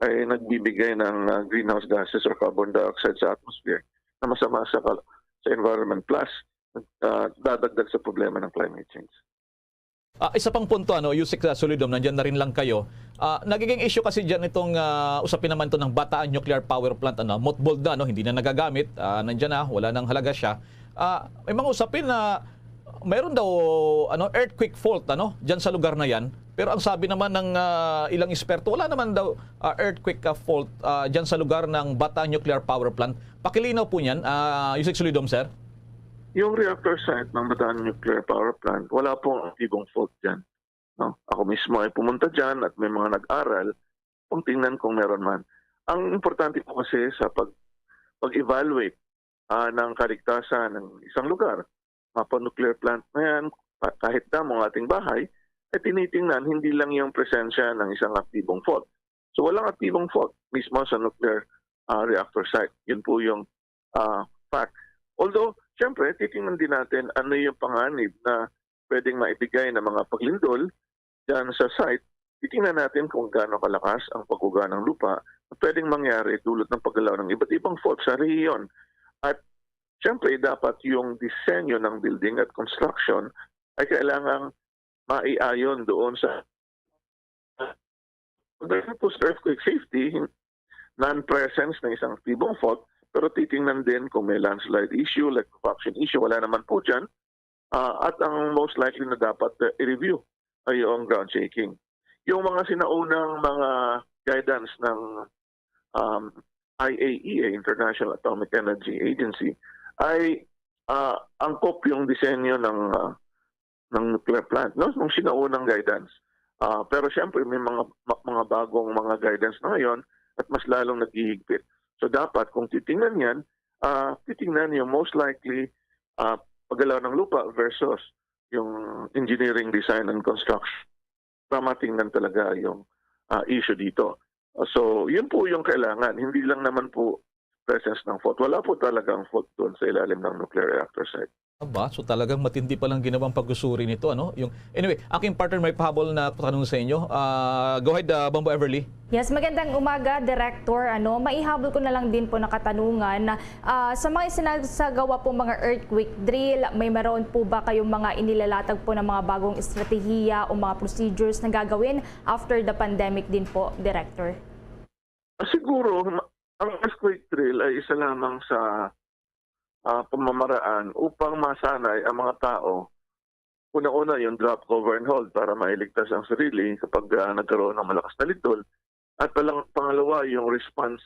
ay nagbibigay ng, ah, greenhouse gases or carbon dioxide sa atmosphere na masama sa kal-, sa environment. Plus, ah, dadagdag sa problema ng climate change. Ah, isa pang punto, ano, Usec, ah, Solidom, nandyan na rin lang kayo. Ah, nagiging issue kasi dyan itong, ah, usapin naman to ng Bataan Nuclear Power Plant, ano, mothballed na, no, hindi na nagagamit, ah, nandyan na, wala nang halaga siya. Ah, may mga usapin na mayroon daw, ano, earthquake fault, ano, dyan sa lugar na yan. Pero ang sabi naman ng, ah, ilang eksperto, wala naman daw, ah, earthquake, ah, fault, ah, dyan sa lugar ng Bataan Nuclear Power Plant. Pakilinaw po niyan, ah, Usec Solidom, sir. Yung reactor site ng Bataan Nuclear Power Plant, wala pong aktibong fault dyan, no? Ako mismo ay pumunta dyan at may mga nag-aral kung tingnan kung meron man. Ang importante po kasi sa pag-, pag-evaluate, ah, ng kaligtasan ng isang lugar, mapa-nuclear plant na yan, pa-, kahit damo ng ating bahay, ay tinitingnan hindi lang yung presensya ng isang aktibong fault. So, walang aktibong fault mismo sa nuclear, ah, reactor site. Yun po yung, ah, fact. Although, siyempre, titingnan din natin ano yung panganib na pwedeng maibigay ng mga paglindol dyan sa site. Titingnan natin kung gaano kalakas ang pag-uga ng lupa na pwedeng mangyari dulot ng paggalaw ng iba't ibang fault sa rehiyon. At siyempre, dapat yung disenyo ng building at construction ay kailangang maiayon doon sa, pagdating po sa earthquake safety, non-presence ng isang aktibong fault, pero titingnan din kung may landslide issue, liquefaction issue, wala naman po dyan. Ah, at ang most likely na dapat, eh, i-review ay yung ground shaking. Yung mga sinaunang mga guidance ng, um, I A E A, International Atomic Energy Agency, ay, ah, angkop yung disenyo ng, ah, ng nuclear plant, no? Nung sinaunang guidance. Ah, pero siyempre, may mga, ma-, mga bagong mga guidance na ngayon at mas lalong naghihigpit. So, dapat, kung titingnan yan, ah, titingnan yung most likely, ah, paggalaw ng lupa versus yung engineering design and construction. Para matingnan talaga yung, ah, issue dito. Ah, so, yun po yung kailangan. Hindi lang naman po presence ng fault. Wala po talagang fault doon sa ilalim ng nuclear reactor site. Aba, so talagang matindi palang ginawang pagsusuri nito, ano? Yung, anyway, aking partner may pahabol na tanong sa inyo. Ah, go ahead, ah, Bombo Everly. Yes, magandang umaga, Director. Ano, maihabol ko na lang din po na katanungan. Ah, sa mga isinasagawa po mga earthquake drill, may meron po ba kayong mga inilalatag po ng mga bagong estratehiya o mga procedures na gagawin after the pandemic din po, Director? Ah, siguro, ma-, ang earthquake drill ay isa lamang sa, ah, pamamaraan upang masanay ang mga tao. Una-una, yung drop, cover, and hold para mailigtas ang sarili kapag, ah, nagkaroon ng malakas na lindol. At palang-, pangalawa, yung response,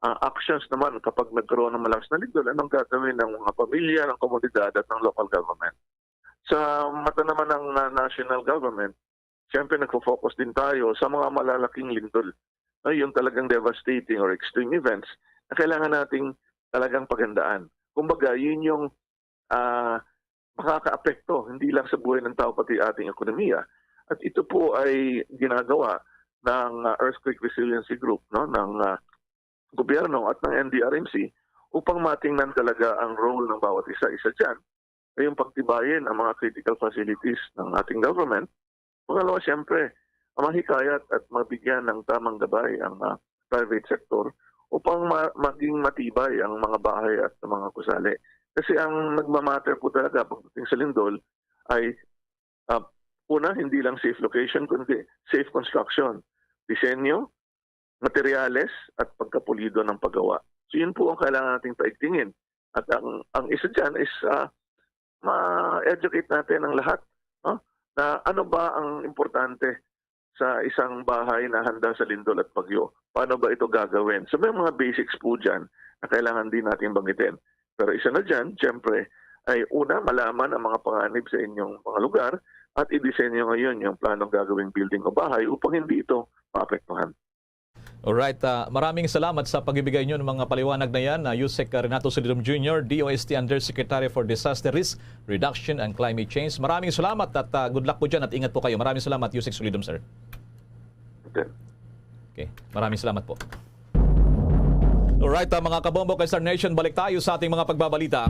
ah, actions naman kapag nagkaroon ng malakas na lindol. Anong gagawin ng mga pamilya, ng komunidad, at ng local government? Sa mata naman ng, ah, national government, siyempre nagfo-focus din tayo sa mga malalaking lindol. No, yung talagang devastating or extreme events na kailangan nating talagang paghandaan. Kumbaga, yun yung, ah, makakaapekto, hindi lang sa buhay ng tao, pati ating ekonomiya. At ito po ay ginagawa ng, ah, Earthquake Resiliency Group, no, ng, ah, gobyerno at ng N D R M C upang matingnan talaga ang role ng bawat isa-isa dyan. Ay yung pagtibayin ang mga critical facilities ng ating government. Pangalawa, siyempre, ang mahikayat at mabigyan ng tamang gabay ang, ah, private sector upang ma-, maging matibay ang mga bahay at ang mga gusali. Kasi ang nagmamatter po talaga pagdating sa lindol ay, ah, una, hindi lang safe location, kundi safe construction, disenyo, materyales, at pagkapulido ng paggawa. So, yun po ang kailangan nating paigtingin. At ang, ang isa dyan is, ah, ma-educate natin ang lahat, no? Na ano ba ang importante sa isang bahay na handa sa lindol at bagyo? Paano ba ito gagawin? So, may mga basics po dyan na kailangan din natin banggitin. Pero isa na dyan, siyempre, ay una, malaman ang mga panganib sa inyong mga lugar at idisenyo ngayon yung planong gagawing building o bahay upang hindi ito maapektuhan. Alright, ah, maraming salamat sa pagbibigay niyo ng mga paliwanag na yan, ah, Usec Renato Solidum Junior, D O S T Undersecretary for Disaster Risk Reduction and Climate Change. Maraming salamat at, ah, good luck po dyan at ingat po kayo. Maraming salamat, Usec Solidum, sir. Okay. Okay, maraming salamat po. Alright, ah, mga kabombo kay Star Nation, balik tayo sa ating mga pagbabalita.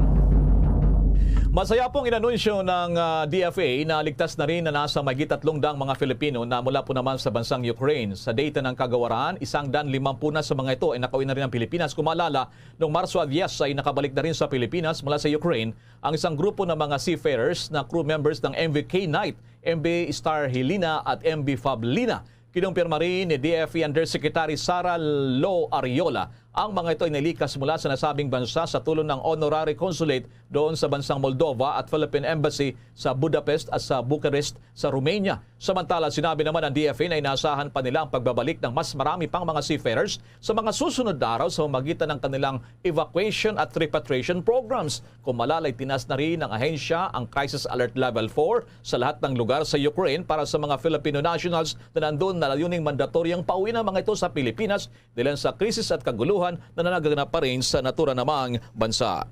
Masaya pong inanunsyo ng, ah, D F A na ligtas na rin na nasa mahigit tatlong daang mga Filipino na mula po naman sa bansang Ukraine. Sa data ng kagawaran, isang daan limampu na sa mga ito ay nakauwi na rin ng Pilipinas. Kung maalala, noong Marso diyes ay nakabalik na rin sa Pilipinas mula sa Ukraine ang isang grupo ng mga seafarers na crew members ng M V K Knight, M V Star Helena at M V Fablina. Kinumpirma rin ni D F A Undersecretary Sara Lo Ariola ang mga ito ay nilikas mula sa nasabing bansa sa tulong ng honorary consulate doon sa bansang Moldova at Philippine Embassy sa Budapest at sa Bucharest sa Romania. Samantala, sinabi naman ng D F A na inaasahan pa nila ang pagbabalik ng mas marami pang mga seafarers sa mga susunod na araw sa pamamagitan ng kanilang evacuation at repatriation programs. Kung maalala, itinaas na rin ng ahensya ang Crisis Alert Level four sa lahat ng lugar sa Ukraine para sa mga Filipino nationals na nandun na layuning mandatoryang pauwi ng mga ito sa Pilipinas dahil sa krisis at kaguluhan na nanaganap pa rin sa natura namang bansa.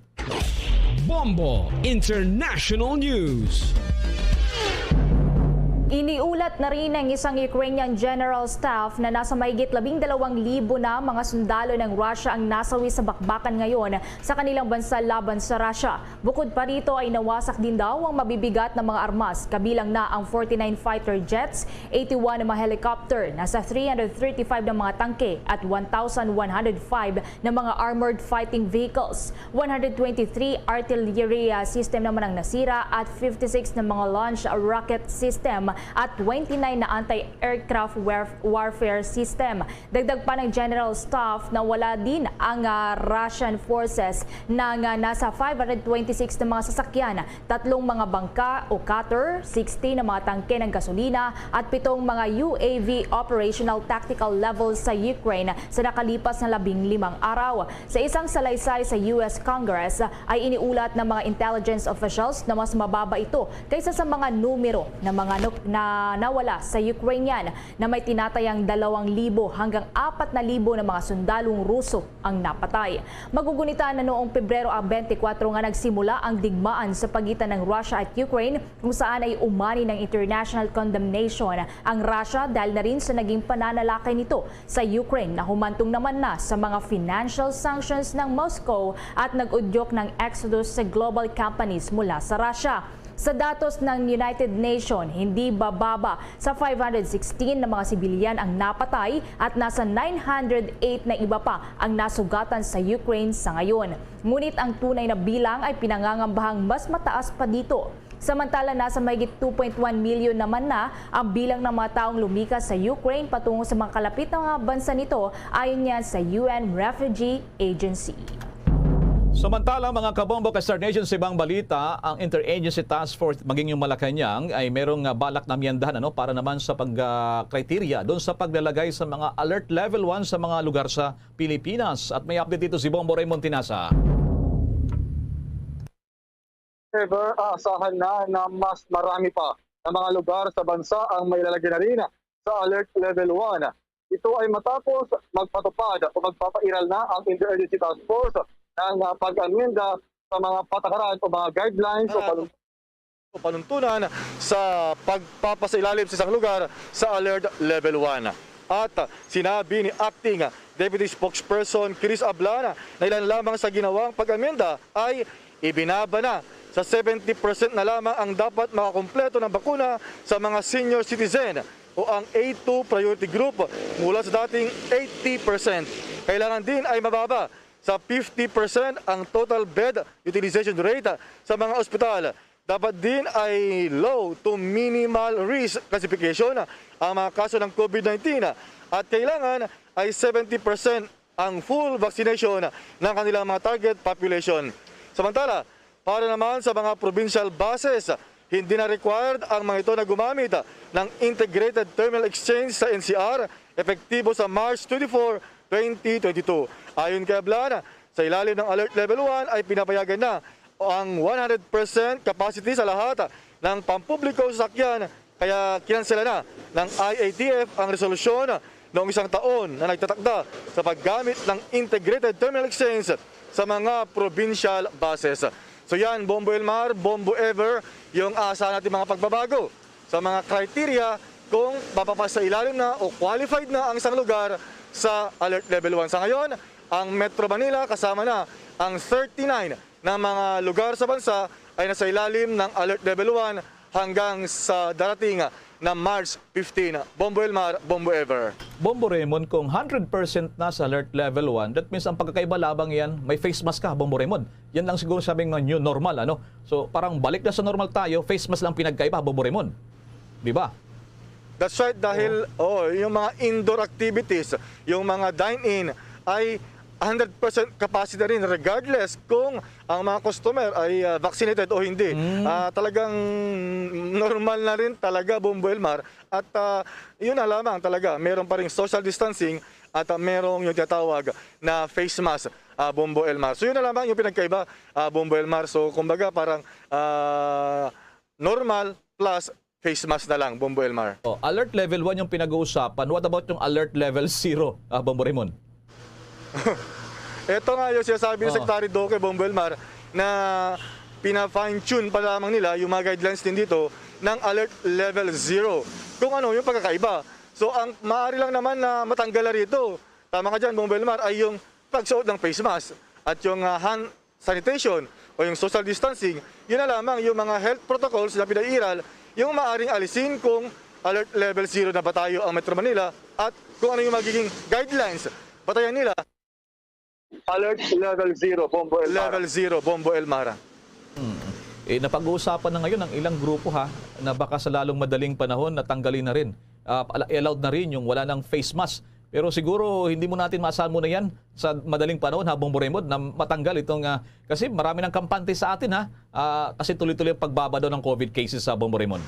Bombo International News. Iniulat na rin ng isang Ukrainian general staff na nasa mahigit labing dalawang libo na mga sundalo ng Russia ang nasawi sa bakbakan ngayon sa kanilang bansa laban sa Russia. Bukod pa rito ay nawasak din daw ang mabibigat na mga armas, kabilang na ang forty-nine fighter jets, eighty-one na mga helicopter, nasa three hundred thirty-five na mga tangke at one thousand one hundred five na mga armored fighting vehicles. One hundred twenty-three artillery, ah, system naman ang nasira at fifty-six na mga launch rocket system at twenty-nine na anti-aircraft warf-, warfare system. Dagdag pa ng General Staff na wala din ang, ah, Russian forces ng, ah, nasa five hundred twenty-six na mga sasakyan, tatlong mga bangka o cutter, sixty na mga tangke ng gasolina, at pitong mga U A V operational tactical levels sa Ukraine sa nakalipas na labing limang araw. Sa isang salaysay sa U S Congress, ay iniulat ng mga intelligence officials na mas mababa ito kaysa sa mga numero ng mga nuk-, na nawala sa Ukrainian na may tinatayang dalawang libo hanggang apat na libo na mga sundalong Ruso ang napatay. Magugunitan na noong Pebrero ang twenty-four nga nagsimula ang digmaan sa pagitan ng Russia at Ukraine, kung saan ay umani ng international condemnation ang Russia dahil na rin sa naging pananalakay nito sa Ukraine na humantong naman na sa mga financial sanctions ng Moscow at nag-udyok ng exodus sa global companies mula sa Russia. Sa datos ng United Nations, hindi bababa sa five hundred sixteen na mga sibilyan ang napatay at nasa nine hundred eight na iba pa ang nasugatan sa Ukraine sa ngayon. Ngunit ang tunay na bilang ay pinangangambahang mas mataas pa dito. Samantala, nasa mahigit two point one million naman na ang bilang ng mga taong lumikas sa Ukraine patungo sa mga kalapit na mga bansa nito, ayon yan sa U N Refugee Agency. Samantala, mga kabombo ka Star Nation, sa ibang balita, ang Interagency Task Force maging yung Malacañang ay merong, ah, balak na amyendahan, ano, para naman sa pag, ah, criteria doon sa paglalagay sa mga alert level one sa mga lugar sa Pilipinas. At may update dito si Bombo Raymond Tinasa. Ever, aasahan na na mas marami pa na mga lugar sa bansa ang mailalagay na rin sa Alert Level one. Ito ay matapos magpatupad o magpapairal na ang Interagency Task Force ng, ah, pag-amenda sa mga patakaran o mga guidelines o ah, panuntunan sa pagpapasailalim sa isang lugar sa Alert Level one. At sinabi ni Acting Deputy Spokesperson Chris Ablan na ilan lamang sa ginawang pag-amenda ay ibinaba na. Sa seventy percent na lamang ang dapat makakumpleto ng bakuna sa mga senior citizen o ang A two priority group mula sa dating eighty percent. Kailangan din ay mababa sa fifty percent ang total bed utilization rate sa mga ospital. Dapat din ay low to minimal risk classification ang mga kaso ng COVID nineteen at kailangan ay seventy percent ang full vaccination ng kanilang mga target population. Samantala, para naman sa mga provincial buses, hindi na required ang mga ito na gumamit ng Integrated Terminal Exchange sa N C R, epektibo sa March twenty-four, twenty twenty-two. Ayon kay Ablan, sa ilalim ng Alert Level one ay pinapayagan na ang one hundred percent capacity sa lahat ng pampublikong sasakyan, kaya kinansela na ng I A T F ang resolusyon noong isang taon na nagtatakda sa paggamit ng Integrated Terminal Exchange sa mga provincial buses. So yan, Bombo Elmar, Bombo Ever, yung asa natin mga pagbabago sa mga criteria kung mapapasailalim na o qualified na ang isang lugar sa Alert Level one. Sa ngayon, ang Metro Manila kasama na ang thirty-nine na mga lugar sa bansa ay nasa ilalim ng Alert Level one hanggang sa darating na March fifteen. Bombo Elmar, Bombo Ever. Bombo Raymond, kung hundred percent na sa Alert Level one, that means ang pagkakaiba lamang yan, may face mask ka, Bombo Raymond. Yan lang siguro sabing mga new normal, ano? So, parang balik na sa normal tayo, face mask lang pinagkaiba, Bombo Raymond. Di ba? That's right, dahil oh, yung mga indoor activities, yung mga dine-in ay hundred percent capacity na rin regardless kung ang mga customer ay ah, vaccinated o hindi. Ah, talagang normal na rin talaga, Bombo Elmar. At ah, yun na lamang talaga, meron pa rin social distancing at ah, merong yung tinatawag na face mask, ah, Bombo Elmar. So yun na lamang yung pinagkaiba, ah, Bombo Elmar. So kumbaga parang ah, normal plus face mask na lang, Bombo Elmar. Oh, alert level one yung pinag-uusapan. What about yung alert level zero, ah, Bombo Raymond? Ito nga yung sinasabi ni Oo. Secretary Duque, Bombo Elmar, na pina-fine-tune pa lamang nila yung mga guidelines din dito ng alert level zero. Kung ano yung pagkakaiba. So ang maaari lang naman na matanggal na rito, tama ka dyan, Bombo Elmar, ay yung pagsuot ng face mask at yung ah, hand sanitation o yung social distancing, yun na lamang yung mga health protocols na pinairal yung maaring alisin kung alert level zero na ba tayo ang Metro Manila at kung ano yung magiging guidelines batayan nila. Alert level zero, Bombo Elmar. Level zero, Bombo Elmar. Eh, napag-uusapan na ngayon ang ilang grupo, ha, na baka sa lalong madaling panahon na tanggalin na rin. Ah, ala- allowed na rin yung wala ng face mask. Pero siguro hindi mo natin maasahan muna yan sa madaling panahon, ha, Bombo Raymond, na matanggal itong, ah, kasi marami ng kampante sa atin, ha, ah, kasi tuloy-tuloy ang pagbaba daw ng COVID cases sa, Bombo Raymond.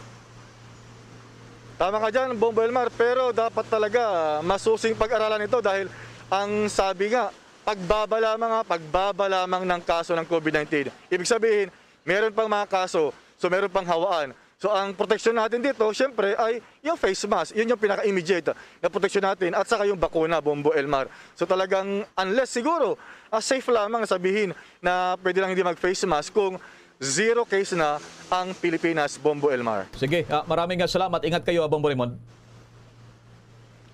Tama ka dyan, Bombo Elmar, pero dapat talaga masusing pag-aralan ito dahil ang sabi nga, pagbaba lamang, ha, pagbaba lamang ng kaso ng COVID nineteen. Ibig sabihin, meron pang mga kaso, so meron pang hawaan. So, ang proteksyon natin dito, siyempre, ay yung face mask. Yun yung pinaka-immediate na proteksyon natin at saka yung bakuna, Bombo Elmar. So, talagang unless siguro, ah, safe lamang sabihin na pwede lang hindi mag-face mask kung zero case na ang Pilipinas, Bombo Elmar. Sige, ah, maraming, ah, salamat. Ingat kayo, ah, Bombo Raymond.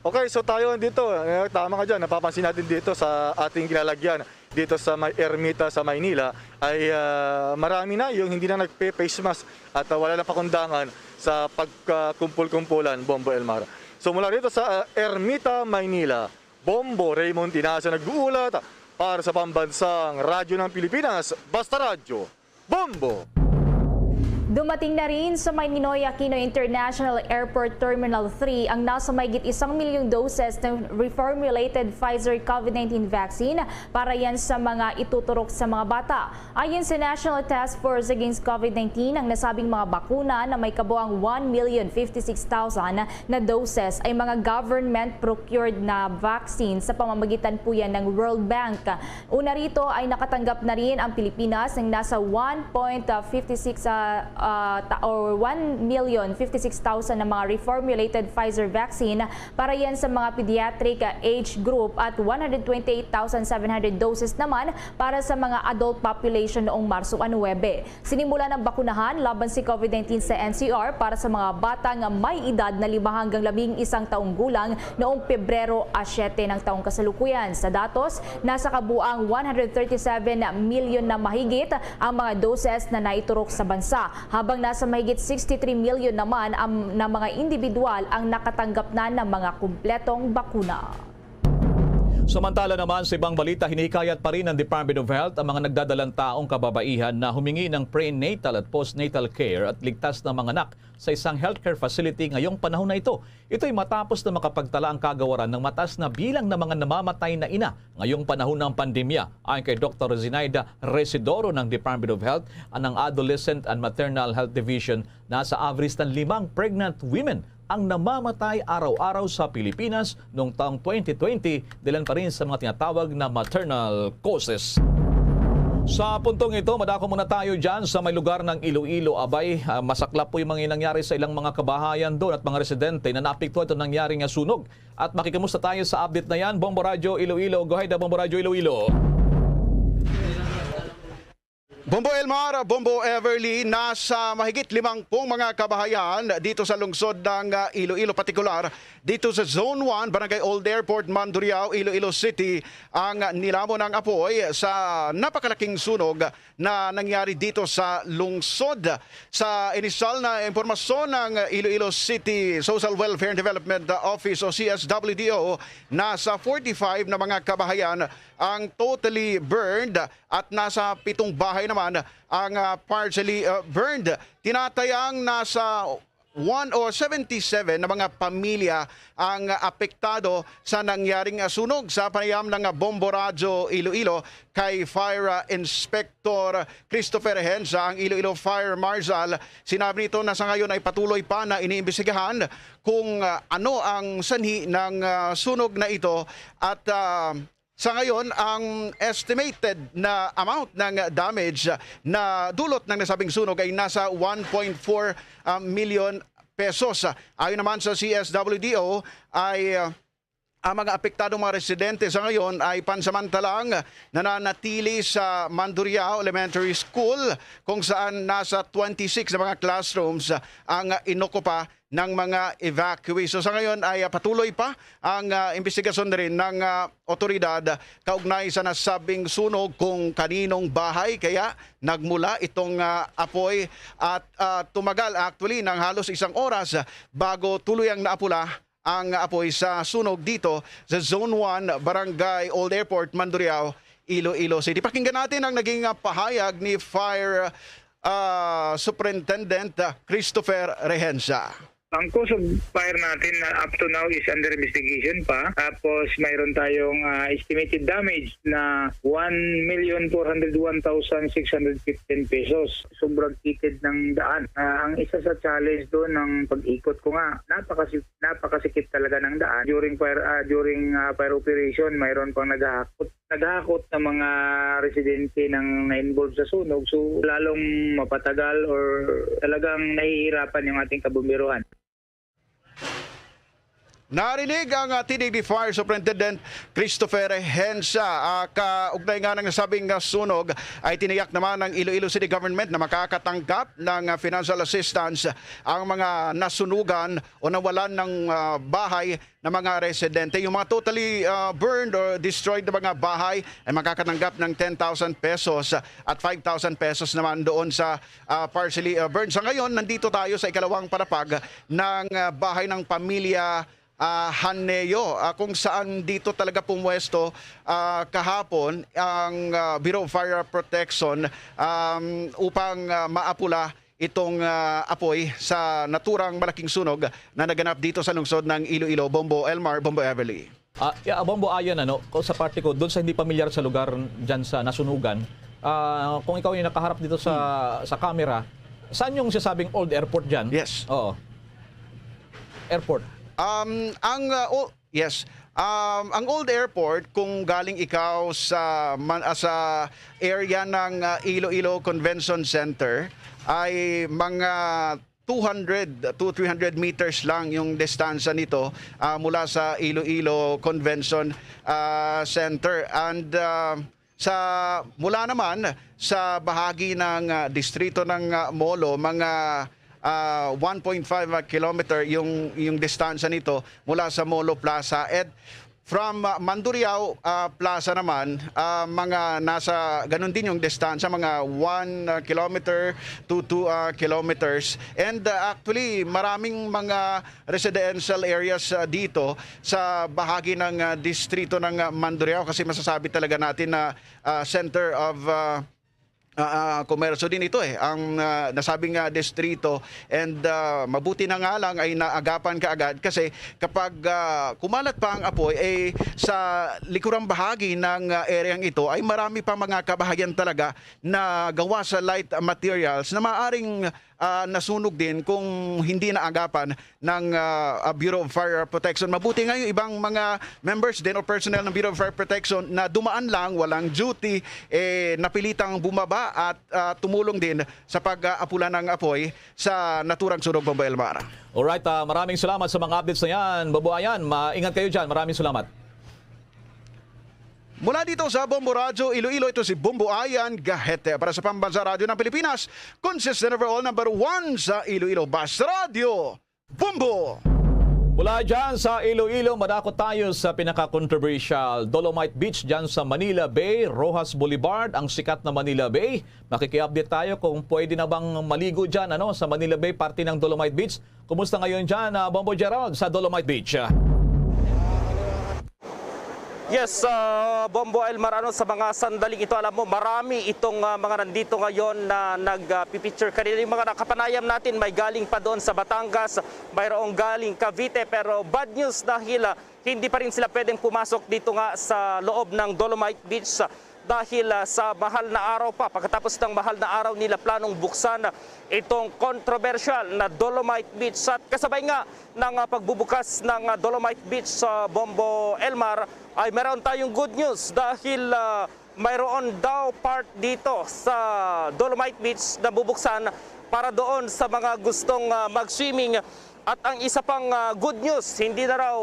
Okay, so tayo dito, eh, tama ka dyan, napapansin natin dito sa ating kilalagyan dito sa may Ermita sa Maynila ay, ah, marami na yung hindi na nagpe-face mask at, ah, wala na pakundangan sa pagkakumpul-kumpulan, Bombo Elmar. So mula dito sa, ah, Ermita, Maynila, Bombo Raymond Tinaza nag-uulat para sa Pambansang Radyo ng Pilipinas, Basta Radyo, Bombo! Dumating na rin sa may Ninoy Aquino International Airport Terminal three ang nasa mahigit isang milyong doses ng reformulated Pfizer COVID nineteen vaccine para yan sa mga ituturok sa mga bata. Ayon sa National Task Force Against COVID nineteen, ang nasabing mga bakuna na may kabuang one million fifty-six thousand na doses ay mga government-procured na vaccine sa pamamagitan po yan ng World Bank. Una rito ay nakatanggap na rin ang Pilipinas ng nasa one point fifty six, ah, ah, ta-, or one million fifty six thousand na mga reformulated Pfizer vaccine para yan sa mga pediatric, ah, age group at one hundred twenty eight thousand seven hundred doses naman para sa mga adult population noong Marso nuebe. Sinimulan ang bakunahan laban si COVID nineteen sa N C R para sa mga bata nga may edad na lima hanggang labing isang taong gulang noong Pebrero a siyete ng taong kasalukuyan. Sa datos, nasa kabuang one hundred thirty-seven million na mahigit ang mga doses na naiturok sa bansa, habang nasa mahigit sixty-three million naman ang, na mga individual ang nakatanggap na ng mga kumpletong bakuna. Samantala naman, sa ibang balita, hinihikayat pa rin ng Department of Health ang mga nagdadalang taong kababaihan na humingi ng prenatal at postnatal care at ligtas na manganak sa isang healthcare facility ngayong panahon na ito. Ito'y matapos na makapagtala ang kagawaran ng mataas na bilang ng mga namamatay na ina ngayong panahon ng pandemya. Ayon kay Doktor Zinaida Residoro ng Department of Health, ang Adolescent and Maternal Health Division, nasa average ng limang pregnant women ang namamatay araw-araw sa Pilipinas noong taong twenty twenty, dahilan pa rin sa mga tinatawag na maternal causes. Sa puntong ito, madako muna tayo dyan sa may lugar ng Iloilo. Abay, ah, masaklap po yung mga nangyari sa ilang mga kabahayan doon at mga residente na naapektuhan ito nangyari nga sunog. At makikamusta tayo sa update na yan. Bombo Radyo Iloilo. Go ahead, Bombo Radyo Iloilo. Bombo Elmar, Bombo Everly, nasa mahigit limangpung mga kabahayan dito sa lungsod ng, ah, Iloilo, partikular dito sa Zone one, Barangay Old Airport, Mandurriao, Iloilo City, ang nilamon ng apoy sa napakalaking sunog na nangyari dito sa lungsod. Sa inisyal na impormasyon ng Iloilo City Social Welfare and Development Office o C S W D O, nasa forty-five na mga kabahayan ang totally burned at nasa pitong bahay naman ang, ah, partially, ah, burned. Tinatayang nasa one o seventy-seven na mga pamilya ang apektado sa nangyaring sunog. Sa panayam ng Bombo Radyo Iloilo kay Fire Inspector Christopher Henza, ang Iloilo Fire Marshal, sinabi nito na sa ngayon ay patuloy pa na iniimbestigahan kung, ah, ano ang sanhi ng, ah, sunog na ito at, ah, sa ngayon, ang estimated na amount ng damage na dulot ng nasabing sunog ay nasa one point four, ah, million pesos. Ayon naman sa C S W D O, ay, ah, ang mga apektadong mga residente sa ngayon ay pansamantalang nananatili sa Mandurriao Elementary School, kung saan nasa twenty-six na mga classrooms ang inokupa ng mga evacuees. So, sa ngayon ay, ah, patuloy pa ang, ah, imbestigasyon rin ng, ah, otoridad kaugnay sa nasabing sunog, kung kaninong bahay kaya nagmula itong, ah, apoy at, ah, tumagal actually ng halos isang oras bago tuluyang naapula ang apoy sa sunog dito sa Zone one, Barangay Old Airport, Mandurriao, Iloilo City. Pakinggan natin ang naging, ah, pahayag ni Fire, ah, Superintendent, ah, Christopher Rehenza. Ang cause of fire natin na up to now is under investigation pa. Tapos mayroon tayong, ah, estimated damage na one million four hundred one thousand six hundred fifteen pesos. Sobrang kitid ng daan. Ah, ang isa sa challenge doon ng pag-ikot ko nga, napakasi-, napakasikip talaga ng daan during fire, ah, during, ah, fire operation. Mayroon pang naghahakot, naghahakot na mga residente ng na-involve sa sunog. So, lalong mapatagal or talagang nahihirapan yung ating kabumberuhan. Narinig ang, ah, T D D Fire Superintendent Christopher Hensa. Ah, kaugnay nga ng nasabing, ah, sunog, ay tiniyak naman ng Iloilo City Government na makakatanggap ng, ah, financial assistance ang mga nasunugan o nawalan ng, ah, bahay na mga residente. Yung mga totally, ah, burned or destroyed na mga bahay ay makakatanggap ng ten thousand pesos at five thousand pesos naman doon sa, ah, partially, ah, burned. Sa ngayon, nandito tayo sa ikalawang palapag ng, ah, bahay ng pamilya, ah, Haneo, ah, kung saan dito talaga pumwesto, ah, kahapon ang, ah, Bureau of Fire Protection, um, upang, ah, maapula itong, ah, apoy sa naturang malaking sunog na naganap dito sa lungsod ng Iloilo. Bombo Elmar, Bombo Everly. Ah, yeah, Bombo Ayan, ano, ko, sa parte ko, doon sa hindi pamilyar sa lugar dyan sa nasunugan, ah, kung ikaw yung nakaharap dito sa, sa camera, saan yung sinasabing old airport dyan? Yes. Oo. Airport. Um, ang, uh, o-, yes. Um, ang old airport, kung galing ikaw sa, man, ah, sa area ng, uh, Iloilo Convention Center, ay mga two hundred to three hundred meters lang yung distansya nito, ah, mula sa Iloilo Convention, ah, Center. And, ah, sa, mula naman sa bahagi ng, ah, distrito ng, ah, Molo, mga, ah, one point five kilometer yung, yung distansya nito mula sa Molo Plaza. At from, ah, Mandurriao, ah, Plaza naman, ah, mga nasa ganun din yung distansya, mga one, ah, kilometer to two, ah, kilometers. And, ah, actually, maraming mga residential areas, ah, dito sa bahagi ng, ah, distrito ng, ah, Mandurriao, kasi masasabi talaga natin na, ah, center of, ah, ah, ah, komersyo din ito, eh, ang, ah, nasabing, ah, distrito. And, ah, mabuti na nga lang ay naagapan kaagad kasi kapag, ah, kumalat pa ang apoy, eh, sa likurang bahagi ng, ah, area ito ay marami pa mga kabahayan talaga na gawa sa light materials na maaring, ah, nasunog din kung hindi naagapan ng, ah, ah, Bureau of Fire Protection. Mabuti nga yung ibang mga members din o personnel ng Bureau of Fire Protection na dumaan lang, walang duty, eh, napilitang bumaba at, ah, tumulong din sa pag-apula ng apoy sa naturang sunog, Bombo Elmar. Alright, ah, maraming salamat sa mga updates na yan, Bombo Ayan. Maingat kayo dyan. Maraming salamat. Mula dito sa Bombo Radyo Iloilo, ito si Bombo Ayan Gahete para sa Pambansa Radyo ng Pilipinas, consistent overall, number one sa Iloilo. Basta Radyo, Bombo! Mula dyan sa Iloilo, madako tayo sa pinaka-controversial, Dolomite Beach dyan sa Manila Bay, Roxas Boulevard, ang sikat na Manila Bay. Makiki-update tayo kung pwede na bang maligo dyan, ano, sa Manila Bay, parte ng Dolomite Beach. Kumusta ngayon dyan, ah, Bombo Gerald, sa Dolomite Beach? Yes, ah, Bombo Elmar, ano, sa mga sandaling ito, alam mo, marami itong, ah, mga nandito ngayon na nagpipicture kanila. Yung mga nakapanayam natin, may galing pa doon sa Batangas, mayroong galing Cavite, pero bad news dahil, ah, hindi pa rin sila pwedeng pumasok dito nga sa loob ng Dolomite Beach, ah, dahil, ah, sa mahal na araw pa, pagkatapos ng mahal na araw nila planong buksan itong kontrobersyal na Dolomite Beach. At kasabay nga ng, ah, pagbubukas ng, ah, Dolomite Beach sa Bombo Elmar, ay meron tayong good news dahil, ah, mayroon daw part dito sa Dolomite Beach na bubuksan para doon sa mga gustong, ah, mag-swimming. At ang isa pang, ah, good news, hindi na raw,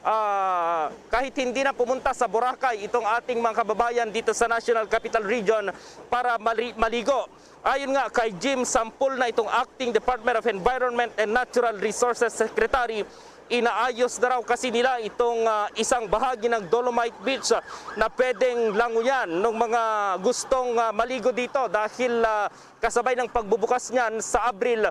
ah, kahit hindi na pumunta sa Boracay itong ating mga kababayan dito sa National Capital Region para mali-, maligo. Ayon nga kay Jim Sampul na itong Acting Department of Environment and Natural Resources Secretary, inaayos na raw kasi nila itong, ah, isang bahagi ng Dolomite Beach, ah, na pwedeng languyan ng mga gustong, ah, maligo dito dahil, ah, kasabay ng pagbubukas niyan sa Abril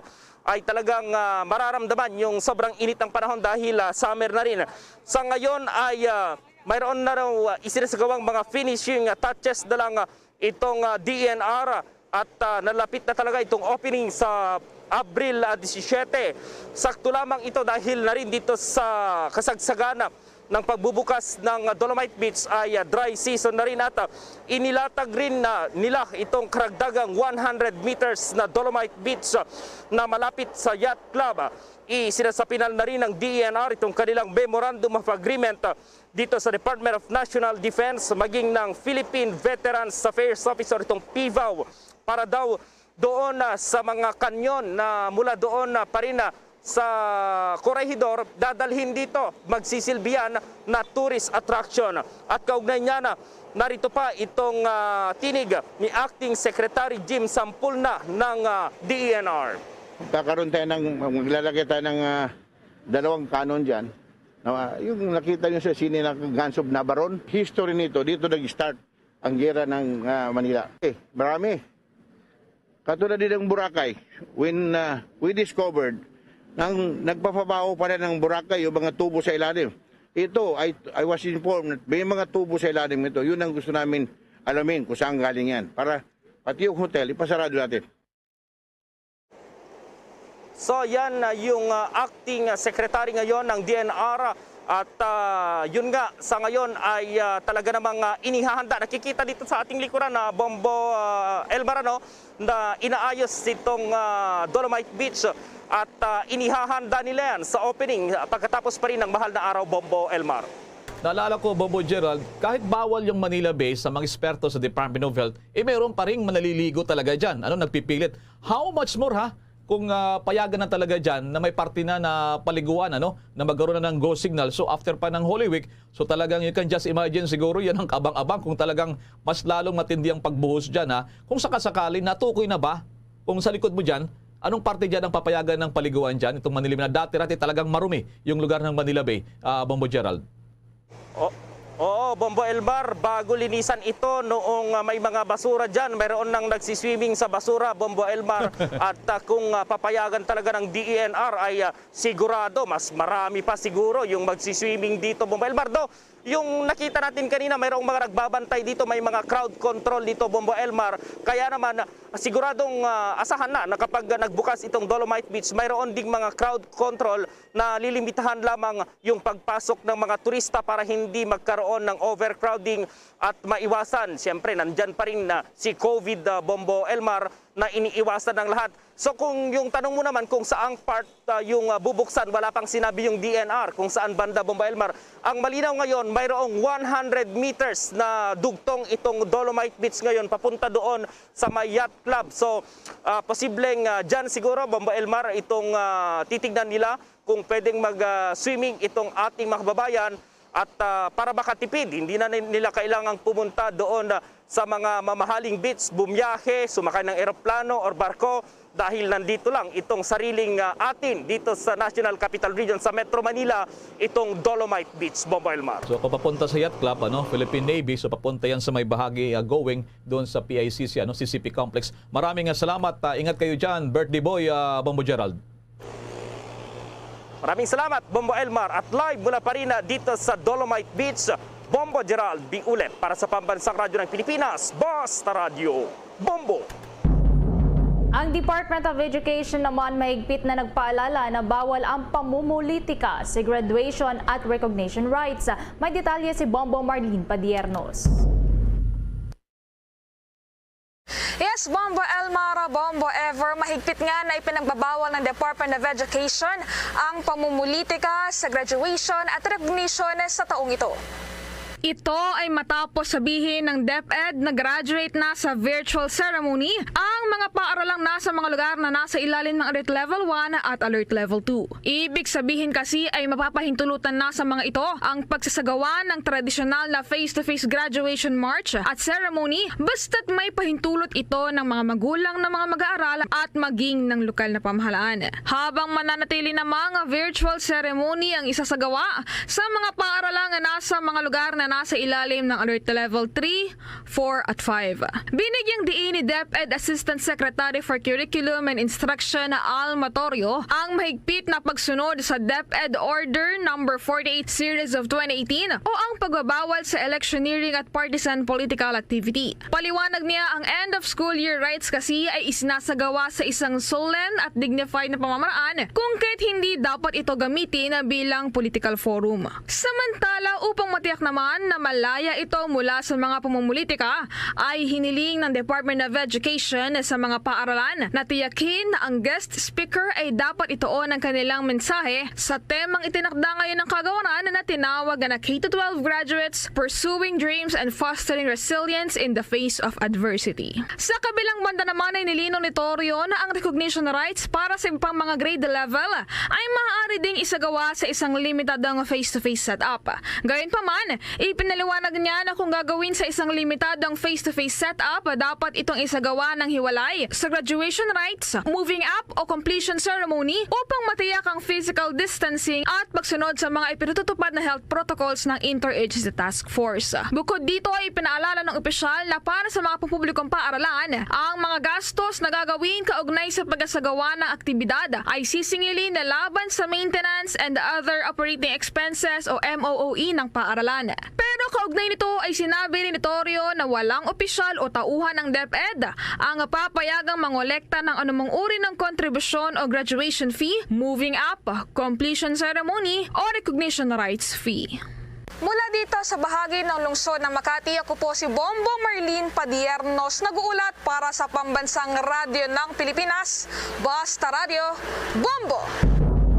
ay talagang, ah, mararamdaman yung sobrang init ng panahon dahil, ah, summer na rin. Sa ngayon ay, ah, mayroon na raw, ah, isinasagawang mga finishing, ah, touches na lang, ah, itong, ah, D E N R at, ah, nalapit na talaga itong opening sa Abril, ah, disisiyete. Sakto lamang ito dahil na rin dito sa kasagsagan ng pagbubukas ng, ah, Dolomite Beach ay, ah, dry season na rin at, ah, inilatag rin na nila itong karagdagang one hundred meters na Dolomite Beach, ah, na malapit sa Yacht Club. Ah, isinasapinal na rin ng D E N R itong kanilang Memorandum of Agreement, ah, dito sa Department of National Defense maging ng Philippine Veterans Affairs Office or itong PVAW para daw doon, ah, sa mga kanyon na mula doon, ah, pa rin, ah, sa Corregidor, dadalhin dito, magsisilbi yan na tourist attraction. At kaugnay niya na, narito pa itong, ah, tinig ni Acting Secretary Jim Sampulna ng, ah, D E N R. Kakaroon tayo ng, maglalagay tayo ng, ah, dalawang kanon dyan. Na, ah, yung nakita nyo sa sine na Guns of Navarone, history nito, dito nag-start ang gera ng, ah, Manila. Eh, marami. Katulad din ng Boracay, when, ah, we discovered, nang nagpapabaho pala ng Boracay yung mga tubo sa ilalim. Ito, I, I was informed that may mga tubo sa ilalim nito. Yun ang gusto namin alamin kung saan galing yan. Para pati yung hotel, ipasarado natin. So, yan, ah, yung, ah, acting, ah, secretary ngayon ng D E N R. At, ah, yun nga, sa ngayon ay, ah, talaga namang, ah, inihahanda. Nakikita dito sa ating likuran na Bombo, ah, Elmar, ano, na inaayos itong, ah, Dolomite Beach. At, ah, inihahanda nila yan sa opening, ah, pagkatapos pa rin ng mahal na araw, Bombo Elmar. Naalala ko, Bombo Gerald, kahit bawal yung Manila Bay, sa mga eksperto sa Department of Health, eh, meron pa rin manaliligo talaga dyan. Ano, nagpipilit. How much more, ha? Kung, ah, payagan na talaga dyan na may parte na na paliguan, ano, na magkaroon na ng go signal. So, after pa ng Holy Week, so talagang you can just imagine siguro yan ang kabang-abang kung talagang mas lalong matindi ang pagbuhos dyan, ha? Kung sakasakali, natukoy na ba? Kung sa likod mo dyan, anong parte dyan ang papayagan ng paliguan dyan? Itong Manila Bay na dati-dati talagang marumi yung lugar ng Manila Bay, ah, Bombo Gerald. O-, oo, Bombo Elmar, bago linisan ito noong, ah, may mga basura dyan. Mayroon nang nagsiswimming sa basura, Bombo Elmar. At, ah, kung, ah, papayagan talaga ng D E N R ay, ah, sigurado, mas marami pa siguro yung magsiswimming dito, Bombo Elmar. Do, yung nakita natin kanina, mayroong mga nagbabantay dito, may mga crowd control dito, Bombo Elmar. Kaya naman, ah, siguradong, ah, asahan na na kapag, ah, nagbukas itong Dolomite Beach, mayroon ding mga crowd control na lilimitahan lamang yung pagpasok ng mga turista para hindi magkaroon ng overcrowding at maiwasan. Siyempre, nandyan pa rin na si COVID, ah, Bombo Elmar, na iniiwasan ng lahat. So, kung yung tanong mo naman kung saang part, ah, yung, ah, bubuksan, wala pang sinabi yung D N R kung saan banda, Bombo Elmar. Ang malinaw ngayon, mayroong one hundred meters na dugtong itong Dolomite Beach ngayon papunta doon sa may Yacht Club. So, ah, posibleng, ah, dyan siguro, Bombo Elmar, itong, ah, titignan nila kung pwedeng mag, ah, swimming itong ating mga kababayan at, ah, para makatipid, hindi na ni-, nila kailangang pumunta doon, ah, sa mga mamahaling beach, bumiyahe, sumakay ng eroplano or barko dahil nandito lang itong sariling, ah, atin dito sa National Capital Region sa Metro Manila, itong Dolomite Beach, Bombo Elmar. So, kung papunta sa Yacht Club, ano, Philippine Navy, so papunta yan sa may bahagi, ah, going doon sa P I C C, ano, C C P Complex. Maraming, ah, salamat. Ah, ingat kayo dyan, birthday boy, ah, Bombo Gerald. Maraming salamat, Bombo Elmar. At live mula pa rin, ah, dito sa Dolomite Beach, Bombo Gerald Biulet para sa Pambansang Radyo ng Pilipinas, Basta Radyo, Bombo. Ang Department of Education naman mahigpit na nagpaalala na bawal ang pamumulitika sa graduation at recognition rites. May detalye si Bombo Marlene Padiernos. Yes, Bombo Elmar, Bombo Ever, mahigpit nga na ipinagbabawal ng Department of Education ang pamumulitika sa graduation at recognition sa taong ito. Ito ay matapos sabihin ng DepEd na graduate na sa virtual ceremony ang mga paaralang nasa mga lugar na nasa ilalim ng Alert Level one at Alert Level two. Ibig sabihin kasi ay mapapahintulutan na sa mga ito ang pagsasagawa ng tradisyonal na face-to-face graduation march at ceremony basta't may pahintulot ito ng mga magulang ng mga mag-aaral at maging ng lokal na pamahalaan. Habang mananatili namang virtual ceremony ang isasagawa sa mga paaralang nasa mga lugar na sa ilalim ng Alert Level three, four at five. Binigyang diin ni DepEd Assistant Secretary for Curriculum and Instruction Al Matorio ang mahigpit na pagsunod sa DepEd Order Number forty-eight Series of twenty eighteen o ang pagbabawal sa electioneering at partisan political activity. Paliwanag niya, ang end of school year rites kasi ay isinasagawa sa isang solemn at dignified na pamamaraan, kung kaya't hindi dapat ito gamitin bilang political forum. Samantala, upang matiyak naman na malaya ito mula sa mga pamumulitika, ay hiniling ng Department of Education sa mga paaralan na tiyakin na ang guest speaker ay dapat ituon ang kanilang mensahe sa temang itinakda ngayon ng kagawaran na tinawag na K to twelve Graduates: Pursuing Dreams and Fostering Resilience in the Face of Adversity. Sa kabilang banda naman, ay nilinaw ni Torio na ang recognition rites para sa iba pang mga grade level ay maaari ding isagawa sa isang limitadong face-to-face setup. Gayunpaman, ipinaliwanag niya na kung gagawin sa isang limitadong face-to-face setup, dapat itong isagawa ng hiwalay sa graduation rites, moving up o completion ceremony upang matiyak ang physical distancing at pagsunod sa mga ipinatutupad na health protocols ng Interagency Task Force. Bukod dito, ay pinaalala ng opisyal na para sa mga pampublikong paaralan, ang mga gastos na gagawin kaugnay sa pag-asagawa ng aktibidad ay sisingilin na laban sa maintenance and other operating expenses o M O O E ng paaralan. Pero kaugnay nito, ay sinabi rin ni Torio na walang opisyal o tauhan ng DepEd ang papayagang mangolekta ng anumang uri ng kontribusyon o graduation fee, moving up, completion ceremony, o recognition rites fee. Mula dito sa bahagi ng lungsod ng Makati, ako po si Bombo Marlene Padiernos, nag-uulat para sa Pambansang Radyo ng Pilipinas, Basta Radyo, Bombo!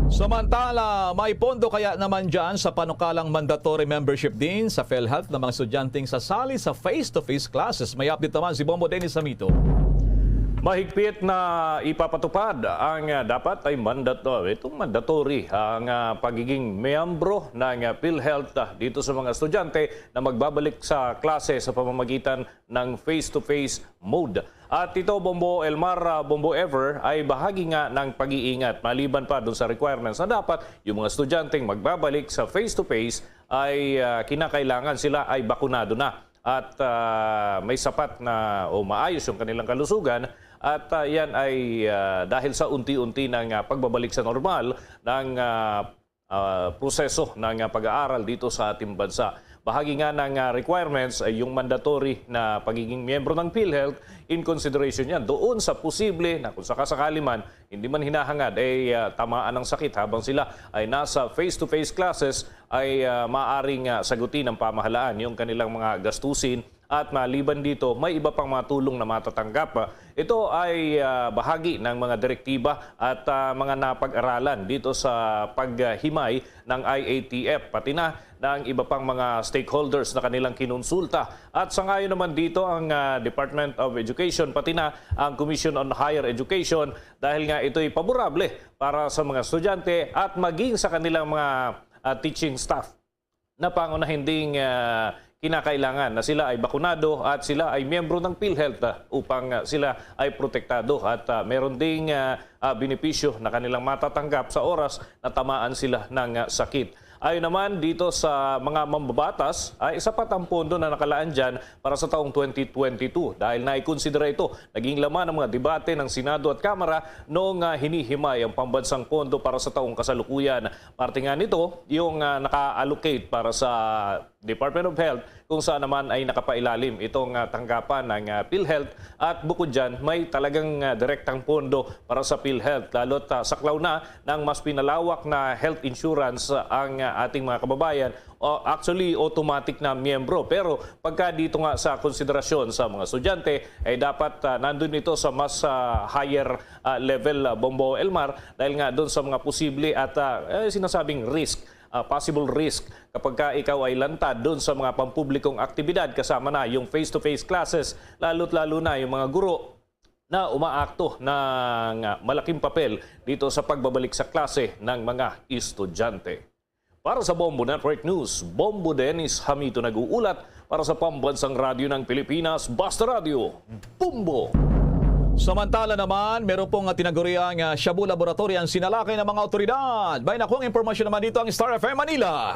Samantala, may pondo kaya naman dyan sa panukalang mandatory membership din sa PhilHealth ng mga estudyanteng sasali sa face-to-face classes? May update naman si Bombo Dennis Hamito. Mahigpit na ipapatupad ang, ah, dapat ay mandato-, itong mandatory ang, ah, pagiging miyembro ng, ah, PhilHealth, ah, dito sa mga estudyante na magbabalik sa klase sa pamamagitan ng face-to-face mode. At ito, Bombo Elmar, ah, Bombo Ever, ay bahagi nga ng pag-iingat. Maliban pa dun sa requirements na dapat yung mga estudyanteng magbabalik sa face-to-face ay, ah, kinakailangan sila ay bakunado na at, ah, may sapat na o maayos yung kanilang kalusugan. At, ah, yan ay, ah, dahil sa unti-unti ng, ah, pagbabalik sa normal ng, ah, ah, proseso ng, ah, pag-aaral dito sa ating bansa. Bahagi nga ng, ah, requirements ay yung mandatory na pagiging miyembro ng PhilHealth. In consideration yan doon sa posible na kung sakasakali man, hindi man hinahangad ay, ah, tamaan ng sakit habang sila ay nasa face-to-face classes, ay, ah, maaaring, ah, sagutin ng pamahalaan yung kanilang mga gastusin. At maliban dito, may iba pang mga tulong na matatanggap. Ito ay, ah, bahagi ng mga direktiba at, ah, mga napag-aralan dito sa paghimay ng I A T F, pati na ng iba pang mga stakeholders na kanilang kinonsulta. At sangayon naman dito ang, ah, Department of Education, pati na ang Commission on Higher Education, dahil nga ito'y paborable para sa mga estudyante at maging sa kanilang mga, ah, teaching staff na pangunahin ding, ah, kinakailangan na sila ay bakunado at sila ay miyembro ng PhilHealth, ah, upang, ah, sila ay protektado at, ah, meron ding, ah, ah, benepisyo na kanilang matatanggap sa oras na tamaan sila ng, ah, sakit. Ayon naman dito sa mga mambabatas, ay sapat ang pondo na nakalaan dyan para sa taong twenty twenty-two dahil naikonsidera ito. Naging laman ng mga debate ng Senado at Kamara noong, ah, hinihimay ang pambansang pondo para sa taong kasalukuyan. Parte nga nito yung, ah, naka-allocate para sa Department of Health, kung saan naman ay nakapailalim itong, ah, tanggapan ng, ah, PhilHealth. At bukod dyan, may talagang, ah, direktang pondo para sa PhilHealth, lalo't, ah, saklaw na ng mas pinalawak na health insurance ang, ah, ating mga kababayan. O, actually, automatic na miyembro. Pero pagka dito nga sa konsiderasyon sa mga estudyante, ay dapat, ah, nandun ito sa mas, ah, higher, ah, level, ah, Bombo Elmar, dahil nga doon sa mga posible at, ah, eh, sinasabing risk, ah, possible risk kapag ka ikaw ay lantad doon sa mga pampublikong aktibidad, kasama na yung face-to-face classes, lalo't lalo na yung mga guro na umaakto ng, ah, malaking papel dito sa pagbabalik sa klase ng mga estudyante. Para sa Bombo Network News, Bombo Dennis Hamito nag-uulat. Para sa Pambansang Radyo ng Pilipinas, Basta Radyo, Bombo! Samantala naman, meron pong, ah, tinaguriang, ah, shabu laboratory ang sinalakay ng mga awtoridad. May nakuhang impormasyon naman dito ang Star F M Manila.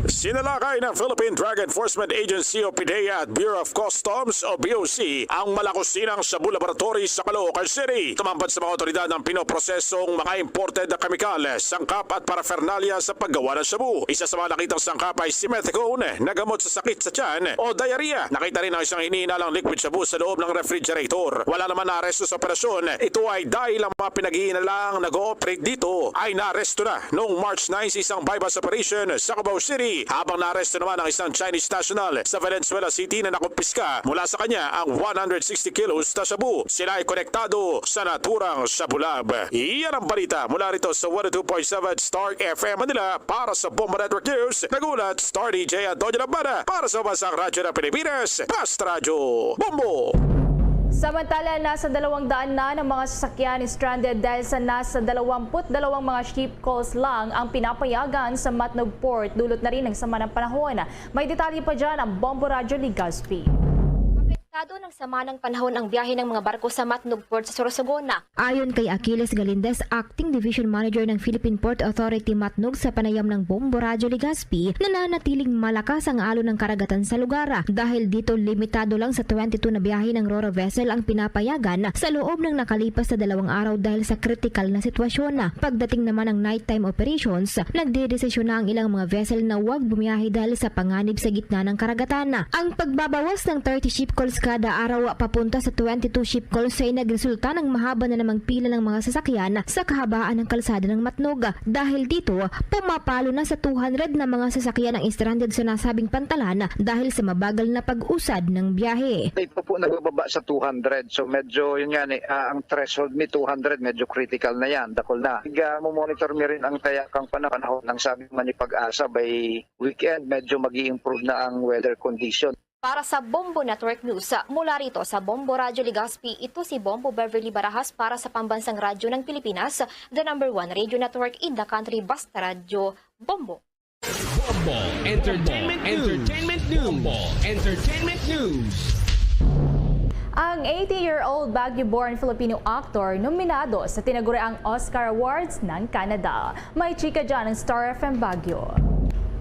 Sinalakay ng Philippine Drug Enforcement Agency o PDEA at Bureau of Customs o B O C ang malakusinang shabu laboratory sa Caloocan City. Tumambad sa mga otoridad ang pinoprosesong mga imported na kemikal, sangkap at paraphernalia sa paggawa ng shabu. Isa sa mga nakitang sangkap ay simethicone na gamot sa sakit sa tiyan o diarrhea. Nakita rin ang isang hinihinalang liquid shabu sa loob ng refrigerator. Wala naman naaresto sa operasyon. Ito ay dahil ang mga pinag-iinalaang nag-ooperate dito ay naaresto na noong March nine sa isang buy-bust operation sa Cubao City, habang naaresto naman ang isang Chinese national sa Valenzuela City na nakumpiska mula sa kanya ang one hundred sixty kilos na shabu. Sila ay konektado sa naturang shabu lab. Iyan ang balita mula rito sa one oh two point seven Star F M Manila. Para sa Bombo Network News, nagulat Star D J Antonio Lambada. Para sa Basang Radyo ng Pilipinas, Basta Radyo Bombo. Samantala, nasa dalawang daan na ng mga sasakyan stranded dahil sa nasa dalawampu't dalawang mga ship calls lang ang pinapayagan sa Matnog Port. Dulot na rin ng sama ng panahon. May detalye pa dyan ang Bombo Radyo Legazpi. Apektado ng sama ng panahon ang biyahe ng mga barko sa Matnog Port sa Sorsogon. Ayon kay Achilles Galindez, Acting Division Manager ng Philippine Port Authority Matnog, sa panayam ng Bombo Radyo Legazpi, nananatiling malakas ang alon ng karagatan sa lugar. Dahil dito, limitado lang sa twenty-two na biyahe ng Roro vessel ang pinapayagan sa loob ng nakalipas na dalawang araw dahil sa kritikal na sitwasyon. Pagdating naman ng nighttime operations, nagdedesisyon na ang ilang mga vessel na huwag bumiyahe dahil sa panganib sa gitna ng karagatan. Ang pagbabawas ng thirty ship calls kada araw papunta sa twenty-two ship calls ay nagresulta ng mahaba na namang pila ng mga sasakyan sa kahabaan ng kalsada ng Matnog. Dahil dito, pumapalo na sa two hundred na mga sasakyan ang stranded sa nasabing pantalan dahil sa mabagal na pag-usad ng biyahe. Ito po nagbababa sa two hundred. So medyo, yun nga ni, ah, ang threshold mi two hundred, medyo critical na yan, dakol na. Iga mo monitor mi rin ang taya kang pana-, panahon. Ang sabi man ni Pag-asa, by weekend, medyo mag-i-improve na ang weather condition. Para sa Bombo Network News, mula rito sa Bombo Radyo Legazpi, ito si Bombo Beverly Barajas para sa Pambansang Radyo ng Pilipinas, the number one radio network in the country, Basta Radyo Bombo. Bombo Entertainment News. Entertainment News. Bombo Entertainment News. Ang eighty-year-old Baguio-born Filipino actor nominado sa tinaguriang Oscar Awards ng Canada. May chika dyan ang Star F M Baguio.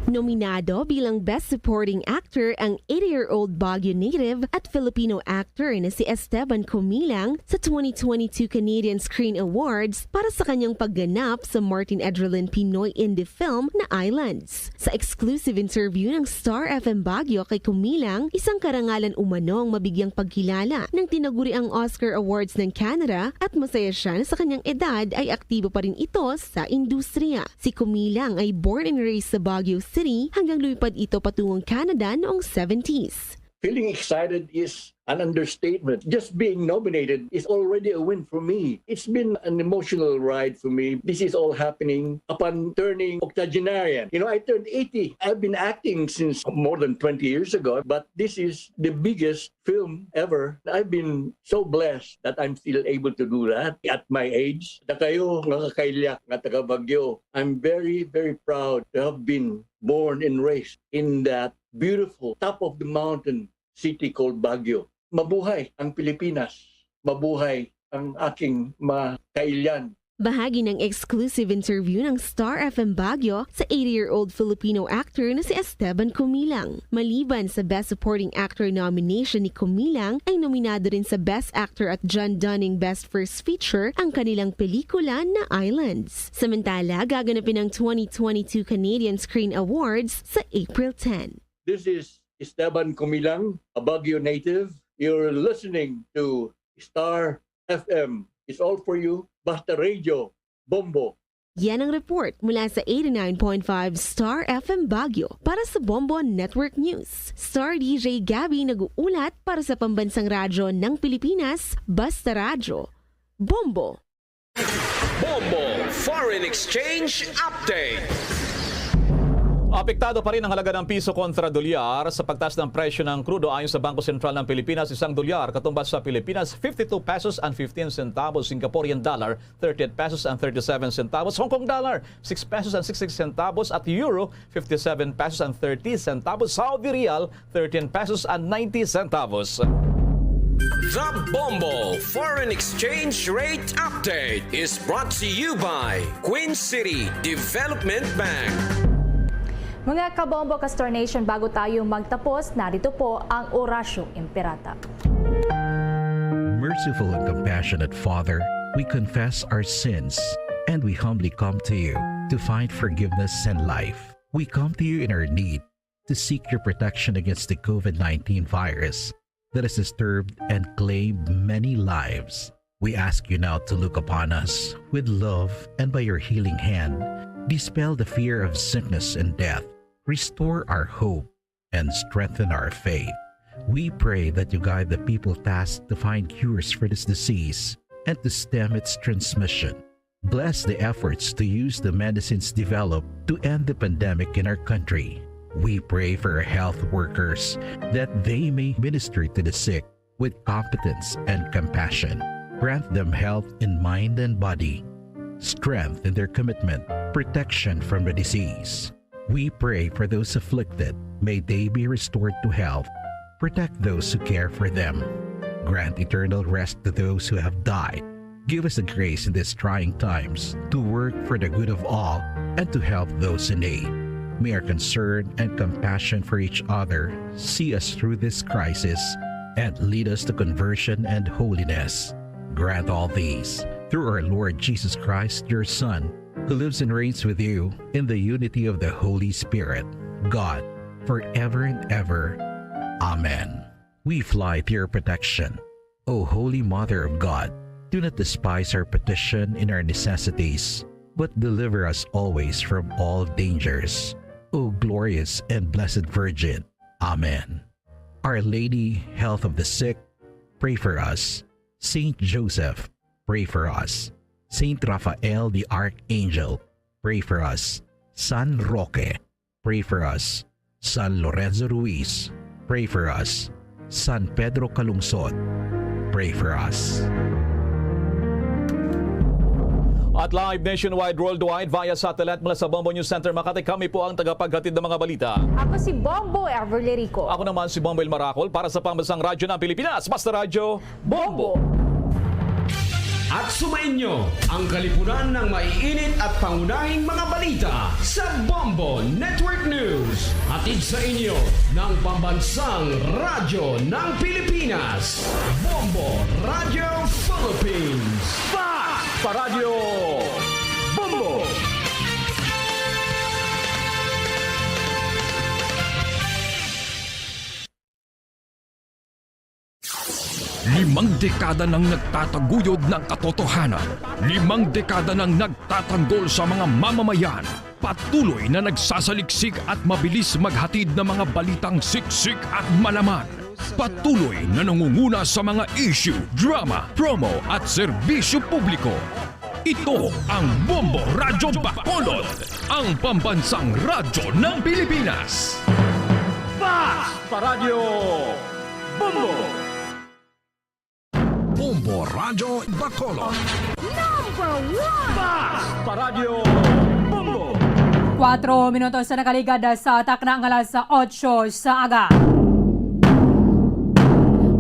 Nominado bilang Best Supporting Actor ang eighty-year-old Baguio native at Filipino actor na si Esteban Comilang sa twenty twenty-two Canadian Screen Awards para sa kanyang pagganap sa Martin Edrelin Pinoy indie film na Islands. Sa exclusive interview ng Star F M Baguio kay Comilang, isang karangalan umano ang mabigyang pagkilala ng tinaguriang Oscar Awards ng Canada at masaya siya na sa kanyang edad ay aktibo pa rin ito sa industriya. Si Comilang ay born and raised sa Baguio City hanggang lumipad ito patungong Canada noong seventies. Feeling excited is an understatement. Just being nominated is already a win for me. It's been an emotional ride for me. This is all happening upon turning octogenarian. You know, I turned eighty. I've been acting since more than twenty years ago, but this is the biggest film ever. I've been so blessed that I'm still able to do that at my age. Sa kayo nga kakailyak nga taga Baguio, I'm very, very proud to have been born and raised in that beautiful top of the mountain city called Baguio. Mabuhay ang Pilipinas. Mabuhay ang aking mga kailian. Bahagi ng exclusive interview ng Star F M Baguio sa eighty-year-old Filipino actor na si Esteban Comilang. Maliban sa Best Supporting Actor nomination ni Comilang, ay nominado rin sa Best Actor at John Dunning Best First Feature ang kanilang pelikula na Islands. Samantala, gaganapin ang twenty twenty-two Canadian Screen Awards sa April ten. This is Esteban Comilang, a Baguio native. You're listening to Star F M. It's all for you. Basta Radio, Bombo. Yan ang report mula sa eighty-nine point five Star F M Baguio. Para sa Bombo Network News, Star D J Gabby nag-uulat para sa Pambansang Radyo ng Pilipinas, Basta Radyo. Bombo! Bombo Foreign Exchange Update. Apektado pa rin ang halaga ng piso kontra dolyar sa pagtaas ng presyo ng krudo. Ayon sa Bangko Sentral ng Pilipinas, isang dolyar katumbas sa Pilipinas, fifty-two pesos and fifteen centavos, Singaporean dollar, thirty-eight pesos and thirty-seven centavos, Hong Kong dollar, six pesos and sixty centavos, at euro, fifty-seven pesos and thirty centavos, Saudi riyal, thirteen pesos and ninety centavos. The Bombo Foreign Exchange Rate Update is brought to you by Queen City Development Bank. Mga kabombo, Castor Nation, bago tayo magtapos, narito po ang Oratio Imperata. Merciful and compassionate Father, we confess our sins and we humbly come to you to find forgiveness and life. We come to you in our need to seek your protection against the COVID nineteen virus that has disturbed and claimed many lives. We ask you now to look upon us with love and by your healing hand, dispel the fear of sickness and death, restore our hope, and strengthen our faith. We pray that you guide the people tasked to find cures for this disease and to stem its transmission. Bless the efforts to use the medicines developed to end the pandemic in our country. We pray for our health workers that they may minister to the sick with competence and compassion. Grant them health in mind and body, strength in their commitment, protection from the disease. We pray for those afflicted. May they be restored to health. Protect those who care for them. Grant eternal rest to those who have died. Give us the grace in these trying times to work for the good of all and to help those in need. May our concern and compassion for each other see us through this crisis and lead us to conversion and holiness. Grant all these through our Lord Jesus Christ, your Son, who lives and reigns with you in the unity of the Holy Spirit, God, forever and ever. Amen. We fly to your protection, O Holy Mother of God. Do not despise our petition in our necessities, but deliver us always from all dangers, O glorious and blessed Virgin. Amen. Our Lady, Health of the Sick, pray for us. Saint Joseph, pray for us. Saint Raphael the Archangel, pray for us. San Roque, pray for us. San Lorenzo Ruiz, pray for us. San Pedro Calungsod, pray for us. At live nationwide, worldwide, via satellite mula sa Bombo News Center Makati, kami po ang tagapaghatid ng mga balita. Ako si Bombo Everly Rico. Ako naman si Bombo El Maracol para sa Pambansang Radyo ng Pilipinas, Basta Radyo Bombo. At sumainyo ang kalipunan ng maiinit at pangunahing mga balita sa Bombo Network News. Hatid sa inyo ng Pambansang Radyo ng Pilipinas, Bombo Radyo Philippines. Fast pa Radyo Bombo! Limang dekada nang nagtataguyod ng katotohanan. Limang dekada nang nagtatanggol sa mga mamamayan. Patuloy na nagsasaliksik at mabilis maghatid ng mga balitang siksik at malaman. Patuloy na nangunguna sa mga issue, drama, promo at serbisyo publiko. Ito ang Bombo Radyo Bacolod, ang pambansang radyo ng Pilipinas. Fast pa Radyo Bombo! Bombo Radyo Bacolod. Number one! Fast pa Radyo Bombo! Kuwatro minutos na nakaligad sa takna nga alas otso sa aga.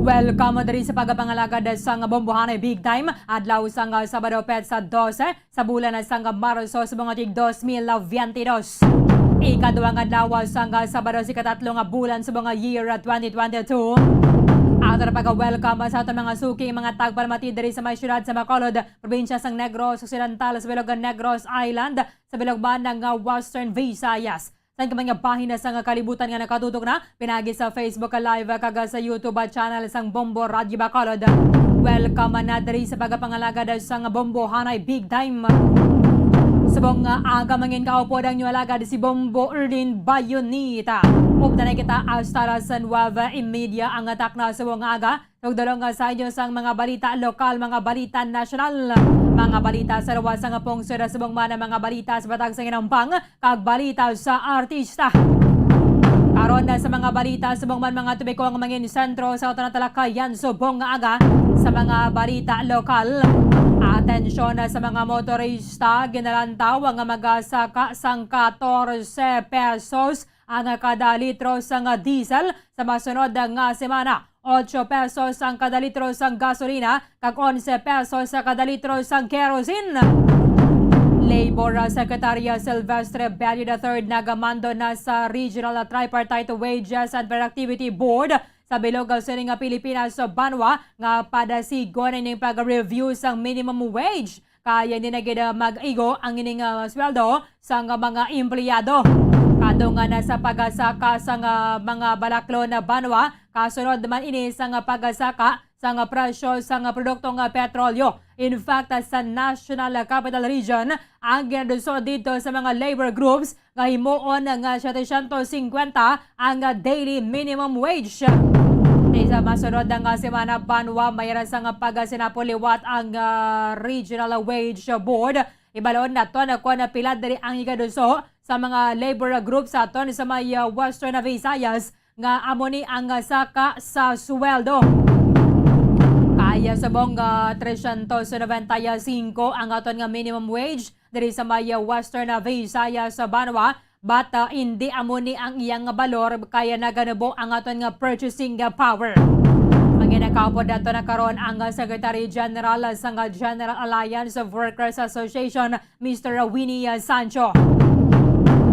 Welcome diri sa pagpangalagad sang Bombohanay Big Time, adlaw sang Sabado, petsa dose sa bulan sang Marso sa mga tig dos mil veinte dos. Ikaduha nga adlaw sang Sabado sa ikatatlo nga bulan sa mga year twenty twenty-two. Ato na pag-welcome sa aton mga suki, mga tagpalamati diri sa may siyudad sa Bacolod, probinsya sang Negros Occidental, sa bilog nga Negros Island, sa bilog man nga Western Visayas. Sa inyo man nga bahin sang kalibutan nga nakatutok na, pinagi sa Facebook Live kag sa YouTube channel sang Bombo Radyo Bacolod. Welcome na diri sa pagpangalagad sang Bombohanay Big Time. Subong nga aga, mangin kaupod ang inyo alagad si Bombo Erlin Bayonita. Updan na kita hasta alas nuebe y media ang takna subong nga aga. Tugdulong sa inyo sang mga balita lokal, mga balita nasyonal, mga balita sa luwas sang pungsod, subong man ang mga balita sa batak sang hinampang, kag balita sa artista. Karon na sa mga balita, subong man mga tubiko ang mangin sentro sa aton talakayan subong nga aga sa mga balita lokal. Atensyon na sa mga motorista, ginalantaw nga magasaka sang katorse pesos ang kada litro sang diesel sa masunod nga semana. Ocho pesos ang kada litro sang gasolina, kag onse pesos sa kada litro sang kerosene. Labor, uh, Secretary, uh, Silvestre Bello the third nagamando na sa Regional, uh, Tripartite Wages and Productivity Board sa bilog, uh, sining, uh, Pilipinas, uh, banwa nga padasigon ining pag-review sang minimum wage. Kaya hindi na gid, uh, mag-igo ang ining, uh, sweldo sang mga empleyado. Kadto nga na sa pagasaka sang mga balaklon na banwa, kasunod man ini sang pagasaka sang presyo sang produktong petrolyo. In fact, sa National Capital Region, ang ginaduso dito sa mga labor groups nga himuon nga setecientos cincuenta ang daily minimum wage. Di sa masunod nga semana, banwa, mayra sang pagasinapol liwat ang, ah, Regional Wage Board. Ibalon naton kon pila diri ang igaduso sa mga labor group sa aton sa may, ah, Western Visayas nga amo ni ang saka sa sweldo. Kaya subong nga trescientos noventa y cinco ang aton nga minimum wage diri sa may Western Visayas banwa, but, ah, indi amo ni ang iyang balor kaya naganubo ang aton nga purchasing power. Ang ginakapod nato na karon ang Secretary General sang General Alliance of Workers Association, Mister Winnie, ah, Sancho.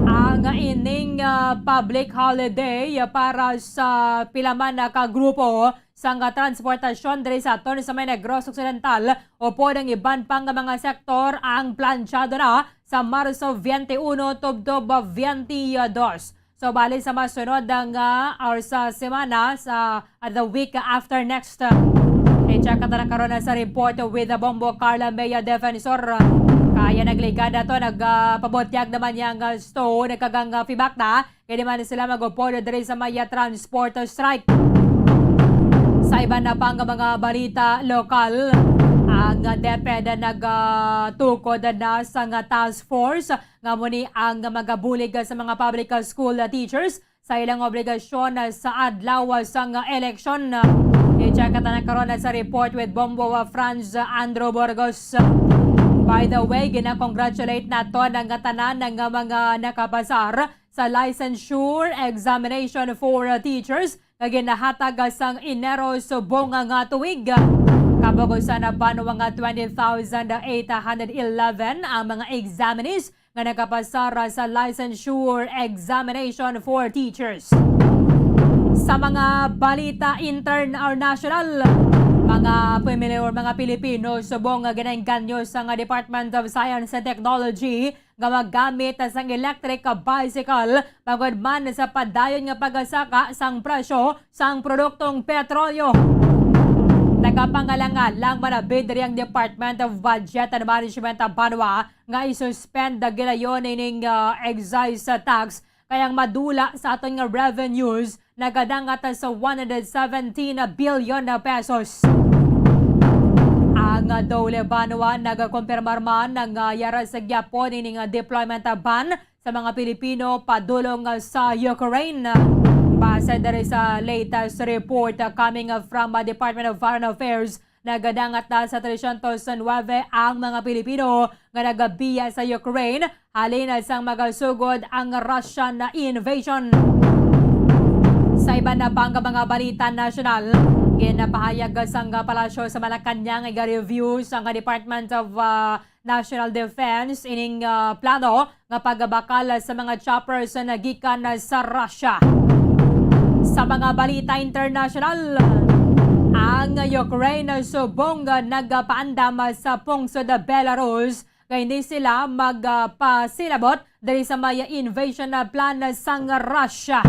Ang ining, ah, public holiday, ah, para sa pila man, ah, ka grupo sang, ah, transportasyon diri sa aton sa may Negros Occidental upod ang iban pang mga sektor ang planchado na sa Marso twenty-uno tubtob twenty-dos. So, bali sa masunod nga, or sa semana, sa, uh, the week after next. I-check ta na karon na sa report with the Bombo Carla Mea Defensor. Kaya nagligad na to, nagpabutyag naman niya nga stone, nagkagang, uh, fibakta. Kaya di man sila magupod diri sa maya transport strike. Sa iban na pang mga balita lokal, ang DepEd nagtukod na sa nga task force nga amo ni ang magabulig sa mga public school teachers sa ilang obligasyon sa adlaw sang eleksyon. I-check ta na karon sa report with Bombo Franz Andrew Burgos. By the way, gina-congratulate naton ang tanan nga mga nakapasar sa licensure examination for teachers nga ginahatag sang Enero subong nga tuig. Kabugusan na banwa nga twenty thousand eight hundred eleven ang mga examinees nga nakapasar sa licensure examination for teachers. Sa mga balita international, mga pamilya or mga Pilipino subong nga ginaengganyo sa nga Department of Science and Technology nga maggamit sang electric bicycle, bangod man sa padayon nga pagasaka sang presyo sang produktong petrolyo. Nagapangalang-alang man diri ang Department of Budget and Management banwa nga i-suspend gilayon ining, ah, excise tax, kay ang madula sa aton nga revenues nagadangat sa one hundred seventeen billion pesos. Ang DOLE banwa nagakumpirmar man nga yara sa gyapon ining deployment ban sa mga Pilipino padulong sa Ukraine. Base diri sa latest report, uh, coming from, uh, Department of Foreign Affairs, nagadangat na sa trescientos nuebe ang mga Pilipino nga nagabiya sa Ukraine halin sang magasugod ang Russian invasion. Sa iban na pang mga balita nasyonal, ginapahayag sang Palasyo sa Malacañang nga review sang Department of, uh, National Defense ining, ah, plano nga pagbakal sa mga choppers na gikan sa Russia. Sa mga balita international, ang Ukraine subong nga nagapaandam sa pungsod Belarus nga hindi sila magpasilabot diri sa may invasion plan sang Russia.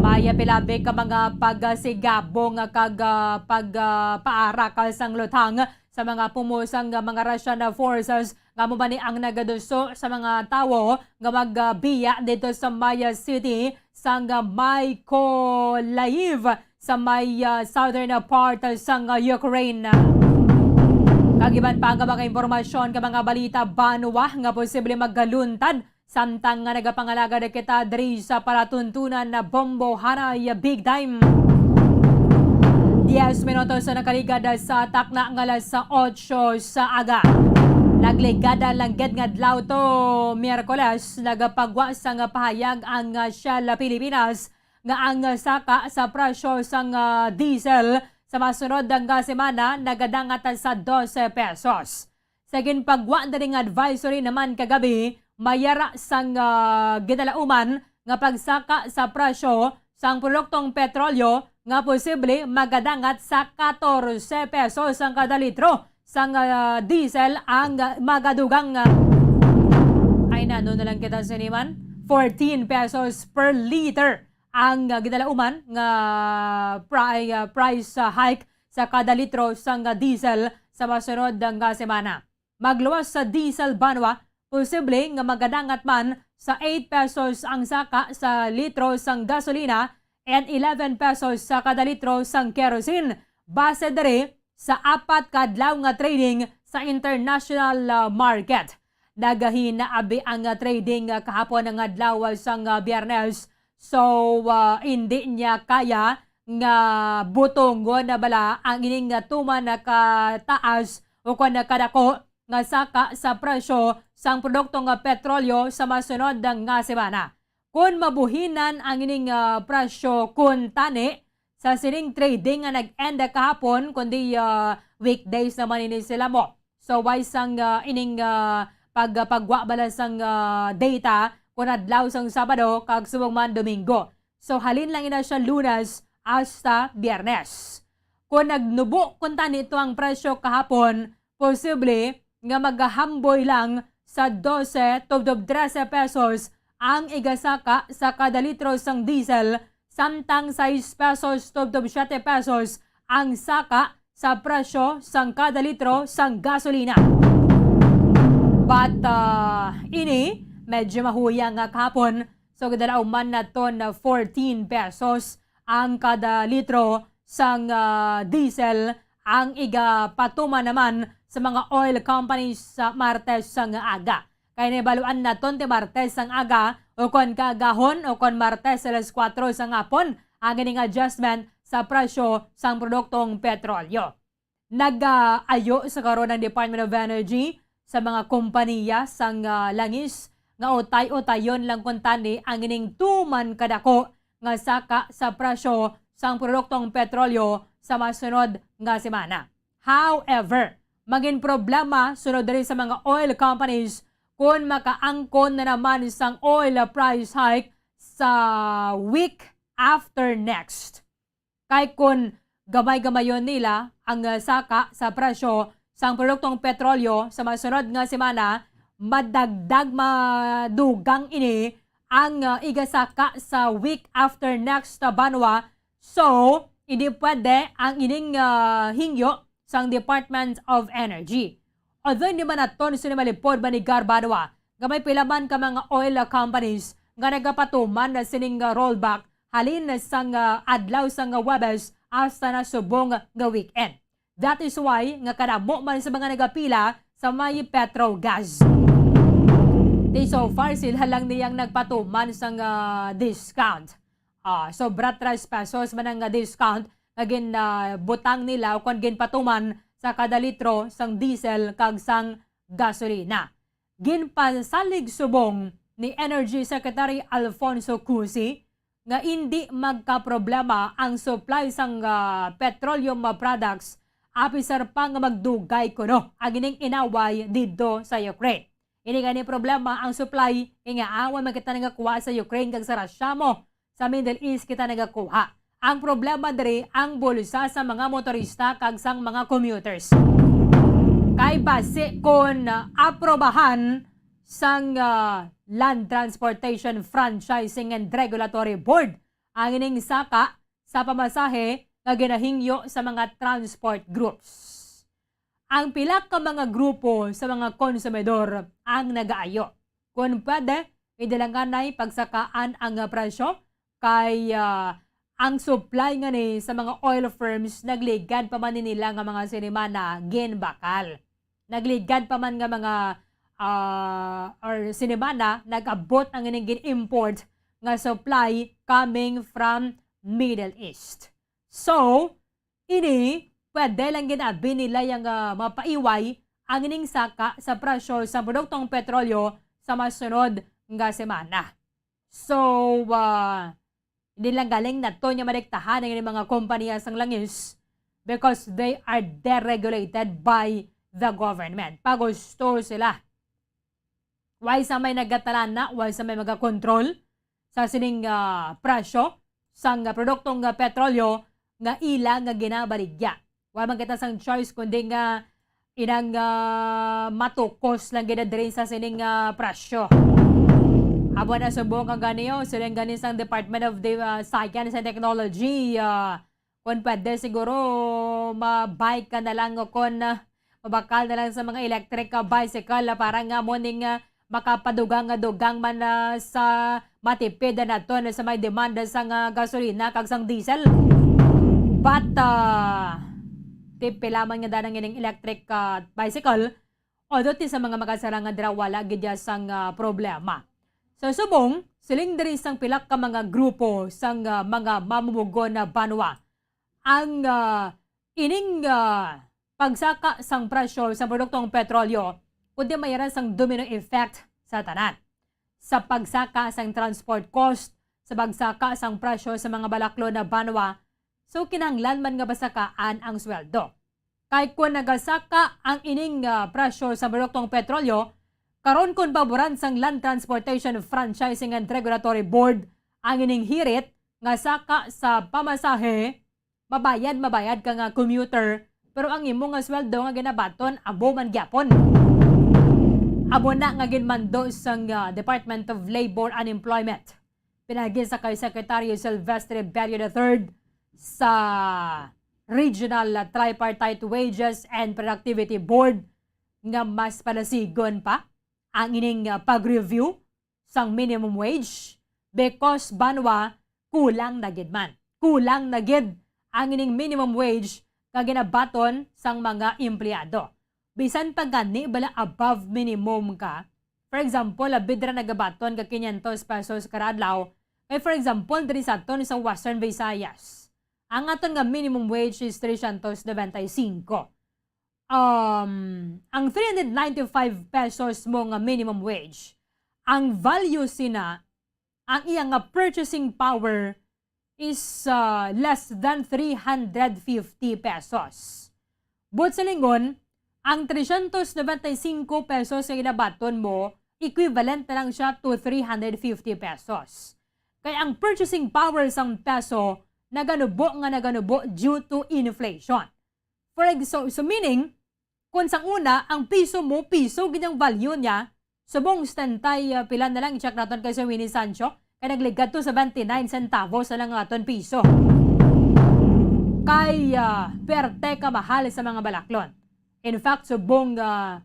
May pila big ka mga pagsigabong kag, ah, pag, ah, paarakal sang lutang sa mga pumusang nga mga Russian forces nga amo man ni ang nagaduso sa mga tawo nga magbiya dito sa Maya City sang Mykolaiv sa may, ah, southern part sang Ukraine. Kag iban pa nga mga impormasyon ka mga balita banwa nga posible magaluntad samtang nga nagapangalagad kita diri sa palatuntunan na Bombo Hanay Big Time. Diez minutos sa nakaligad sa takna nga alas otso sa aga. Nagligad lang gid nga adlaw to, Miyerkules, nagapagwa sang pahayag ang Shell Pilipinas nga ang saka sa presyo sang, ah, diesel sa masunod nga semana nagadangat sa dose pesos. Sa ginpagwa na ning advisory naman kagabi, may yara sang, ah, ginalauman nga pagsaka sa presyo sang produktong petrolyo nga posible magadangat sa katorse pesos ang kada litro sang, ah, diesel ang, ah, magadugang, ah, ay, nano na lang kita siniman? Fourteen pesos per liter ang, ah, ginalauman nga pri-, ah, price, ah, hike sa kada litro sang, ah, diesel sa masunod nga semana. Magluwas sa diesel banwa, posible nga magadangat man sa eight pesos ang saka sa litro sang gasolina and eleven pesos sa kada litro sang kerosene, base diri sa apat ka adlaw nga trading sa international, ah, market. Nagahinaabi ang, ah, trading, ah, kahapon nga adlaw sang, ah, Biyernes. So, ah, hindi niya kaya nga butongon na bala ang ining, ah, tuman na kataas o kon na kadako nga saka sa presyo sang produkto nga petrolyo sa masunod nga semana. Kon mabuhinan ang ining, ah, presyo kuntani sa sining trading nga nag-end kahapon, kundi, ah, weekdays naman ini sila mo. So, why sang, ah, ining, ah, pag-, pagwa bala sang, ah, data kon adlaw sang Sabado kag subong man Domingo. So, halin lang ina siya Lunes hasta Biyernes. Kon nagnubo kuntani to ang presyo kahapon, posible nga magahamboy lang sa dose tubtob trese pesos ang igasaka sa kada litro sang diesel, samtang sais pesos tubtob siete pesos ang saka sa presyo sang kada litro sang gasolina. But, ah, ini, medyo mahuya nga kahapon. So, gidalauman naton fourteen pesos ang kada litro sang, ah, diesel ang igapatuman naman sa mga oil companies sa Martes sang aga. Kay nahibaluan naton ti Martes sang aga o kon kaagahon o kon Martes alas kuwatro sang hapon ang ining adjustment sa presyo sang produktong petrolyo. Nagaayo sa karon ang Department of Energy sa mga kompaniya sang, ah, langis nga utay-utayon lang kuntani ang ining tuman kadako nga saka sa presyo sang produktong petrolyo sa masunod nga semana. However, magin problema sunod diri sa mga oil companies kon makaangkon na naman sang oil price hike sa week after next. Kay kon gamay-gamayon nila ang, ah, saka sa presyo sang produktong petrolyo sa masunod nga semana, madagdag madugang ini ang, ah, igasaka sa week after next, ah, banwa. So, hindi pwede ang ining, ah, hingyo sang Department of Energy. Although hindi man naton sini malipod manigar banwa nga may pila man ka mga oil companies nga nagapatuman na sining, ah, rollback halin sang, ah, adlaw sang, ah, Huwebes hasta na subong nga weekend. That is why nga kadamo man sa mga nagapila sa may Petro Gas. Di so far, sila lang niyang nagpatuman sang, ah, discount. Ah, sobra tres pesos man ang, ah, discount nga gin, ah, butang nila o kon ginpatuman sa kada litro sang diesel kag sang gasolina. Ginpasalig subong ni Energy Secretary Alfonso Cusi nga indi magkaproblema ang supply sang, ah, petroleum products, apisar pa nga magdugay kuno ang ining inaway didto sa Ukraine. Ini gani problema ang supply, nga awan man kita nagakuha sa Ukraine kag sa Russia mo. Sa Middle East kita nagakuha. Ang problema diri ang bulsa sa mga motorista kag sang mga commuters. Kay basi kon, ah, aprobahan sang, ah, Land Transportation Franchising and Regulatory Board ang ining saka sa pamasahe nga ginahingyo sa mga transport groups. Ang pila ka mga grupo sa mga konsumidor ang nagaayo. Kon pwede, idalanganay pagsakaan ang presyo kay, ah, ang supply nga ni sa mga oil firms nagligad pa man ni nila nga mga sinimana ginbakal. Nagligad pa man nga mga, ah, or sinimana nag-abot ang ining gin-import nga supply coming from Middle East. So, ini, pwede lang gid abi nila yang, ah, mapaiway ang ining saka sa presyo sa produktong petrolyo sa masunod nga semana. So, ah, hindi lang galing nato niya madiktahan ang ining mga kompanya sang langis because they are deregulated by the government. Pagusto sila. Way sa may nagatalana, way sa may magakontrol sa sining, ah, presyo sang, ah, produktong, ah, petrolyo nga ila nga ginabaligya. Wa man kita sang choice kundi nga inang, ah, matukos lang gid diri sa sining, ah, presyo. Amo na subong ang gani, oh, siling gani sang Department of the, ah, Science and Technology, ah, kung pwede siguro ma-buy ka na lang o kung, ah, mabakal na lang sa mga electric, ah, bicycle, ah, para nga mo ning, ah, makapadugang nga dugang man, ah, sa matipid naton sa may demanda sang, ah, gasolina kag sang diesel. But, ah, tipila man nga danang ining electric, ah, bicycle, although ti sa mga makasarang nga dira wala gid ya sang, ah, problema. Sa subong, siling diri sang pila ka mga grupo sang, ah, mga mamumugon na banwa ang, ah, ining, ah, pagsaka sang presyo sa produktong petrolyo, kundi mayara sang domino effect sa tanan. Sa pagsaka sang transport cost, sa pagsaka sang presyo sa mga balaklon na banwa, so kinahanglan man nga basakaan ang sweldo. Kay kun nagasaka ang ining, ah, presyo sa produktong petrolyo, karon kun paboran sang Land Transportation Franchising and Regulatory Board ang ining hirit nga saka sa pamasahe, mabayad, mabayad ka nga commuter, pero ang imo nga sweldo nga ginabaton amo man gyapon. Amo na nga ginmando sang, ah, Department of Labor and Employment, pinagi sa kay Secretary Silvestre Berrio the third sa Regional Tripartite Wages and Productivity Board nga mas palasigon pa ang ining, ah, pag-review sang minimum wage because banwa kulang na gid man. Kulang na gid ang ining minimum wage nga ginabaton sang mga empleyado. Bisan pa gani bala above minimum ka, for example, abi dira nagabaton ka quinientos pesos kada adlaw, kay for example, diri sa aton sa Western Visayas, ang aton nga minimum wage is trescientos noventa y cinco. Um, ang three hundred ninety-five pesos mo nga minimum wage, ang value sina, ang iya nga purchasing power is, uh, less than three hundred fifty pesos. But sa lingon, ang trescientos noventa y cinco pesos nga ginabaton mo, equivalent na lang siya to three hundred fifty pesos. Kay ang purchasing power sang peso naganubo nga naganubo due to inflation. For ex-, so, so meaning, kung sang una, ang piso mo, piso gid ang value niya, subong setenta y, ah, pila na lang, i-check naton kay Sir Winnie Sancho, kay nagligad to seventy-nine centavos na lang ang aton piso. Kay, ah, perte ka mahal sa mga balaklon. In fact, subong, ah,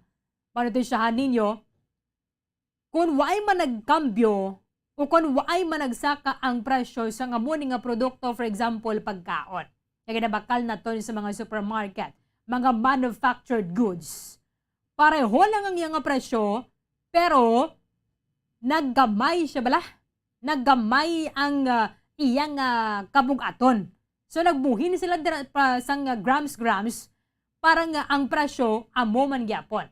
manutisyahan ninyo, kung waay man nagkambyo o kung waay man nagsaka ang presyo sa amo ni nga produkto, for example, pagkaon, nga ginabakal naton sa mga supermarket, mga manufactured goods, pareho lang ang iya nga presyo, pero naggamay siya bala. Naggamay ang, ah, iya nga kabug-aton. So, nagbuhin sila dira pa sang, ah, grams, grams, para nga ang presyo amo man gyapon.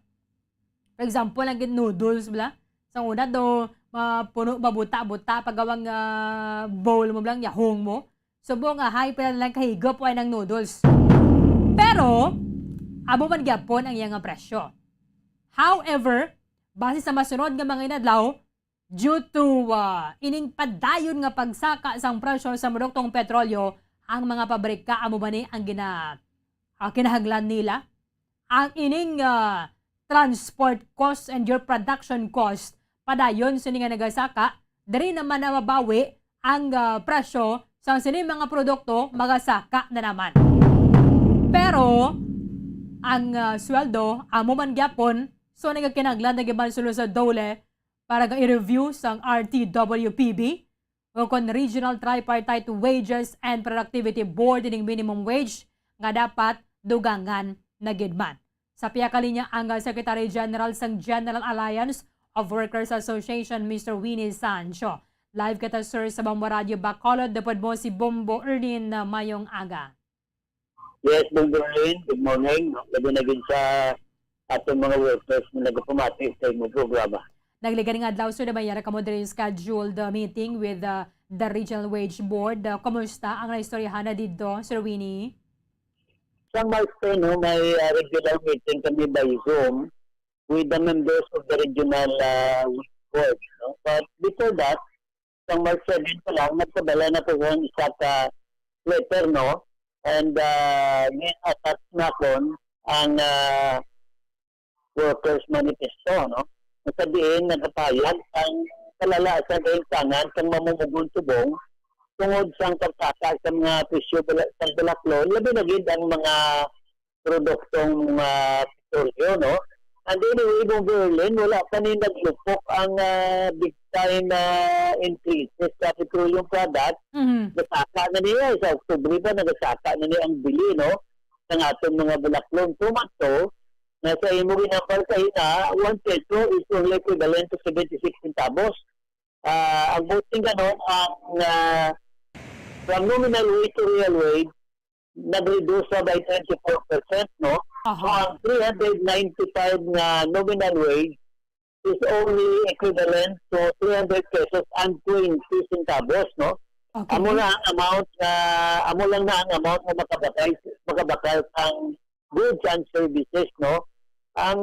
For example, ang gid noodles bala. Sa una do, mapuno, mabuta-buta, pagawang, ah, bowl mo lang, yahong mo. Subong nga, hay pila na lang kahigop o ay ng noodles. Pero, amo man gyapon ang iya nga presyo. However, base sa masunod nga mga inadlaw, due to, ah, ining padayon nga pagsaka sang presyo sa produktong petrolyo, ang mga pabrika amo ba ni ang gina-, ah, kinahanglan nila? Ang ining, ah, transport cost and your production cost, padayon sini nga nagasaka, diri naman na mabawi ang, ah, presyo sang sini mga produkto, magasaka na naman. Pero ang, ah, sweldo amo man gyapon, so nagakinahanglan na gyud man sila sa DOLE para nga i-review sang R T W P B o kon Regional Tripartite Wages and Productivity Board ining minimum wage nga dapat dugangan na gid man. Sa pihak kang linya ang Secretary General sang General Alliance of Workers Association, Mister Winnie Sancho. Live kita, sir, sa Bombo Radio Bacolod. Upod mo si Bombo Erlin. Mayong aga. Yes, Bombo Erlin. Good morning. Labi na gid sa atong mga workers nga nagapamati sa imong programa. Nagligad nga adlaw, sir, na mayara kamo diri scheduled, uh, meeting with, uh, the Regional Wage Board. Uh, kumusta ang naistoryahan na didto, Sir Winnie? Sa March ten, no, may, ah, regular meeting kami by Zoom with the members of the regional, ah, board, no? But before that, sa March seven pa lang, nagpadala na ko sa isa ka letter, no? And, ah, gin-attach na kon ang, ah, Workers' Manifesto, no? Sa diin nagapahayag ang kalala sa kainsangan sang mamumugon subong tungod sang pagtaka sa mga presyo bala-, sa balaklon, labi na gid ang mga produktong, ah, petrolyo, no? And anyway, Bong Berlin, wala pa ni naglupok ang, ah, big time, ah, increases sa petroleum product. Mhm. Gasaka na niya, sa Oktubre pa, nagasaka na niya ang bili, no? Sang aton mga balaklon. So, man to, na sa imo ginambal kaina, one peso is only equivalent to seventy-six centavos. Ah, ang buot sing ganon, ang, ah, from nominal wage to real wage, nag-reduce sa by twenty-four percent, no? Aha. So, ang three hundred ninety-five nga nominal wage is only equivalent to three hundred pesos and twenty centavos, no? Okay. Amo na ang amount nga, amo lang na ang amount nga makabakal, makabakal sang goods and services, no? Ang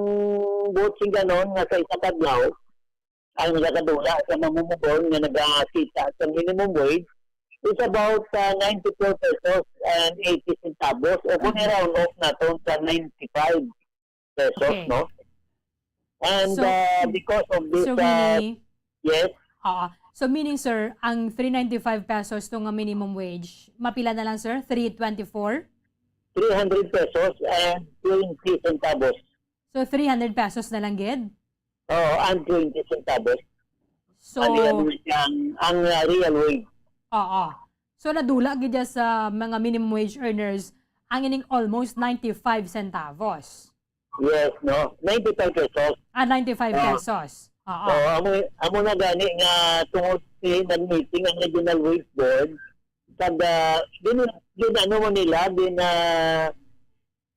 buot sing ganon nga sa isa ka adlaw, ang nakadula sa mamumugon nga nagakita sa minimum wage is about, ah, ninety-four pesos and eighty centavos, o kung Mhm. i-round off naton sa ninety-five pesos, Okay. no? And, So, ah, because of this, so ah, meaning, yes, oo. So meaning, sir, ang three ninety-five pesos to nga minimum wage, mapila na lang, sir? Three twenty-four? Three hundred pesos and twenty centavos. So, three hundred pesos na lang gid? Oo, and twenty centavos. So, Ano yan, ang, ang, ah, real wage. Oo. So, nadula gid siya sa mga minimum wage earners ang ining almost ninety-five centavos. Yes, no? Ninety-five pesos. Ah, ninety-five Ah. pesos. Oo. Oo, amo, amo na gani nga tungod si nag-meeting ang Regional Wage Board, kag, ah, din, din ano mo nila, din, ah,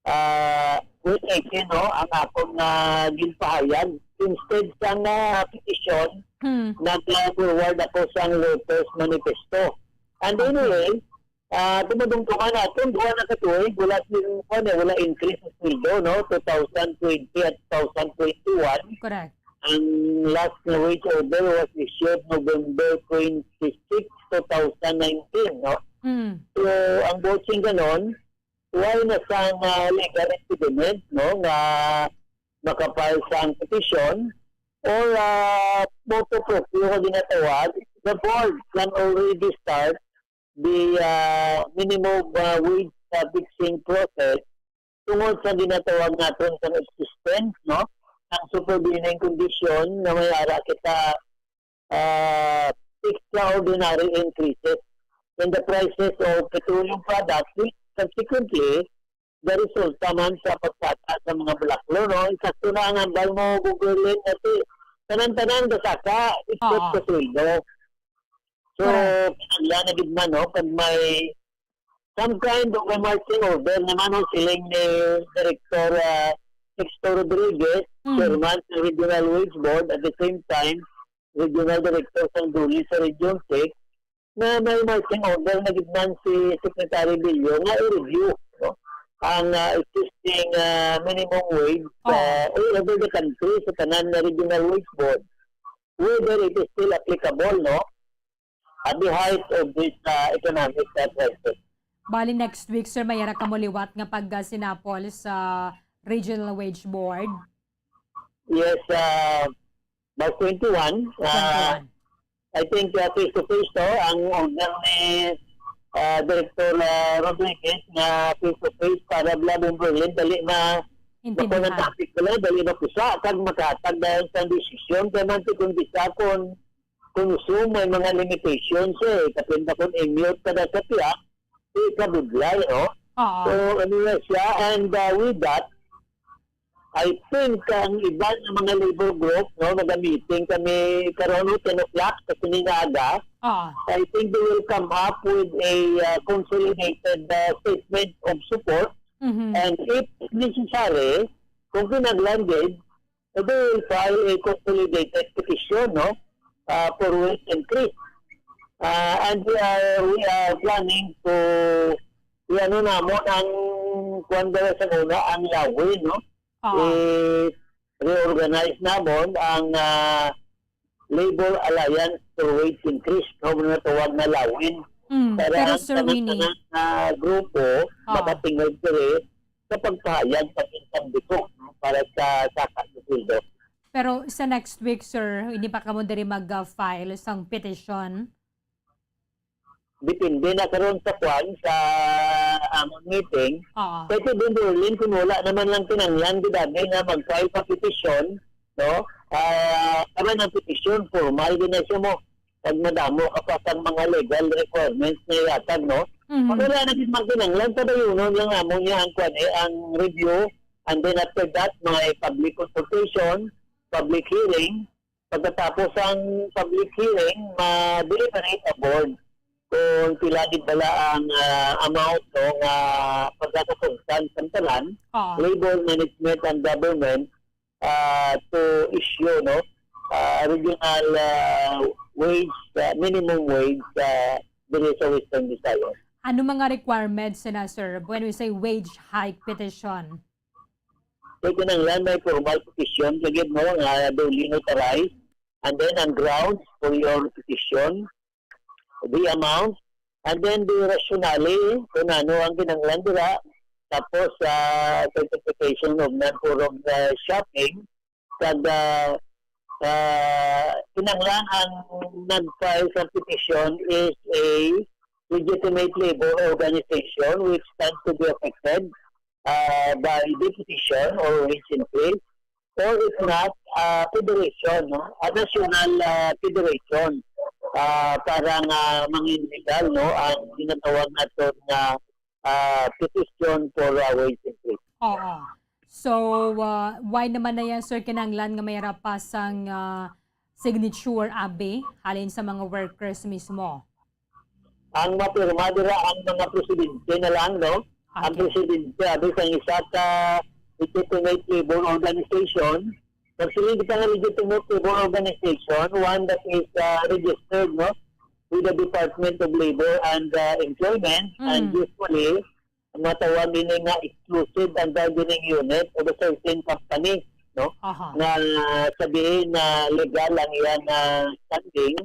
ah, wait, eh, no, ang akon nga ginpahayag, instead sang, ah, petisyon, Hmm. nag-forward ako sang Workers' Manifesto. And Okay. anyway, ah, dumadumduman naton, duha na ka tuig, wala sing, ano, wala increase sa sweldo, no? Two thousand twenty at two thousand twenty-one. Correct. Ang last nga wage order was issued November twenty-six, two thousand nineteen, no? Hmm. So, ang buot sing ganon, wala na sang, ah, legal impediment, no, nga maka-file sang petition or, ah, motu proprio nga ginatawag, the board can already start the, ah, minimum, ah, wage, ah, fixing process tungod sa ginatawag naton sang existence, no, ang supervening condition nga may ara kita, ah, extraordinary increases in the prices of petroleum products, which subsequently the resulta man sa pagtaka sa mga balaklon, no? Insakto na ang hambal mo, Bong Berlin, kasi tanan-tanan gasaka, except Oo. sa sweldo. So, Correct. kinahanglan na gid man, no? Kag may some kind of a marching order naman, no? Siling ni Director, ah, Sixto Rodriguez, Mm. Chairman sa Regional Wage Board, at the same time, Regional Director sang DOLE sa Region six, na may marching order na gid man si Secretary Bilyo nga i-review, no, ang, ah, existing, ah, minimum wage sa Oo. all over the country, sa tanan nga regional wage board, whether it is still applicable, no, at the height of this, ah, economic, ah, crisis. Bali, next week, sir, may ara kamo liwat nga pagsinapol sa Regional Wage Board? Yes, ah, March twenty-one, ah, Twenty-one. I think, ah, face to face to, ang order ni, ah, Director, ah, Rodriguez nga face to face para bala, Bong Berlin, dali ma-, Intindihan. makuha ang topic nila, dali mapusa, kag makahatag dayon sa desisyon. Kaya man, kung bisa, kung, kung gusto, may mga limitations, eh, kapin na kung i-mute ka na sa tiyak, ikabudlay, no? Oo. So, ano na siya, and, ah, with that, I think ang iban nga mga labor group, no, naga-meeting kami karon, no, ten o'clock sa sini nga aga. Oo. I think they will come up with a, uh, consolidated, uh, statement of support. Mhm. And if necessary, kung kinahanglan gid, they will file a consolidated petition, no, uh, for wage increase. Uh, and we are, we are planning to, i-ano namon ang Kuwan dala sa una ang Lawin, no? Oo. Eh, reorganize namon ang, ah, Labor Alliance for Wage Increase, no? Muna tawag na Lawin. Mm, Para pero ang Sir tanan-tanan Winnie, nga grupo Oo. makatingog diri sa pagpahayag sa ilang biko, no? Para sa saka sa sweldo. Pero sa next week, sir, hindi pa kamo diri mag-file sang petition? Depende na karon sa kwan, sa among meeting. Oo. Kay si Don Dorlin, kung wala naman lang kinanglan, gid ani nga mag-file pa petisyon, no? Ah, karon ang petisyon, formal din na siya mo. Pag madamo ka pa sang mga legal requirements na ihatag, no? Mhm. Pag wala na gid man kinanglan, padayunon lang amo niya ang kwan, eh, ang review. And then after that, may public consultation, public hearing. Pagkatapos ang public hearing, ma-deliberate ang board kung pila gid bala ang, ah, amount, no, nga pagkakasultan sa tanan, Oo. labor management and government, ah, to issue, no, ah, regional, ah, wage, ah, minimum wage, ah, diri sa Western Visayas. Ano mga requirements na, sir, when we say wage hike petition? Kay kinahanglan may formal petition, kagid mo, nga duly notarized. And then, ang grounds for your petition, the amount, and then the rationale kung ano ang kinahanglan dira. Tapos, ah, certification of non-forum, ah, shopping. Kag, ah, ah, kinahanglan ang nag-file sa petition is a legitimate labor organization which stands to be affected, ah, by the petition or wage increase, or if not, ah, federation, no? A national, ah, federation, ah, para nga mangin legal, no, ang ginatawag naton nga, ah, petition for, ah, wage increase. Oo. So, ah, why naman na yan, sir, kinahanglan nga may rapas sang, ah, signature abi halin sa mga workers mismo? Ang mapirma dira ang mga presidente na lang, no? Ang Okay. presidente, abi, sang isa ka legitimate labor organization. Pagsiling kita nga legitimate labor organization, one that is, uh, registered, no, with the Department of Labor and, uh, Employment, and Mm. usually, matawag ini nga exclusive and bargaining unit of a certain company, no, Aha. nga sabihin na legal ang iyang, uh, standing.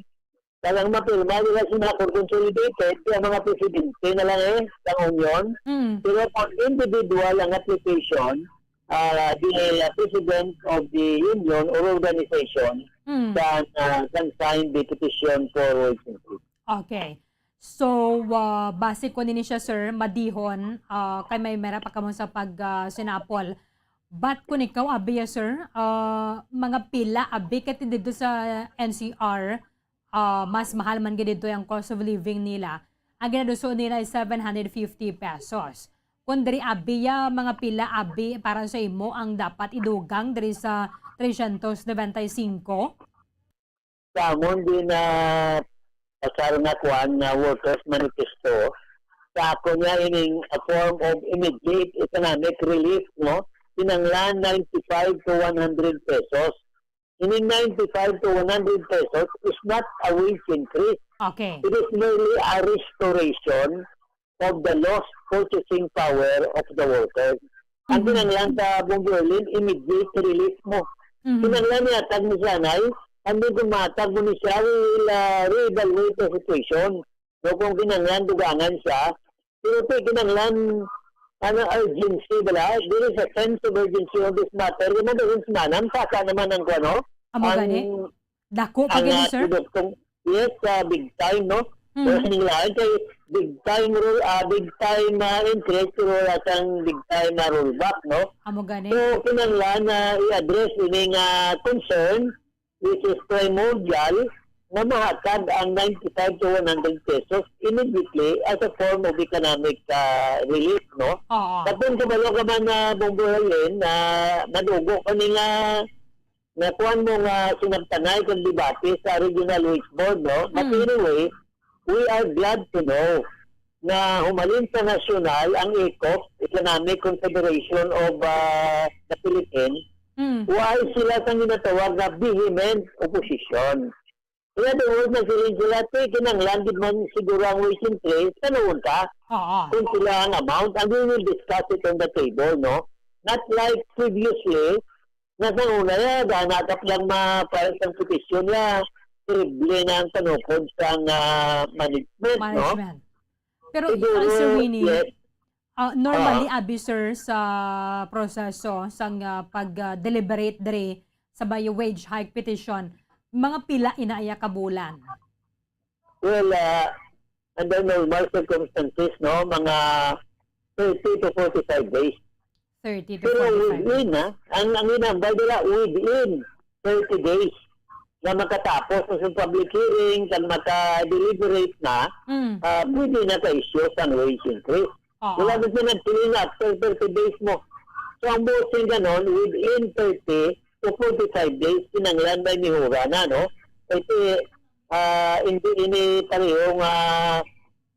Kag ang mapirma nila sa mga consolidated, ang mga presidente na lang, eh, sa union. Mm. Pero kung individual ang application, ah, the president of the union or organization Mm. can, ah, can sign the petition for wage increase. Okay. So, ah, base ko nini siya, sir, madihon, ah, kay may mera pa kamo sa pag, ah, sinapol. But kung ikaw, abi, ya, sir, ah, mga pila, abi, kay dito sa N C R, ah, mas mahal man gid dito ang cost of living nila. Ang ginaduso nila ay seven hundred fifty pesos. Kung diri, abi, ya, mga pila, abi, para sa imo ang dapat idugang diri sa trescientos noventa y cinco? Sa amon din na pasar nga kuan nga workers manifesto, sa ako niya ining a form of immediate economic relief, no? Kinahanglan ninety-five to one hundred pesos. Ining ninety-five to one hundred pesos is not a wage increase. Okay. It is merely a restoration of the lost purchasing power of the workers. Ang Mhm. kinahanglan sa Bong Berlin, immediate relief mo. Mhm. Kinahanglan niya tag mo siya, nay, and then kung matag mo ni siya, we will, uh, reevaluate the situation. So, kung kinahanglan dugangan siya, pero kung kinahanglan, ano, urgency bala, there is a sense of urgency on this matter. Yung mga semana, ang saka naman ang, ano, Amo ang gani? Dako pa ang, gani, ah, sir? Produktong, yes, ah, big time, no? Mm. Pero sa nila, kay big time roll, ah, big time, ah, interest, pero wala sang big time, ah, rollback, no? Amo gani? So, kinahanglan na i-address ini nga concern, which is primordial, na mahatag ang ninety-five to one hundred pesos immediately as a form of economic, ah, relief, no? Oo. Katong kabalo ka man na, Bong Berlin, na madugo kami nga nga kuwan mo nga sinabtanay kag debate sa Regional Wage Board, no? But Mm. anyway, we are glad to know na humalin sa nasyonal ang ECOF, Economic Confederation of, ah, the Philippines, Mm. why sila sang ginatawag nga vehement opposition. In other words, nagsiling sila, "Ti, kinahanglan gid man siguro ang wage increase, kanuon ka?" Oo. Kung sila ang amount, and we will discuss it on the table, no? Not like previously, nga sa una, ya, dana ka lang ma-file sang petisyon, ya, terrible na ang panukod sang, ah, management, no? Management. Pero, Siguro, ah, Sir Winnie, yes. ah, normally, Ah. abi, sir, sa proseso sang, ah, pag, ah, deliberate diri sa may wage hike petition, mga pila ina iya ka bulan? Well, ah, under normal circumstances, no, mga thirty to forty-five days. Thirty to Pero forty-five within, days. ah, ang, ang ginambal nila, within thirty days na makatapos na sa public hearing, kag maka-deliberate na, Mm. ah, pwede na ka-issue sang wage increase. Oo. Wala na siya nagtuloy na after thirty days mo. So, ang buot sing ganon, within thirty to forty-five days, kinahanglan may mihura na, no? Kasi, ah, hindi ini pareho nga,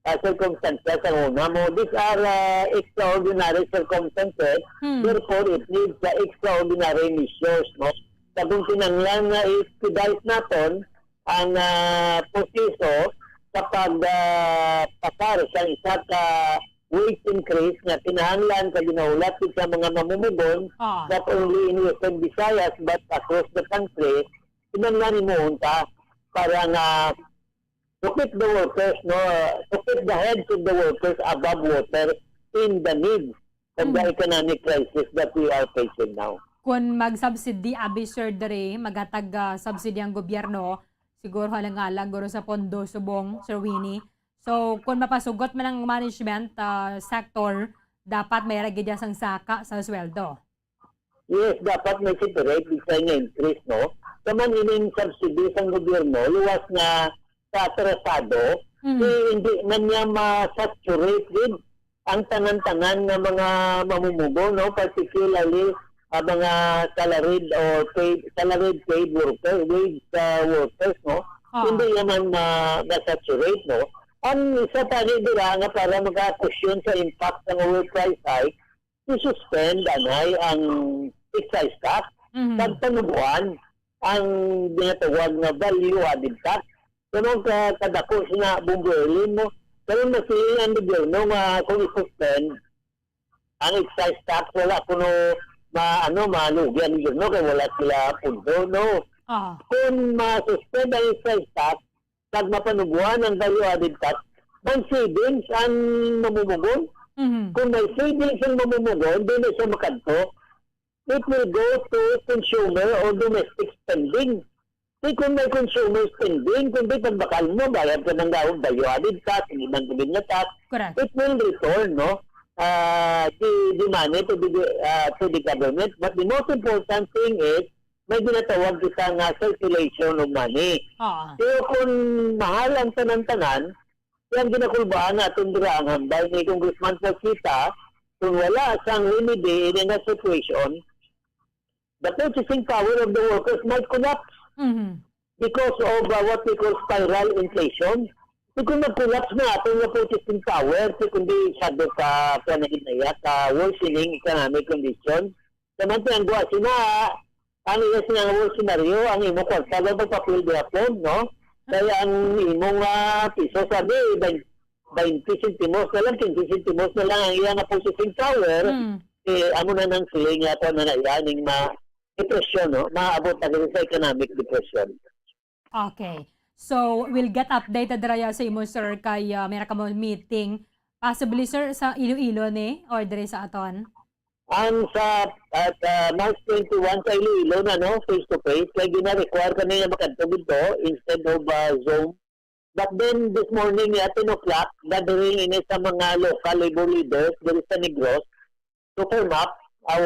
ah, circumstances ang una mo. These are, ah, extraordinary circumstances. Hmm. Therefore, it needs the extraordinary measures, no? Sa kung kinahanglan nga i-expedite naton ang, ah, proseso sa pag, ah, pasar sa isa ka wage increase nga kinahanglan sa ginahulat sa mga mamumugon, Ah. not only in Western Visayas but across the country, kinahanglan mo unta para nga to keep the workers, no, to keep the heads of the workers above water in the midst of the Mm. economic crisis that we are facing now. Kung mag-subsidy, abi, sir, diri, maghatag, ah, subsidy ang gobyerno, siguro halang-halang guro sa pondo subong, Sir Winnie. So, kung mapasugot man ang management, ah, sector, dapat may ra gid sang saka sa sweldo. Yes, dapat may separate design nga increase, no? Sa man ining subsidy sang gobyerno, luwas nga sa atrasado, Mm. eh, hindi man niya ma-saturate with ang tanan-tanan nga mga mamumugo, no? Particularly, ah, mga salaried or paid, salaried paid workers, wage, ah, workers, no? Ah. Hindi naman ma-, ma-saturate, no? Ang isa pa ni dira nga para maka-cushion sa impact ng overpriced hike, i-suspend anay ang excise tax, Mhm. kag panubuan ang ginatawag nga value added tax. Kamo ka kadako sina Bombo Erlin mo, karon masiling ang gobyerno nga kung i-suspend ang excise tax, wala kuno ma-, ano, malugi ang gobyerno kay wala sila pundo, no? Ah. Kung ma-suspend ang excise tax, kag mapanubuan ang value added tax, may savings ang mamumugon. Mhm. Kung may savings ang mamumugon, di na siya makadto. It will go to consumer or domestic spending. Di kung may consumer spending, kung di pagbakal mo, bayad ka ng daw value added tax, hindi man gawin na tax, Correct. it will return, no? Ah, the, the money to the, ah, to the government. But the most important thing is, may ginatawag kita nga circulation of money. Oo. Pero kung mahal ang tanan-tanan, yan ginakulbaan natin dira ang hambal ni Congressman Pasita, kung wala sang remedy in a situation, the purchasing power of the workers might collapse Mhm. because of, uh, what we call spiral inflation. Di kung mag-collapse na ato nga purchasing power, di kundi sa do ka, ka, ka worsening economic condition, Samantang ang guwa sina, ang iya sina nga worst scenario, ang imo kwarta, daw magpapil gihapon, no? Kaya ang imong, ah, piso, sabi, bain-, bainte sentimos na lang, quince sentimos na lang ang iya nga purchasing power, Mm. eh, amo na nang siling nga, kuwan na na iya, ning ma-, depresyon, no? Maabot na gid sa economic depression. Okay. So, we'll get updated, Raya, sa imo, sir, kay, ah, meron ka mo meeting, possibly, sir, sa Iloilo ni, or diri sa aton? Ang sa, at, ah, March twenty-one sa Iloilo na, no, face to face, kay gina-require kami nga makadto dito instead of, ah, Zoom. But then, this morning, yeah, ten o'clock, gathering ini sa mga local labor leaders diri sa Negros to firm up our,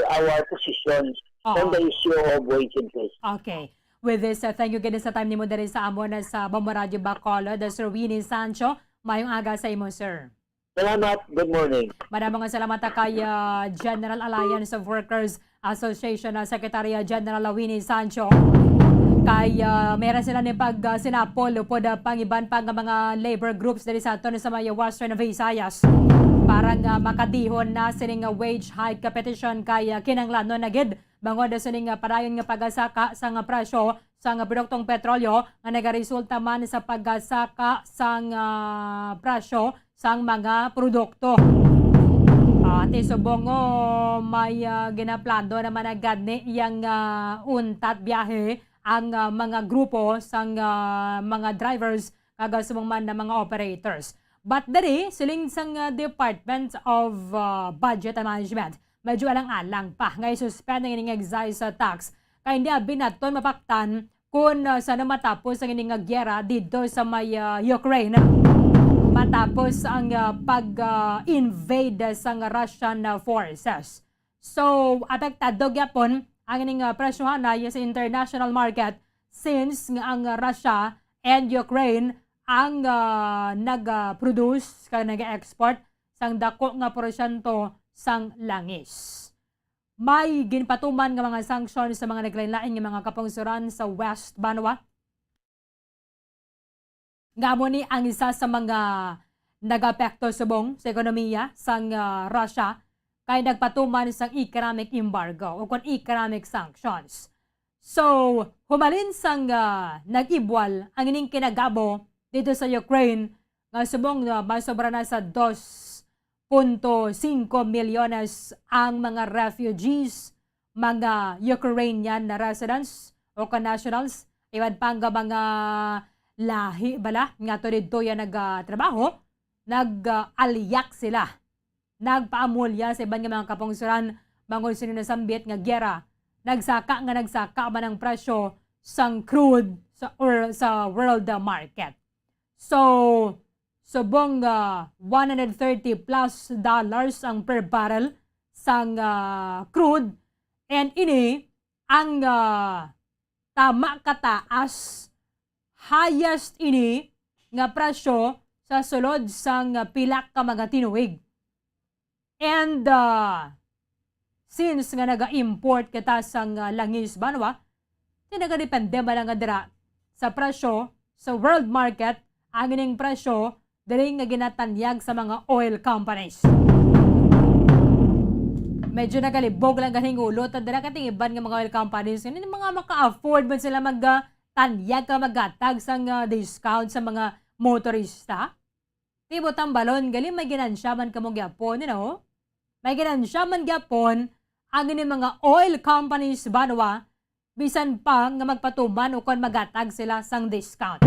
our positions on Oo. the issue of wage increase. Okay. With this, uh, thank you gid sa time nimo diri sa amon, uh, sa Bombo Radyo Bacolod, uh, Sir Winnie Sancho. Mayong aga sa imo, sir. Salamat. Good morning. Madamo nga salamat, uh, kay, uh, General Alliance of Workers Association, uh, Secretary, uh, General Winnie Sancho. Kay, uh, meron sila ni pag, uh, sinapol upod, uh, pangiban pa nga mga labor groups diri sa aton sa may Western Visayas para nga makadihon na sining, uh, wage hike petition kay, uh, kinahanglanon na gid bangod sa ning, ah, padayon nga pagasaka sang, ah, presyo sang, ah, produktong petrolyo nga nagaresulta man sa pagasaka sang, ah, presyo sang mga produkto. Ah, ti subong, oh, may, ah, ginaplano naman na gani yang, ah, untat biyahe ang, ah, mga grupo sang, ah, mga drivers kag subong man na mga operators. But diri, siling sang, ah, Department of, ah, Budget and Management, medyo alang-alang pa nga i-suspend ang ining excise, ah, tax kay hindi abi naton mapaktan kun, ah, sano matapos ang ini nga giyera didto sa may, ah, Ukraine, matapos ang, ah, pag, ah, invade sang Russian, ah, forces. So, apektado gyapon ang ining, ah, presyohanay sa international market since nga ang Russia and Ukraine ang, ah, nag-, ah, produce kag nag-export sang dako nga porsyento sang langis. May ginpatuman nga mga sanction sa mga naglain-lain nga mga kapungsoran sa West Banwa, nga amo ni ang isa sa mga nag-apekto subong sa ekonomiya sang, ah, Russia, kay nagpatuman sang economic embargo o kon economic sanctions. So, humalin sang, ah, nag-ibwal ang ining kinagabo dito sa Ukraine, nga subong, ah, masobra na sa dos punto singko milyones ang mga refugees, mga Ukrainian na residents o ka-nationals, iban pa nga mga lahi bala nga to didto ya nagatrabaho, nag-aliyak sila, nagpaamulya sa iban nga mga kapungsoran bangod sa nasambit nga giyera, nagsaka nga nagsaka man ang presyo sang crude sa, or sa world market. So, subong, ah, one hundred thirty plus dollars ang per barrel sang, ah, crude, and ini ang, ah, tama kataas, highest ini nga presyo sa sulod sang, ah, pila ka mga tinuig. And, ah, since nga naga-import kita sang, ah, langis banwa, ti nagadepende man lang nga dira sa presyo sa world market, ang ining presyo diri nga ginatanyag sa mga oil companies. Medyo nagalibog lang ganing ulo ta dira, kay ang iban nga mga oil companies, ini mga maka-afford man sila mag, ah, tanyag ka maghatag sang, ah, discount sa mga motorista. Ti buot hambalon, gali may ginansya man kamo gyapon, you know? May ginansya man gyapon ang ini mga oil companies banwa, bisan pa nga magpatuman o kon maghatag sila sang discount.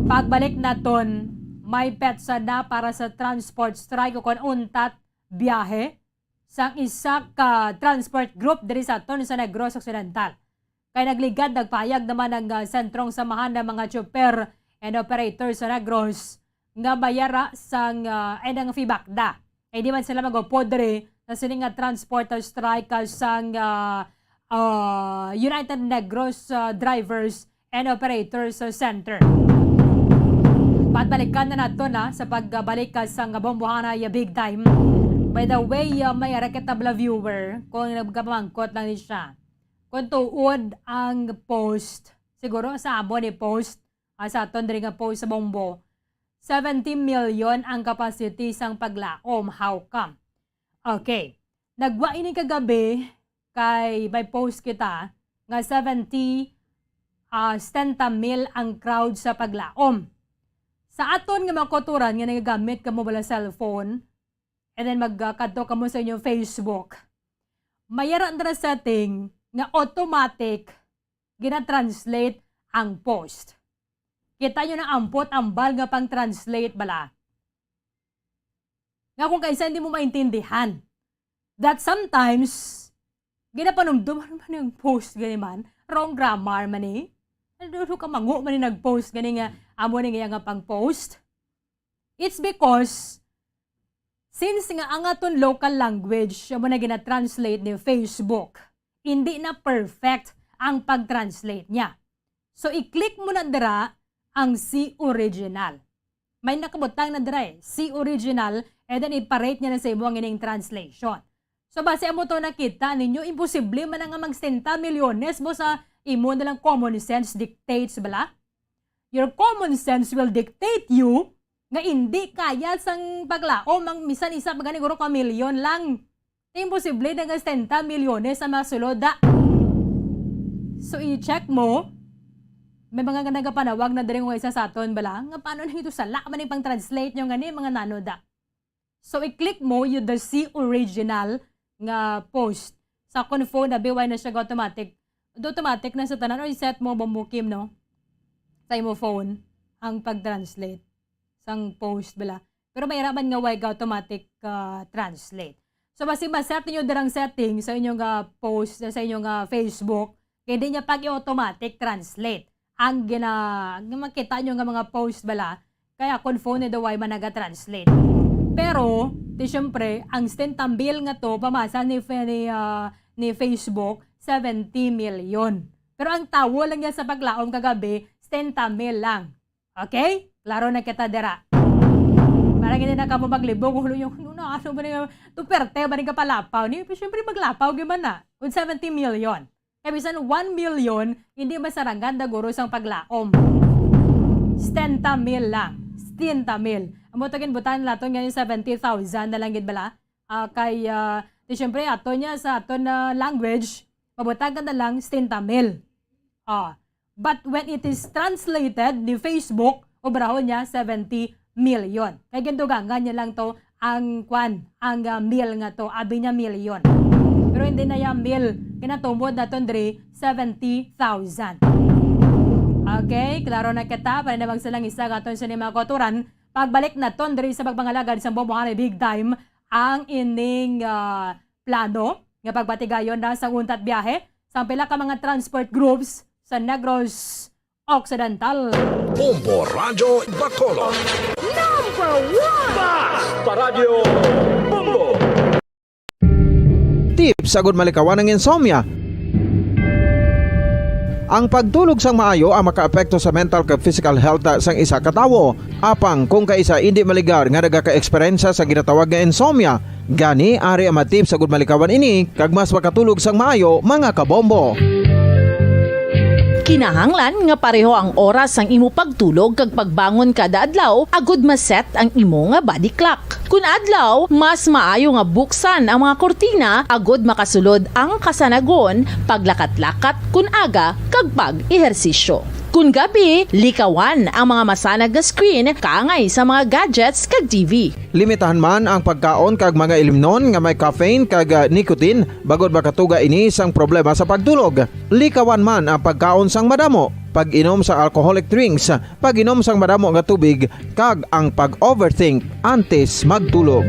Pagbalik naton, may petsa na para sa transport strike o kon untat biyahe sang isa ka transport group diri sa aton sa Negros Occidental. Kay nagligad, nagpahayag naman ang, ah, Sentrong Samahan ng mga Chopper and Operator sa Negros nga mayara sang, ah, ay nang FEMACDA. Kay di man sila mag-upod diri sa sini nga transport strike, ah, sang, ah, ah, United Negros, ah, Drivers and Operators Center. Pagbalikan na nato na sa pagbalik ka sa nga bombohana ya big time. By the way, uh, may Araketa Bla viewer, kung nagkapamangkot lang ni siya, kung tuod ang post, siguro sa amo ni post, ah, sa aton diri nga post sa Bombo, seventy million ang capacity sang paglaom. How come? Okay. Nagwa ini kagabi kay may post kita nga seventy, ah, setenta mil ang crowd sa paglaom. Sa aton nga mga kauturan nga nagagamit kamo bala cellphone, and then magkadto kamo sa inyong Facebook, may ara dira setting nga automatic gina-translate ang post. Kita nyo na ampot ambal nga pang-translate bala. Nga kung kaisa hindi mo maintindihan. That sometimes, ginapanumdum, "Ano man yung post gani man? Wrong grammar man eh. Ano ka mango man yung nag-post gani nga, amo ni nga nga pang-post?" It's because, since nga ang aton local language, amo na gina-translate ni Facebook, hindi na perfect ang pag-translate niya. So, i-click mo na dira ang see original. May nakabutang na dira eh, see original, and then ipa-rate niya na sa imo ang ining translation. So, base amo to nakita ninyo, imposible man na nga mag setenta milyones mo sa imo na lang common sense dictates bala. Your common sense will dictate you nga indi kaya sang paglaom ang misan isa pa gani guro ka milyon lang. Imposible na nga setenta milyones ang masuloda. So, i-check mo, May mga nagapanawag na diri nga isa sa aton bala, nga paano na ito sala man yung pang-translate nyo nga ni mga nanoda. So, i-click mo yung the C original nga post. Sa akon phone, abi, wala na siya automatic. Do automatic na sa tanan, or set mo, Bombo Kim, no? Sa imo phone, ang pag-translate sang post bala. Pero may raman nga way ga automatic, ah, translate. So, basi ma-set ninyo dirang setting sa inyong, ah, post, sa inyong, ah, Facebook, kay di niya pag automatic translate. Ang gina-, ang makita nyo nga mga post bala, kaya akon phone ni the way man naga-translate. Pero, di syempre, ang stintambil nga to, pamasa ni, ni, ah, ni Facebook, seventy million. Pero ang tawo lang niya sa paglaom kagabi, stintamil lang. Okay? Klaro na kita dira. Para hindi na kamo maglibog, ulo yung, ano na, ano ba niya, Duterte ba niya kapalapaw? Ni, syempre maglapaw, gyud man na. With seventy million. Kaya bisan one million, hindi masarangan daguro sang paglaom. Stenta mil lang. Stenta mil. Amo to ginbutan naton nga yung seventy thousand na lang gid bala. Ah, kay, ah, di syempre, ato niya sa aton na language, mabutang ka na lang, stenta mil. Ah, but when it is translated ni Facebook, obrahon niya seventy million. Kay gindugangan niya lang to ang kwan, ang, ah, mil nga to, abi niya million. Pero hindi na ya mil, kinatumod na ton diri seventy thousand. Okay, klaro na kita. Para na magsalang isa nga aton sa mga kauturan, pagbalik na ton diri sa pagpangalagad sa Bombo Honey Big Time, ang ining, ah, plano nga pagbatigayon na sa untat biyahe sang pila ka mga transport groups sa Negros Occidental. Bombo Radyo Bacolod. Number one! Basta Radyo Bombo! Tips agud malikawan ang insomnia. Ang pagtulog sang maayo ang makaapekto sa mental kag physical health sang isa ka tawo. Apang kung kaisa indi maligar nga nagaka-eksperyensya sa ginatawag nga insomnia, gani ari ang mga tips agud malikawan ini kag mas makatulog sang maayo, mga kabombo. Kinahanglan nga pareho ang oras sang imo pagtulog kag pagbangon kada adlaw agud ma-set ang imo nga body clock. Kun adlaw, mas maayo nga buksan ang mga kurtina agud makasulod ang kasanagon, paglakat-lakat kun aga, kag pag-ehersisyo. Kun gabi, likawan ang mga masanag nga screen kaangay sa mga gadgets kag T V. Limitahan man ang pagkaon kag mga ilimnon nga may caffeine kag, ah, nicotine bangod makatuga ini sang problema sa pagtulog. Likawan man ang pagkaon sang madamo, pag-inom sa alcoholic drinks, pag-inom sang madamo nga tubig, kag ang pag-overthink antes magtulog.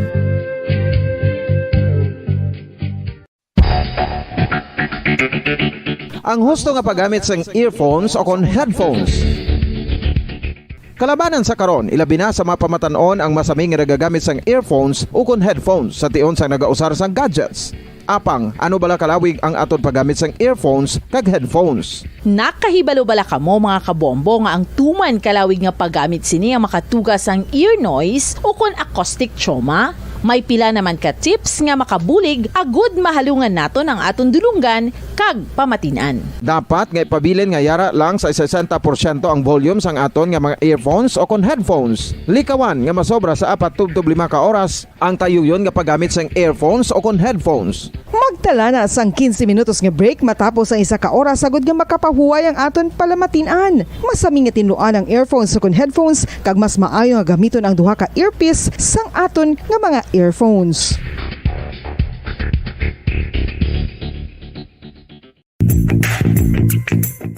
Ang husto nga paggamit sang earphones o kon headphones. Kalabanan sa karon, ilabi na sa mga pamatan-on ang masami nga nagagamit sang earphones o kon headphones sa tion sang nagausar sang gadgets. Apang, ano bala kalawig ang aton paggamit sang earphones kag headphones? Nakahibalo bala kamo, mga kabombo, nga ang tuman kalawig nga paggamit sini ang makatuga sang ear noise ukon acoustic trauma? May pila naman ka tips nga makabulig agud mahalungan naton ang aton dulonggan kag pamatin-an. Dapat nga ipabilin nga yara lang sa sesenta porsyento ang volume sang aton nga mga earphones o kon headphones. Likawan nga masobra sa apat tubtob lima ka oras ang tayuyon nga paggamit sang earphones o kon headphones. Magtala na sang quince minutos nga break matapos ang isa ka oras agud nga makapahuway ang aton palamatin-an. Masami nga tinluan ang earphones ukon headphones, kag mas maayo nga gamiton ang duha ka earpiece sang aton nga mga earphones.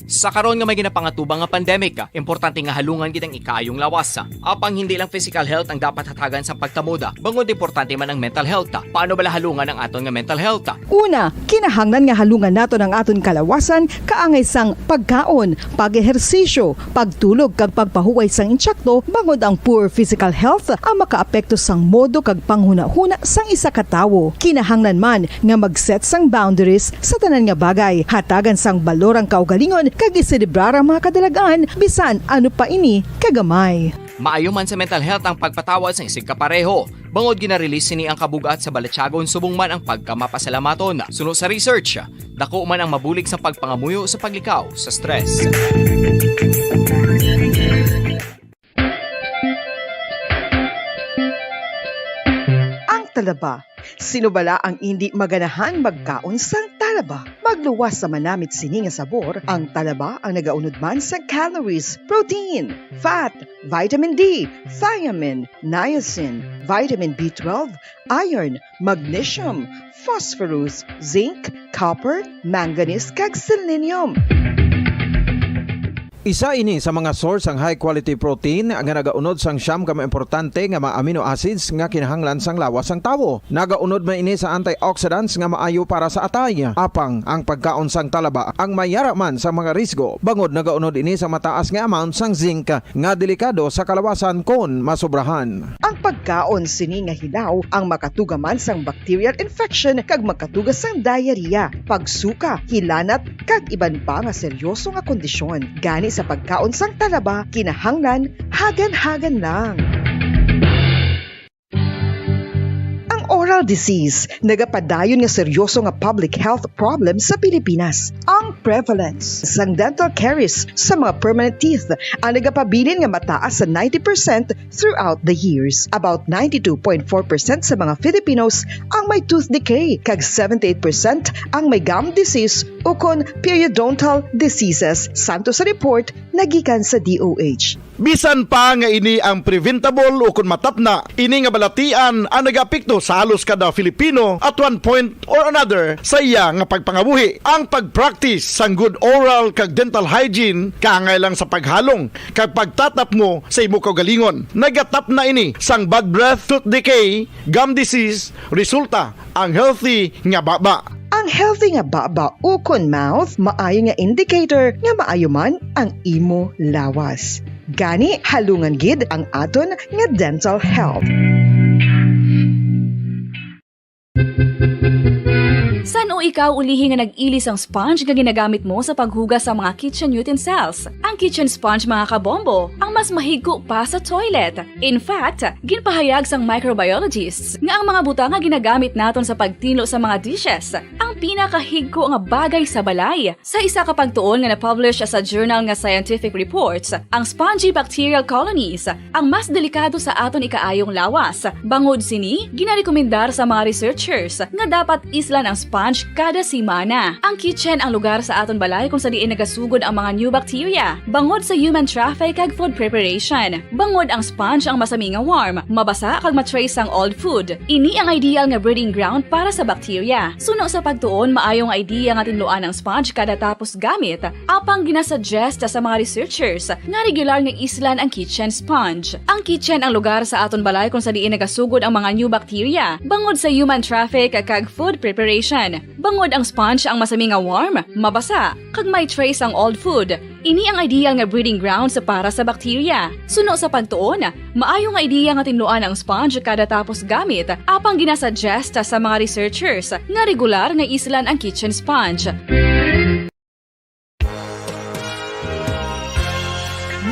Sa karon nga may ginapangatubang nga pandemic, importante nga halungan gid ang ikaayong lawas. Apang hindi lang physical health ang dapat hatagan sa pagtamod, bangod importante man ang mental health. Paano bala halungan ang aton nga mental health? Una, kinahanglan nga halungan naton ang aton kalawasan kaangay sang pagkaon, pag-ehersisyo, pagtulog kag pagpahuway sang intsakto, bangod ang poor physical health ang makaapekto sang modo kag panghunahuna sang isa ka tawo. Kinahanglan man nga mag-set sang boundaries sa tanan nga bagay, hatagan sang balor ang kaugalingon kag iselebrar ang mga kadalag-an, bisan ano pa ini kagamay. Maayo man sa mental health ang pagpatawad sang isigkapareho, bangod gina-release sini ang kabug-at sa balatyagon subong man ang pagkamapasalamaton. Suno sa research, dako man ang mabulig sa pagpangamuyo sa paglikaw sa stress. Ang talaba. Sino bala ang indi maganahan magkaon sang Talaba, magluwas sa manamit sini nga sabor. Ang talaba ang nagaunod man sa calories, protein, fat, vitamin D, thiamine, niacin, vitamin B twelve, iron, magnesium, phosphorus, zinc, copper, manganese, kag selenium. Isa ini sa mga source sang high quality protein nga nagaunod sang siyam ka mga importante nga mga amino acids nga kinahanglan sang lawas sang tawo. Nagaunod man ini sa antioxidants nga maayo para sa atay. Apang ang pagkaon sang talaba ang mayara man sa mga risgo, bangod nagaunod ini sa mataas nga amount sang zinc nga delikado sa kalawasan kon masobrahan. Ang pagkaon sini nga hilaw ang makatuga man sang bacterial infection kag makatuga sang diarrhea, pagsuka, hilanat, kag iban pa nga seryoso nga kondisyon. Gani sa pagkaon sang talaba, kinahanglan hagan-hagan lang. Ang oral disease nagapadayon nga seryoso nga public health problem sa Pilipinas. Ang prevalence sang dental caries sa mga permanent teeth ang nagapabilin nga mataas sa ninety percent throughout the years. About ninety-two point four percent sa mga Filipinos ang may tooth decay, kag seventy-eight percent ang may gum disease ukon periodontal diseases, santo sa report nagikan sa D O H. Bisan pa nga ini ang preventable ukon matapna, ini nga balatian ang nagaapekto sa halos kada Filipino at one point or another sa iya nga pagpangabuhi. Ang pag-practice sang good oral kag dental hygiene kaangay lang sa paghalong kag pagtatapmo sa imo kaugalingon. Nagatapna ini sang bad breath, tooth decay, gum disease, resulta ang healthy nga baba. Ang healthy nga baba ukon mouth maayo nga indicator nga maayo man ang imo lawas. Gani, halungan gid ang aton nga dental health. San-o ikaw ulihi nga nag-ili sang sponge nga ginagamit mo sa paghugas sa mga kitchen utensils? Ang kitchen sponge, mga kabombo, ang mas mahigko pa sa toilet. In fact, ginpahayag sang microbiologists nga ang mga butang nga ginagamit naton sa pagtinlo sa mga dishes ang pinakahigko nga bagay sa balay. Sa isa ka pagtuon nga na-publish sa journal nga Scientific Reports, ang spongy bacterial colonies ang mas delikado sa aton ikaayong lawas. Bangod sini, ginarekomendar sa mga researchers nga dapat islan ang sponge kada semana. Ang kitchen ang lugar sa aton balay kung sa diin nagasugod ang mga new bacteria, bangod sa human traffic kag food preparation. Bangod ang sponge ang masami nga warm, mabasa kag ma-trace sang old food. Ini ang ideal nga breeding ground para sa bacteria. Suno sa pagtuon, maayo nga idea nga tinluan ang sponge kada tapos gamit, apang ginasuggest sa mga researchers nga regular nga islan ang kitchen sponge. Ang kitchen ang lugar sa aton balay kung sa diin nagasugod ang mga new bacteria, bangod sa human traffic kag food preparation. Bangod ang sponge ang masami nga warm, mabasa, kag may trace ang old food, ini ang ideal nga breeding grounds para sa bacteria. Suno sa pagtuon, maayo nga idea nga tinluan ang sponge kada tapos gamit, apang ginasuggest sa mga researchers nga regular nga islan ang kitchen sponge.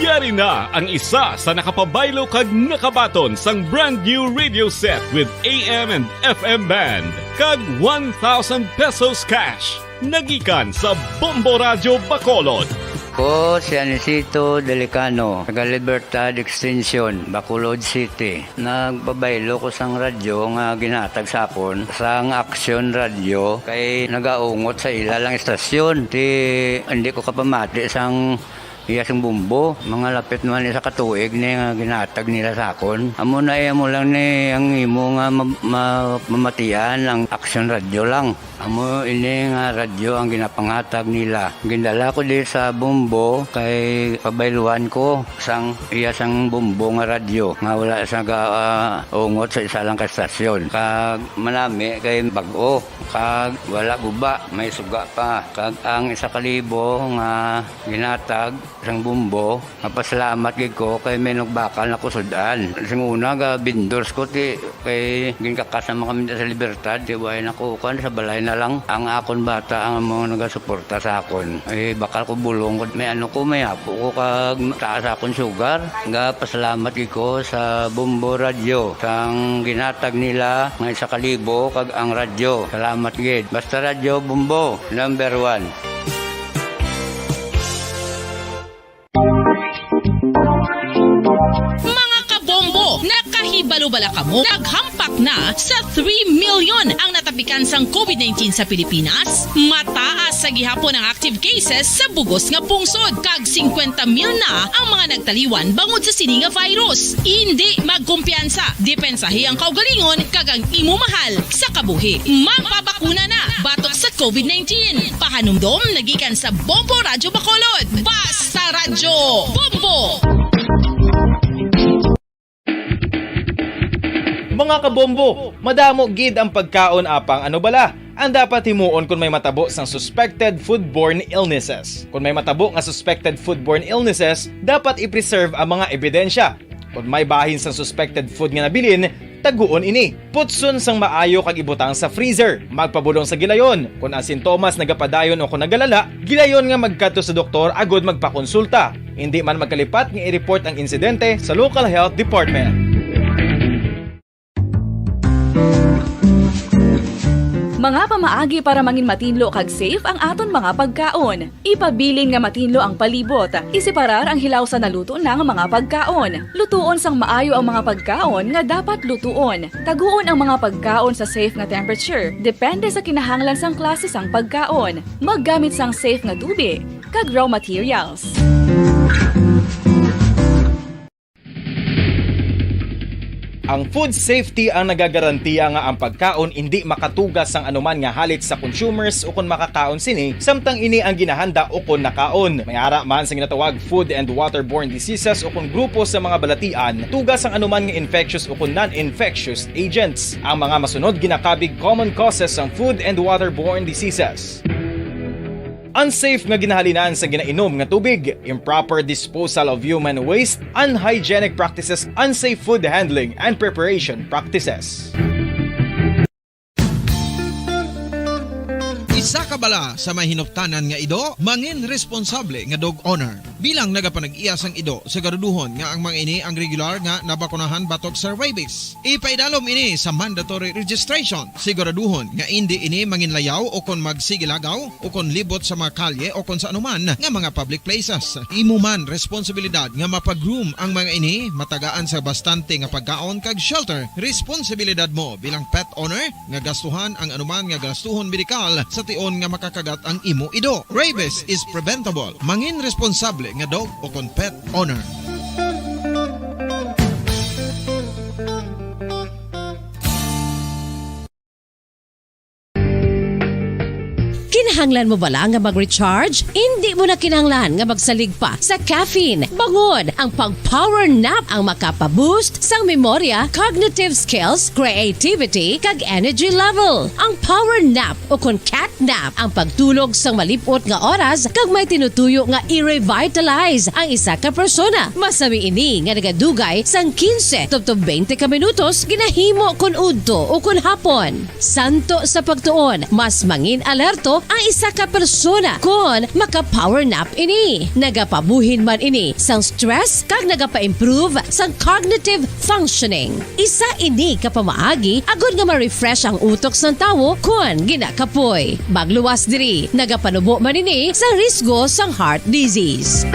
Yari na ang isa sa nakapabaylo kag nakabaton sang brand new radio set with A M and F M band kag one thousand pesos cash. Nagikan sa Bombo Radyo Bacolod. Ko si Anisito Delicano, taga Libertad Extension, Bacolod City. Nagpabaylo ko sang radyo nga ginhatag sa akon sang Action Radio kay nagaungot sa ila lang istasyon. Ti, hindi ko kapamati sang iya sing bombo. Mga lapit naman isa ka tuig ni nga ginhatag nila sa akon. Amo na, eh, amo lang ni ang imo nga ma-, ma-, mamatian ang Action Radio lang. Amo ini nga radyo ang ginapanghatag nila. Gindala ko di sa bombo kay pabayluan ko sang iya sang bombo nga radyo nga wala sa ga-, ah, ungot sa isa lang ka estasyon. Kag manami kay bag-o, kag wala guba, may suga pa. Kag ang isa ka libo nga ginhatag sang bombo, mapasalamat gid ko kay may nagbakal na ko sud-an. Sing una, ga vendors ko, ti, kay ginkakas naman kami sa Libertad, ti, way na ko, kuwan, sa balay na lang. Ang akon bata ang mga nagasuporta sa akon. Eh, bakal ko bulong ko, may ano ko, may apo ko, kag taas akon sugar. Ga pasalamat gid ko sa Bombo Radyo, sang ginhatag nila nga isa ka libo, kag ang radyo. Salamat gid. Basta Radyo Bombo, number one. Mga kabombo, naka- Ibalo bala kamo, naghampak na sa three million ang natapikan sang covid nineteen sa Pilipinas. Mataas sa gihapon ang active cases sa bugos nga pungsod, kag singkwenta mil na ang mga nagtaliwan bangod sa sini nga virus. Indi magkumpiyansa, depensahi ang kaugalingon kag ang imo mahal sa kabuhi. Magpabakuna na batok sa covid nineteen. Pahanumdom nagikan sa Bombo Radyo Bacolod. Basta Radyo Bombo! Mga kabombo, madamo gid ang pagkaon, apang ano bala ang dapat himuon kon may matabo sang suspected foodborne illnesses? Kon may matabo nga suspected foodborne illnesses, dapat i-preserve ang mga ebidensya. Kon may bahin sang suspected food nga nabilin, taguon ini. Putson sang maayo kag ibutang sa freezer. Magpabulong sa gilayon. Kon ang sintomas nagapadayon o kon nagalala, gilayon nga magkadto sa doktor agud magpakonsulta. Indi man magkalipat nga i-report ang insidente sa local health department. Mga pamaagi para mangin matinlo kag safe ang aton mga pagkaon. Ipabilin nga matinlo ang palibot. Iseparar ang hilaw sa naluto na nga mga pagkaon. Lutuon sang maayo ang mga pagkaon nga dapat lutuon. Taguon ang mga pagkaon sa safe nga temperature, depende sa kinahanglan sang klase sang pagkaon. Maggamit sang safe nga tubi kag raw materials. Ang food safety ang nagagarantiya nga ang pagkaon indi makatuga sang anuman nga halit sa consumers ukon makakaon sini, samtang ini ang ginahanda ukon nakaon. May ara man sa ginatawag food and waterborne diseases ukon grupo sa mga balatian, tuga sang anuman nga infectious ukon non-infectious agents. Ang mga masunod ginakabig common causes sang food and waterborne diseases. Unsafe nga ginahalinan sa ginainom nga tubig, improper disposal of human waste, unhygienic practices, unsafe food handling and preparation practices. Isa ka bala sa may hinuptanan nga ido, mangin responsable nga dog owner. Bilang nagapanag-iya sang ido, siguraduhon nga ang mga ini ang regular nga nabakunahan batok sa rabies. Ipaidalom ini sa mandatory registration. Siguraduhon nga indi ini manginlayaw o kon magsigilagaw o kon libot sa mga kalye o kon sa anuman nga mga public places. Imo man responsibilidad nga mapag-groom ang mga ini, matagaan sa bastante nga pagkaon kag shelter. Responsibilidad mo bilang pet owner nga gastuhan ang anuman nga gastuhon medikal sa tion nga makakagat ang imo ido. Rabies is preventable. Mangin responsable nga dog o kon pet owner. Kinahanglan mo bala nga mag-recharge? Indi mo na kinahanglan nga magsalig pa sa caffeine. Bangod ang pag-power nap ang makapa-boost sang memorya, cognitive skills, creativity, kag energy level. Ang power nap o kon cat nap ang pagtulog sang malip-ot nga oras kag may tinutuyo nga i-revitalize ang isa ka persona. Masami ini nga nagadugay sang quince tubtob twenty ka minutos ginahimo kon udto o kon hapon. Santo sa pagtuon, mas mangin alerto ang isa ka persona kon maka-power nap ini. Nagapabuhin man ini sang stress kag nagapa-improve sang cognitive functioning. Isa ini ka pamaagi agod nga ma-refresh ang utok sang tawo kon ginakapoy. Magluwas diri, nagapanubo man ini sa risgo sang heart disease.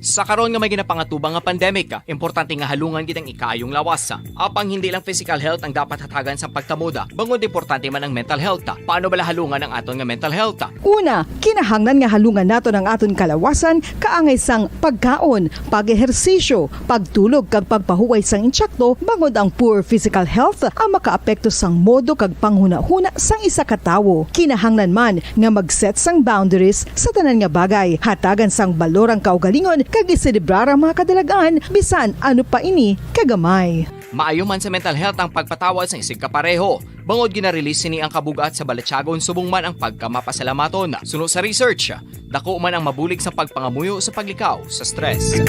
Sa karon nga may ginapangatubang nga pandemic, importante nga halungan gid ang ikaayong lawas. Apang hindi lang physical health ang dapat hatagan sa pagtamuda, bangod importante man ang mental health. Paano bala halungan ang aton nga mental health? Una, kinahanglan nga halungan naton ang aton kalawasan kaangay sang pagkaon, pag-ehersisyo, pagtulog kag pagpahuway sang insakto, bangod ang poor physical health ang makaapekto sang modo kag panghunahuna sang isa ka tawo. Kinahanglan man nga mag-set sang boundaries sa tanan nga bagay, hatagan sang balor ang kaugalingon kag iselebrar ang mga kadalag-an, bisan ano pa ini kagamay. Maayo man sa mental health ang pagpatawad sang isigkapareho, bangod gina-release sini ang kabug-at sa balatyagon subong man ang pagkamapasalamaton. Suno sa research, dako man ang mabulig sa pagpangamuyo sa paglikaw sa stress.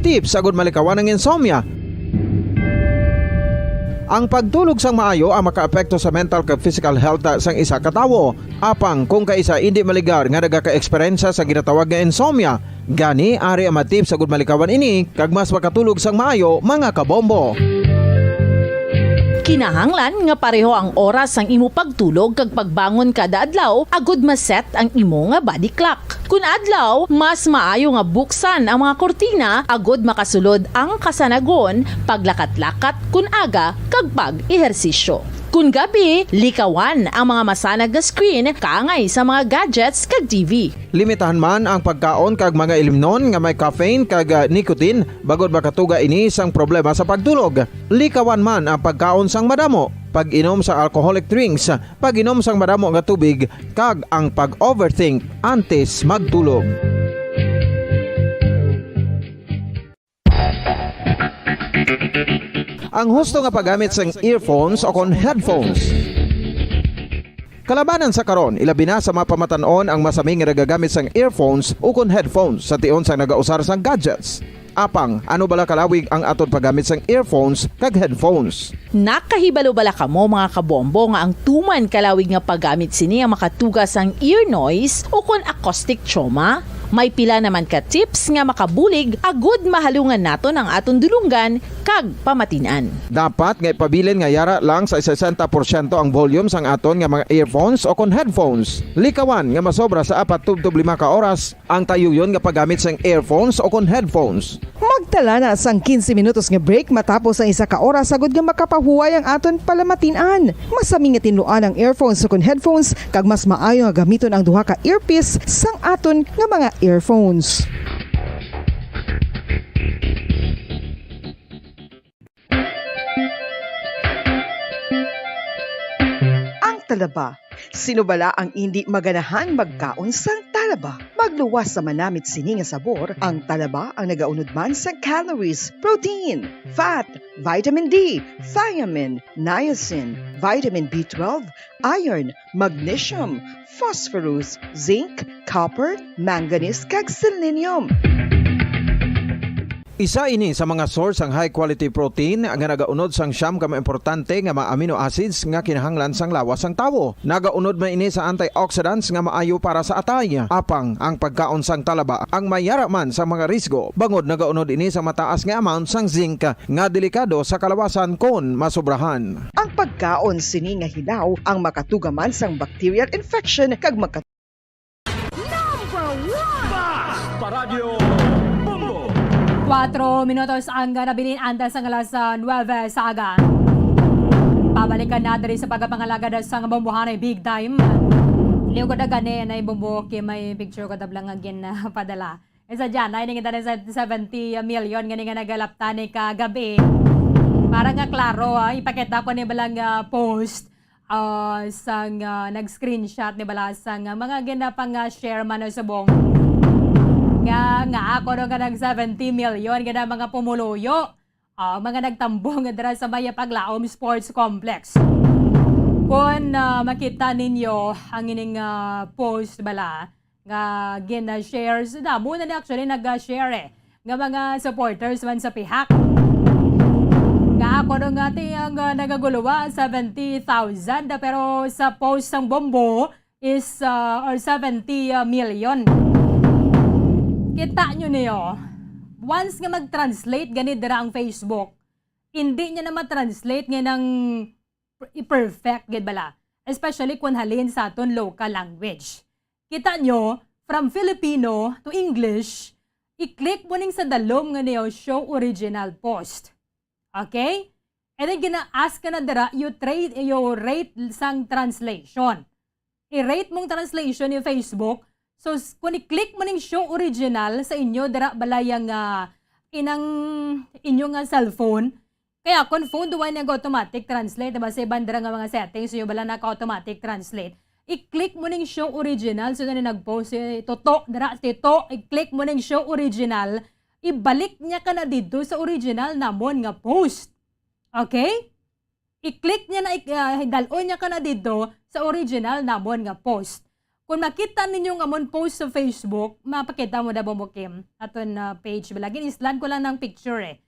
Tips agud malikawan ang insomnia. Ang pagtulog sang maayo ang makaapekto sa mental kag physical health sang isa ka tawo. Apang kung kaisa indi maligar nga nagaka-eksperyensya sa ginatawag nga insomnia, gani ari ang mga tips agud malikawan ini kag mas makatulog sang maayo, mga kabombo. Kinahanglan nga pareho ang oras sang imo pagtulog kag pagbangon kada adlaw agud ma-set ang imo nga body clock. Kun adlaw, mas maayo nga buksan ang mga kurtina agud makasulod ang kasanagon, paglakat-lakat kun aga, kag pag-ehersisyo. Kun gabi, likawan ang mga masanag nga screen kaangay sa mga gadgets kag T V. Limitahan man ang pagkaon kag mga ilimnon nga may caffeine kag, ah, nicotine, bangod makatuga ini sang problema sa pagtulog. Likawan man ang pagkaon sang madamo, pag-inom sang alcoholic drinks, pag-inom sang madamo nga tubig, kag ang pag-overthink antes magtulog. Ang husto nga paggamit sang earphones o kon headphones. Kalabanan sa karon, ilabi na sa mga pamatan-on ang masami nga nagagamit sang earphones ukon headphones sa tion sang nagausar sang gadgets. Apang, ano bala kalawig ang aton paggamit sang earphones kag headphones? Nakahibalo bala kamo, mga kabombo, nga ang tuman kalawig nga paggamit sini ang makatuga sang ear noise ukon acoustic trauma? May pila naman ka tips nga makabulig agud mahalungan naton ang aton dulonggan kag pamatin-an. Dapat nga ipabilin nga yara lang sa sesenta porsyento ang volume sang aton nga mga earphones o kon headphones. Likawan nga masobra sa apat tubtob lima ka oras ang tayuyon nga paggamit sang earphones o kon headphones. Magtala na sang quince minutos nga break matapos ang isa ka oras, agud nga makapahuway ang aton palamatin-an. Masami nga tinluan ang earphones o kon headphones, kag mas maayo nga gamiton ang duha ka earpiece sang aton nga mga earphones. Ang talaba. Sino bala ang indi maganahan magkaon sang talaba? Magluwas sa manamit sini nga sabor, ang talaba ang nagaunod man sa calories, protein, fat, vitamin D, thiamine, niacin, vitamin B twelve, iron, magnesium, phosphorus, zinc, copper, manganese, kag selenium. Isa ini sa mga source sang high quality protein nga nagaunod sang siyam ka mga importante nga mga amino acids nga kinahanglan sang lawas sang tawo. Nagaunod man ini sa antioxidants nga maayo para sa atay. Apang ang pagkaon sang talaba ang may yara man sa mga risgo, bangod nagaunod ini sa mataas nga amount sang zinc nga delikado sa kalawasan kon masobrahan. Ang pagkaon sini nga hilaw ang makatuga man sang bacterial infection kag maka- Number one! Paradyo Bombo! Kuwatro minutos ang nabilin antes sang alas, ah, nuwebe sa aga. Pabalikan na diri sa pagpangalagad sang bombohanay big time. Liwat na gani na yung bombo kay may picture ko tablang nga gin, ah, padala. Isa dyan, ay ning sa seventy million nga ni nga nagalapta ni kagabi. Para nga klaro, ah, ipakita ko ni balang, ah, post, ah, sang, ah, nag-screenshot ni bala sang, ah, mga ginapang, ah, share man o subong. Nga, nga ako no nga nag seventy million nga na mga pumuluyo. Ah, mga nagtambong dira sa Maya Paglaom Sports Complex. Kung, ah, makita ninyo ang ining, ah, post bala, nga gina-share. So, damo na ni actually nag-share eh, nga mga supporters man sa pihak. Nga ako no nga ti ang, ah, nagaguluwa, seventy thousand, pero sa post sang bombo is, ah, or seventy million. Kita nyo niyo, once nga mag-translate gani dira ang Facebook, hindi niya na ma-translate nga nang i-perfect gid bala, especially kung halin sa aton local language. Kita nyo, from Filipino to English, i-click mo ning sa dalom nga niyo show original post. Okay? And then gina-ask ka na dira, you trade, you rate sang translation. I-rate mong translation ni Facebook. So, s-, kung i-click mo ning show original sa inyo, dira balay ang, ah, inang inyo nga cellphone. Kaya kung phone, duwa nag-automatic translate, diba? Sa iban dira nga mga settings, yung bala naka-automatic translate. I-click mo ning show original, so na nag-post si Toto, dira, Tito, i-click mo ning show original, ibalik niya ka na dito sa original namon nga post. Okay? I-click niya na, ik-, ah, hidalon niya ka na dito sa original namon nga post. Kung makita ninyo nga amon post sa Facebook, mapakita mo na ba mo, Kim? Aton, ah, page bala. Gin-islan ko lang ng picture eh.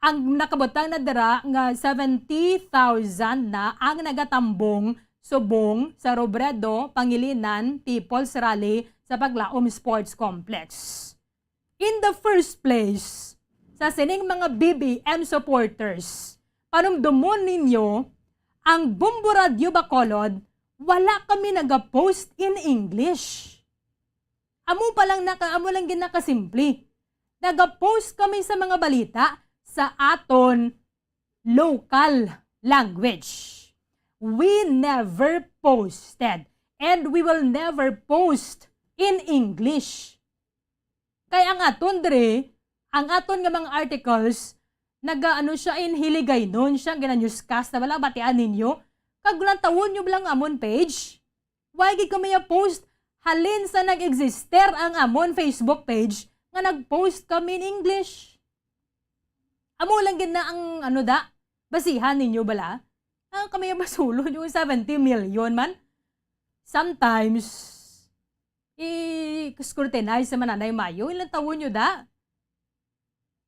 Ang nakabutang na dira nga seventy thousand na ang nagatambong subong sa Robredo, Pangilinan People's Rally sa Paglaom Sports Complex. In the first place, sa sining mga B B M supporters, Panumdomon ninyo, ang Bombo Radyo Bacolod, wala kami nagapost in English. Amo pa lang naka-, amo lang gid nakasimple. Nagapost kami sa mga balita sa aton local language. We never posted and we will never post in English. Kay ang aton diri, ang aton nga mga articles, naga-ano siya in Hiligaynon siya, gina-newscast na bala, batian ninyo. Kag lantawon nyo lang amon page. Why gid kami post? Halin sa nag-exister ang amon Facebook page nga nag-post kami in English. Amo lang gid na ang ano da, basihan ninyo bala? Ah, kami ang basulon yung seventy million man. Sometimes, i-scrutinize sa mananay mayo, ilang tawo nyo da?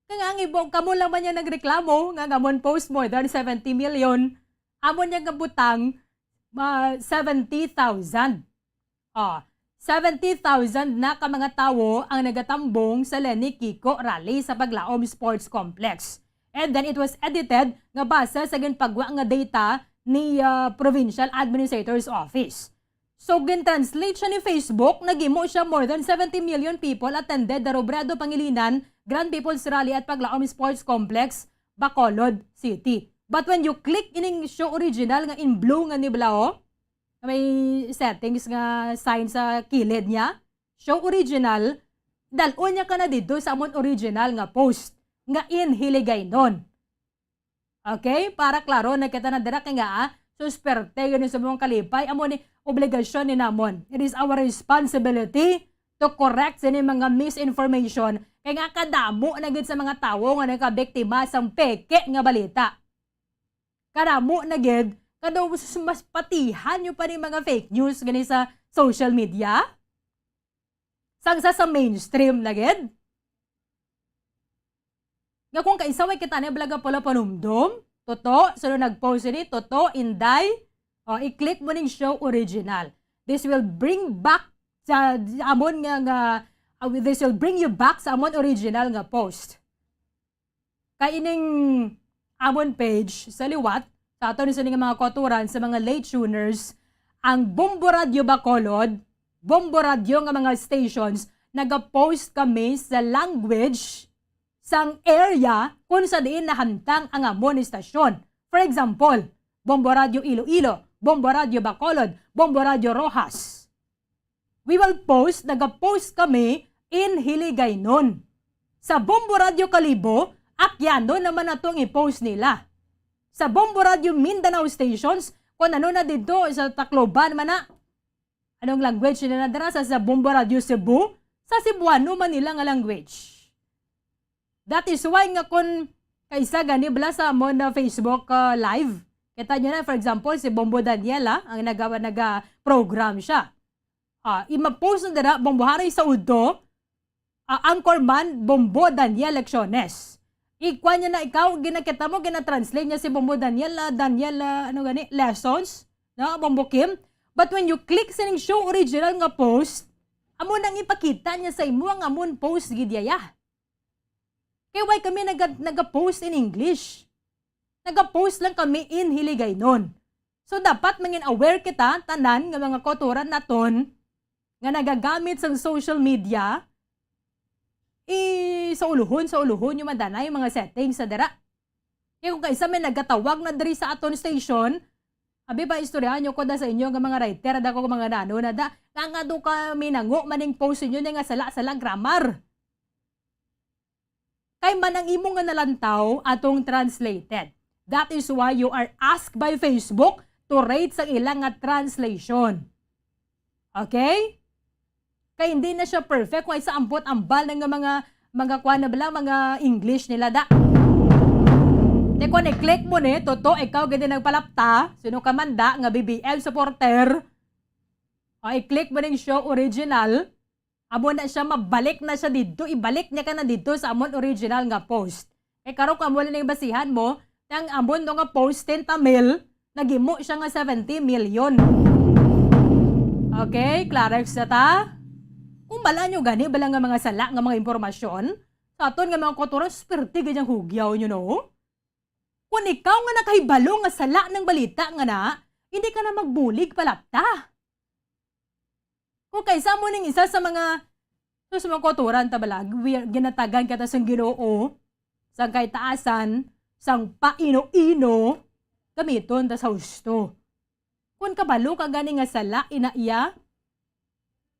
Kaya nga, ang ibo, kamo lang man yung nagreklamo nga ang amon post more than seventy million, amon yung kabutang, ah, seventy thousand. Ah, seventy thousand na ka mga tawo ang nagatambong sa Lenny Kiko Rally sa Paglaom Sports Complex. And then it was edited nga base sa ginpagwa nga data ni, ah, Provincial Administrator's Office. So, gin-translate siya ni Facebook, naghimo siya more than seventy million people attended the Robredo Pangilinan Grand People's Rally at Paglaom Sports Complex, Bacolod City. But when you click ining show original nga in blue nga ni Blao, may settings nga sign sa kilid niya, show original, dalon niya ka na dito sa amon original nga post nga in Hiligaynon. Okay? Para klaro na kita na dira kay nga, ah, susperte yun sa mong kalipay. Amo ni obligasyon ni namon. It is our responsibility to correct sini mga misinformation. Kay nga kadamo na gid sa mga tawo nga nakabiktima sang peke nga balita. Kadamo na gid, kada mas, mas patihan nyo pa ni mga fake news gani sa social media. Sang sa, sa mainstream na gid. Nga kung kaisa way kita ni blaga pala panumdom, toto, sino nag-post ini, toto, inday, o, i-click mo ning show original. This will bring back sa amon nga, nga, uh, this will bring you back sa amon original nga post. Kay ining amon page sa liwat, sa aton sini nga mga kauturan, sa mga late tuners, ang Bombo Radyo Bacolod, Bombo Radyo nga mga stations, nagapost kami sa language sang area kung sa diin nahamtang ang amon istasyon. For example, Bombo Radyo Iloilo, Bombo Radyo Bacolod, Bombo Radyo Roxas. We will post, nagapost kami in Hiligaynon. Sa Bombo Radyo Kalibo, Akyano naman nato ang i-post nila. Sa Bombo Radyo Mindanao stations, kung ano na dito, sa Tacloban man na. Anong language nila na dira? Sa, sa Bombo Radyo Cebu, sa Cebuano man nila nga language. That is why nga kung kaisa gani bala sa mo na Facebook, ah, live, kita nyo na, for example, si Bombo Daniel, ah, ang nagawa, naga-program siya. Ah, i-post na dira, Bombo Haray sa Udto, ah, anchorman, Bombo Daniel Lecciones. Ikwa niya na ikaw, ginakita mo, gina-translate niya si Bombo Daniel, ah, Daniel, ah, ano gani, lessons, no, Bombo Kim. But when you click sining show original nga post, amo nang ipakita niya sa imo ang amon post gid yaya. Kay why kami naga-, naga-post in English? Naga-post lang kami in Hiligaynon. So, dapat mangin aware kita, tanan nga mga kauturan naton nga nagagamit sang social media, i-, sa uluhon, sa uluhon, yung madanay, yung mga settings sa dira. Kaya kung kaisa may nagatawag na diri sa aton station, abi ba, istoryahan nyo ko da sa inyo nga mga writer, da ko mga nano na da, nga nga do ka minango maning post inyo na nga sala-sala grammar. Kay man ang imo nga nalantaw atong translated. That is why you are asked by Facebook to rate sa ila nga translation. Okay? Kay hindi na siya perfect kung isa ambot ambal na nga mga, mga kuan na bala, mga English nila da. Te, kung i-click mo ni, toto, ikaw gid nagpalapta, sino ka man da nga B B M supporter, o i-click mo ning show original, amo na siya, mabalik na siya didto, ibalik niya ka na didto sa amon original nga post. Kay karon kung amo lang yung basihan mo, ang amon no nga post, ten Tamil, naghimo siya nga seventy million. Okay, Clarex na ta. Kung bala nyo gani, bala nga mga sala nga mga impormasyon, sa aton nga mga kultura, swerte gid ang hugyaw nyo, no? Kung ikaw nga nakahibalo nga sala ng balita nga na, hindi ka na magbulig palapta. Kung kaysa mo ning isa sa mga, so, sa mga kauturan ta bala, we are, ginatagan kita sang Ginoo, sang kahitaasan, sang paino-ino, gamiton ta sa husto. Kung kabalo ka gani nga sala ina iya,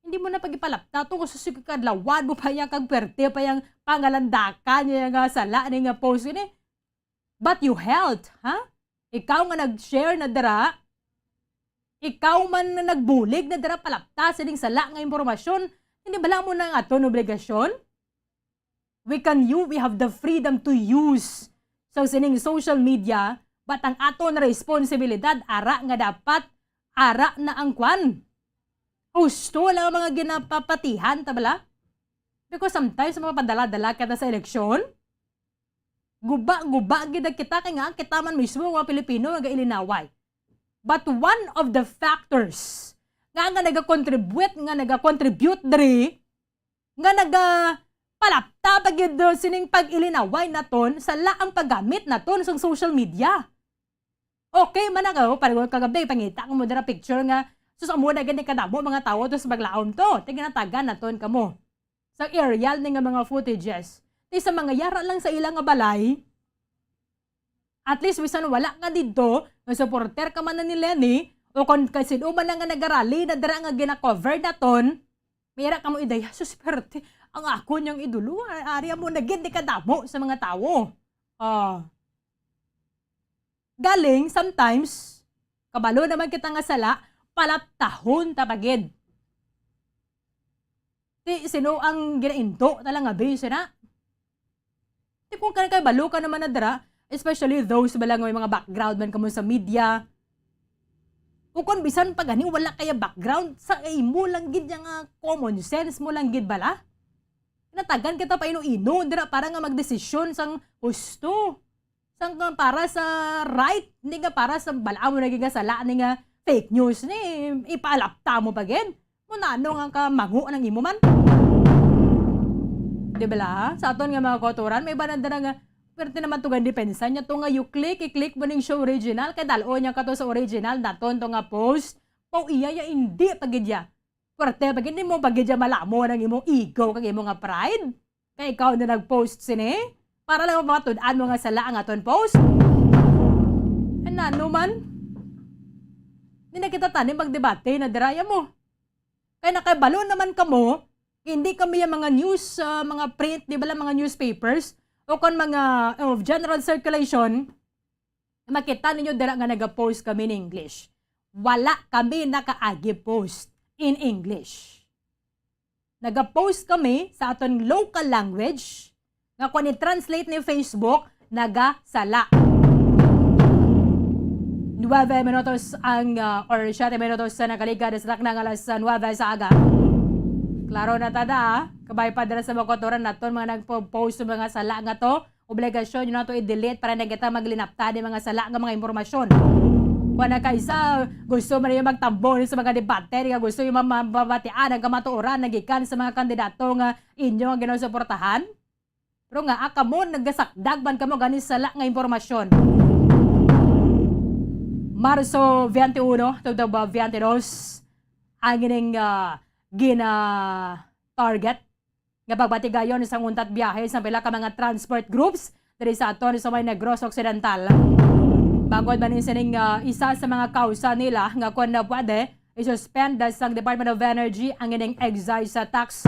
hindi mo na pagipalapta to, kung susi kadlawan mo pa iya kag perte pa yang pangalandakan niya nga sala ni nga post ini. But you helped, ha? Ikaw nga nag-share na dira, ikaw man na nagbulig na dira palapta sining sala nga impormasyon, hindi bala mo na ang aton obligasyon? We can you, we have the freedom to use so sining social media, but ang aton responsibilidad ara nga dapat ara na ang kwan. Husto lang ang mga ginapapatihan ta bala. Because sometimes mapadala-dala kita sa eleksyon. Guba-guba gid kita kay nga kita man mismo nga Pilipino nga ilinaway. But one of the factors nga, nga nagakontribute, nga nagakontribute diri, nga nagapalapta pa gid sining pag-ilinaway naton, sala ang paggamit naton sa social media. Okay man na, oh, pareho kagabi, pangita ko mo dira picture nga, sus, amo na gid kadamo mga tawo to sa paglaom to. Ti ginatagan naton kamo sa aerial ni nga mga footages. Ti sa mga yara lang sa ila nga balay, at least bisan wala ka didto, nga supporter ka man na ni Leni, o kon kay sin-o man na nga nagarally na dira nga gina-cover naton, may yara kamo ideya, sus, perte, ang akon yang idolo, a-, ari amo na gid ni kadamo sa mga tawo. Ah. Galing, sometimes, kabalo naman kita nga sala, palaptahon ta pa gid. Ti, sino ang ginaindo ta lang nga base na? Ti, kung ka-, kabalo ka naman na dira, especially those bala nga may mga background man kamo sa media, o kung bisan pa gani wala kaya background, sa imo lang gid nga common sense mo lang gid bala. Natagan kita pa ino-ino dira para nga magdesisyon sang husto. Sang, para sa right, hindi nga para sa bala mo na gid nga sala ni nga fake news ni ipalapta mo pa gid. Mo na ano nga kamango nang imo man? Di bala? Sa aton nga mga kauturan, may iba na dira nga pwerte naman to nga depensa niya to nga you click, i-click mo ning show original, kay dal-o niya ka to sa original, naton to nga post. Pau iya ya, hindi pa gid ya. Pwerte pa gid, hindi mo pa gid ya malamo nang imong ego kag imo nga pride. Kay ikaw na nag-post sini? Para lang matud-an mo nga sala ang aton post? Ano man? Di na kita tani magdebate na diraya mo. Kay nakabalo naman kamo, hindi kami yung mga news, ah, mga print, di ba lang mga newspapers, o kon mga, oh, general circulation, makita ninyo dira nga nag-post kami in English. Wala kami nakaagi post in English. Nag-post kami sa aton local language nga kung i-translate ni Facebook, nagasala. Nuebe minutos ang, ah, or siyete minutos sa nakaligad sa takna nga alas nuebe sa aga. Klaro na tada, ah. Kabay pa dira sa mga kauturan naton, mga nagpo-post sa mga sala nga to. Obligasyon nyo na to i-delete para na kita maglinapta ni mga sala nga mga impormasyon. Kung na kaisa, gusto man ninyo magtambong sa mga debate, nga gusto nyo ma-, ma-, mabatian ang kamatuoran na gikan sa mga kandidato nga inyo nga ginasuportahan. Pero nga, ah, kamo, nagasakdag man kamo gani sala nga impormasyon. Marso twenty-one to the twenty-two, ang ining, ah, gina-target nga pagbatigayon sang untat biyahe sa pila ka mga transport groups diri sa aton sa may Negros Occidental. Bangod man sining, ah, isa sa mga kausa nila nga kon na pwede, i-suspend sang Department of Energy ang ining excise tax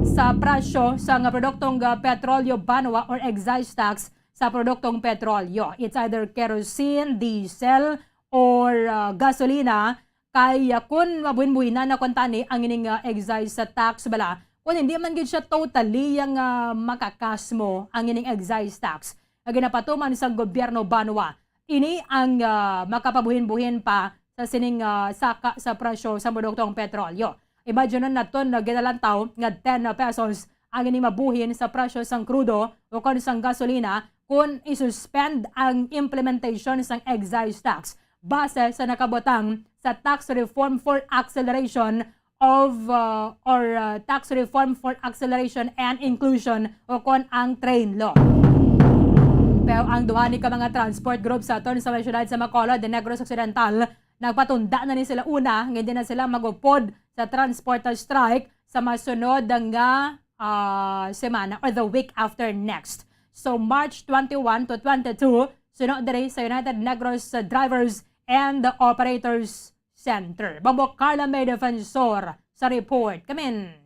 sa presyo sang produktong, ah, petrolyo banwa or excise tax sa produktong petrolyo. It's either kerosene, diesel, or, ah, gasolina. Kay, ah, kun mabuhin-buhinan na kuntani ang ining, ah, excise tax bala, kun hindi man gid siya totally yang, ah, makakasmo ang ining excise tax nga ginapatuman sang gobyerno banwa. Ini ang, ah, makapabuhin-buhin pa sa sining, ah, saka sa presyo sa produktong petrolyo. Imagine naton na ginalantaw nga ten pesos ang ining mabuhin sa presyo sang krudo o kon sang gasolina kun i-suspend ang implementation sang excise tax base sa nakabutang sa Tax Reform for Acceleration of, uh, or, uh, Tax Reform for Acceleration and Inclusion o kon ang TRAIN Law. Pero ang duha ni ka mga transport group sa aton sa may siyudad sa Bacolod, the Negros Occidental, nagpatunda na ni sila una nga hindi na sila magupod sa transport strike sa masunod nga, ah, semana or the week after next. So, March twenty-one to twenty-two, suno diri sa United Negros Drivers and Operators Center. Bombo Carla May Defensor sa report. Kamin.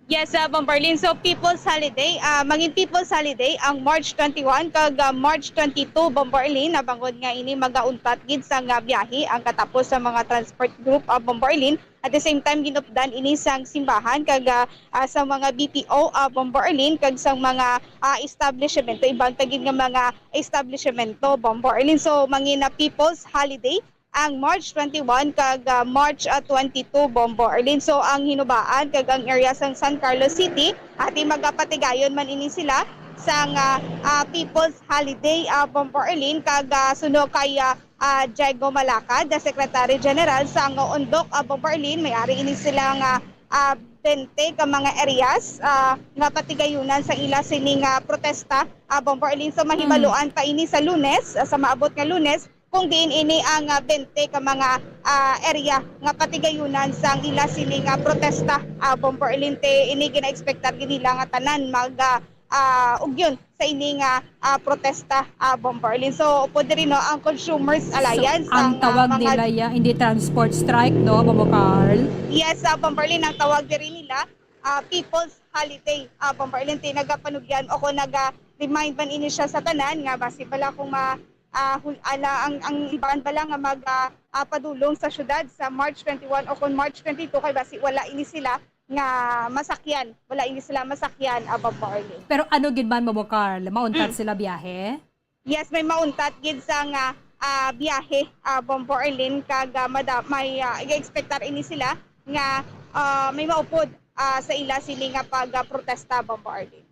Yes, ah, Bombo Arlene. So, People's Holiday, ah, mangin People's Holiday ang March twenty-one kag, ah, March twenty-two, Bombo Arlene, na bangod nga ini magauntat gid sa nga biyahe ang katapos sa mga transport group, ah, Bombo Arlene. At the same time, ginupdan ini sang simbahan kag, ah, ah, sa mga B P O, ah, Bombo Arlene, kag sa mga, ah, establishmento, iban pa gid nga mga establishmento, Bombo Arlene. So, mangin na People's Holiday ang March twenty-one kag, ah, March, ah, twenty-two, Bombo Arlene. So, ang Hinubaan kag ang area sang San Carlos City, ati magapatigayon man ini sila sang, ah, ah, People's Holiday, ah, Bombo Arlene, kag, ah, suno kay, ah, ah, Diego Malacad, the Secretary General sang Undok, ah, Bombo Arlene, may ari ini sila nga, ah, twenty ka mga areas, ah, nga patigayunan sa ila sini nga protesta, ah, Bombo Arlene. So, mahibaluan pa ini sa Lunes, ah, sa maabot nga Lunes, kung diin ini ang, ah, twenty ka mga, ah, area nga patigayunan sang ila sini nga protesta, ah, Bombo Arlene. Te, ini gina-expectar gid nila nga tanan mag, ah, ah, ugyon sa ini nga, ah, protesta, ah, Bombo Arlene. So, upod diri, no, ang Consumers Alliance, ang, ah, tawag mga nila ya, hindi transport strike, no, Bombo Carl? Yes, ah, Bombo Arlene, ang tawag diri nila, ah, People's Holiday, ah, Bombo Arlene. Ti nagapanugyan o kung naga-remind man ini siya sa tanan nga basi bala kung ma-, ah, hul-, ala, ang, ang iban bala nga mag, ah, ah, padulong sa syudad sa March twenty-one o kung March twenty-two kay basi wala ini sila nga masakyan. Wala ini sila masakyan, ah, Bombo Arlene. Pero ano gid man, Bombo Carl, mauntat Mm. sila biyahe? Yes, may mauntat gid sa nga, ah, biyahe, ah, Bombo Arlene, kag, ah, mada-, may, ah, i-expectar ini sila nga, ah, may maupod, ah, sa ila sini nga pag, ah, protesta, Bombo Arlene.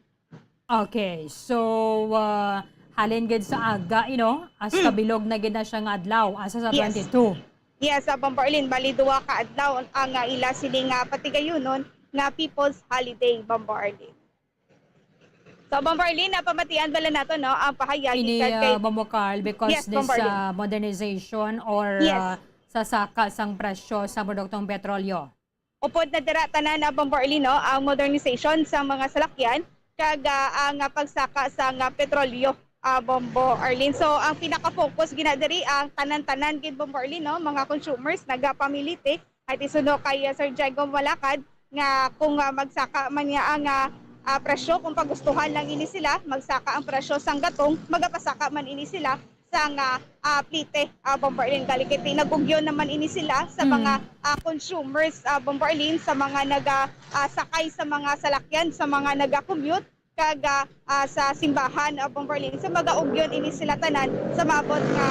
Okay, so, ah, halin gid sa aga, you know, hasta Mm. bilog na gid na siya nga adlaw, asa sa Yes. twenty-two. Yes, ah, Bombo Arlene, bali duha ka adlaw ang, ah, ila sini nga patigayunon nga People's Holiday, Bombo Arlene. So, Bombo Arlene, napamatian bala nato, no, ang pahayag Ini, gikan kay ah, Bombo Carl, because Yes, this, Bombo Arlene. ah, modernization or, Yes. ah, sa saka sang presyo sa produktong petrolyo? Upod na dira tanan, ah, Bombo Arlene, no, ang modernization sa mga salakyan kag, ah, ang, ah, pagsaka sa nga petrolyo, ah, Bombo Arlene. So, ang pinaka-focus gina diri ang tanan-tanan gid, Bombo Arlene, no, mga consumers nagapamilite. Ay, ti suno kay, ah, Sir Diego Malacad nga kung, ah, magsaka man niya ang, ah, ah, presyo, kung pagustuhan lang ini sila, magsaka ang presyo sang gatong, magapasaka man ini sila sang, ah, ah, plite, ah, Bombo Arlene. Gali kay nag-ugyon naman ini sila sa Mm. mga, ah, consumers, ah, Bombo Arlene, sa mga naga, ah, sakay sa mga salakyan, sa mga naga-commute, kag, ah, ah, sa simbahan, ah, Bombo Arlene. So, mag-augyon ini sila tanan sa maabot nga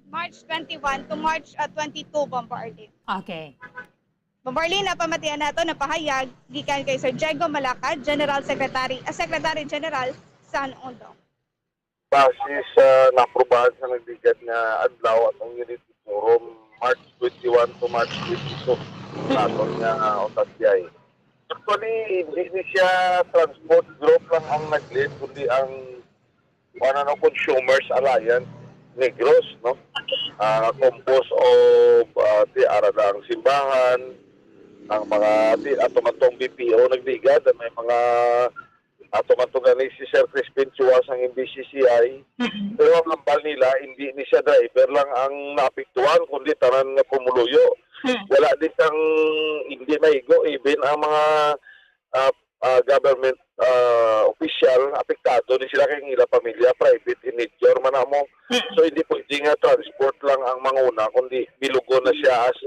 March twenty-one to March, ah, twenty-two, Bombo Arlene. Okay. Bombo Arlene, napamatian nato, napahayag gikan kay Sir Diego Malacad, General Secretary, ah, Secretary General sang Undok. Base sa naaprubahan sa nagligad nga adlaw atong unit forum, March twenty-one to March twenty-two, sa aton nga, ah, untat biyahe. Actually, hindi ni siya transport group lang ang nag-lead, kundi ang, ano, no, Consumers Alliance Negros, no? Ah, composed of, ah, ti ara na ang simbahan, ang mga, ti, ato man tong B P O nagligad, may mga ato man to gani si Sir Crispin Chua sang M B C C I. Mm-mm. Pero ang hambal nila, hindi ni siya driver lang ang naapektuhan, kundi tanan nga pumuluyo. Mm. Wala di sang hindi maigo, even ang mga, ah, ah, government, ah, official, apektado ni sila kay ang ila pamilya, private in nature man amo. Mm. So, hindi pwede nga transport lang ang manguna, kundi bilugon na siya as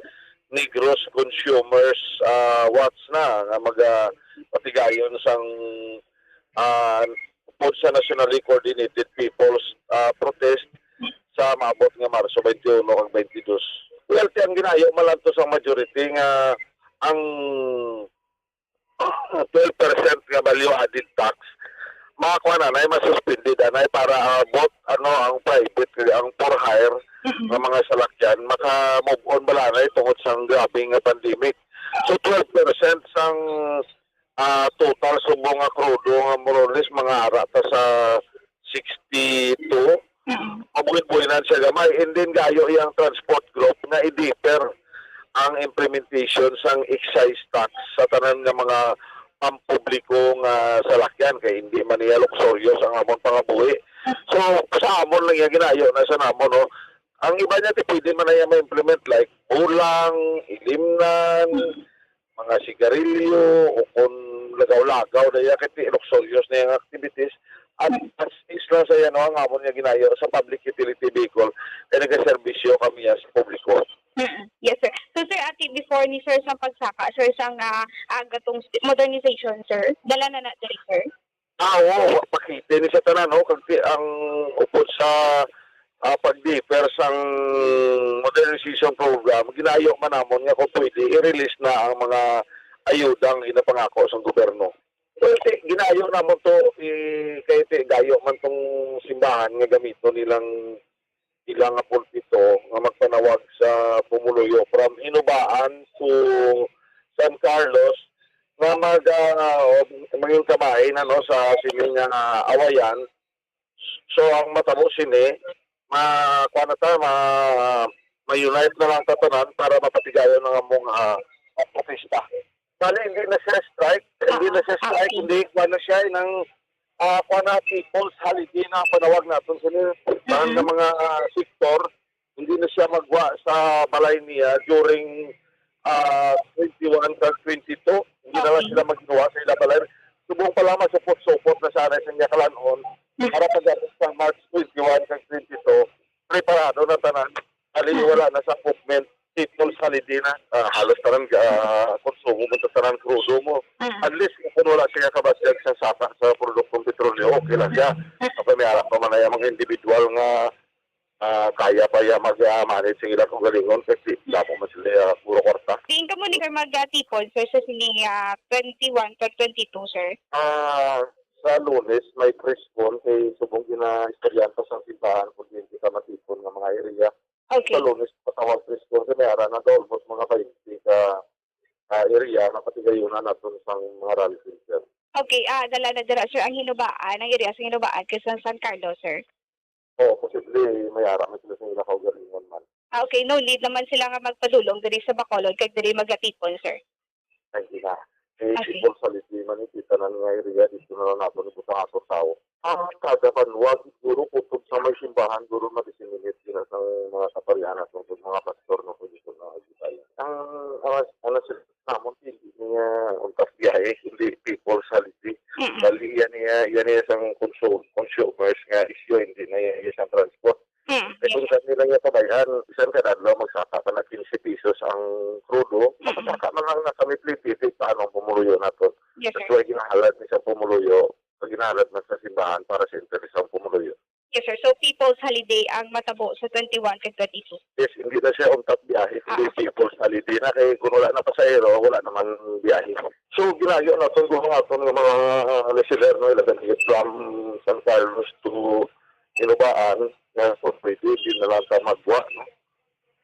Negros Consumers, ah, Watch na nga maga-, patigayon sang, ah, pod sa Nationally Coordinated People's, ah, Protest sa maabot nga Marso twenty-one kag twenty-two. Well, ti ang ginayo man lang to sa majority nga ang twelve percent nga value added tax, makakuha na, na, masuspended, anay, para, ah, both, ano, ang private, ang for hire Mm-mm. nga mga salakyan, maka-move on bala, anay, tungod sang grabe nga pandemic. So, twelve percent sang, ah, total subong nga krudo nga more or less mga ara ta sa sixty-two. Mm. Mabuhin-buhinan siya gamay. And then, gayo iyang transport group nga i-defer ang implementation sang excise tax sa tanan nga mga pampubliko nga salakyan, kay hindi man niya luxurious ang amon pangabuhi. So, sa amon lang iya ginayo na sa namon, no? Ang iba niya, ti pwede man na iya ma-implement, like, bulang, ilimnan, mga sigarilyo, o kung lagaw-lagaw na iya, kay ti luxurious na iyang activities. At as is lang sa iya, no, ang amon nga ginayo sa public utility vehicle, kay nagaserbisyo kami, ah, sa publiko. Mm-mm. Yes, sir. So, sir, ati, before ni sir sa pagsaka, sir, sa nga, ah, gatong st-, modernization, sir, dala na na diri, sir? Ah, oo, wa pa kita ni sa tanan, no? Kag ti-, ang upod sa, ah, pag-defer sang modernization program, ginayo man namon nga kung pwede, i-release na ang mga ayuda nga ginapangako sang gobyerno. Well, ti-, ginayo namon to, i-, kay ti-, gayo man tong simbahan nga gamiton nilang ila nga pulpito nga magpanawag sa pumuluyo from Hinubaan to San Carlos nga mag, ah, mangin kabahin, ano, sa sini nga awayan. So, ang matabo sini, ma-, kuwan na ta, ma-, ma-unite na lang ta tanan para mapatigayon ang among, ah, protesta. Bali, hindi na siya strike, hindi na siya Ah, strike, okay. Hindi, kuwan na siya, nang, ah, kuwan na, people's holiday na ang panawag naton sini. Tanan Mm-mm. nga mga, ah, sektor, hindi na siya magwa sa balay niya during, ah, twenty-one kag twenty-two. Hindi na lang Okay. sila magwa sa ila balay. Subong pa lang masupot-supot na sana sa niya kalan-on Mm. para pag sa March twenty-one kag twenty-two, preparado na tanan. Bali, Mm. wala na sa movement. People's holiday na. Ah, halos tanan, ah, konsumo mo sa tanan krudo mo. Mm. At least, kung wala siya kabasyag sa saka sa produktong petrolyo, okay lang siya. Mm. Kapag may arak pa man na yung mga individual nga, ah, kaya pa ya mag, ah, manage sa ilang kaugalingon kasi Mm. damo man sila, ah, puro kwarta. Diin kamo ni sir mag, ah, tipon, sir, sa sini, ah, twenty-one to twenty-two, sir? Ah, sa Lunes, may press con kay subong ginaistoryahan pa sa simbahan kung hindi ka matipon nga mga area. Okay. Sa Lunes, patawag press con, kay may ara na daw almost mga twenty ka, ah, area nga patigayunan naton sang mga rally center. Okay, ah, dala na dira, sir, ang Hinubaan, ang area sa Hinubaan, kay sa San Carlos, sir? Oo, posible, may ara man sila sa ila kaugalingon man. Ah, okay, no need naman sila nga magpadulong diri sa Bacolod kag diri magatipon, sir. Ay, di na. Eh, Okay. People sa Liti man, eh, kita na nga area, dito na lang nato ni Butang Aso Tao. Ah, kada banwa, siguro, kutob sa may simbahan, siguro, ma-disseminate sila sa mga kaparian nato, sa mga pastor, no, kung gusto na, di ba? Ang, ang, ang, namon, hindi niya untat biyahe, hindi people sa Liti. Mm-mm. Bali, yan niya, yan niya sang consu-, consumers nga issue, hindi na yan, yan sang transport. Mm, Eh, yes, kung sir. Saan nila niya pabayaan, bisan kada adlaw magsaka pa na quince pesos ang krudo, Mm-mm. makasaka man lang na kami plipiti, paano ang pumuluyo nato? Yes, sir. That's why ginahalad ni sa pumuluyo, pag ginahalad na sa simbahan para sa interes sa pumuluyo. Yes, sir. So, people's holiday ang matabo sa twenty-one kag twenty-two? Yes, hindi na siya untat biyahe, hindi Ah, okay. people's holiday na. Kay kung wala na pasahero, wala naman biyahe. So, ginayo naton, kung aton nga mga listener, no, eleven from San Carlos to Hinubaan, nga kung pwede, di na lang ta magwa, no?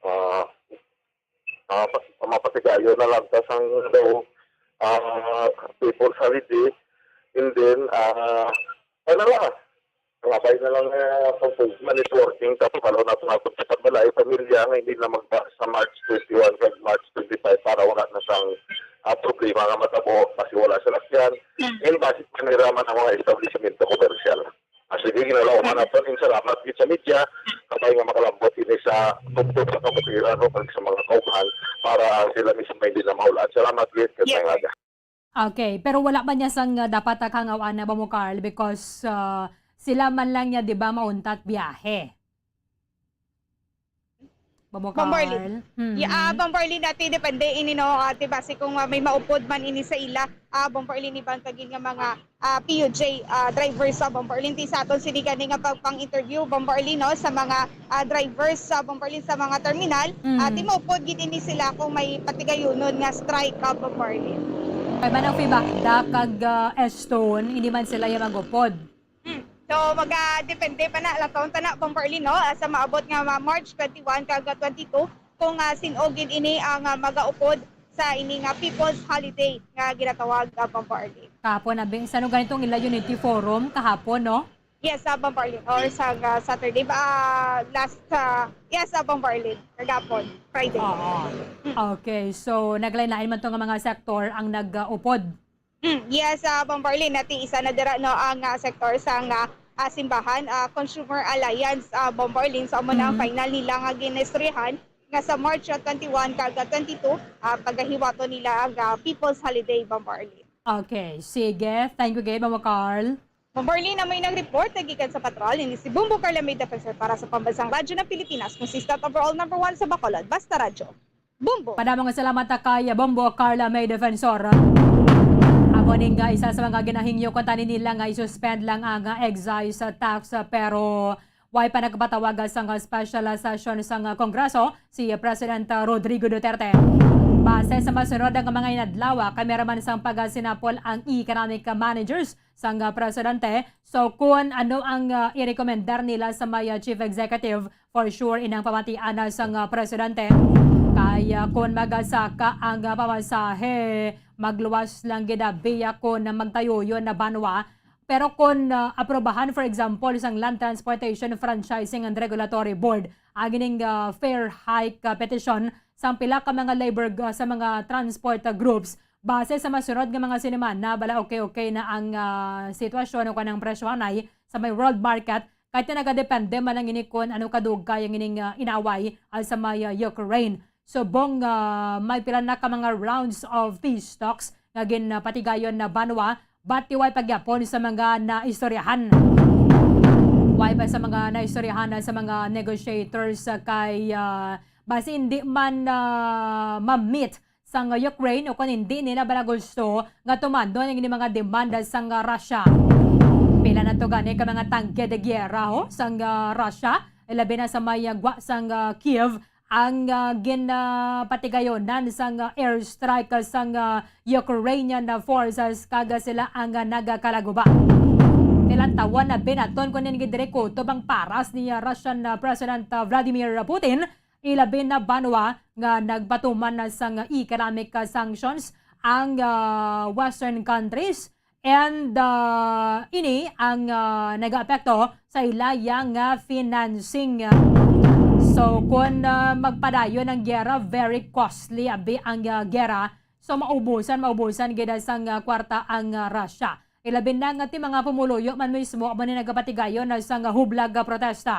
Ah, ah, pa-, mapatigayon na lang ta sang daw, ah, people sa Lidi. And then, ah, ano lang, ang abay na lang, ah, kung pwede, networking, tapos, ano, na sa mga sa balay, pamilya nga hindi na magba sa March twenty-one kag March twenty-five para wala na sang, ah, problema nga matabo, kasi wala sa lakyan. Mm. And basic manira man ang mga establishmento komersyal. Ah, sige, ginalauman Mm. naton. Ing salamat gid sa media, kabay nga makalambot ini sa tubtob sa kabukiran, no, kag sa mga kauban, para sila mismo hindi na mahulaan. Salamat gid, kag Yes, maayong sir. aga. Okay, pero wala ba niya sang, uh, dapat, uh, kangawaan na ba mo, Carl? Because, uh, sila man lang niya, di ba, mauntat biyahe. Bamo Bambo Arlene. Carl. Mm. Yeah, ah, Bambo Arlene, ati, depende ini, no, ati, base kung, ah, may maupod man ini sa ila, ah, Bambo Arlene, iban pa gid nga mga, ah, P U J, ah, drivers sa Bambo Arlene. Ti sa aton sini gani nga pagpang-interview, Bambo Arlene, no, sa mga, ah, drivers sa Bambo Arlene sa mga terminal, Mm. ati, maupod gid ini sila kung may patigayunon nga strike, ah, Bambo Arlene. Kay man ang Fibacda kag, ah, Estone, hindi man sila iya mag-upod. Hmm. So, maga-depende pa na, lang taon ta na, Bomber Lee, no? Ah, sa maabot nga ma-, March twenty-one kag twenty-two, kung, ah, sin-o gid ini ang, ah, magaupod sa ini nga People's Holiday nga ginatawag, ah, Bomber Lee. Kahapon, abi, sa ano ganitong ila Unity Forum kahapon, no? Yes, sa Bombarlin or sa, ah, Saturday. Ba, ah, last, ah, yes, sa Bombarlin. Kagapon, Friday. Oo. Okay, so naglain-lain man to nga mga sektor ang nag-upod. Mm, yes, sa Bombarlin, nati isa na dira, no, ang, ah, sektor sang, ah, ah, simbahan, ah, Consumer Alliance, ah, Bombarlin. So, amo na ang Mhm. final nila nga ginistoryahan nga sa March, ah, twenty-one kag, ah, twenty-two, ah, pagahiwaton nila ang, ah, People's Holiday Bombarlin. Okay, sige. Thank you, gid, Mama Carl. Bombarlin, amo nag-report, nagikan sa patrol, ini si Bumbo Carla May Defensor para sa Pambansang Radyo ng Pilipinas, consistent overall number one sa Bacolod. Basta Radyo. Bumbo! Padamo nga salamat ta kay Bombo Carla May Defensor. Amo ning, ah, isa sa mga ginahingyo kuntani nila nga i-suspend lang ang, ah, excise tax, ah, pero way pa nagpatawag sang, ah, special, ah, session sang, ah, Kongreso si, ah, President, ah, Rodrigo Duterte. Base sa masunod nga mga inadlaw, ah, kami ra man sang pagasinapol ang economic, ah, managers sang, ah, presidente. So kung ano ang, ah, i-recommendar nila sa may, ah, chief executive, for sure inang pamatian na sang, ah, presidente. Kay, ah, kung magasaka ang, ah, pamasahe, magluwas lang gid abi, ah, kung magtayuyon na banwa. Pero kung, ah, aprobahan, for example, sang Land Transportation Franchising and Regulatory Board ang ining, ah, fare hike, ah, petition sang pila ka mga labor, ah, sa mga transport, ah, groups, base sa masunod nga mga sinimana, bala okay-okay na ang, ah, sitwasyon o kanang presyohanay sa may world market, kay nagadepende man ang ini kon ano kadugay ang ining, ah, inaway, ah, sa may, ah, Ukraine. Subong, ah, may pila na ka mga rounds of peace talks nga ginpatigayon na banwa, but way pa gyapon sa mga naistoryahan. Way pa sa mga naistoryahan na sa mga negotiators, ah, kay, ah, basi hindi man, ah, ma-meet sang Ukraine o kung hindi nila bala gusto nga tumandon ang ining mga demanda sang Russia. Pila na to gani ka mga tangke de guerra ho sang, ah, Russia, labi na sa may, ah, gwa sang, ah, Kiev, ang, ah, ginpatigayonan sang, ah, airstrike sang, ah, Ukrainian, ah, forces kag sila ang, ah, nagakalaguba. Tilantawon na binaton kunin gid diri kutob ang paras ni, ah, Russian, ah, President, ah, Vladimir Putin, ilabi na banwa nga nagpatuman na sang economic, ah, sanctions ang, ah, Western countries, and, ah, ini ang, ah, nagaapekto sa ila ya nga financing. So, kung, ah, magpadayon ang gera, very costly abi ang, ah, gera. So, maubusan, maubusan gid sang, ah, kwarta ang, ah, Russia. Ilabi na nga ti mga pumuluyo man mismo amo ni nagapatigayon na sang hublag nga protesta.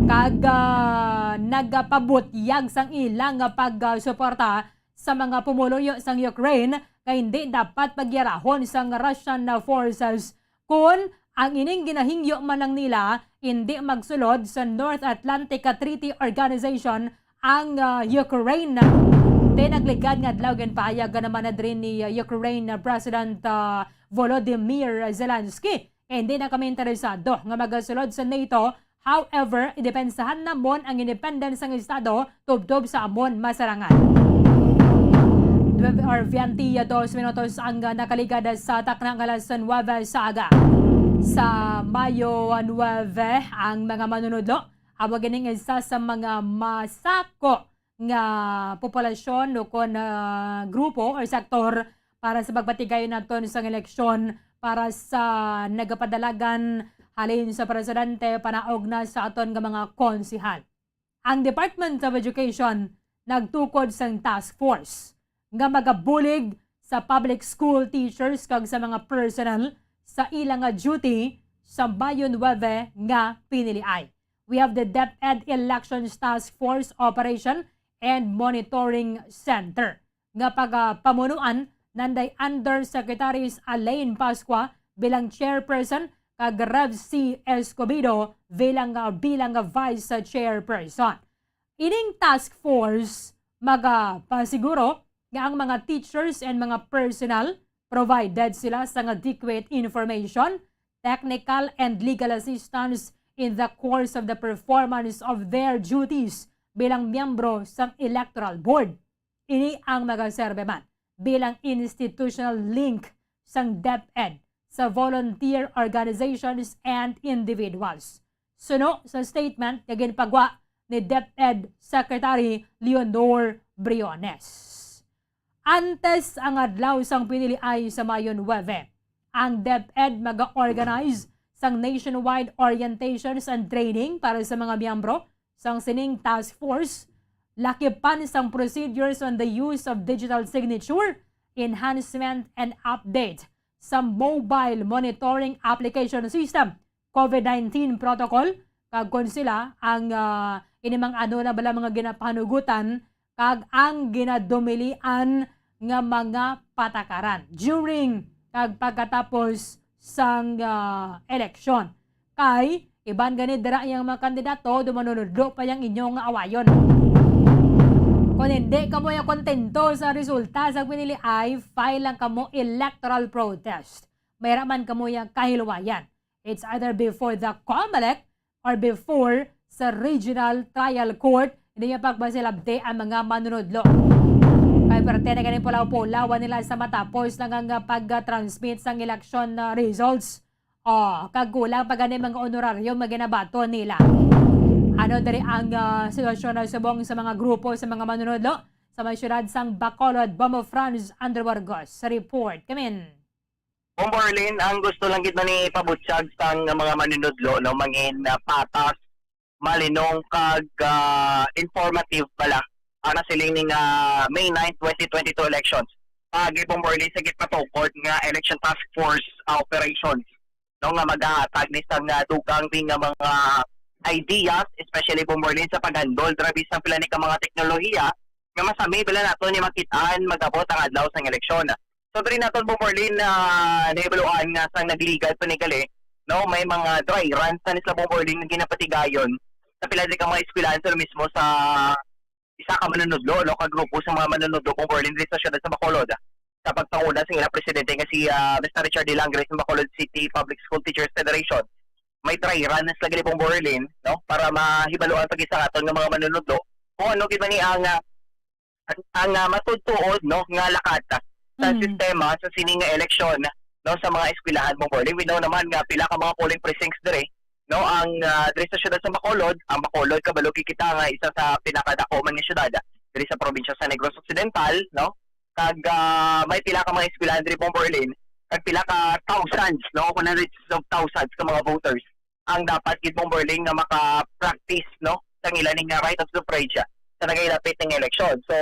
Kag, ah, nagapabutyag sang ilang pagsuporta sa mga pumuluyo sang Ukraine nga hindi dapat pagyarahon sang Russian forces kun ang ining ginahingyo man lang nila hindi magsulod sa North Atlantic Treaty Organization ang, ah, Ukraine. Ti nagligad nga adlaw, ginpahayag naman na diri ni, ah, Ukraine, ah, President, ah, Volodymyr Zelensky, "Hindi na kami interesado nga magasulod sa NATO. However, idepensahan namon ang independence sang estado tubtob sa amon masarangan." Nuebe or veinte dos minutos ang, ah, nakaligad sa takna nga alas nuebe sa aga. Sa Mayo nuebe, ang mga manunudlo amo gining isa sa mga masako nga populasyon o kon, ah, grupo or sektor para sa pagpatigayon naton sang eleksyon para sa nagapadalagan halin sa presidente panaog na sa aton nga mga konsehal. Ang Department of Education nagtukod sang task force nga magabulig sa public school teachers kag sa mga personnel sa ila nga duty sa Mayo nuebe nga piniliay. We have the DepEd Elections Task Force Operation and Monitoring Center nga pagapamunuan nanday Undersecretaries Alain Pascua bilang chairperson kag Rev C Escobedo bilang, bilang vice chairperson. Ining task force magapasiguro nga ang mga teachers and mga personnel provided sila sang adequate information, technical and legal assistance in the course of the performance of their duties bilang miyembro sang Electoral Board. Ini ang magaserbe man bilang institutional link sang DepEd sa volunteer organizations and individuals, suno sa statement nga ginpagwa ni DepEd Secretary Leonor Briones. Antes ang adlaw sang piniliay sa Mayo nuebe, ang DepEd maga-organize sang nationwide orientations and training para sa mga miyembro sang sining task force, lakipan sang procedures on the use of digital signature, enhancement, and update sa mobile monitoring application system, COVID nineteen protocol, kag kon sila ang, ah, ini mang ano na bala mga ginapanugutan kag ang ginadumilian nga mga patakaran during kag pagkatapos sang, ah, eleksyon. Kay iban gani dira yang mga kandidato, dumanunudlo pa yang inyo nga awayon. Kon hindi kamo ya kontento sa resulta sa piniliay, file lang kamo electoral protest. Mayra man kamo ya kahilwayan. It's either before the COMELEC or before sa Regional Trial Court, hindi niya pagbasilabti ang mga manunudlo. Kay parte na ganing pulaw-pulaw nila sa matapos lang ang, ah, pag-transmit sang election, ah, results. Oh, kag kulang pa gani mga honoraryo nga ginabaton nila. Ano diri ang, ah, sitwasyon na subong sa mga grupo sa mga manunudlo sa may siyudad sang Bacolod, Bombo Franz Andrew Burgos sa report. Kamin. Bombo Arlene, ang gusto lang gid man ni pabutyag sang mga manunudlo, no, mangin, ah, patas, malinong kag, ah, informative pala ang nasiling ni nga May nine, twenty twenty-two elections. Paagi, Bombo Arlene, sa ginpatukod nga election task force, ah, operations, no, nga magahatag ni sang, ah, dugang din nga mga ideas, especially, Bombo Arlene, sa paghandol grabe sang pila ni ka mga teknolohiya nga masami bala nato ni makit-an mag-abot ang adlaw sang eleksyon. So, diri naton, Bombo Arlene, ah, nahibaluan nga sang nagligal pa ni gali, no, may mga dry runs na ni sila, Bombo Arlene, nga ginapatigayon sa pila diri ka mga eskwelahan sa mismo sa isa ka manunudlo, no, ka grupo sa mga manunudlo, Bombo Arlene, diri sa siyudad sa Bacolod. Sa pagpanguna sa ilang presidente nga si, ah, Mister Richard Dilangre sa Bacolod City Public School Teachers Federation, may dry run na sila gali, Bombo Arlene, no, para mahibaluan pa gid sa aton nga mga manunudlo kung ano gid man ni ang, ah, ang, ang, ah, matuod-tuod, no, nga lakat, ah, sa Mm. sistema sa sini nga eleksyon, no, sa mga eskwelahan, Bombo Arlene. We know naman nga pila ka mga polling precincts diri, no, ang, ah, diri sa siyudad sa Bacolod. Ang Bacolod, kabalo gid kita nga isa sa pinakadako man nga siyudad, ah, diri sa probinsya sa Negros Occidental, no, kag, ah, may pila ka mga eskwelahan diri, Bombo Arlene, kag pila ka thousands, no, kung hundreds of thousands ka mga voters ang dapat gid, Bombo Arlene, nga maka-practice, no, sang ila ning, ah, right of suffrage, ah, sa nagahilapit nga eleksyon. So,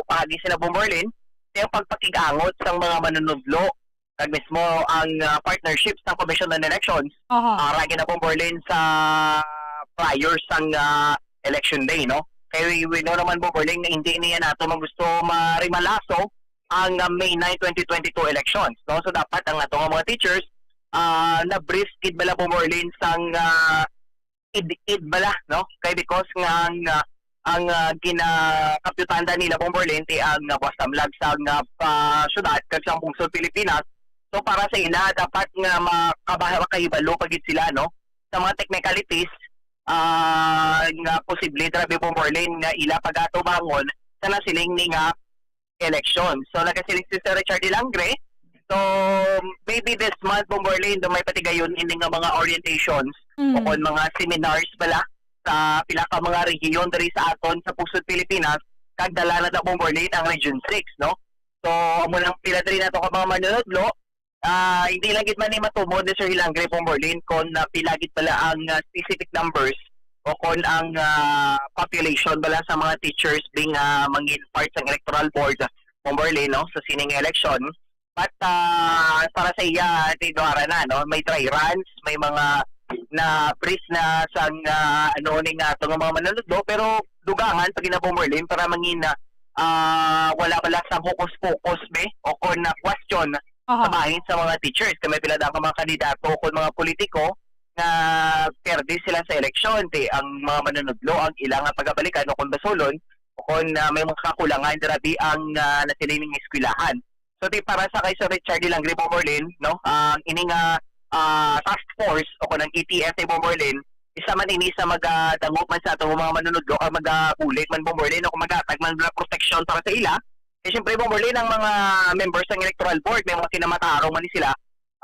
paagi sila, Bombo Arlene, sa iyang pagpakig-angot sang mga manunudlo, kag mismo ang, ah, partnership sa Commission on Elections, Aha. ah, ragi na, Bombo Arlene, sa prior sang, ah, election day, no? Kay we, we know naman, Bombo Arlene, nga hindi niya nato man gusto marimalaso ang, ah, May nine, twenty twenty-two elections, no? So, dapat ang ato nga mga teachers, ah, na-brief gid bala, Bombo Arlene, sang, ah, id-id bala, no? Kay because nga ang, ah, ang, ah, ginakapyutanda nila, Bombo Arlene, ti ang, ah, buwas damlag sa nga pa syudad kag sa bunsod Pilipinas. So, para sa ila, dapat nga makabaha-, makahibalo pa gid sila, no, sa mga technicalities, ah, nga posible, grabe, Bombo Arlene, nga ila pagatubangon sa nasiling ni nga election. So, nagasiling si Sir Richard Dilangre. So, maybe this month, Bombo Arlene, do may patigayon ini nga mga orientations Mm. o kon mga seminars bala sa pila ka mga rehiyon diri sa aton sa pusod Pilipinas, kag dala na ta, Bombo Arlene, ang Region six, no? So, amo nang pila diri nato ka mga manunudlo, ah, hindi lang gid man ni matumod ni Sir Hilangre, Bombo Arlene, kon, ah, pila gid bala ang, ah, specific numbers o kon ang, ah, population bala sa mga teachers being, ah, mangin part sang electoral board, Bombo Arlene, no, sa sining election. But, ah, para sa iya, ti duha ra na, no, may dry runs, may mga na-brief na sang, ah, ano, ni nga ato nga mga manunudlo, pero dugangan pa gid na, Bombo Arlene, para mangin, ah, wala bala sang hokus-pokus, be, o kon na question Aha. sa bahin sa mga teachers. Kay may pila daw ka mga kandidato o kon mga politiko nga perde sila sa eleksyon. Ti ang mga manunudlo ang ila nga pagabalikan o kon basulon o kon, ah, may mga kakulangan, grabe ang, ah, nasiling nga eskwelahan. So, ti para sa kay Sir Richard Dilangre, Bombo Arlene, no, ang ini nga, ah, task force o kon ang A T F, Bombo Arlene, isa man ini sa magadangop man sa atong mga manunudlo o magabulig man, Bombo Arlene, o kon maghatag man nga proteksyon para sa ila. Eh, siyempre, Bombo Arlene, ang mga members ng electoral board, may mga kinamatarong man ni sila,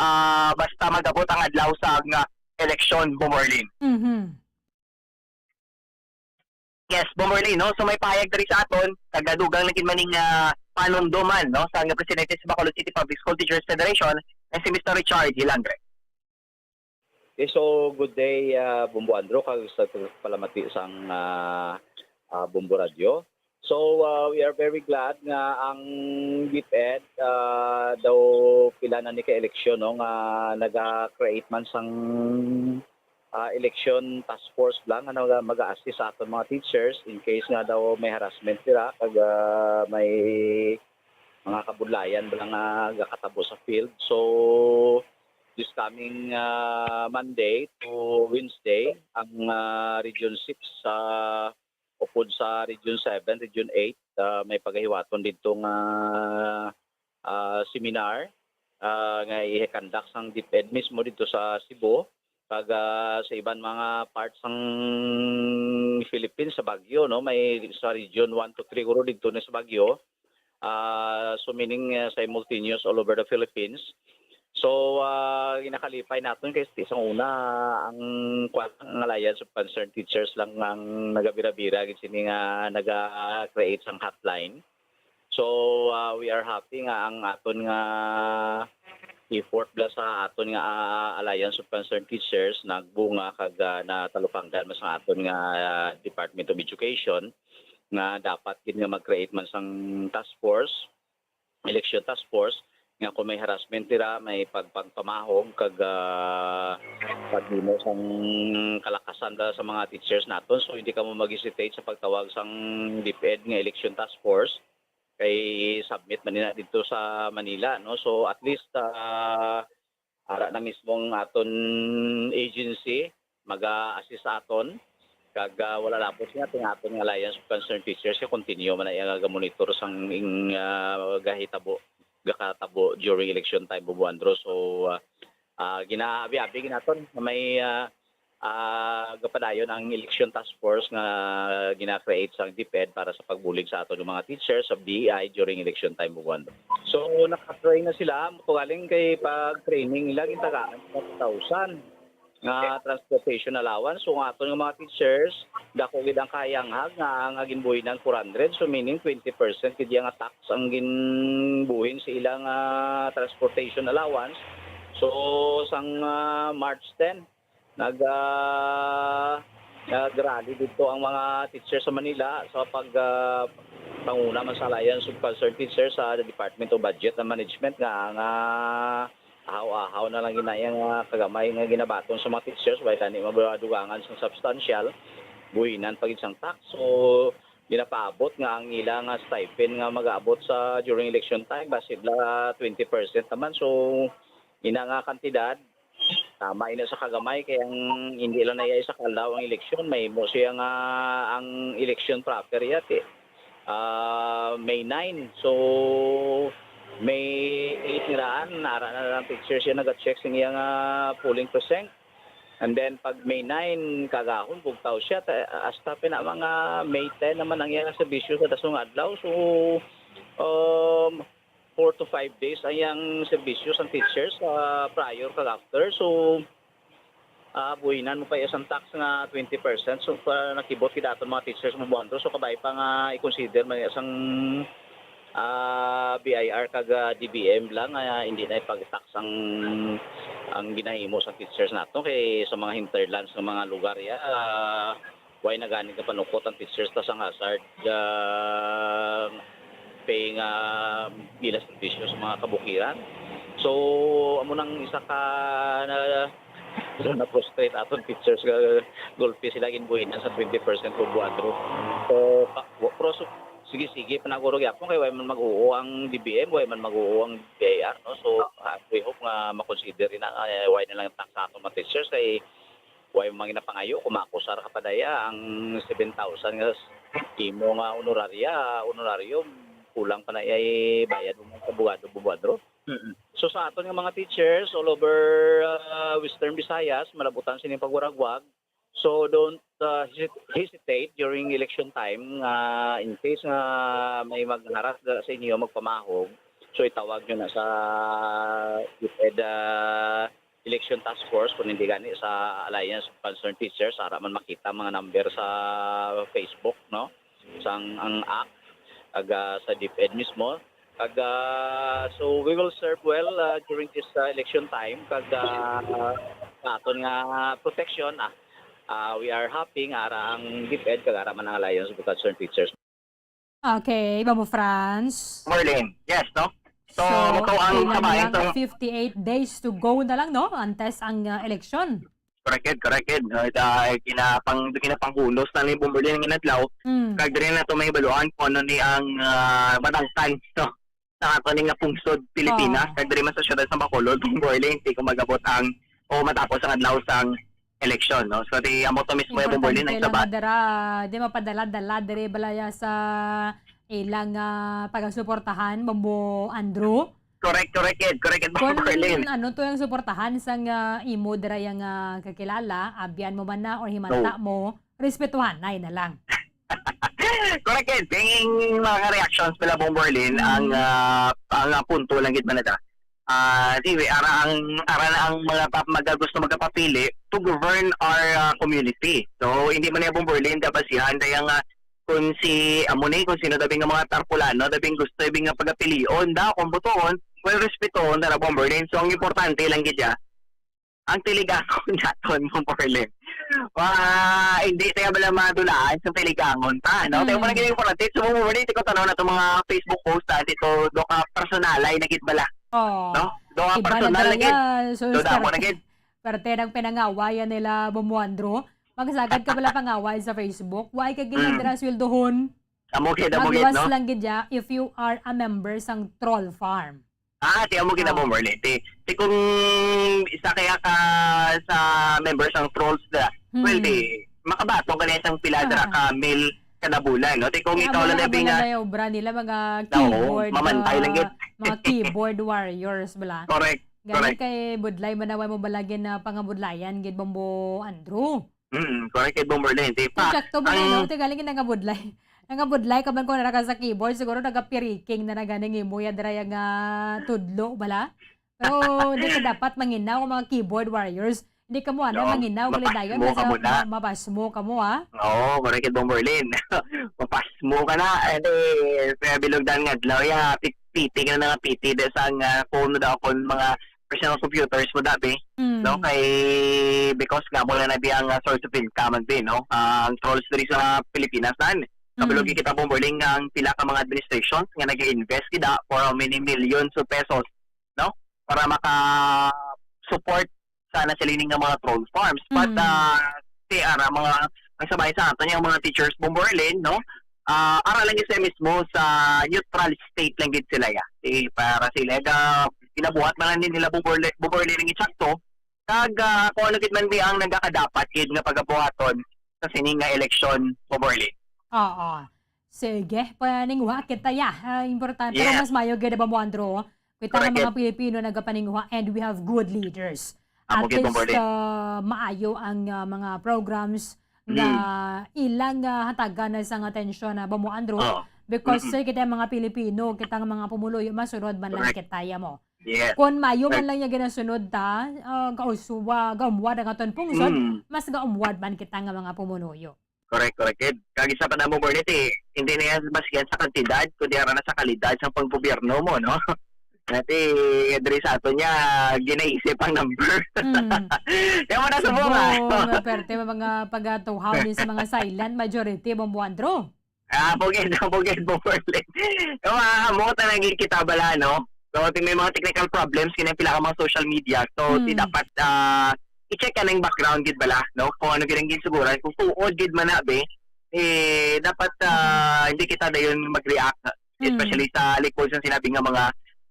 ah, basta mag-abot ang adlaw sa nga eleksyon, Bombo Arlene. Mhm. Yes, Bombo Arlene, no? So, may pahayag diri sa aton, kag nadugang na gid man ning, ah, panumdoman, no, sa nga presidente sa Bacolod City Public School Teachers Federation, nga si Mister Richard Hilangre. Okay, so good day, ah, Bombo Andrew, kag sa palamati sang, ah, ah, Bombo Radio. So, ah, we are very glad nga ang DepEd, ah, daw pila na ni ka eleksyon, no, nga naga-create man sang, ah, election task force lang nga naga-, mag-a-assist sa aton mga teachers in case nga daw may harassment dira kag, ah, may mga kabudlayan ba nga gakatabo sa field. So, this coming, ah, Monday to Wednesday, ang, ah, Region six sa upod sa Region seven, Region eight, ah, may pagahiwaton didto nga, ah, seminar, ah, nga i-conduct sang DepEd mismo didto sa Cebu, kag, ah, sa iban mga parts sang Philippines, sa Baguio, no? May sa Region one to three guro didto na sa Baguio. Ah, so meaning, ah, simultaneous all over the Philippines. So, ah, ginakalipay naton kay ti-, sang una, ang, kwan, ang Alliance of Concerned Teachers lang ang nagabira-bira gid sini nga naga-create sang hotline. So, ah, we are happy nga ang aton nga effort bala sa aton nga, ah, Alliance of Concerned Teachers nagbunga kag, ah, natalupangdan man sa aton nga, ah, Department of Education nga dapat gid nga mag-create man sang task force, election task force, nga kung may harassment dira, may pag-, pagpamahog kag, ah, paghimo sang kalakasan da sa mga teachers naton. So, hindi kamo mag-hesitate sa pagtawag sang DepEd nga election task force. Kay submit man nila didto sa Manila, no? So, at least, ah, ara na mismo ang aton agency, maga-assist sa aton. Kag, ah, wala labot nga, ang aton nga Alliance of Concerned Teachers, kay continue man na iya nga ga-monitor sang ing, ah, gahitabo, gakatabo during election time, Bombo Andrew. So, ah, ah, ginaabi-abi gid naton nga may, ah, ah, gapadayon ang election task force nga gina-create sang DepEd para sa pagbulig sa aton nga mga teachers sa B I during election time, Bombo Andrew. So, naka-train na sila, tugaling kay pag-training nila, gintagaan sila two thousand nga transportation allowance. So, ang aton nga mga teachers, dako gid ang kahayanghag nga, nga ginbuhinan four hundred. So, meaning twenty percent gid iya nga tax ang ginbuhing sa ilang, ah, transportation allowance. So, sang, ah, March ten, nag, ah, nag-rally didto ang mga teachers sa Manila sa pag, ah, panguna man sa Alliance of Concerned Teachers sa Department of Budget and Management nga, nga ahaw-ahaw na lang ginaya nga kagamay nga ginabaton sa mga teachers, way gani madugangan sang substantial, buhinan pa gid sang tax. So, ginapaabot nga ang ila nga stipend nga mag-abot sa during election time, basi bala twenty percent naman. So, ina nga kantidad, tama ina sa kagamay, kay ang hindi lang na iya isa ka adlaw ang eleksyon, mahimo siya nga ang eleksyon proper yati, ah, May nine. So, May eight nga daan, ara na lang picture siya, naga-check sing iya nga polling precinct. And then, pag May nine, kagahon, bugtaw siya. Ta-, hasta pina mga May ten naman ang iya nga serbisyo sa dasong adlaw. So, um, four to five days ang iyang serbisyo sang teachers, ah, prior kag after. So, ah, buhinan mo pa iya sang tax nga twenty percent. So, pa nakibot gid aton mga teachers mo buwan to. So, kabay pa nga i-consider man iya sang, ah, B I R kag, ah, D B M lang, ah, hindi na ipag-tax ang, ang ginahimo sa teachers nato kay sa mga hinterlands nga mga lugar ya, ah, way na gani kapanukot ang teachers ta sang hazard, ah, pay nga ila serbisyo sa mga kabukiran. So, amo nang isa ka na, na frustrate aton teachers nga gulpi sila ginbuhinan sa twenty percent kubo adro. So, pa-, wa-, pero so, sige-sige, panaguro gyapon kay way man mag-uo ang D B M, way man mag-uo ang B I R, no? So, ah, we hope nga makonsider na, eh, way na lang tax sa aton mga teachers kay way man ginapangayo kung makusar ka pa daya ang seven thousand nga s-, imo nga honoraria, honorarium, kulang pa na iya bayad mo sa abogado, bubuadro. Mm-mm. So, sa aton nga mga teachers all over, ah, Western Visayas, malabutan sining pagwaragwag. So, don't, ah, hesit-, hesitate during election time nga in case nga may magharas da sa inyo, magpamahog, so itawag nyo na sa DepEd, ah, Election Task Force, kung hindi gani sa Alliance of Concerned Teachers, ara man makita ang mga number sa Facebook, no? Sang ang act, kag, ah, sa DepEd mismo. Kag, ah, so we will serve well, ah, during this, ah, election time. Kag, ah, sa aton nga protection, ah, ah, we are happy nga ara ang DepEd kag ara man ang Alliance of Educators and Teachers. Okay, Bambo Franz. Merlin, yes, no? So, so to ang kailangan sabayan lang to. Fifty-eight days to go na lang, no? Antes ang uh, eleksyon. Correct, correct. No? Ita, kinapang, kinapanghunos na ni Bomberlin ng Inadlaw. Mm. Kag diri na to may baluan kung ano ni ang uh, madangkan, no? Sa ato ni nga pungsod Pilipinas, oh. Kag diri man sa syudad sa Bacolod, Bomberlin, hindi ko magabot ang o matapos ang adlaw sang eleksyon, no? So, di amo to mismo yung Bomberlin ang sabat. Dira, di mapadala-dala diri balaya sa ilang uh, pagasuportahan, Bombo Andrew. Correct, correct, Ed. Correct, Ed, Bomberlin. Ano to yung suportahan sang uh, imo dira yung uh, kakilala, abyan mo man na or himanta no. Mo, respetuhan na na lang. Correct, Ed. Kaya yung mga reactions nila, Bomberlin, mm. Ang uh, ang uh, punto lang gid man na uh, di, ara ang ara na ang mga pap magagusto magapapili to govern our uh, community. So hindi man niya Bomberlin kabasihan daya nga kung si amo ni kung sino dabi nga mga tarpulano dabi gusto dabi nga pagapilion da kung butuon, well, respetoon na Bomberlin. So ang importante lang gid ang tiligangon naton Bomberlin. Wa, hindi tayo bala madulaan sa tiligangon ta, no? Mm. Tayo mo naging importante. So, Bomberlin, ito ko tanaw na itong mga Facebook post na ito do ka personalay na gid bala. Oh. No? Do ka personal na gid. So, damo na gid. Pero tenang pinangawayan nila Bombo Andrew. Magsagad ka bala pangaway sa Facebook. Why ka ginadra mm. Sweldohon? Amo gid, amo gid, no? Lang gid ya if you are a member sang troll farm. Ah, ti amo gid na Bomberlin. Ti, ti kung isa kaya ka sa member sang trolls da, hmm. Well, di, makabaton ka na isang pila dira ka mil kada bulan, no? Ti kung ikaw lang na binga. Yung obra nila, mga keyboard, no, mamantay lang gid. Mga keyboard warriors, bala. Correct. Gani kay budlay man away mo balagin na pangabudlayan gid Bombo Andrew. Mm, correct kay Bomberlin. Ti pa. Sakto ba no? Ti galing nga nangabudlay. Nangabudlay ka man kung nara ka sa keyboard, siguro nagapiriking na naganing imo ya dira nga tudlo bala. Pero di ka dapat manginaw ang mga keyboard warriors. Hindi ka mo ano, no, manginaw gali dayon sa mabasmo ka mo ha. Oo, correct kay Bomberlin. Mabasmo ka na. Eh, bilog dan nga adlaw ya, piti ka na nga piti da sang uh, phone mo daw kon mga personal computers mo dabi, mm. No, kay because nga mo na nabi ang uh, source of income man bi, no, uh, ang trolls diri sa Pilipinas nan. Kabilog mm. Kita Bomberlin nga ang pila ka mga administrations nga nag-invest kita for how many millions of pesos, no, para maka support sana sila ning mga troll farms. But mm. Uh, ti ara mga ang sabay sa ato niya mga teachers Bomberlin, no? Uh, ara lang sila mismo sa neutral state lang gid sila ya. Di para sila ga ginabuhat man lang nila Bomberlin, Bomberlin ang insakto. Kag uh, kung ano gid man di ang nagakadapat gid nga pagabuhaton sa sini nga eleksyon Bomberlin. Oo. Sige, paninguha kita ya. Uh, importante yes. Mas mayo gid ba mo Andrew? Kita nga mga Pilipino nagapaninguha and we have good leaders. At least uh, maayo ang uh, mga programs nga mm. Ilang uh, hatagan na sang atensyon na ba mo Andrew? Oh. Because mm-hmm. Kita mga Pilipino, kita nga mga pumuluyo masunod man lang kita ya mo. Yes. Kung mayo man lang niya ginasunod ta, uh, gauswa, gaumwad ang aton pungsod, mm. Mas gaumwad man kita nga mga pumuluyo. Correct, correct. Kag isa pa na mo, Bernie, eh, hindi na yan mas yan sa kantidad, kundi ara na sa kalidad sa panggobyerno mo, no? Dati, diri sa ato niya, ginaisip ang number. Mm. Kaya mo na sa bunga. Subong, perte, mga pagatuhaw din sa mga silent majority, Bombo Andrew. Ah, bugid, bugid, Bombo Bernie. Kaya mo, ta naging kita bala, no? So, may mga technical problems, kaya pila ka mga social media. So, mm. Di dapat, ah, i-check ka ng background gid bala, no? Kung ano gid ang ginsuguro, kung tuod gid man na be, eh dapat uh, hindi kita dayon mag-react, especially mm. Sa likod sa sinabi nga mga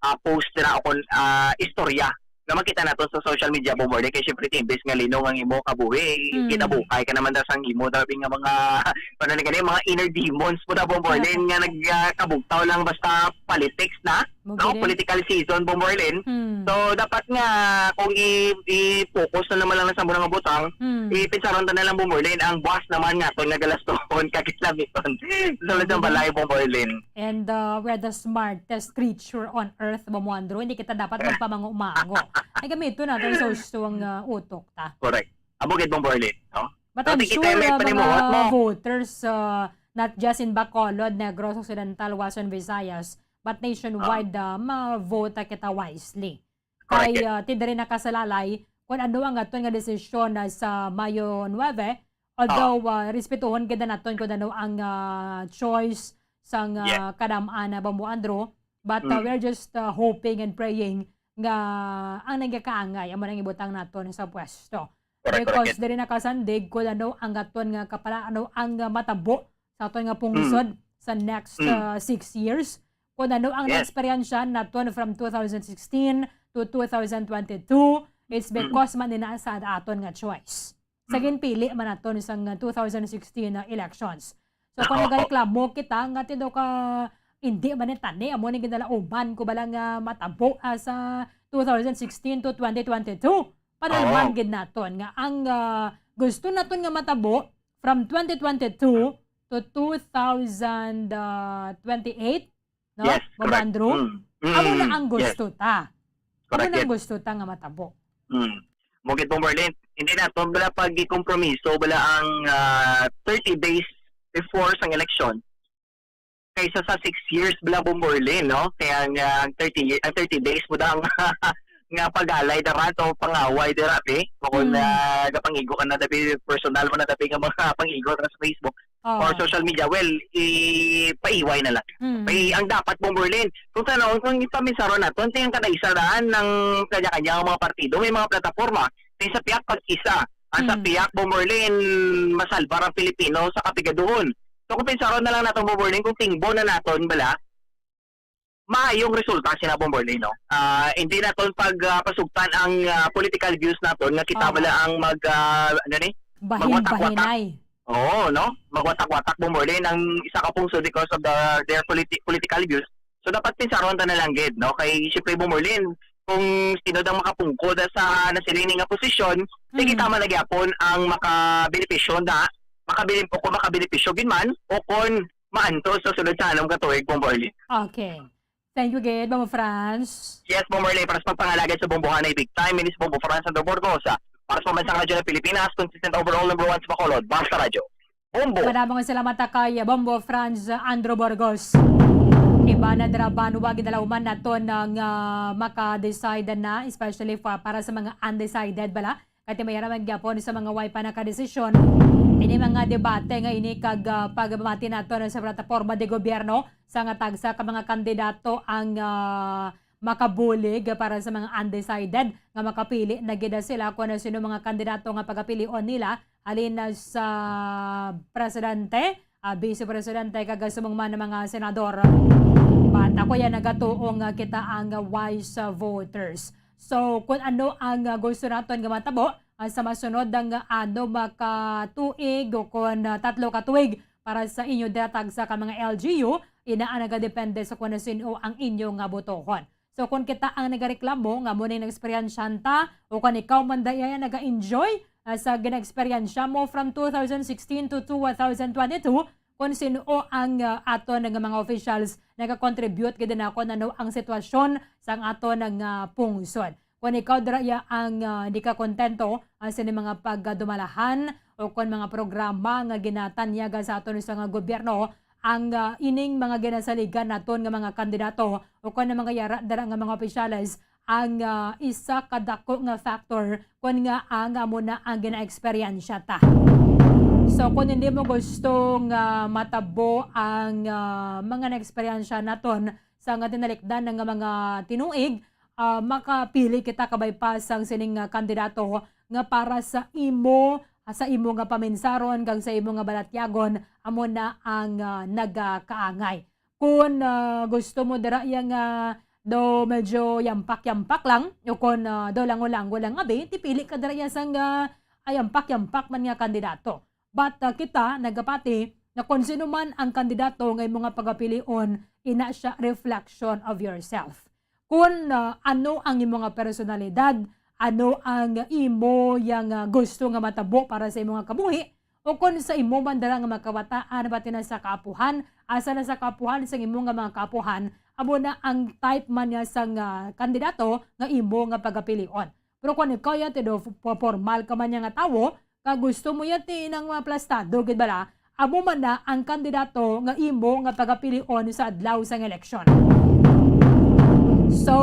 uh, post na o kung uh, istorya na makita nato sa social media Bombo Bernie kay syempre imbes nga linong ang imo kabuhi, mm. Kinabukay ka naman da sang imo tabi nga mga ano ni kani mga inner demons mo da Bombo Bernie nga nagkabugtaw lang basta politics na. No, political season, Bombo Bernie. Hmm. So, dapat nga, kung i- i-focus na naman lang sa muna nga butang, hmm. Ipinsaron ta na lang, Bombo Bernie, ang buwas naman nga itong nagalastohon, kakislamiton. Sa loob ng balay, Bombo Bernie. And uh, we're the smartest creature on earth, Bombo Andrew. Hindi kita dapat magpamango-mango. Ay, gamito natin sa usong uh, utok, ta. Correct. Amo gid, Bombo Bernie, no? But so, I'm sure uh, mga voters, uh, not just in Bacolod, Negros Occidental, Western Visayas, but nationwide, uh, ma-vote kita wisely. Kay uh, ti diri nakasalalay, kung ano ang aton nga desisyon na sa Mayo nuebe, although, ah, respetuhon gid naton kung ano ang, ah, choice sang, ah, Yeah. kadam-an na Bombo Andrew, but, ah, Mm. we're just, ah, hoping and praying nga ang nagakaangay amo nang ibutang naton sa pwesto. Correct, correct. Because diri nakasandig kung ano ang aton nga kapala-, ano ang, ah, matabo sa aton nga pungsod Mm. sa next, Mm. ah, six years. Kung ano ang Yes. na-eksperyensya naton from two thousand sixteen to two thousand twenty-two, it's Mm. because man ina sa aton nga choice. Sa Mm. ginpili man naton sang two thousand sixteen na elections. So, kung Oo. nagareklamo kita nga tindo ka, hindi man ni tani, amo ni ginalauban ko bala nga matabo, ah, sa two thousand sixteen to twenty twenty-two. Padalman Oo. gid naton nga ang, ah, gusto naton nga matabo from twenty twenty-two to two thousand twenty-eight, no? Yes, Bombo correct. Andrew? Mm. Amo na Mm, ang yes. gusto ta. Amo Correct, na ang yes. gusto ta nga matabo. Mm. Mo gid, Bombo Arlene, hindi naton bala pag-ikompromiso bala ang, ah, thirty days before sang election kaysa sa six years bala, Bombo Arlene, no? Kaya nga ang thirty ye-, ang thirty days mo da ang nga pag-alay dara o pangaway dira, be. Kung, Mm. ah, gapangigo ka na, dabi, personal mo na, dabi, nga mga pangigo sa Facebook Oo. or social media, well, ipaiway na lang. Mm. Pay-, ang dapat, Bombo Arlene, kung sa noon, kung ipamisaron naton, tingnan ka na isa daan ng kanya-kanya ang mga partido, may mga plataporma. Kay sa piyak pag-isa, ang sa Mm. piyak, Bombo Arlene, masalbar ang Pilipino sa kapigaduhon. So, kung pinsaron na lang naton, Bombo Arlene, kung tingbo na naton, bala, maayong resulta sina Bombo Arlene, no? Ah, hindi naton pag, ah, pasugtan ang, ah, political views naton nga kita Oo. bala ang mag, ah, ano ni? Bahin-, Magwatak-watak. bahinay. Oo, no? Magwatak-watak, Bombo Arlene, ang isa ka pungsod because of the, their politi-, political views. So, dapat pinsaron ta na lang gid, no? Kay, siyempre, Bombo Arlene, kung sino dang makapungkod sa nasiling nga posisyon, Mm. kita man na gyapon ang makabenepisyo na, makabili-, o kung makabenepisyo gid man, o kung maantos sa sunod sa anom ka tuig, Bombo Arlene. Okay. Thank you gid, Bombo Franz. Yes, Bombo Arlene, para sa pagpangalagad sa bombohanay big time, ini si Bombo Franz Sandro Borgosa. Para sa Pambansang Radyo ng Pilipinas, consistent overall number one sa Bacolod, Basta Radyo. Bombo. Madamo nga salamat ta kay Bombo Franz Andro Borgos. Iba na dira banwa, ginalauman naton nga maka-decide na, especially pa, para sa mga undecided bala. Kay timayara man gyapon sa mga way pa nakadesisyon. Ini mga debate nga ini kag, ah, pagpamati naton sa plataporma de gobierno sa nga tagsa ka mga kandidato ang, ah, makabulig para sa mga undecided nga makapili na gid sila kung sino mga kandidato nga pagapilion nila halin na sa presidente, ah, vice presidente, kag subong man ang mga senador. But ako yan nagatuo nga kita ang wise, ah, voters. So, kung ano ang, ah, gusto naton nga matabo, ah, sa masunod nga ano, maka tuig o kung, ah, tatlo ka tuig para sa inyo dira tagsa ka mga L G U, ina ang nagadepende sa kung sino ang inyo nga botohon. So, kung kita ang nagareklamo nga mo ning nag-eksperyensya ta, o kung ikaw man daya naga-enjoy, ah, sa gina-eksperyensya mo from two thousand sixteen to two thousand twenty-two, kung sino ang, ah, aton nga mga officials nagakontribute gid na kung ano ang sitwasyon sang aton nga pungsod. Kung ikaw dira ya ang, ah, di ka kontento, ah, sa ining mga pagdumalahan o kung mga programa nga ginatanyaga sa aton sa nga gobyerno, ang, ah, ining mga ginasaligan naton nga mga kandidato o kung mga yara dira nga mga opisyales ang, ah, isa ka dako nga factor kung nga ang amo na ang gina-eksperyensya ta. So, kung hindi mo gusto nga matabo ang, ah, mga na-eksperyensya naton sa nga tinalikdan nga mga tinuig, ah, makapili kita kabay pa sang sining, ah, kandidato nga para sa imo, ah, sa imo nga paminsaron kag sa imo nga balatyagon, amo na ang, ah, nagakaangay. Kung, ah, gusto mo dira iya nga daw medyo yampak-yampak lang, o kung, ah, daw lango-lango lang abi, ti pili ka dira iya sang, ah, yampak-yampak man nga kandidato. But, ah, kita nagapati nga kung sino man ang kandidato nga imo nga pagapilion, ina siya reflection of yourself. Kung, ah, ano ang imo nga personalidad, ano ang imo yang, ah, gusto nga matabo para sa imo nga kabuhi, o kung sa imo man dala nga mga kabataan, pati na sa kaapuhan, asa na sa kaapuhan, sa imo nga mga kaapuhan, amo na ang type man niya sang, ah, kandidato nga imo nga pagapilion. Pero kung ikaw ya, tido, formal ka man niya nga tawo, kag gusto mo ya ti nang mga plastado gid bala, amo man na ang kandidato nga imo nga pagapilion sa adlaw sang eleksyon. So,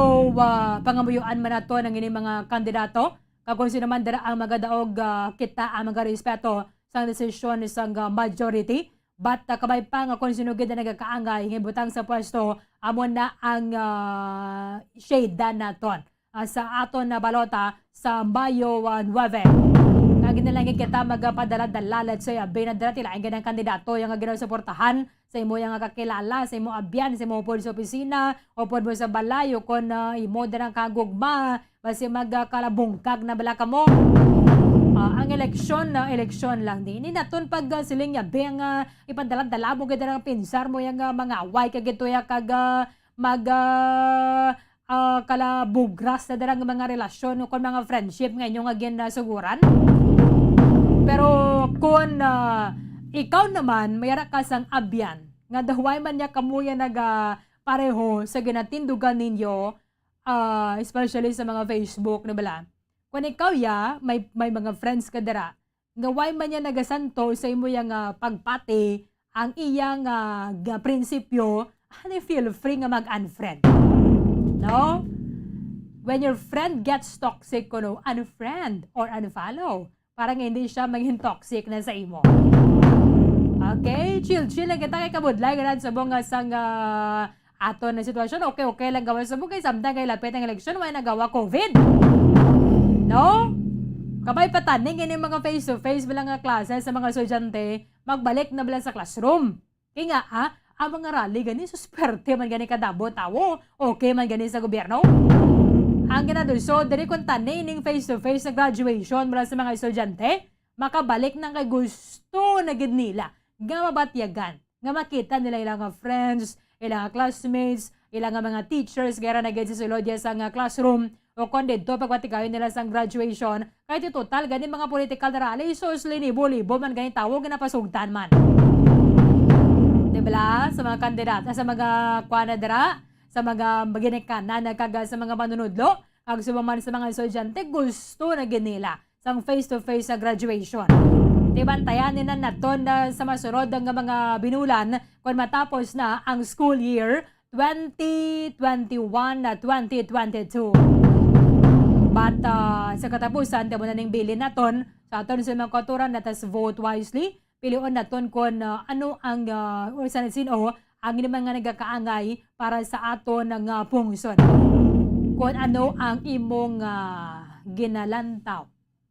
ah, pangamuyoan man nato ang ini mga kandidato, Kung sino man dira ang magadaog, ah, kita ang magarespeto sang desisyon sang, ah, majority. But, ah, kabay pa nga kung sino gid ang nagakaangay nga ibutang sa pwesto, amo na ang, ah, shade naton, ah, sa aton na balota sa Mayo, ah, nuebe. Kag na lang gid kita magapadala-dala, let's say, abi na dira, ti lain gid ang kandidato yang nga ginasuportahan sa imo yang nga kakilala, sa imo abyan, sa imo upod sa opisina, upod mo sa balay, o kon, ah, imo dira ang kagugma, basi magkalabungkag na bala kamo. Ah, ang eleksyon, ah, eleksyon lang ni. Ini naton pag, ah, siling niya, be, nga ipadala-dala mo gid ang pinsar mo yang, ah, mga away kag ito ya kag, ah, mag, ah, ah, kalabugras na dira nga mga relasyon o kon mga friendship nga inyo nga ginasuguran. Pero kon, ah, ikaw naman, may ara ka sang abyan nga dahuway man niya kamo ya naga pareho sa ginatindugan ninyo, ah, especially sa mga Facebook, na bala. Kung ikaw ya, may, may mga friends ka dira, nga way man niya nagasanto sa imo yang, ah, pagpati ang iyang, ah, ga-, prinsipyo, ani, feel free nga mag-unfriend. No? When your friend gets toxic, kuno, unfriend or unfollow. Para nga hindi siya maging toxic na sa imo. Okay? Chill-chill lang kita kay kabudlay nga subong nga sang, ah, aton na sitwasyon. Okay, okay lang gawa subong kay samtang kay lapit ang eleksyon, wala nagawa covid. No? Kabay pa tani nga ining mga face-to-face bala nga klase sa mga estudyante, magbalik na bala sa classroom. Kay nga, ah, ang mga rally gani, susperte man gani kadamo tawo, okay man gani sa gobyerno. Ang ginaduso, diri kon tani ning face-to-face na graduation mula sa mga estudyante, makabalik na kay gusto na gid nila nga mabatyagan, nga makita nila ilang nga friends, ilang nga classmates, ilang nga mga teachers, gara na gid sa sulod ya sa nga classroom, o kon didto pagpatikayon nila sang graduation, kay ti total gani mga political na rally, sus, linibo-libo man gani tawo ginapasugtan man. Di bala? Sa mga kandidato, sa mga kuan na dira, sa mga ginikanan na kag sa mga manunudlo, kag subong man sa mga estudyante, gusto na gid nila sang face-to-face sa graduation. Di bantayan nila naton na sa masunod nga mga binulan kon matapos na ang school year twenty twenty-one na twenty twenty-two. But, ah, sa katapusan, tamo na ning bilin naton sa aton sa mga kautoran, let us vote wisely. Pilion naton kon, ah, ano ang, ah, or sa sino ang naman nga nagakaangay para sa aton nga pungsod. Kon ano ang imong, ah, ginalantaw.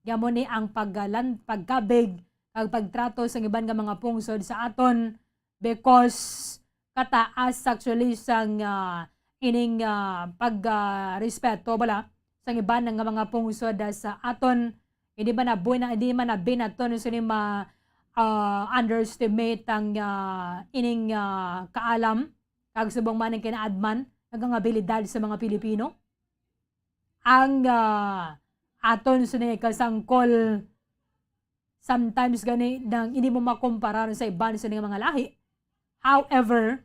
Amo ni ang paggalan-, pagkabig kag pagtrato sa iban nga mga pungsod sa aton, because kataas actually sang, ah, ining, ah, pag, ah, respeto bala sa iban nga mga pungsod, ah, sa aton. Hindi man abi na, hindi man abi naton sini ma, ah, underestimate ang, ah, ining, ah, kaalam kag subong man ang kinaadman kag ang abilidad sa mga Pilipino. Ang, ah, aton sini kasangkol sometimes gani nang hindi mo makumparar sa iban sa nga mga lahi. However,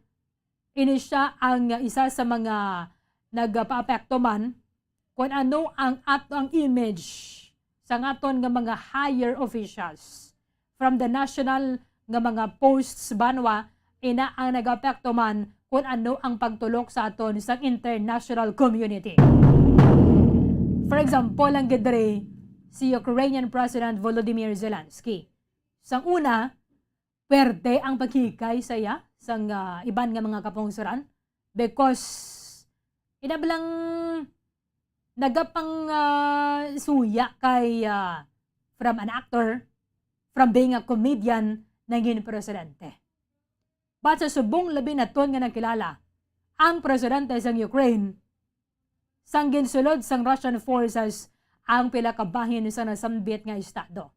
ini siya ang isa sa mga nagpaapekto man kung ano ang at-, ang image sa aton nga mga higher officials from the national nga mga posts banwa, ina ang nagapekto man kung ano ang pagtulok sa aton sa international community. For example, ang gid diri si Ukrainian President Volodymyr Zelensky. Sang una, pwerte ang paghikay sa iya sang, ah, iban nga mga kapungsoran because inablang nagapang, ah, suya kay, ah, from an actor, from being a comedian, nangin presidente. But sa subong labi naton nga nakilala, ang presidente sang Ukraine, sang ginsulod sang Russian forces ang pila ka bahin sa nasambit nga estado.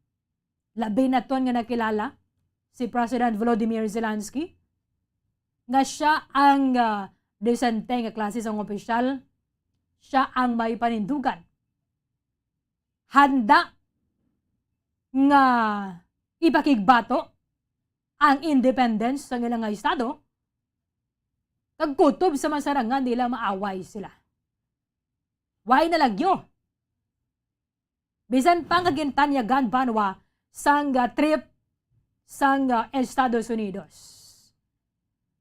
Labi naton nga nakilala si President Volodymyr Zelensky, nga siya ang, ah, desente nga klase sang opisyal, siya ang may panindugan. Handa nga ipakigbato ang independence sa ilang nga estado, kag kutob sa masarangan nila maaway sila. Way nalagyo. Bisan pa nga gintanyagan banwa sang, ah, trip sang, ah, Estados Unidos.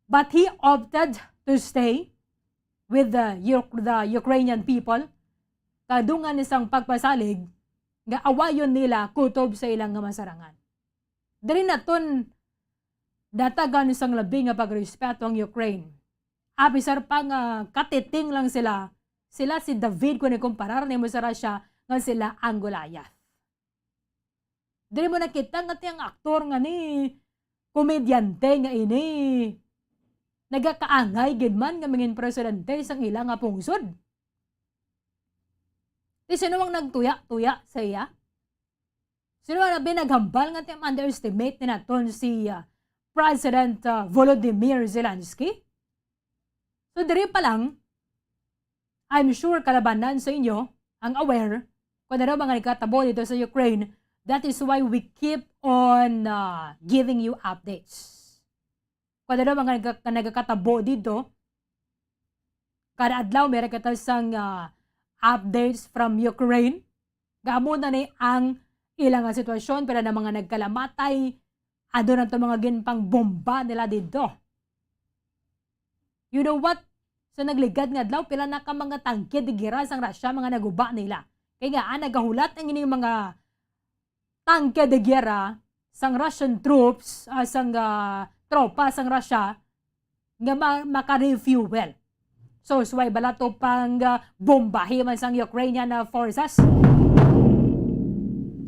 But he opted to stay with the Uk-, the Ukrainian people, kadungan ni sang pagpasalig nga awayon nila kutob sa ilang nga masarangan. Diri naton datagan sang labi nga pagrespeto ang Ukraine. Apisar pa nga katiting lang sila, sila si David kung ikumparar nimo sa Russia nga sila ang Goliath. Diri mo nakita nga ti ang aktor nga ni komedyante nga ini nagakaangay gid man nga mangin presidente sang ila nga pungsod. Ti sino ang nagtuya-tuya sa iya? Sino ang labi naghambal nga ti underestimate ni naton si ah, President ah, Volodymyr Zelensky? So diri pa lang, I'm sure kalabanan sa inyo ang aware kung ano mga nagkatabo dito sa Ukraine. That is why we keep on uh, giving you updates. Kung ano mga nagka- nagkatabo dito, kada adlaw meron kita sang uh, updates from Ukraine. Gamo na ni ang ilang nga sitwasyon, pila na mga nagkalamatay, ado na to mga ginpangbomba nila dito. You know what? Sa nagligad nga adlaw, pila na ka mga tangke de gera sang Russia, mga naguba nila. Kay nga, ah, nagahulat ang ining mga tangke de gera sang Russian troops, ah, sang ah, tropa sang Russia, nga ma- maka-refuel. So, suway bala to pang ah, bombahi man sang Ukrainian ah, forces.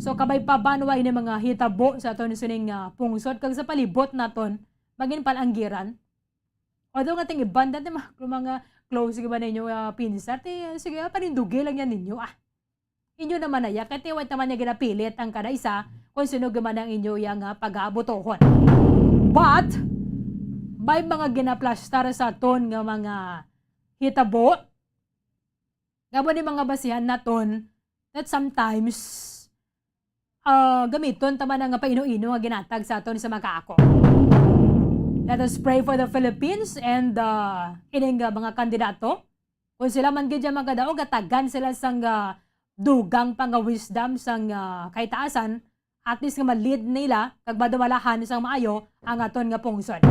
So, kabay pa banwa ini mga hitabo sa aton sining ah, pungsod kag sa palibot naton, magin palanggiran. Although nga ting iban dati mga, mga close ka ba ninyo ah, pinsar, ti, sige, ah, panindugi lang yan ninyo ah. Inyo naman na ya, kay ti wait naman niya ginapilit ang kada isa kung sino gaman ang inyo yang ah, pag-aabutohon. But, may mga ginaplastar sa aton nga mga hitabo nga mo ni mga basihan naton that sometimes ah, gamiton tama na nga paino-ino nga ginatag sa aton sa mga ako. Let us pray for the Philippines and uh, ining uh, mga kandidato. Kung sila man gid dyan magkadaog, gatagan sila sang uh, dugang pa nga wisdom sang uh, kahitaasan, at least nga ma-lead nila kag madumalahan sang maayo ang aton nga pungsod.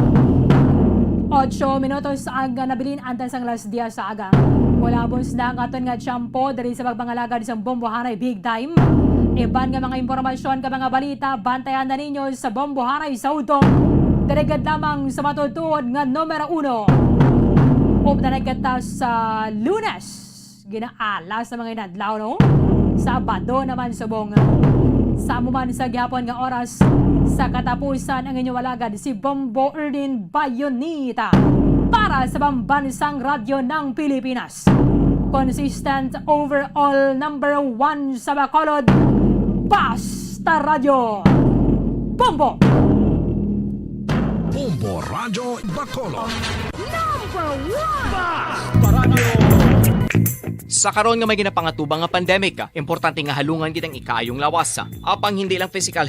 Ocho minutos ang nabilin antan sang las diez sa aga. Kulabos na ang aton nga tiyempo diri sa pagpangalagad sang Bombo Haray Big Time. Iban nga mga impormasyon kag mga balita, bantayan na ninyo sa Bombo Haray sa udto. Diri gid lamang sa matutuod nga numero uno. Updated kita sa Lunes. Ginaala sa mga inadlaw, no? Sabado naman subong. Sa amo man sa gihapon nga oras, sa katapusan ang inyong alagad si Bombo Erdin Bayonita para sa Pambansang Radyo ng Pilipinas. Consistent overall number one sa Bacolod, Basta Radyo. Bombo! Bombo Radyo Bacolod. Number one! Sa karon nga may ginapangatubang nga pandemic, importante nga halungan gid ang ikaayong lawas. Apang hindi lang physical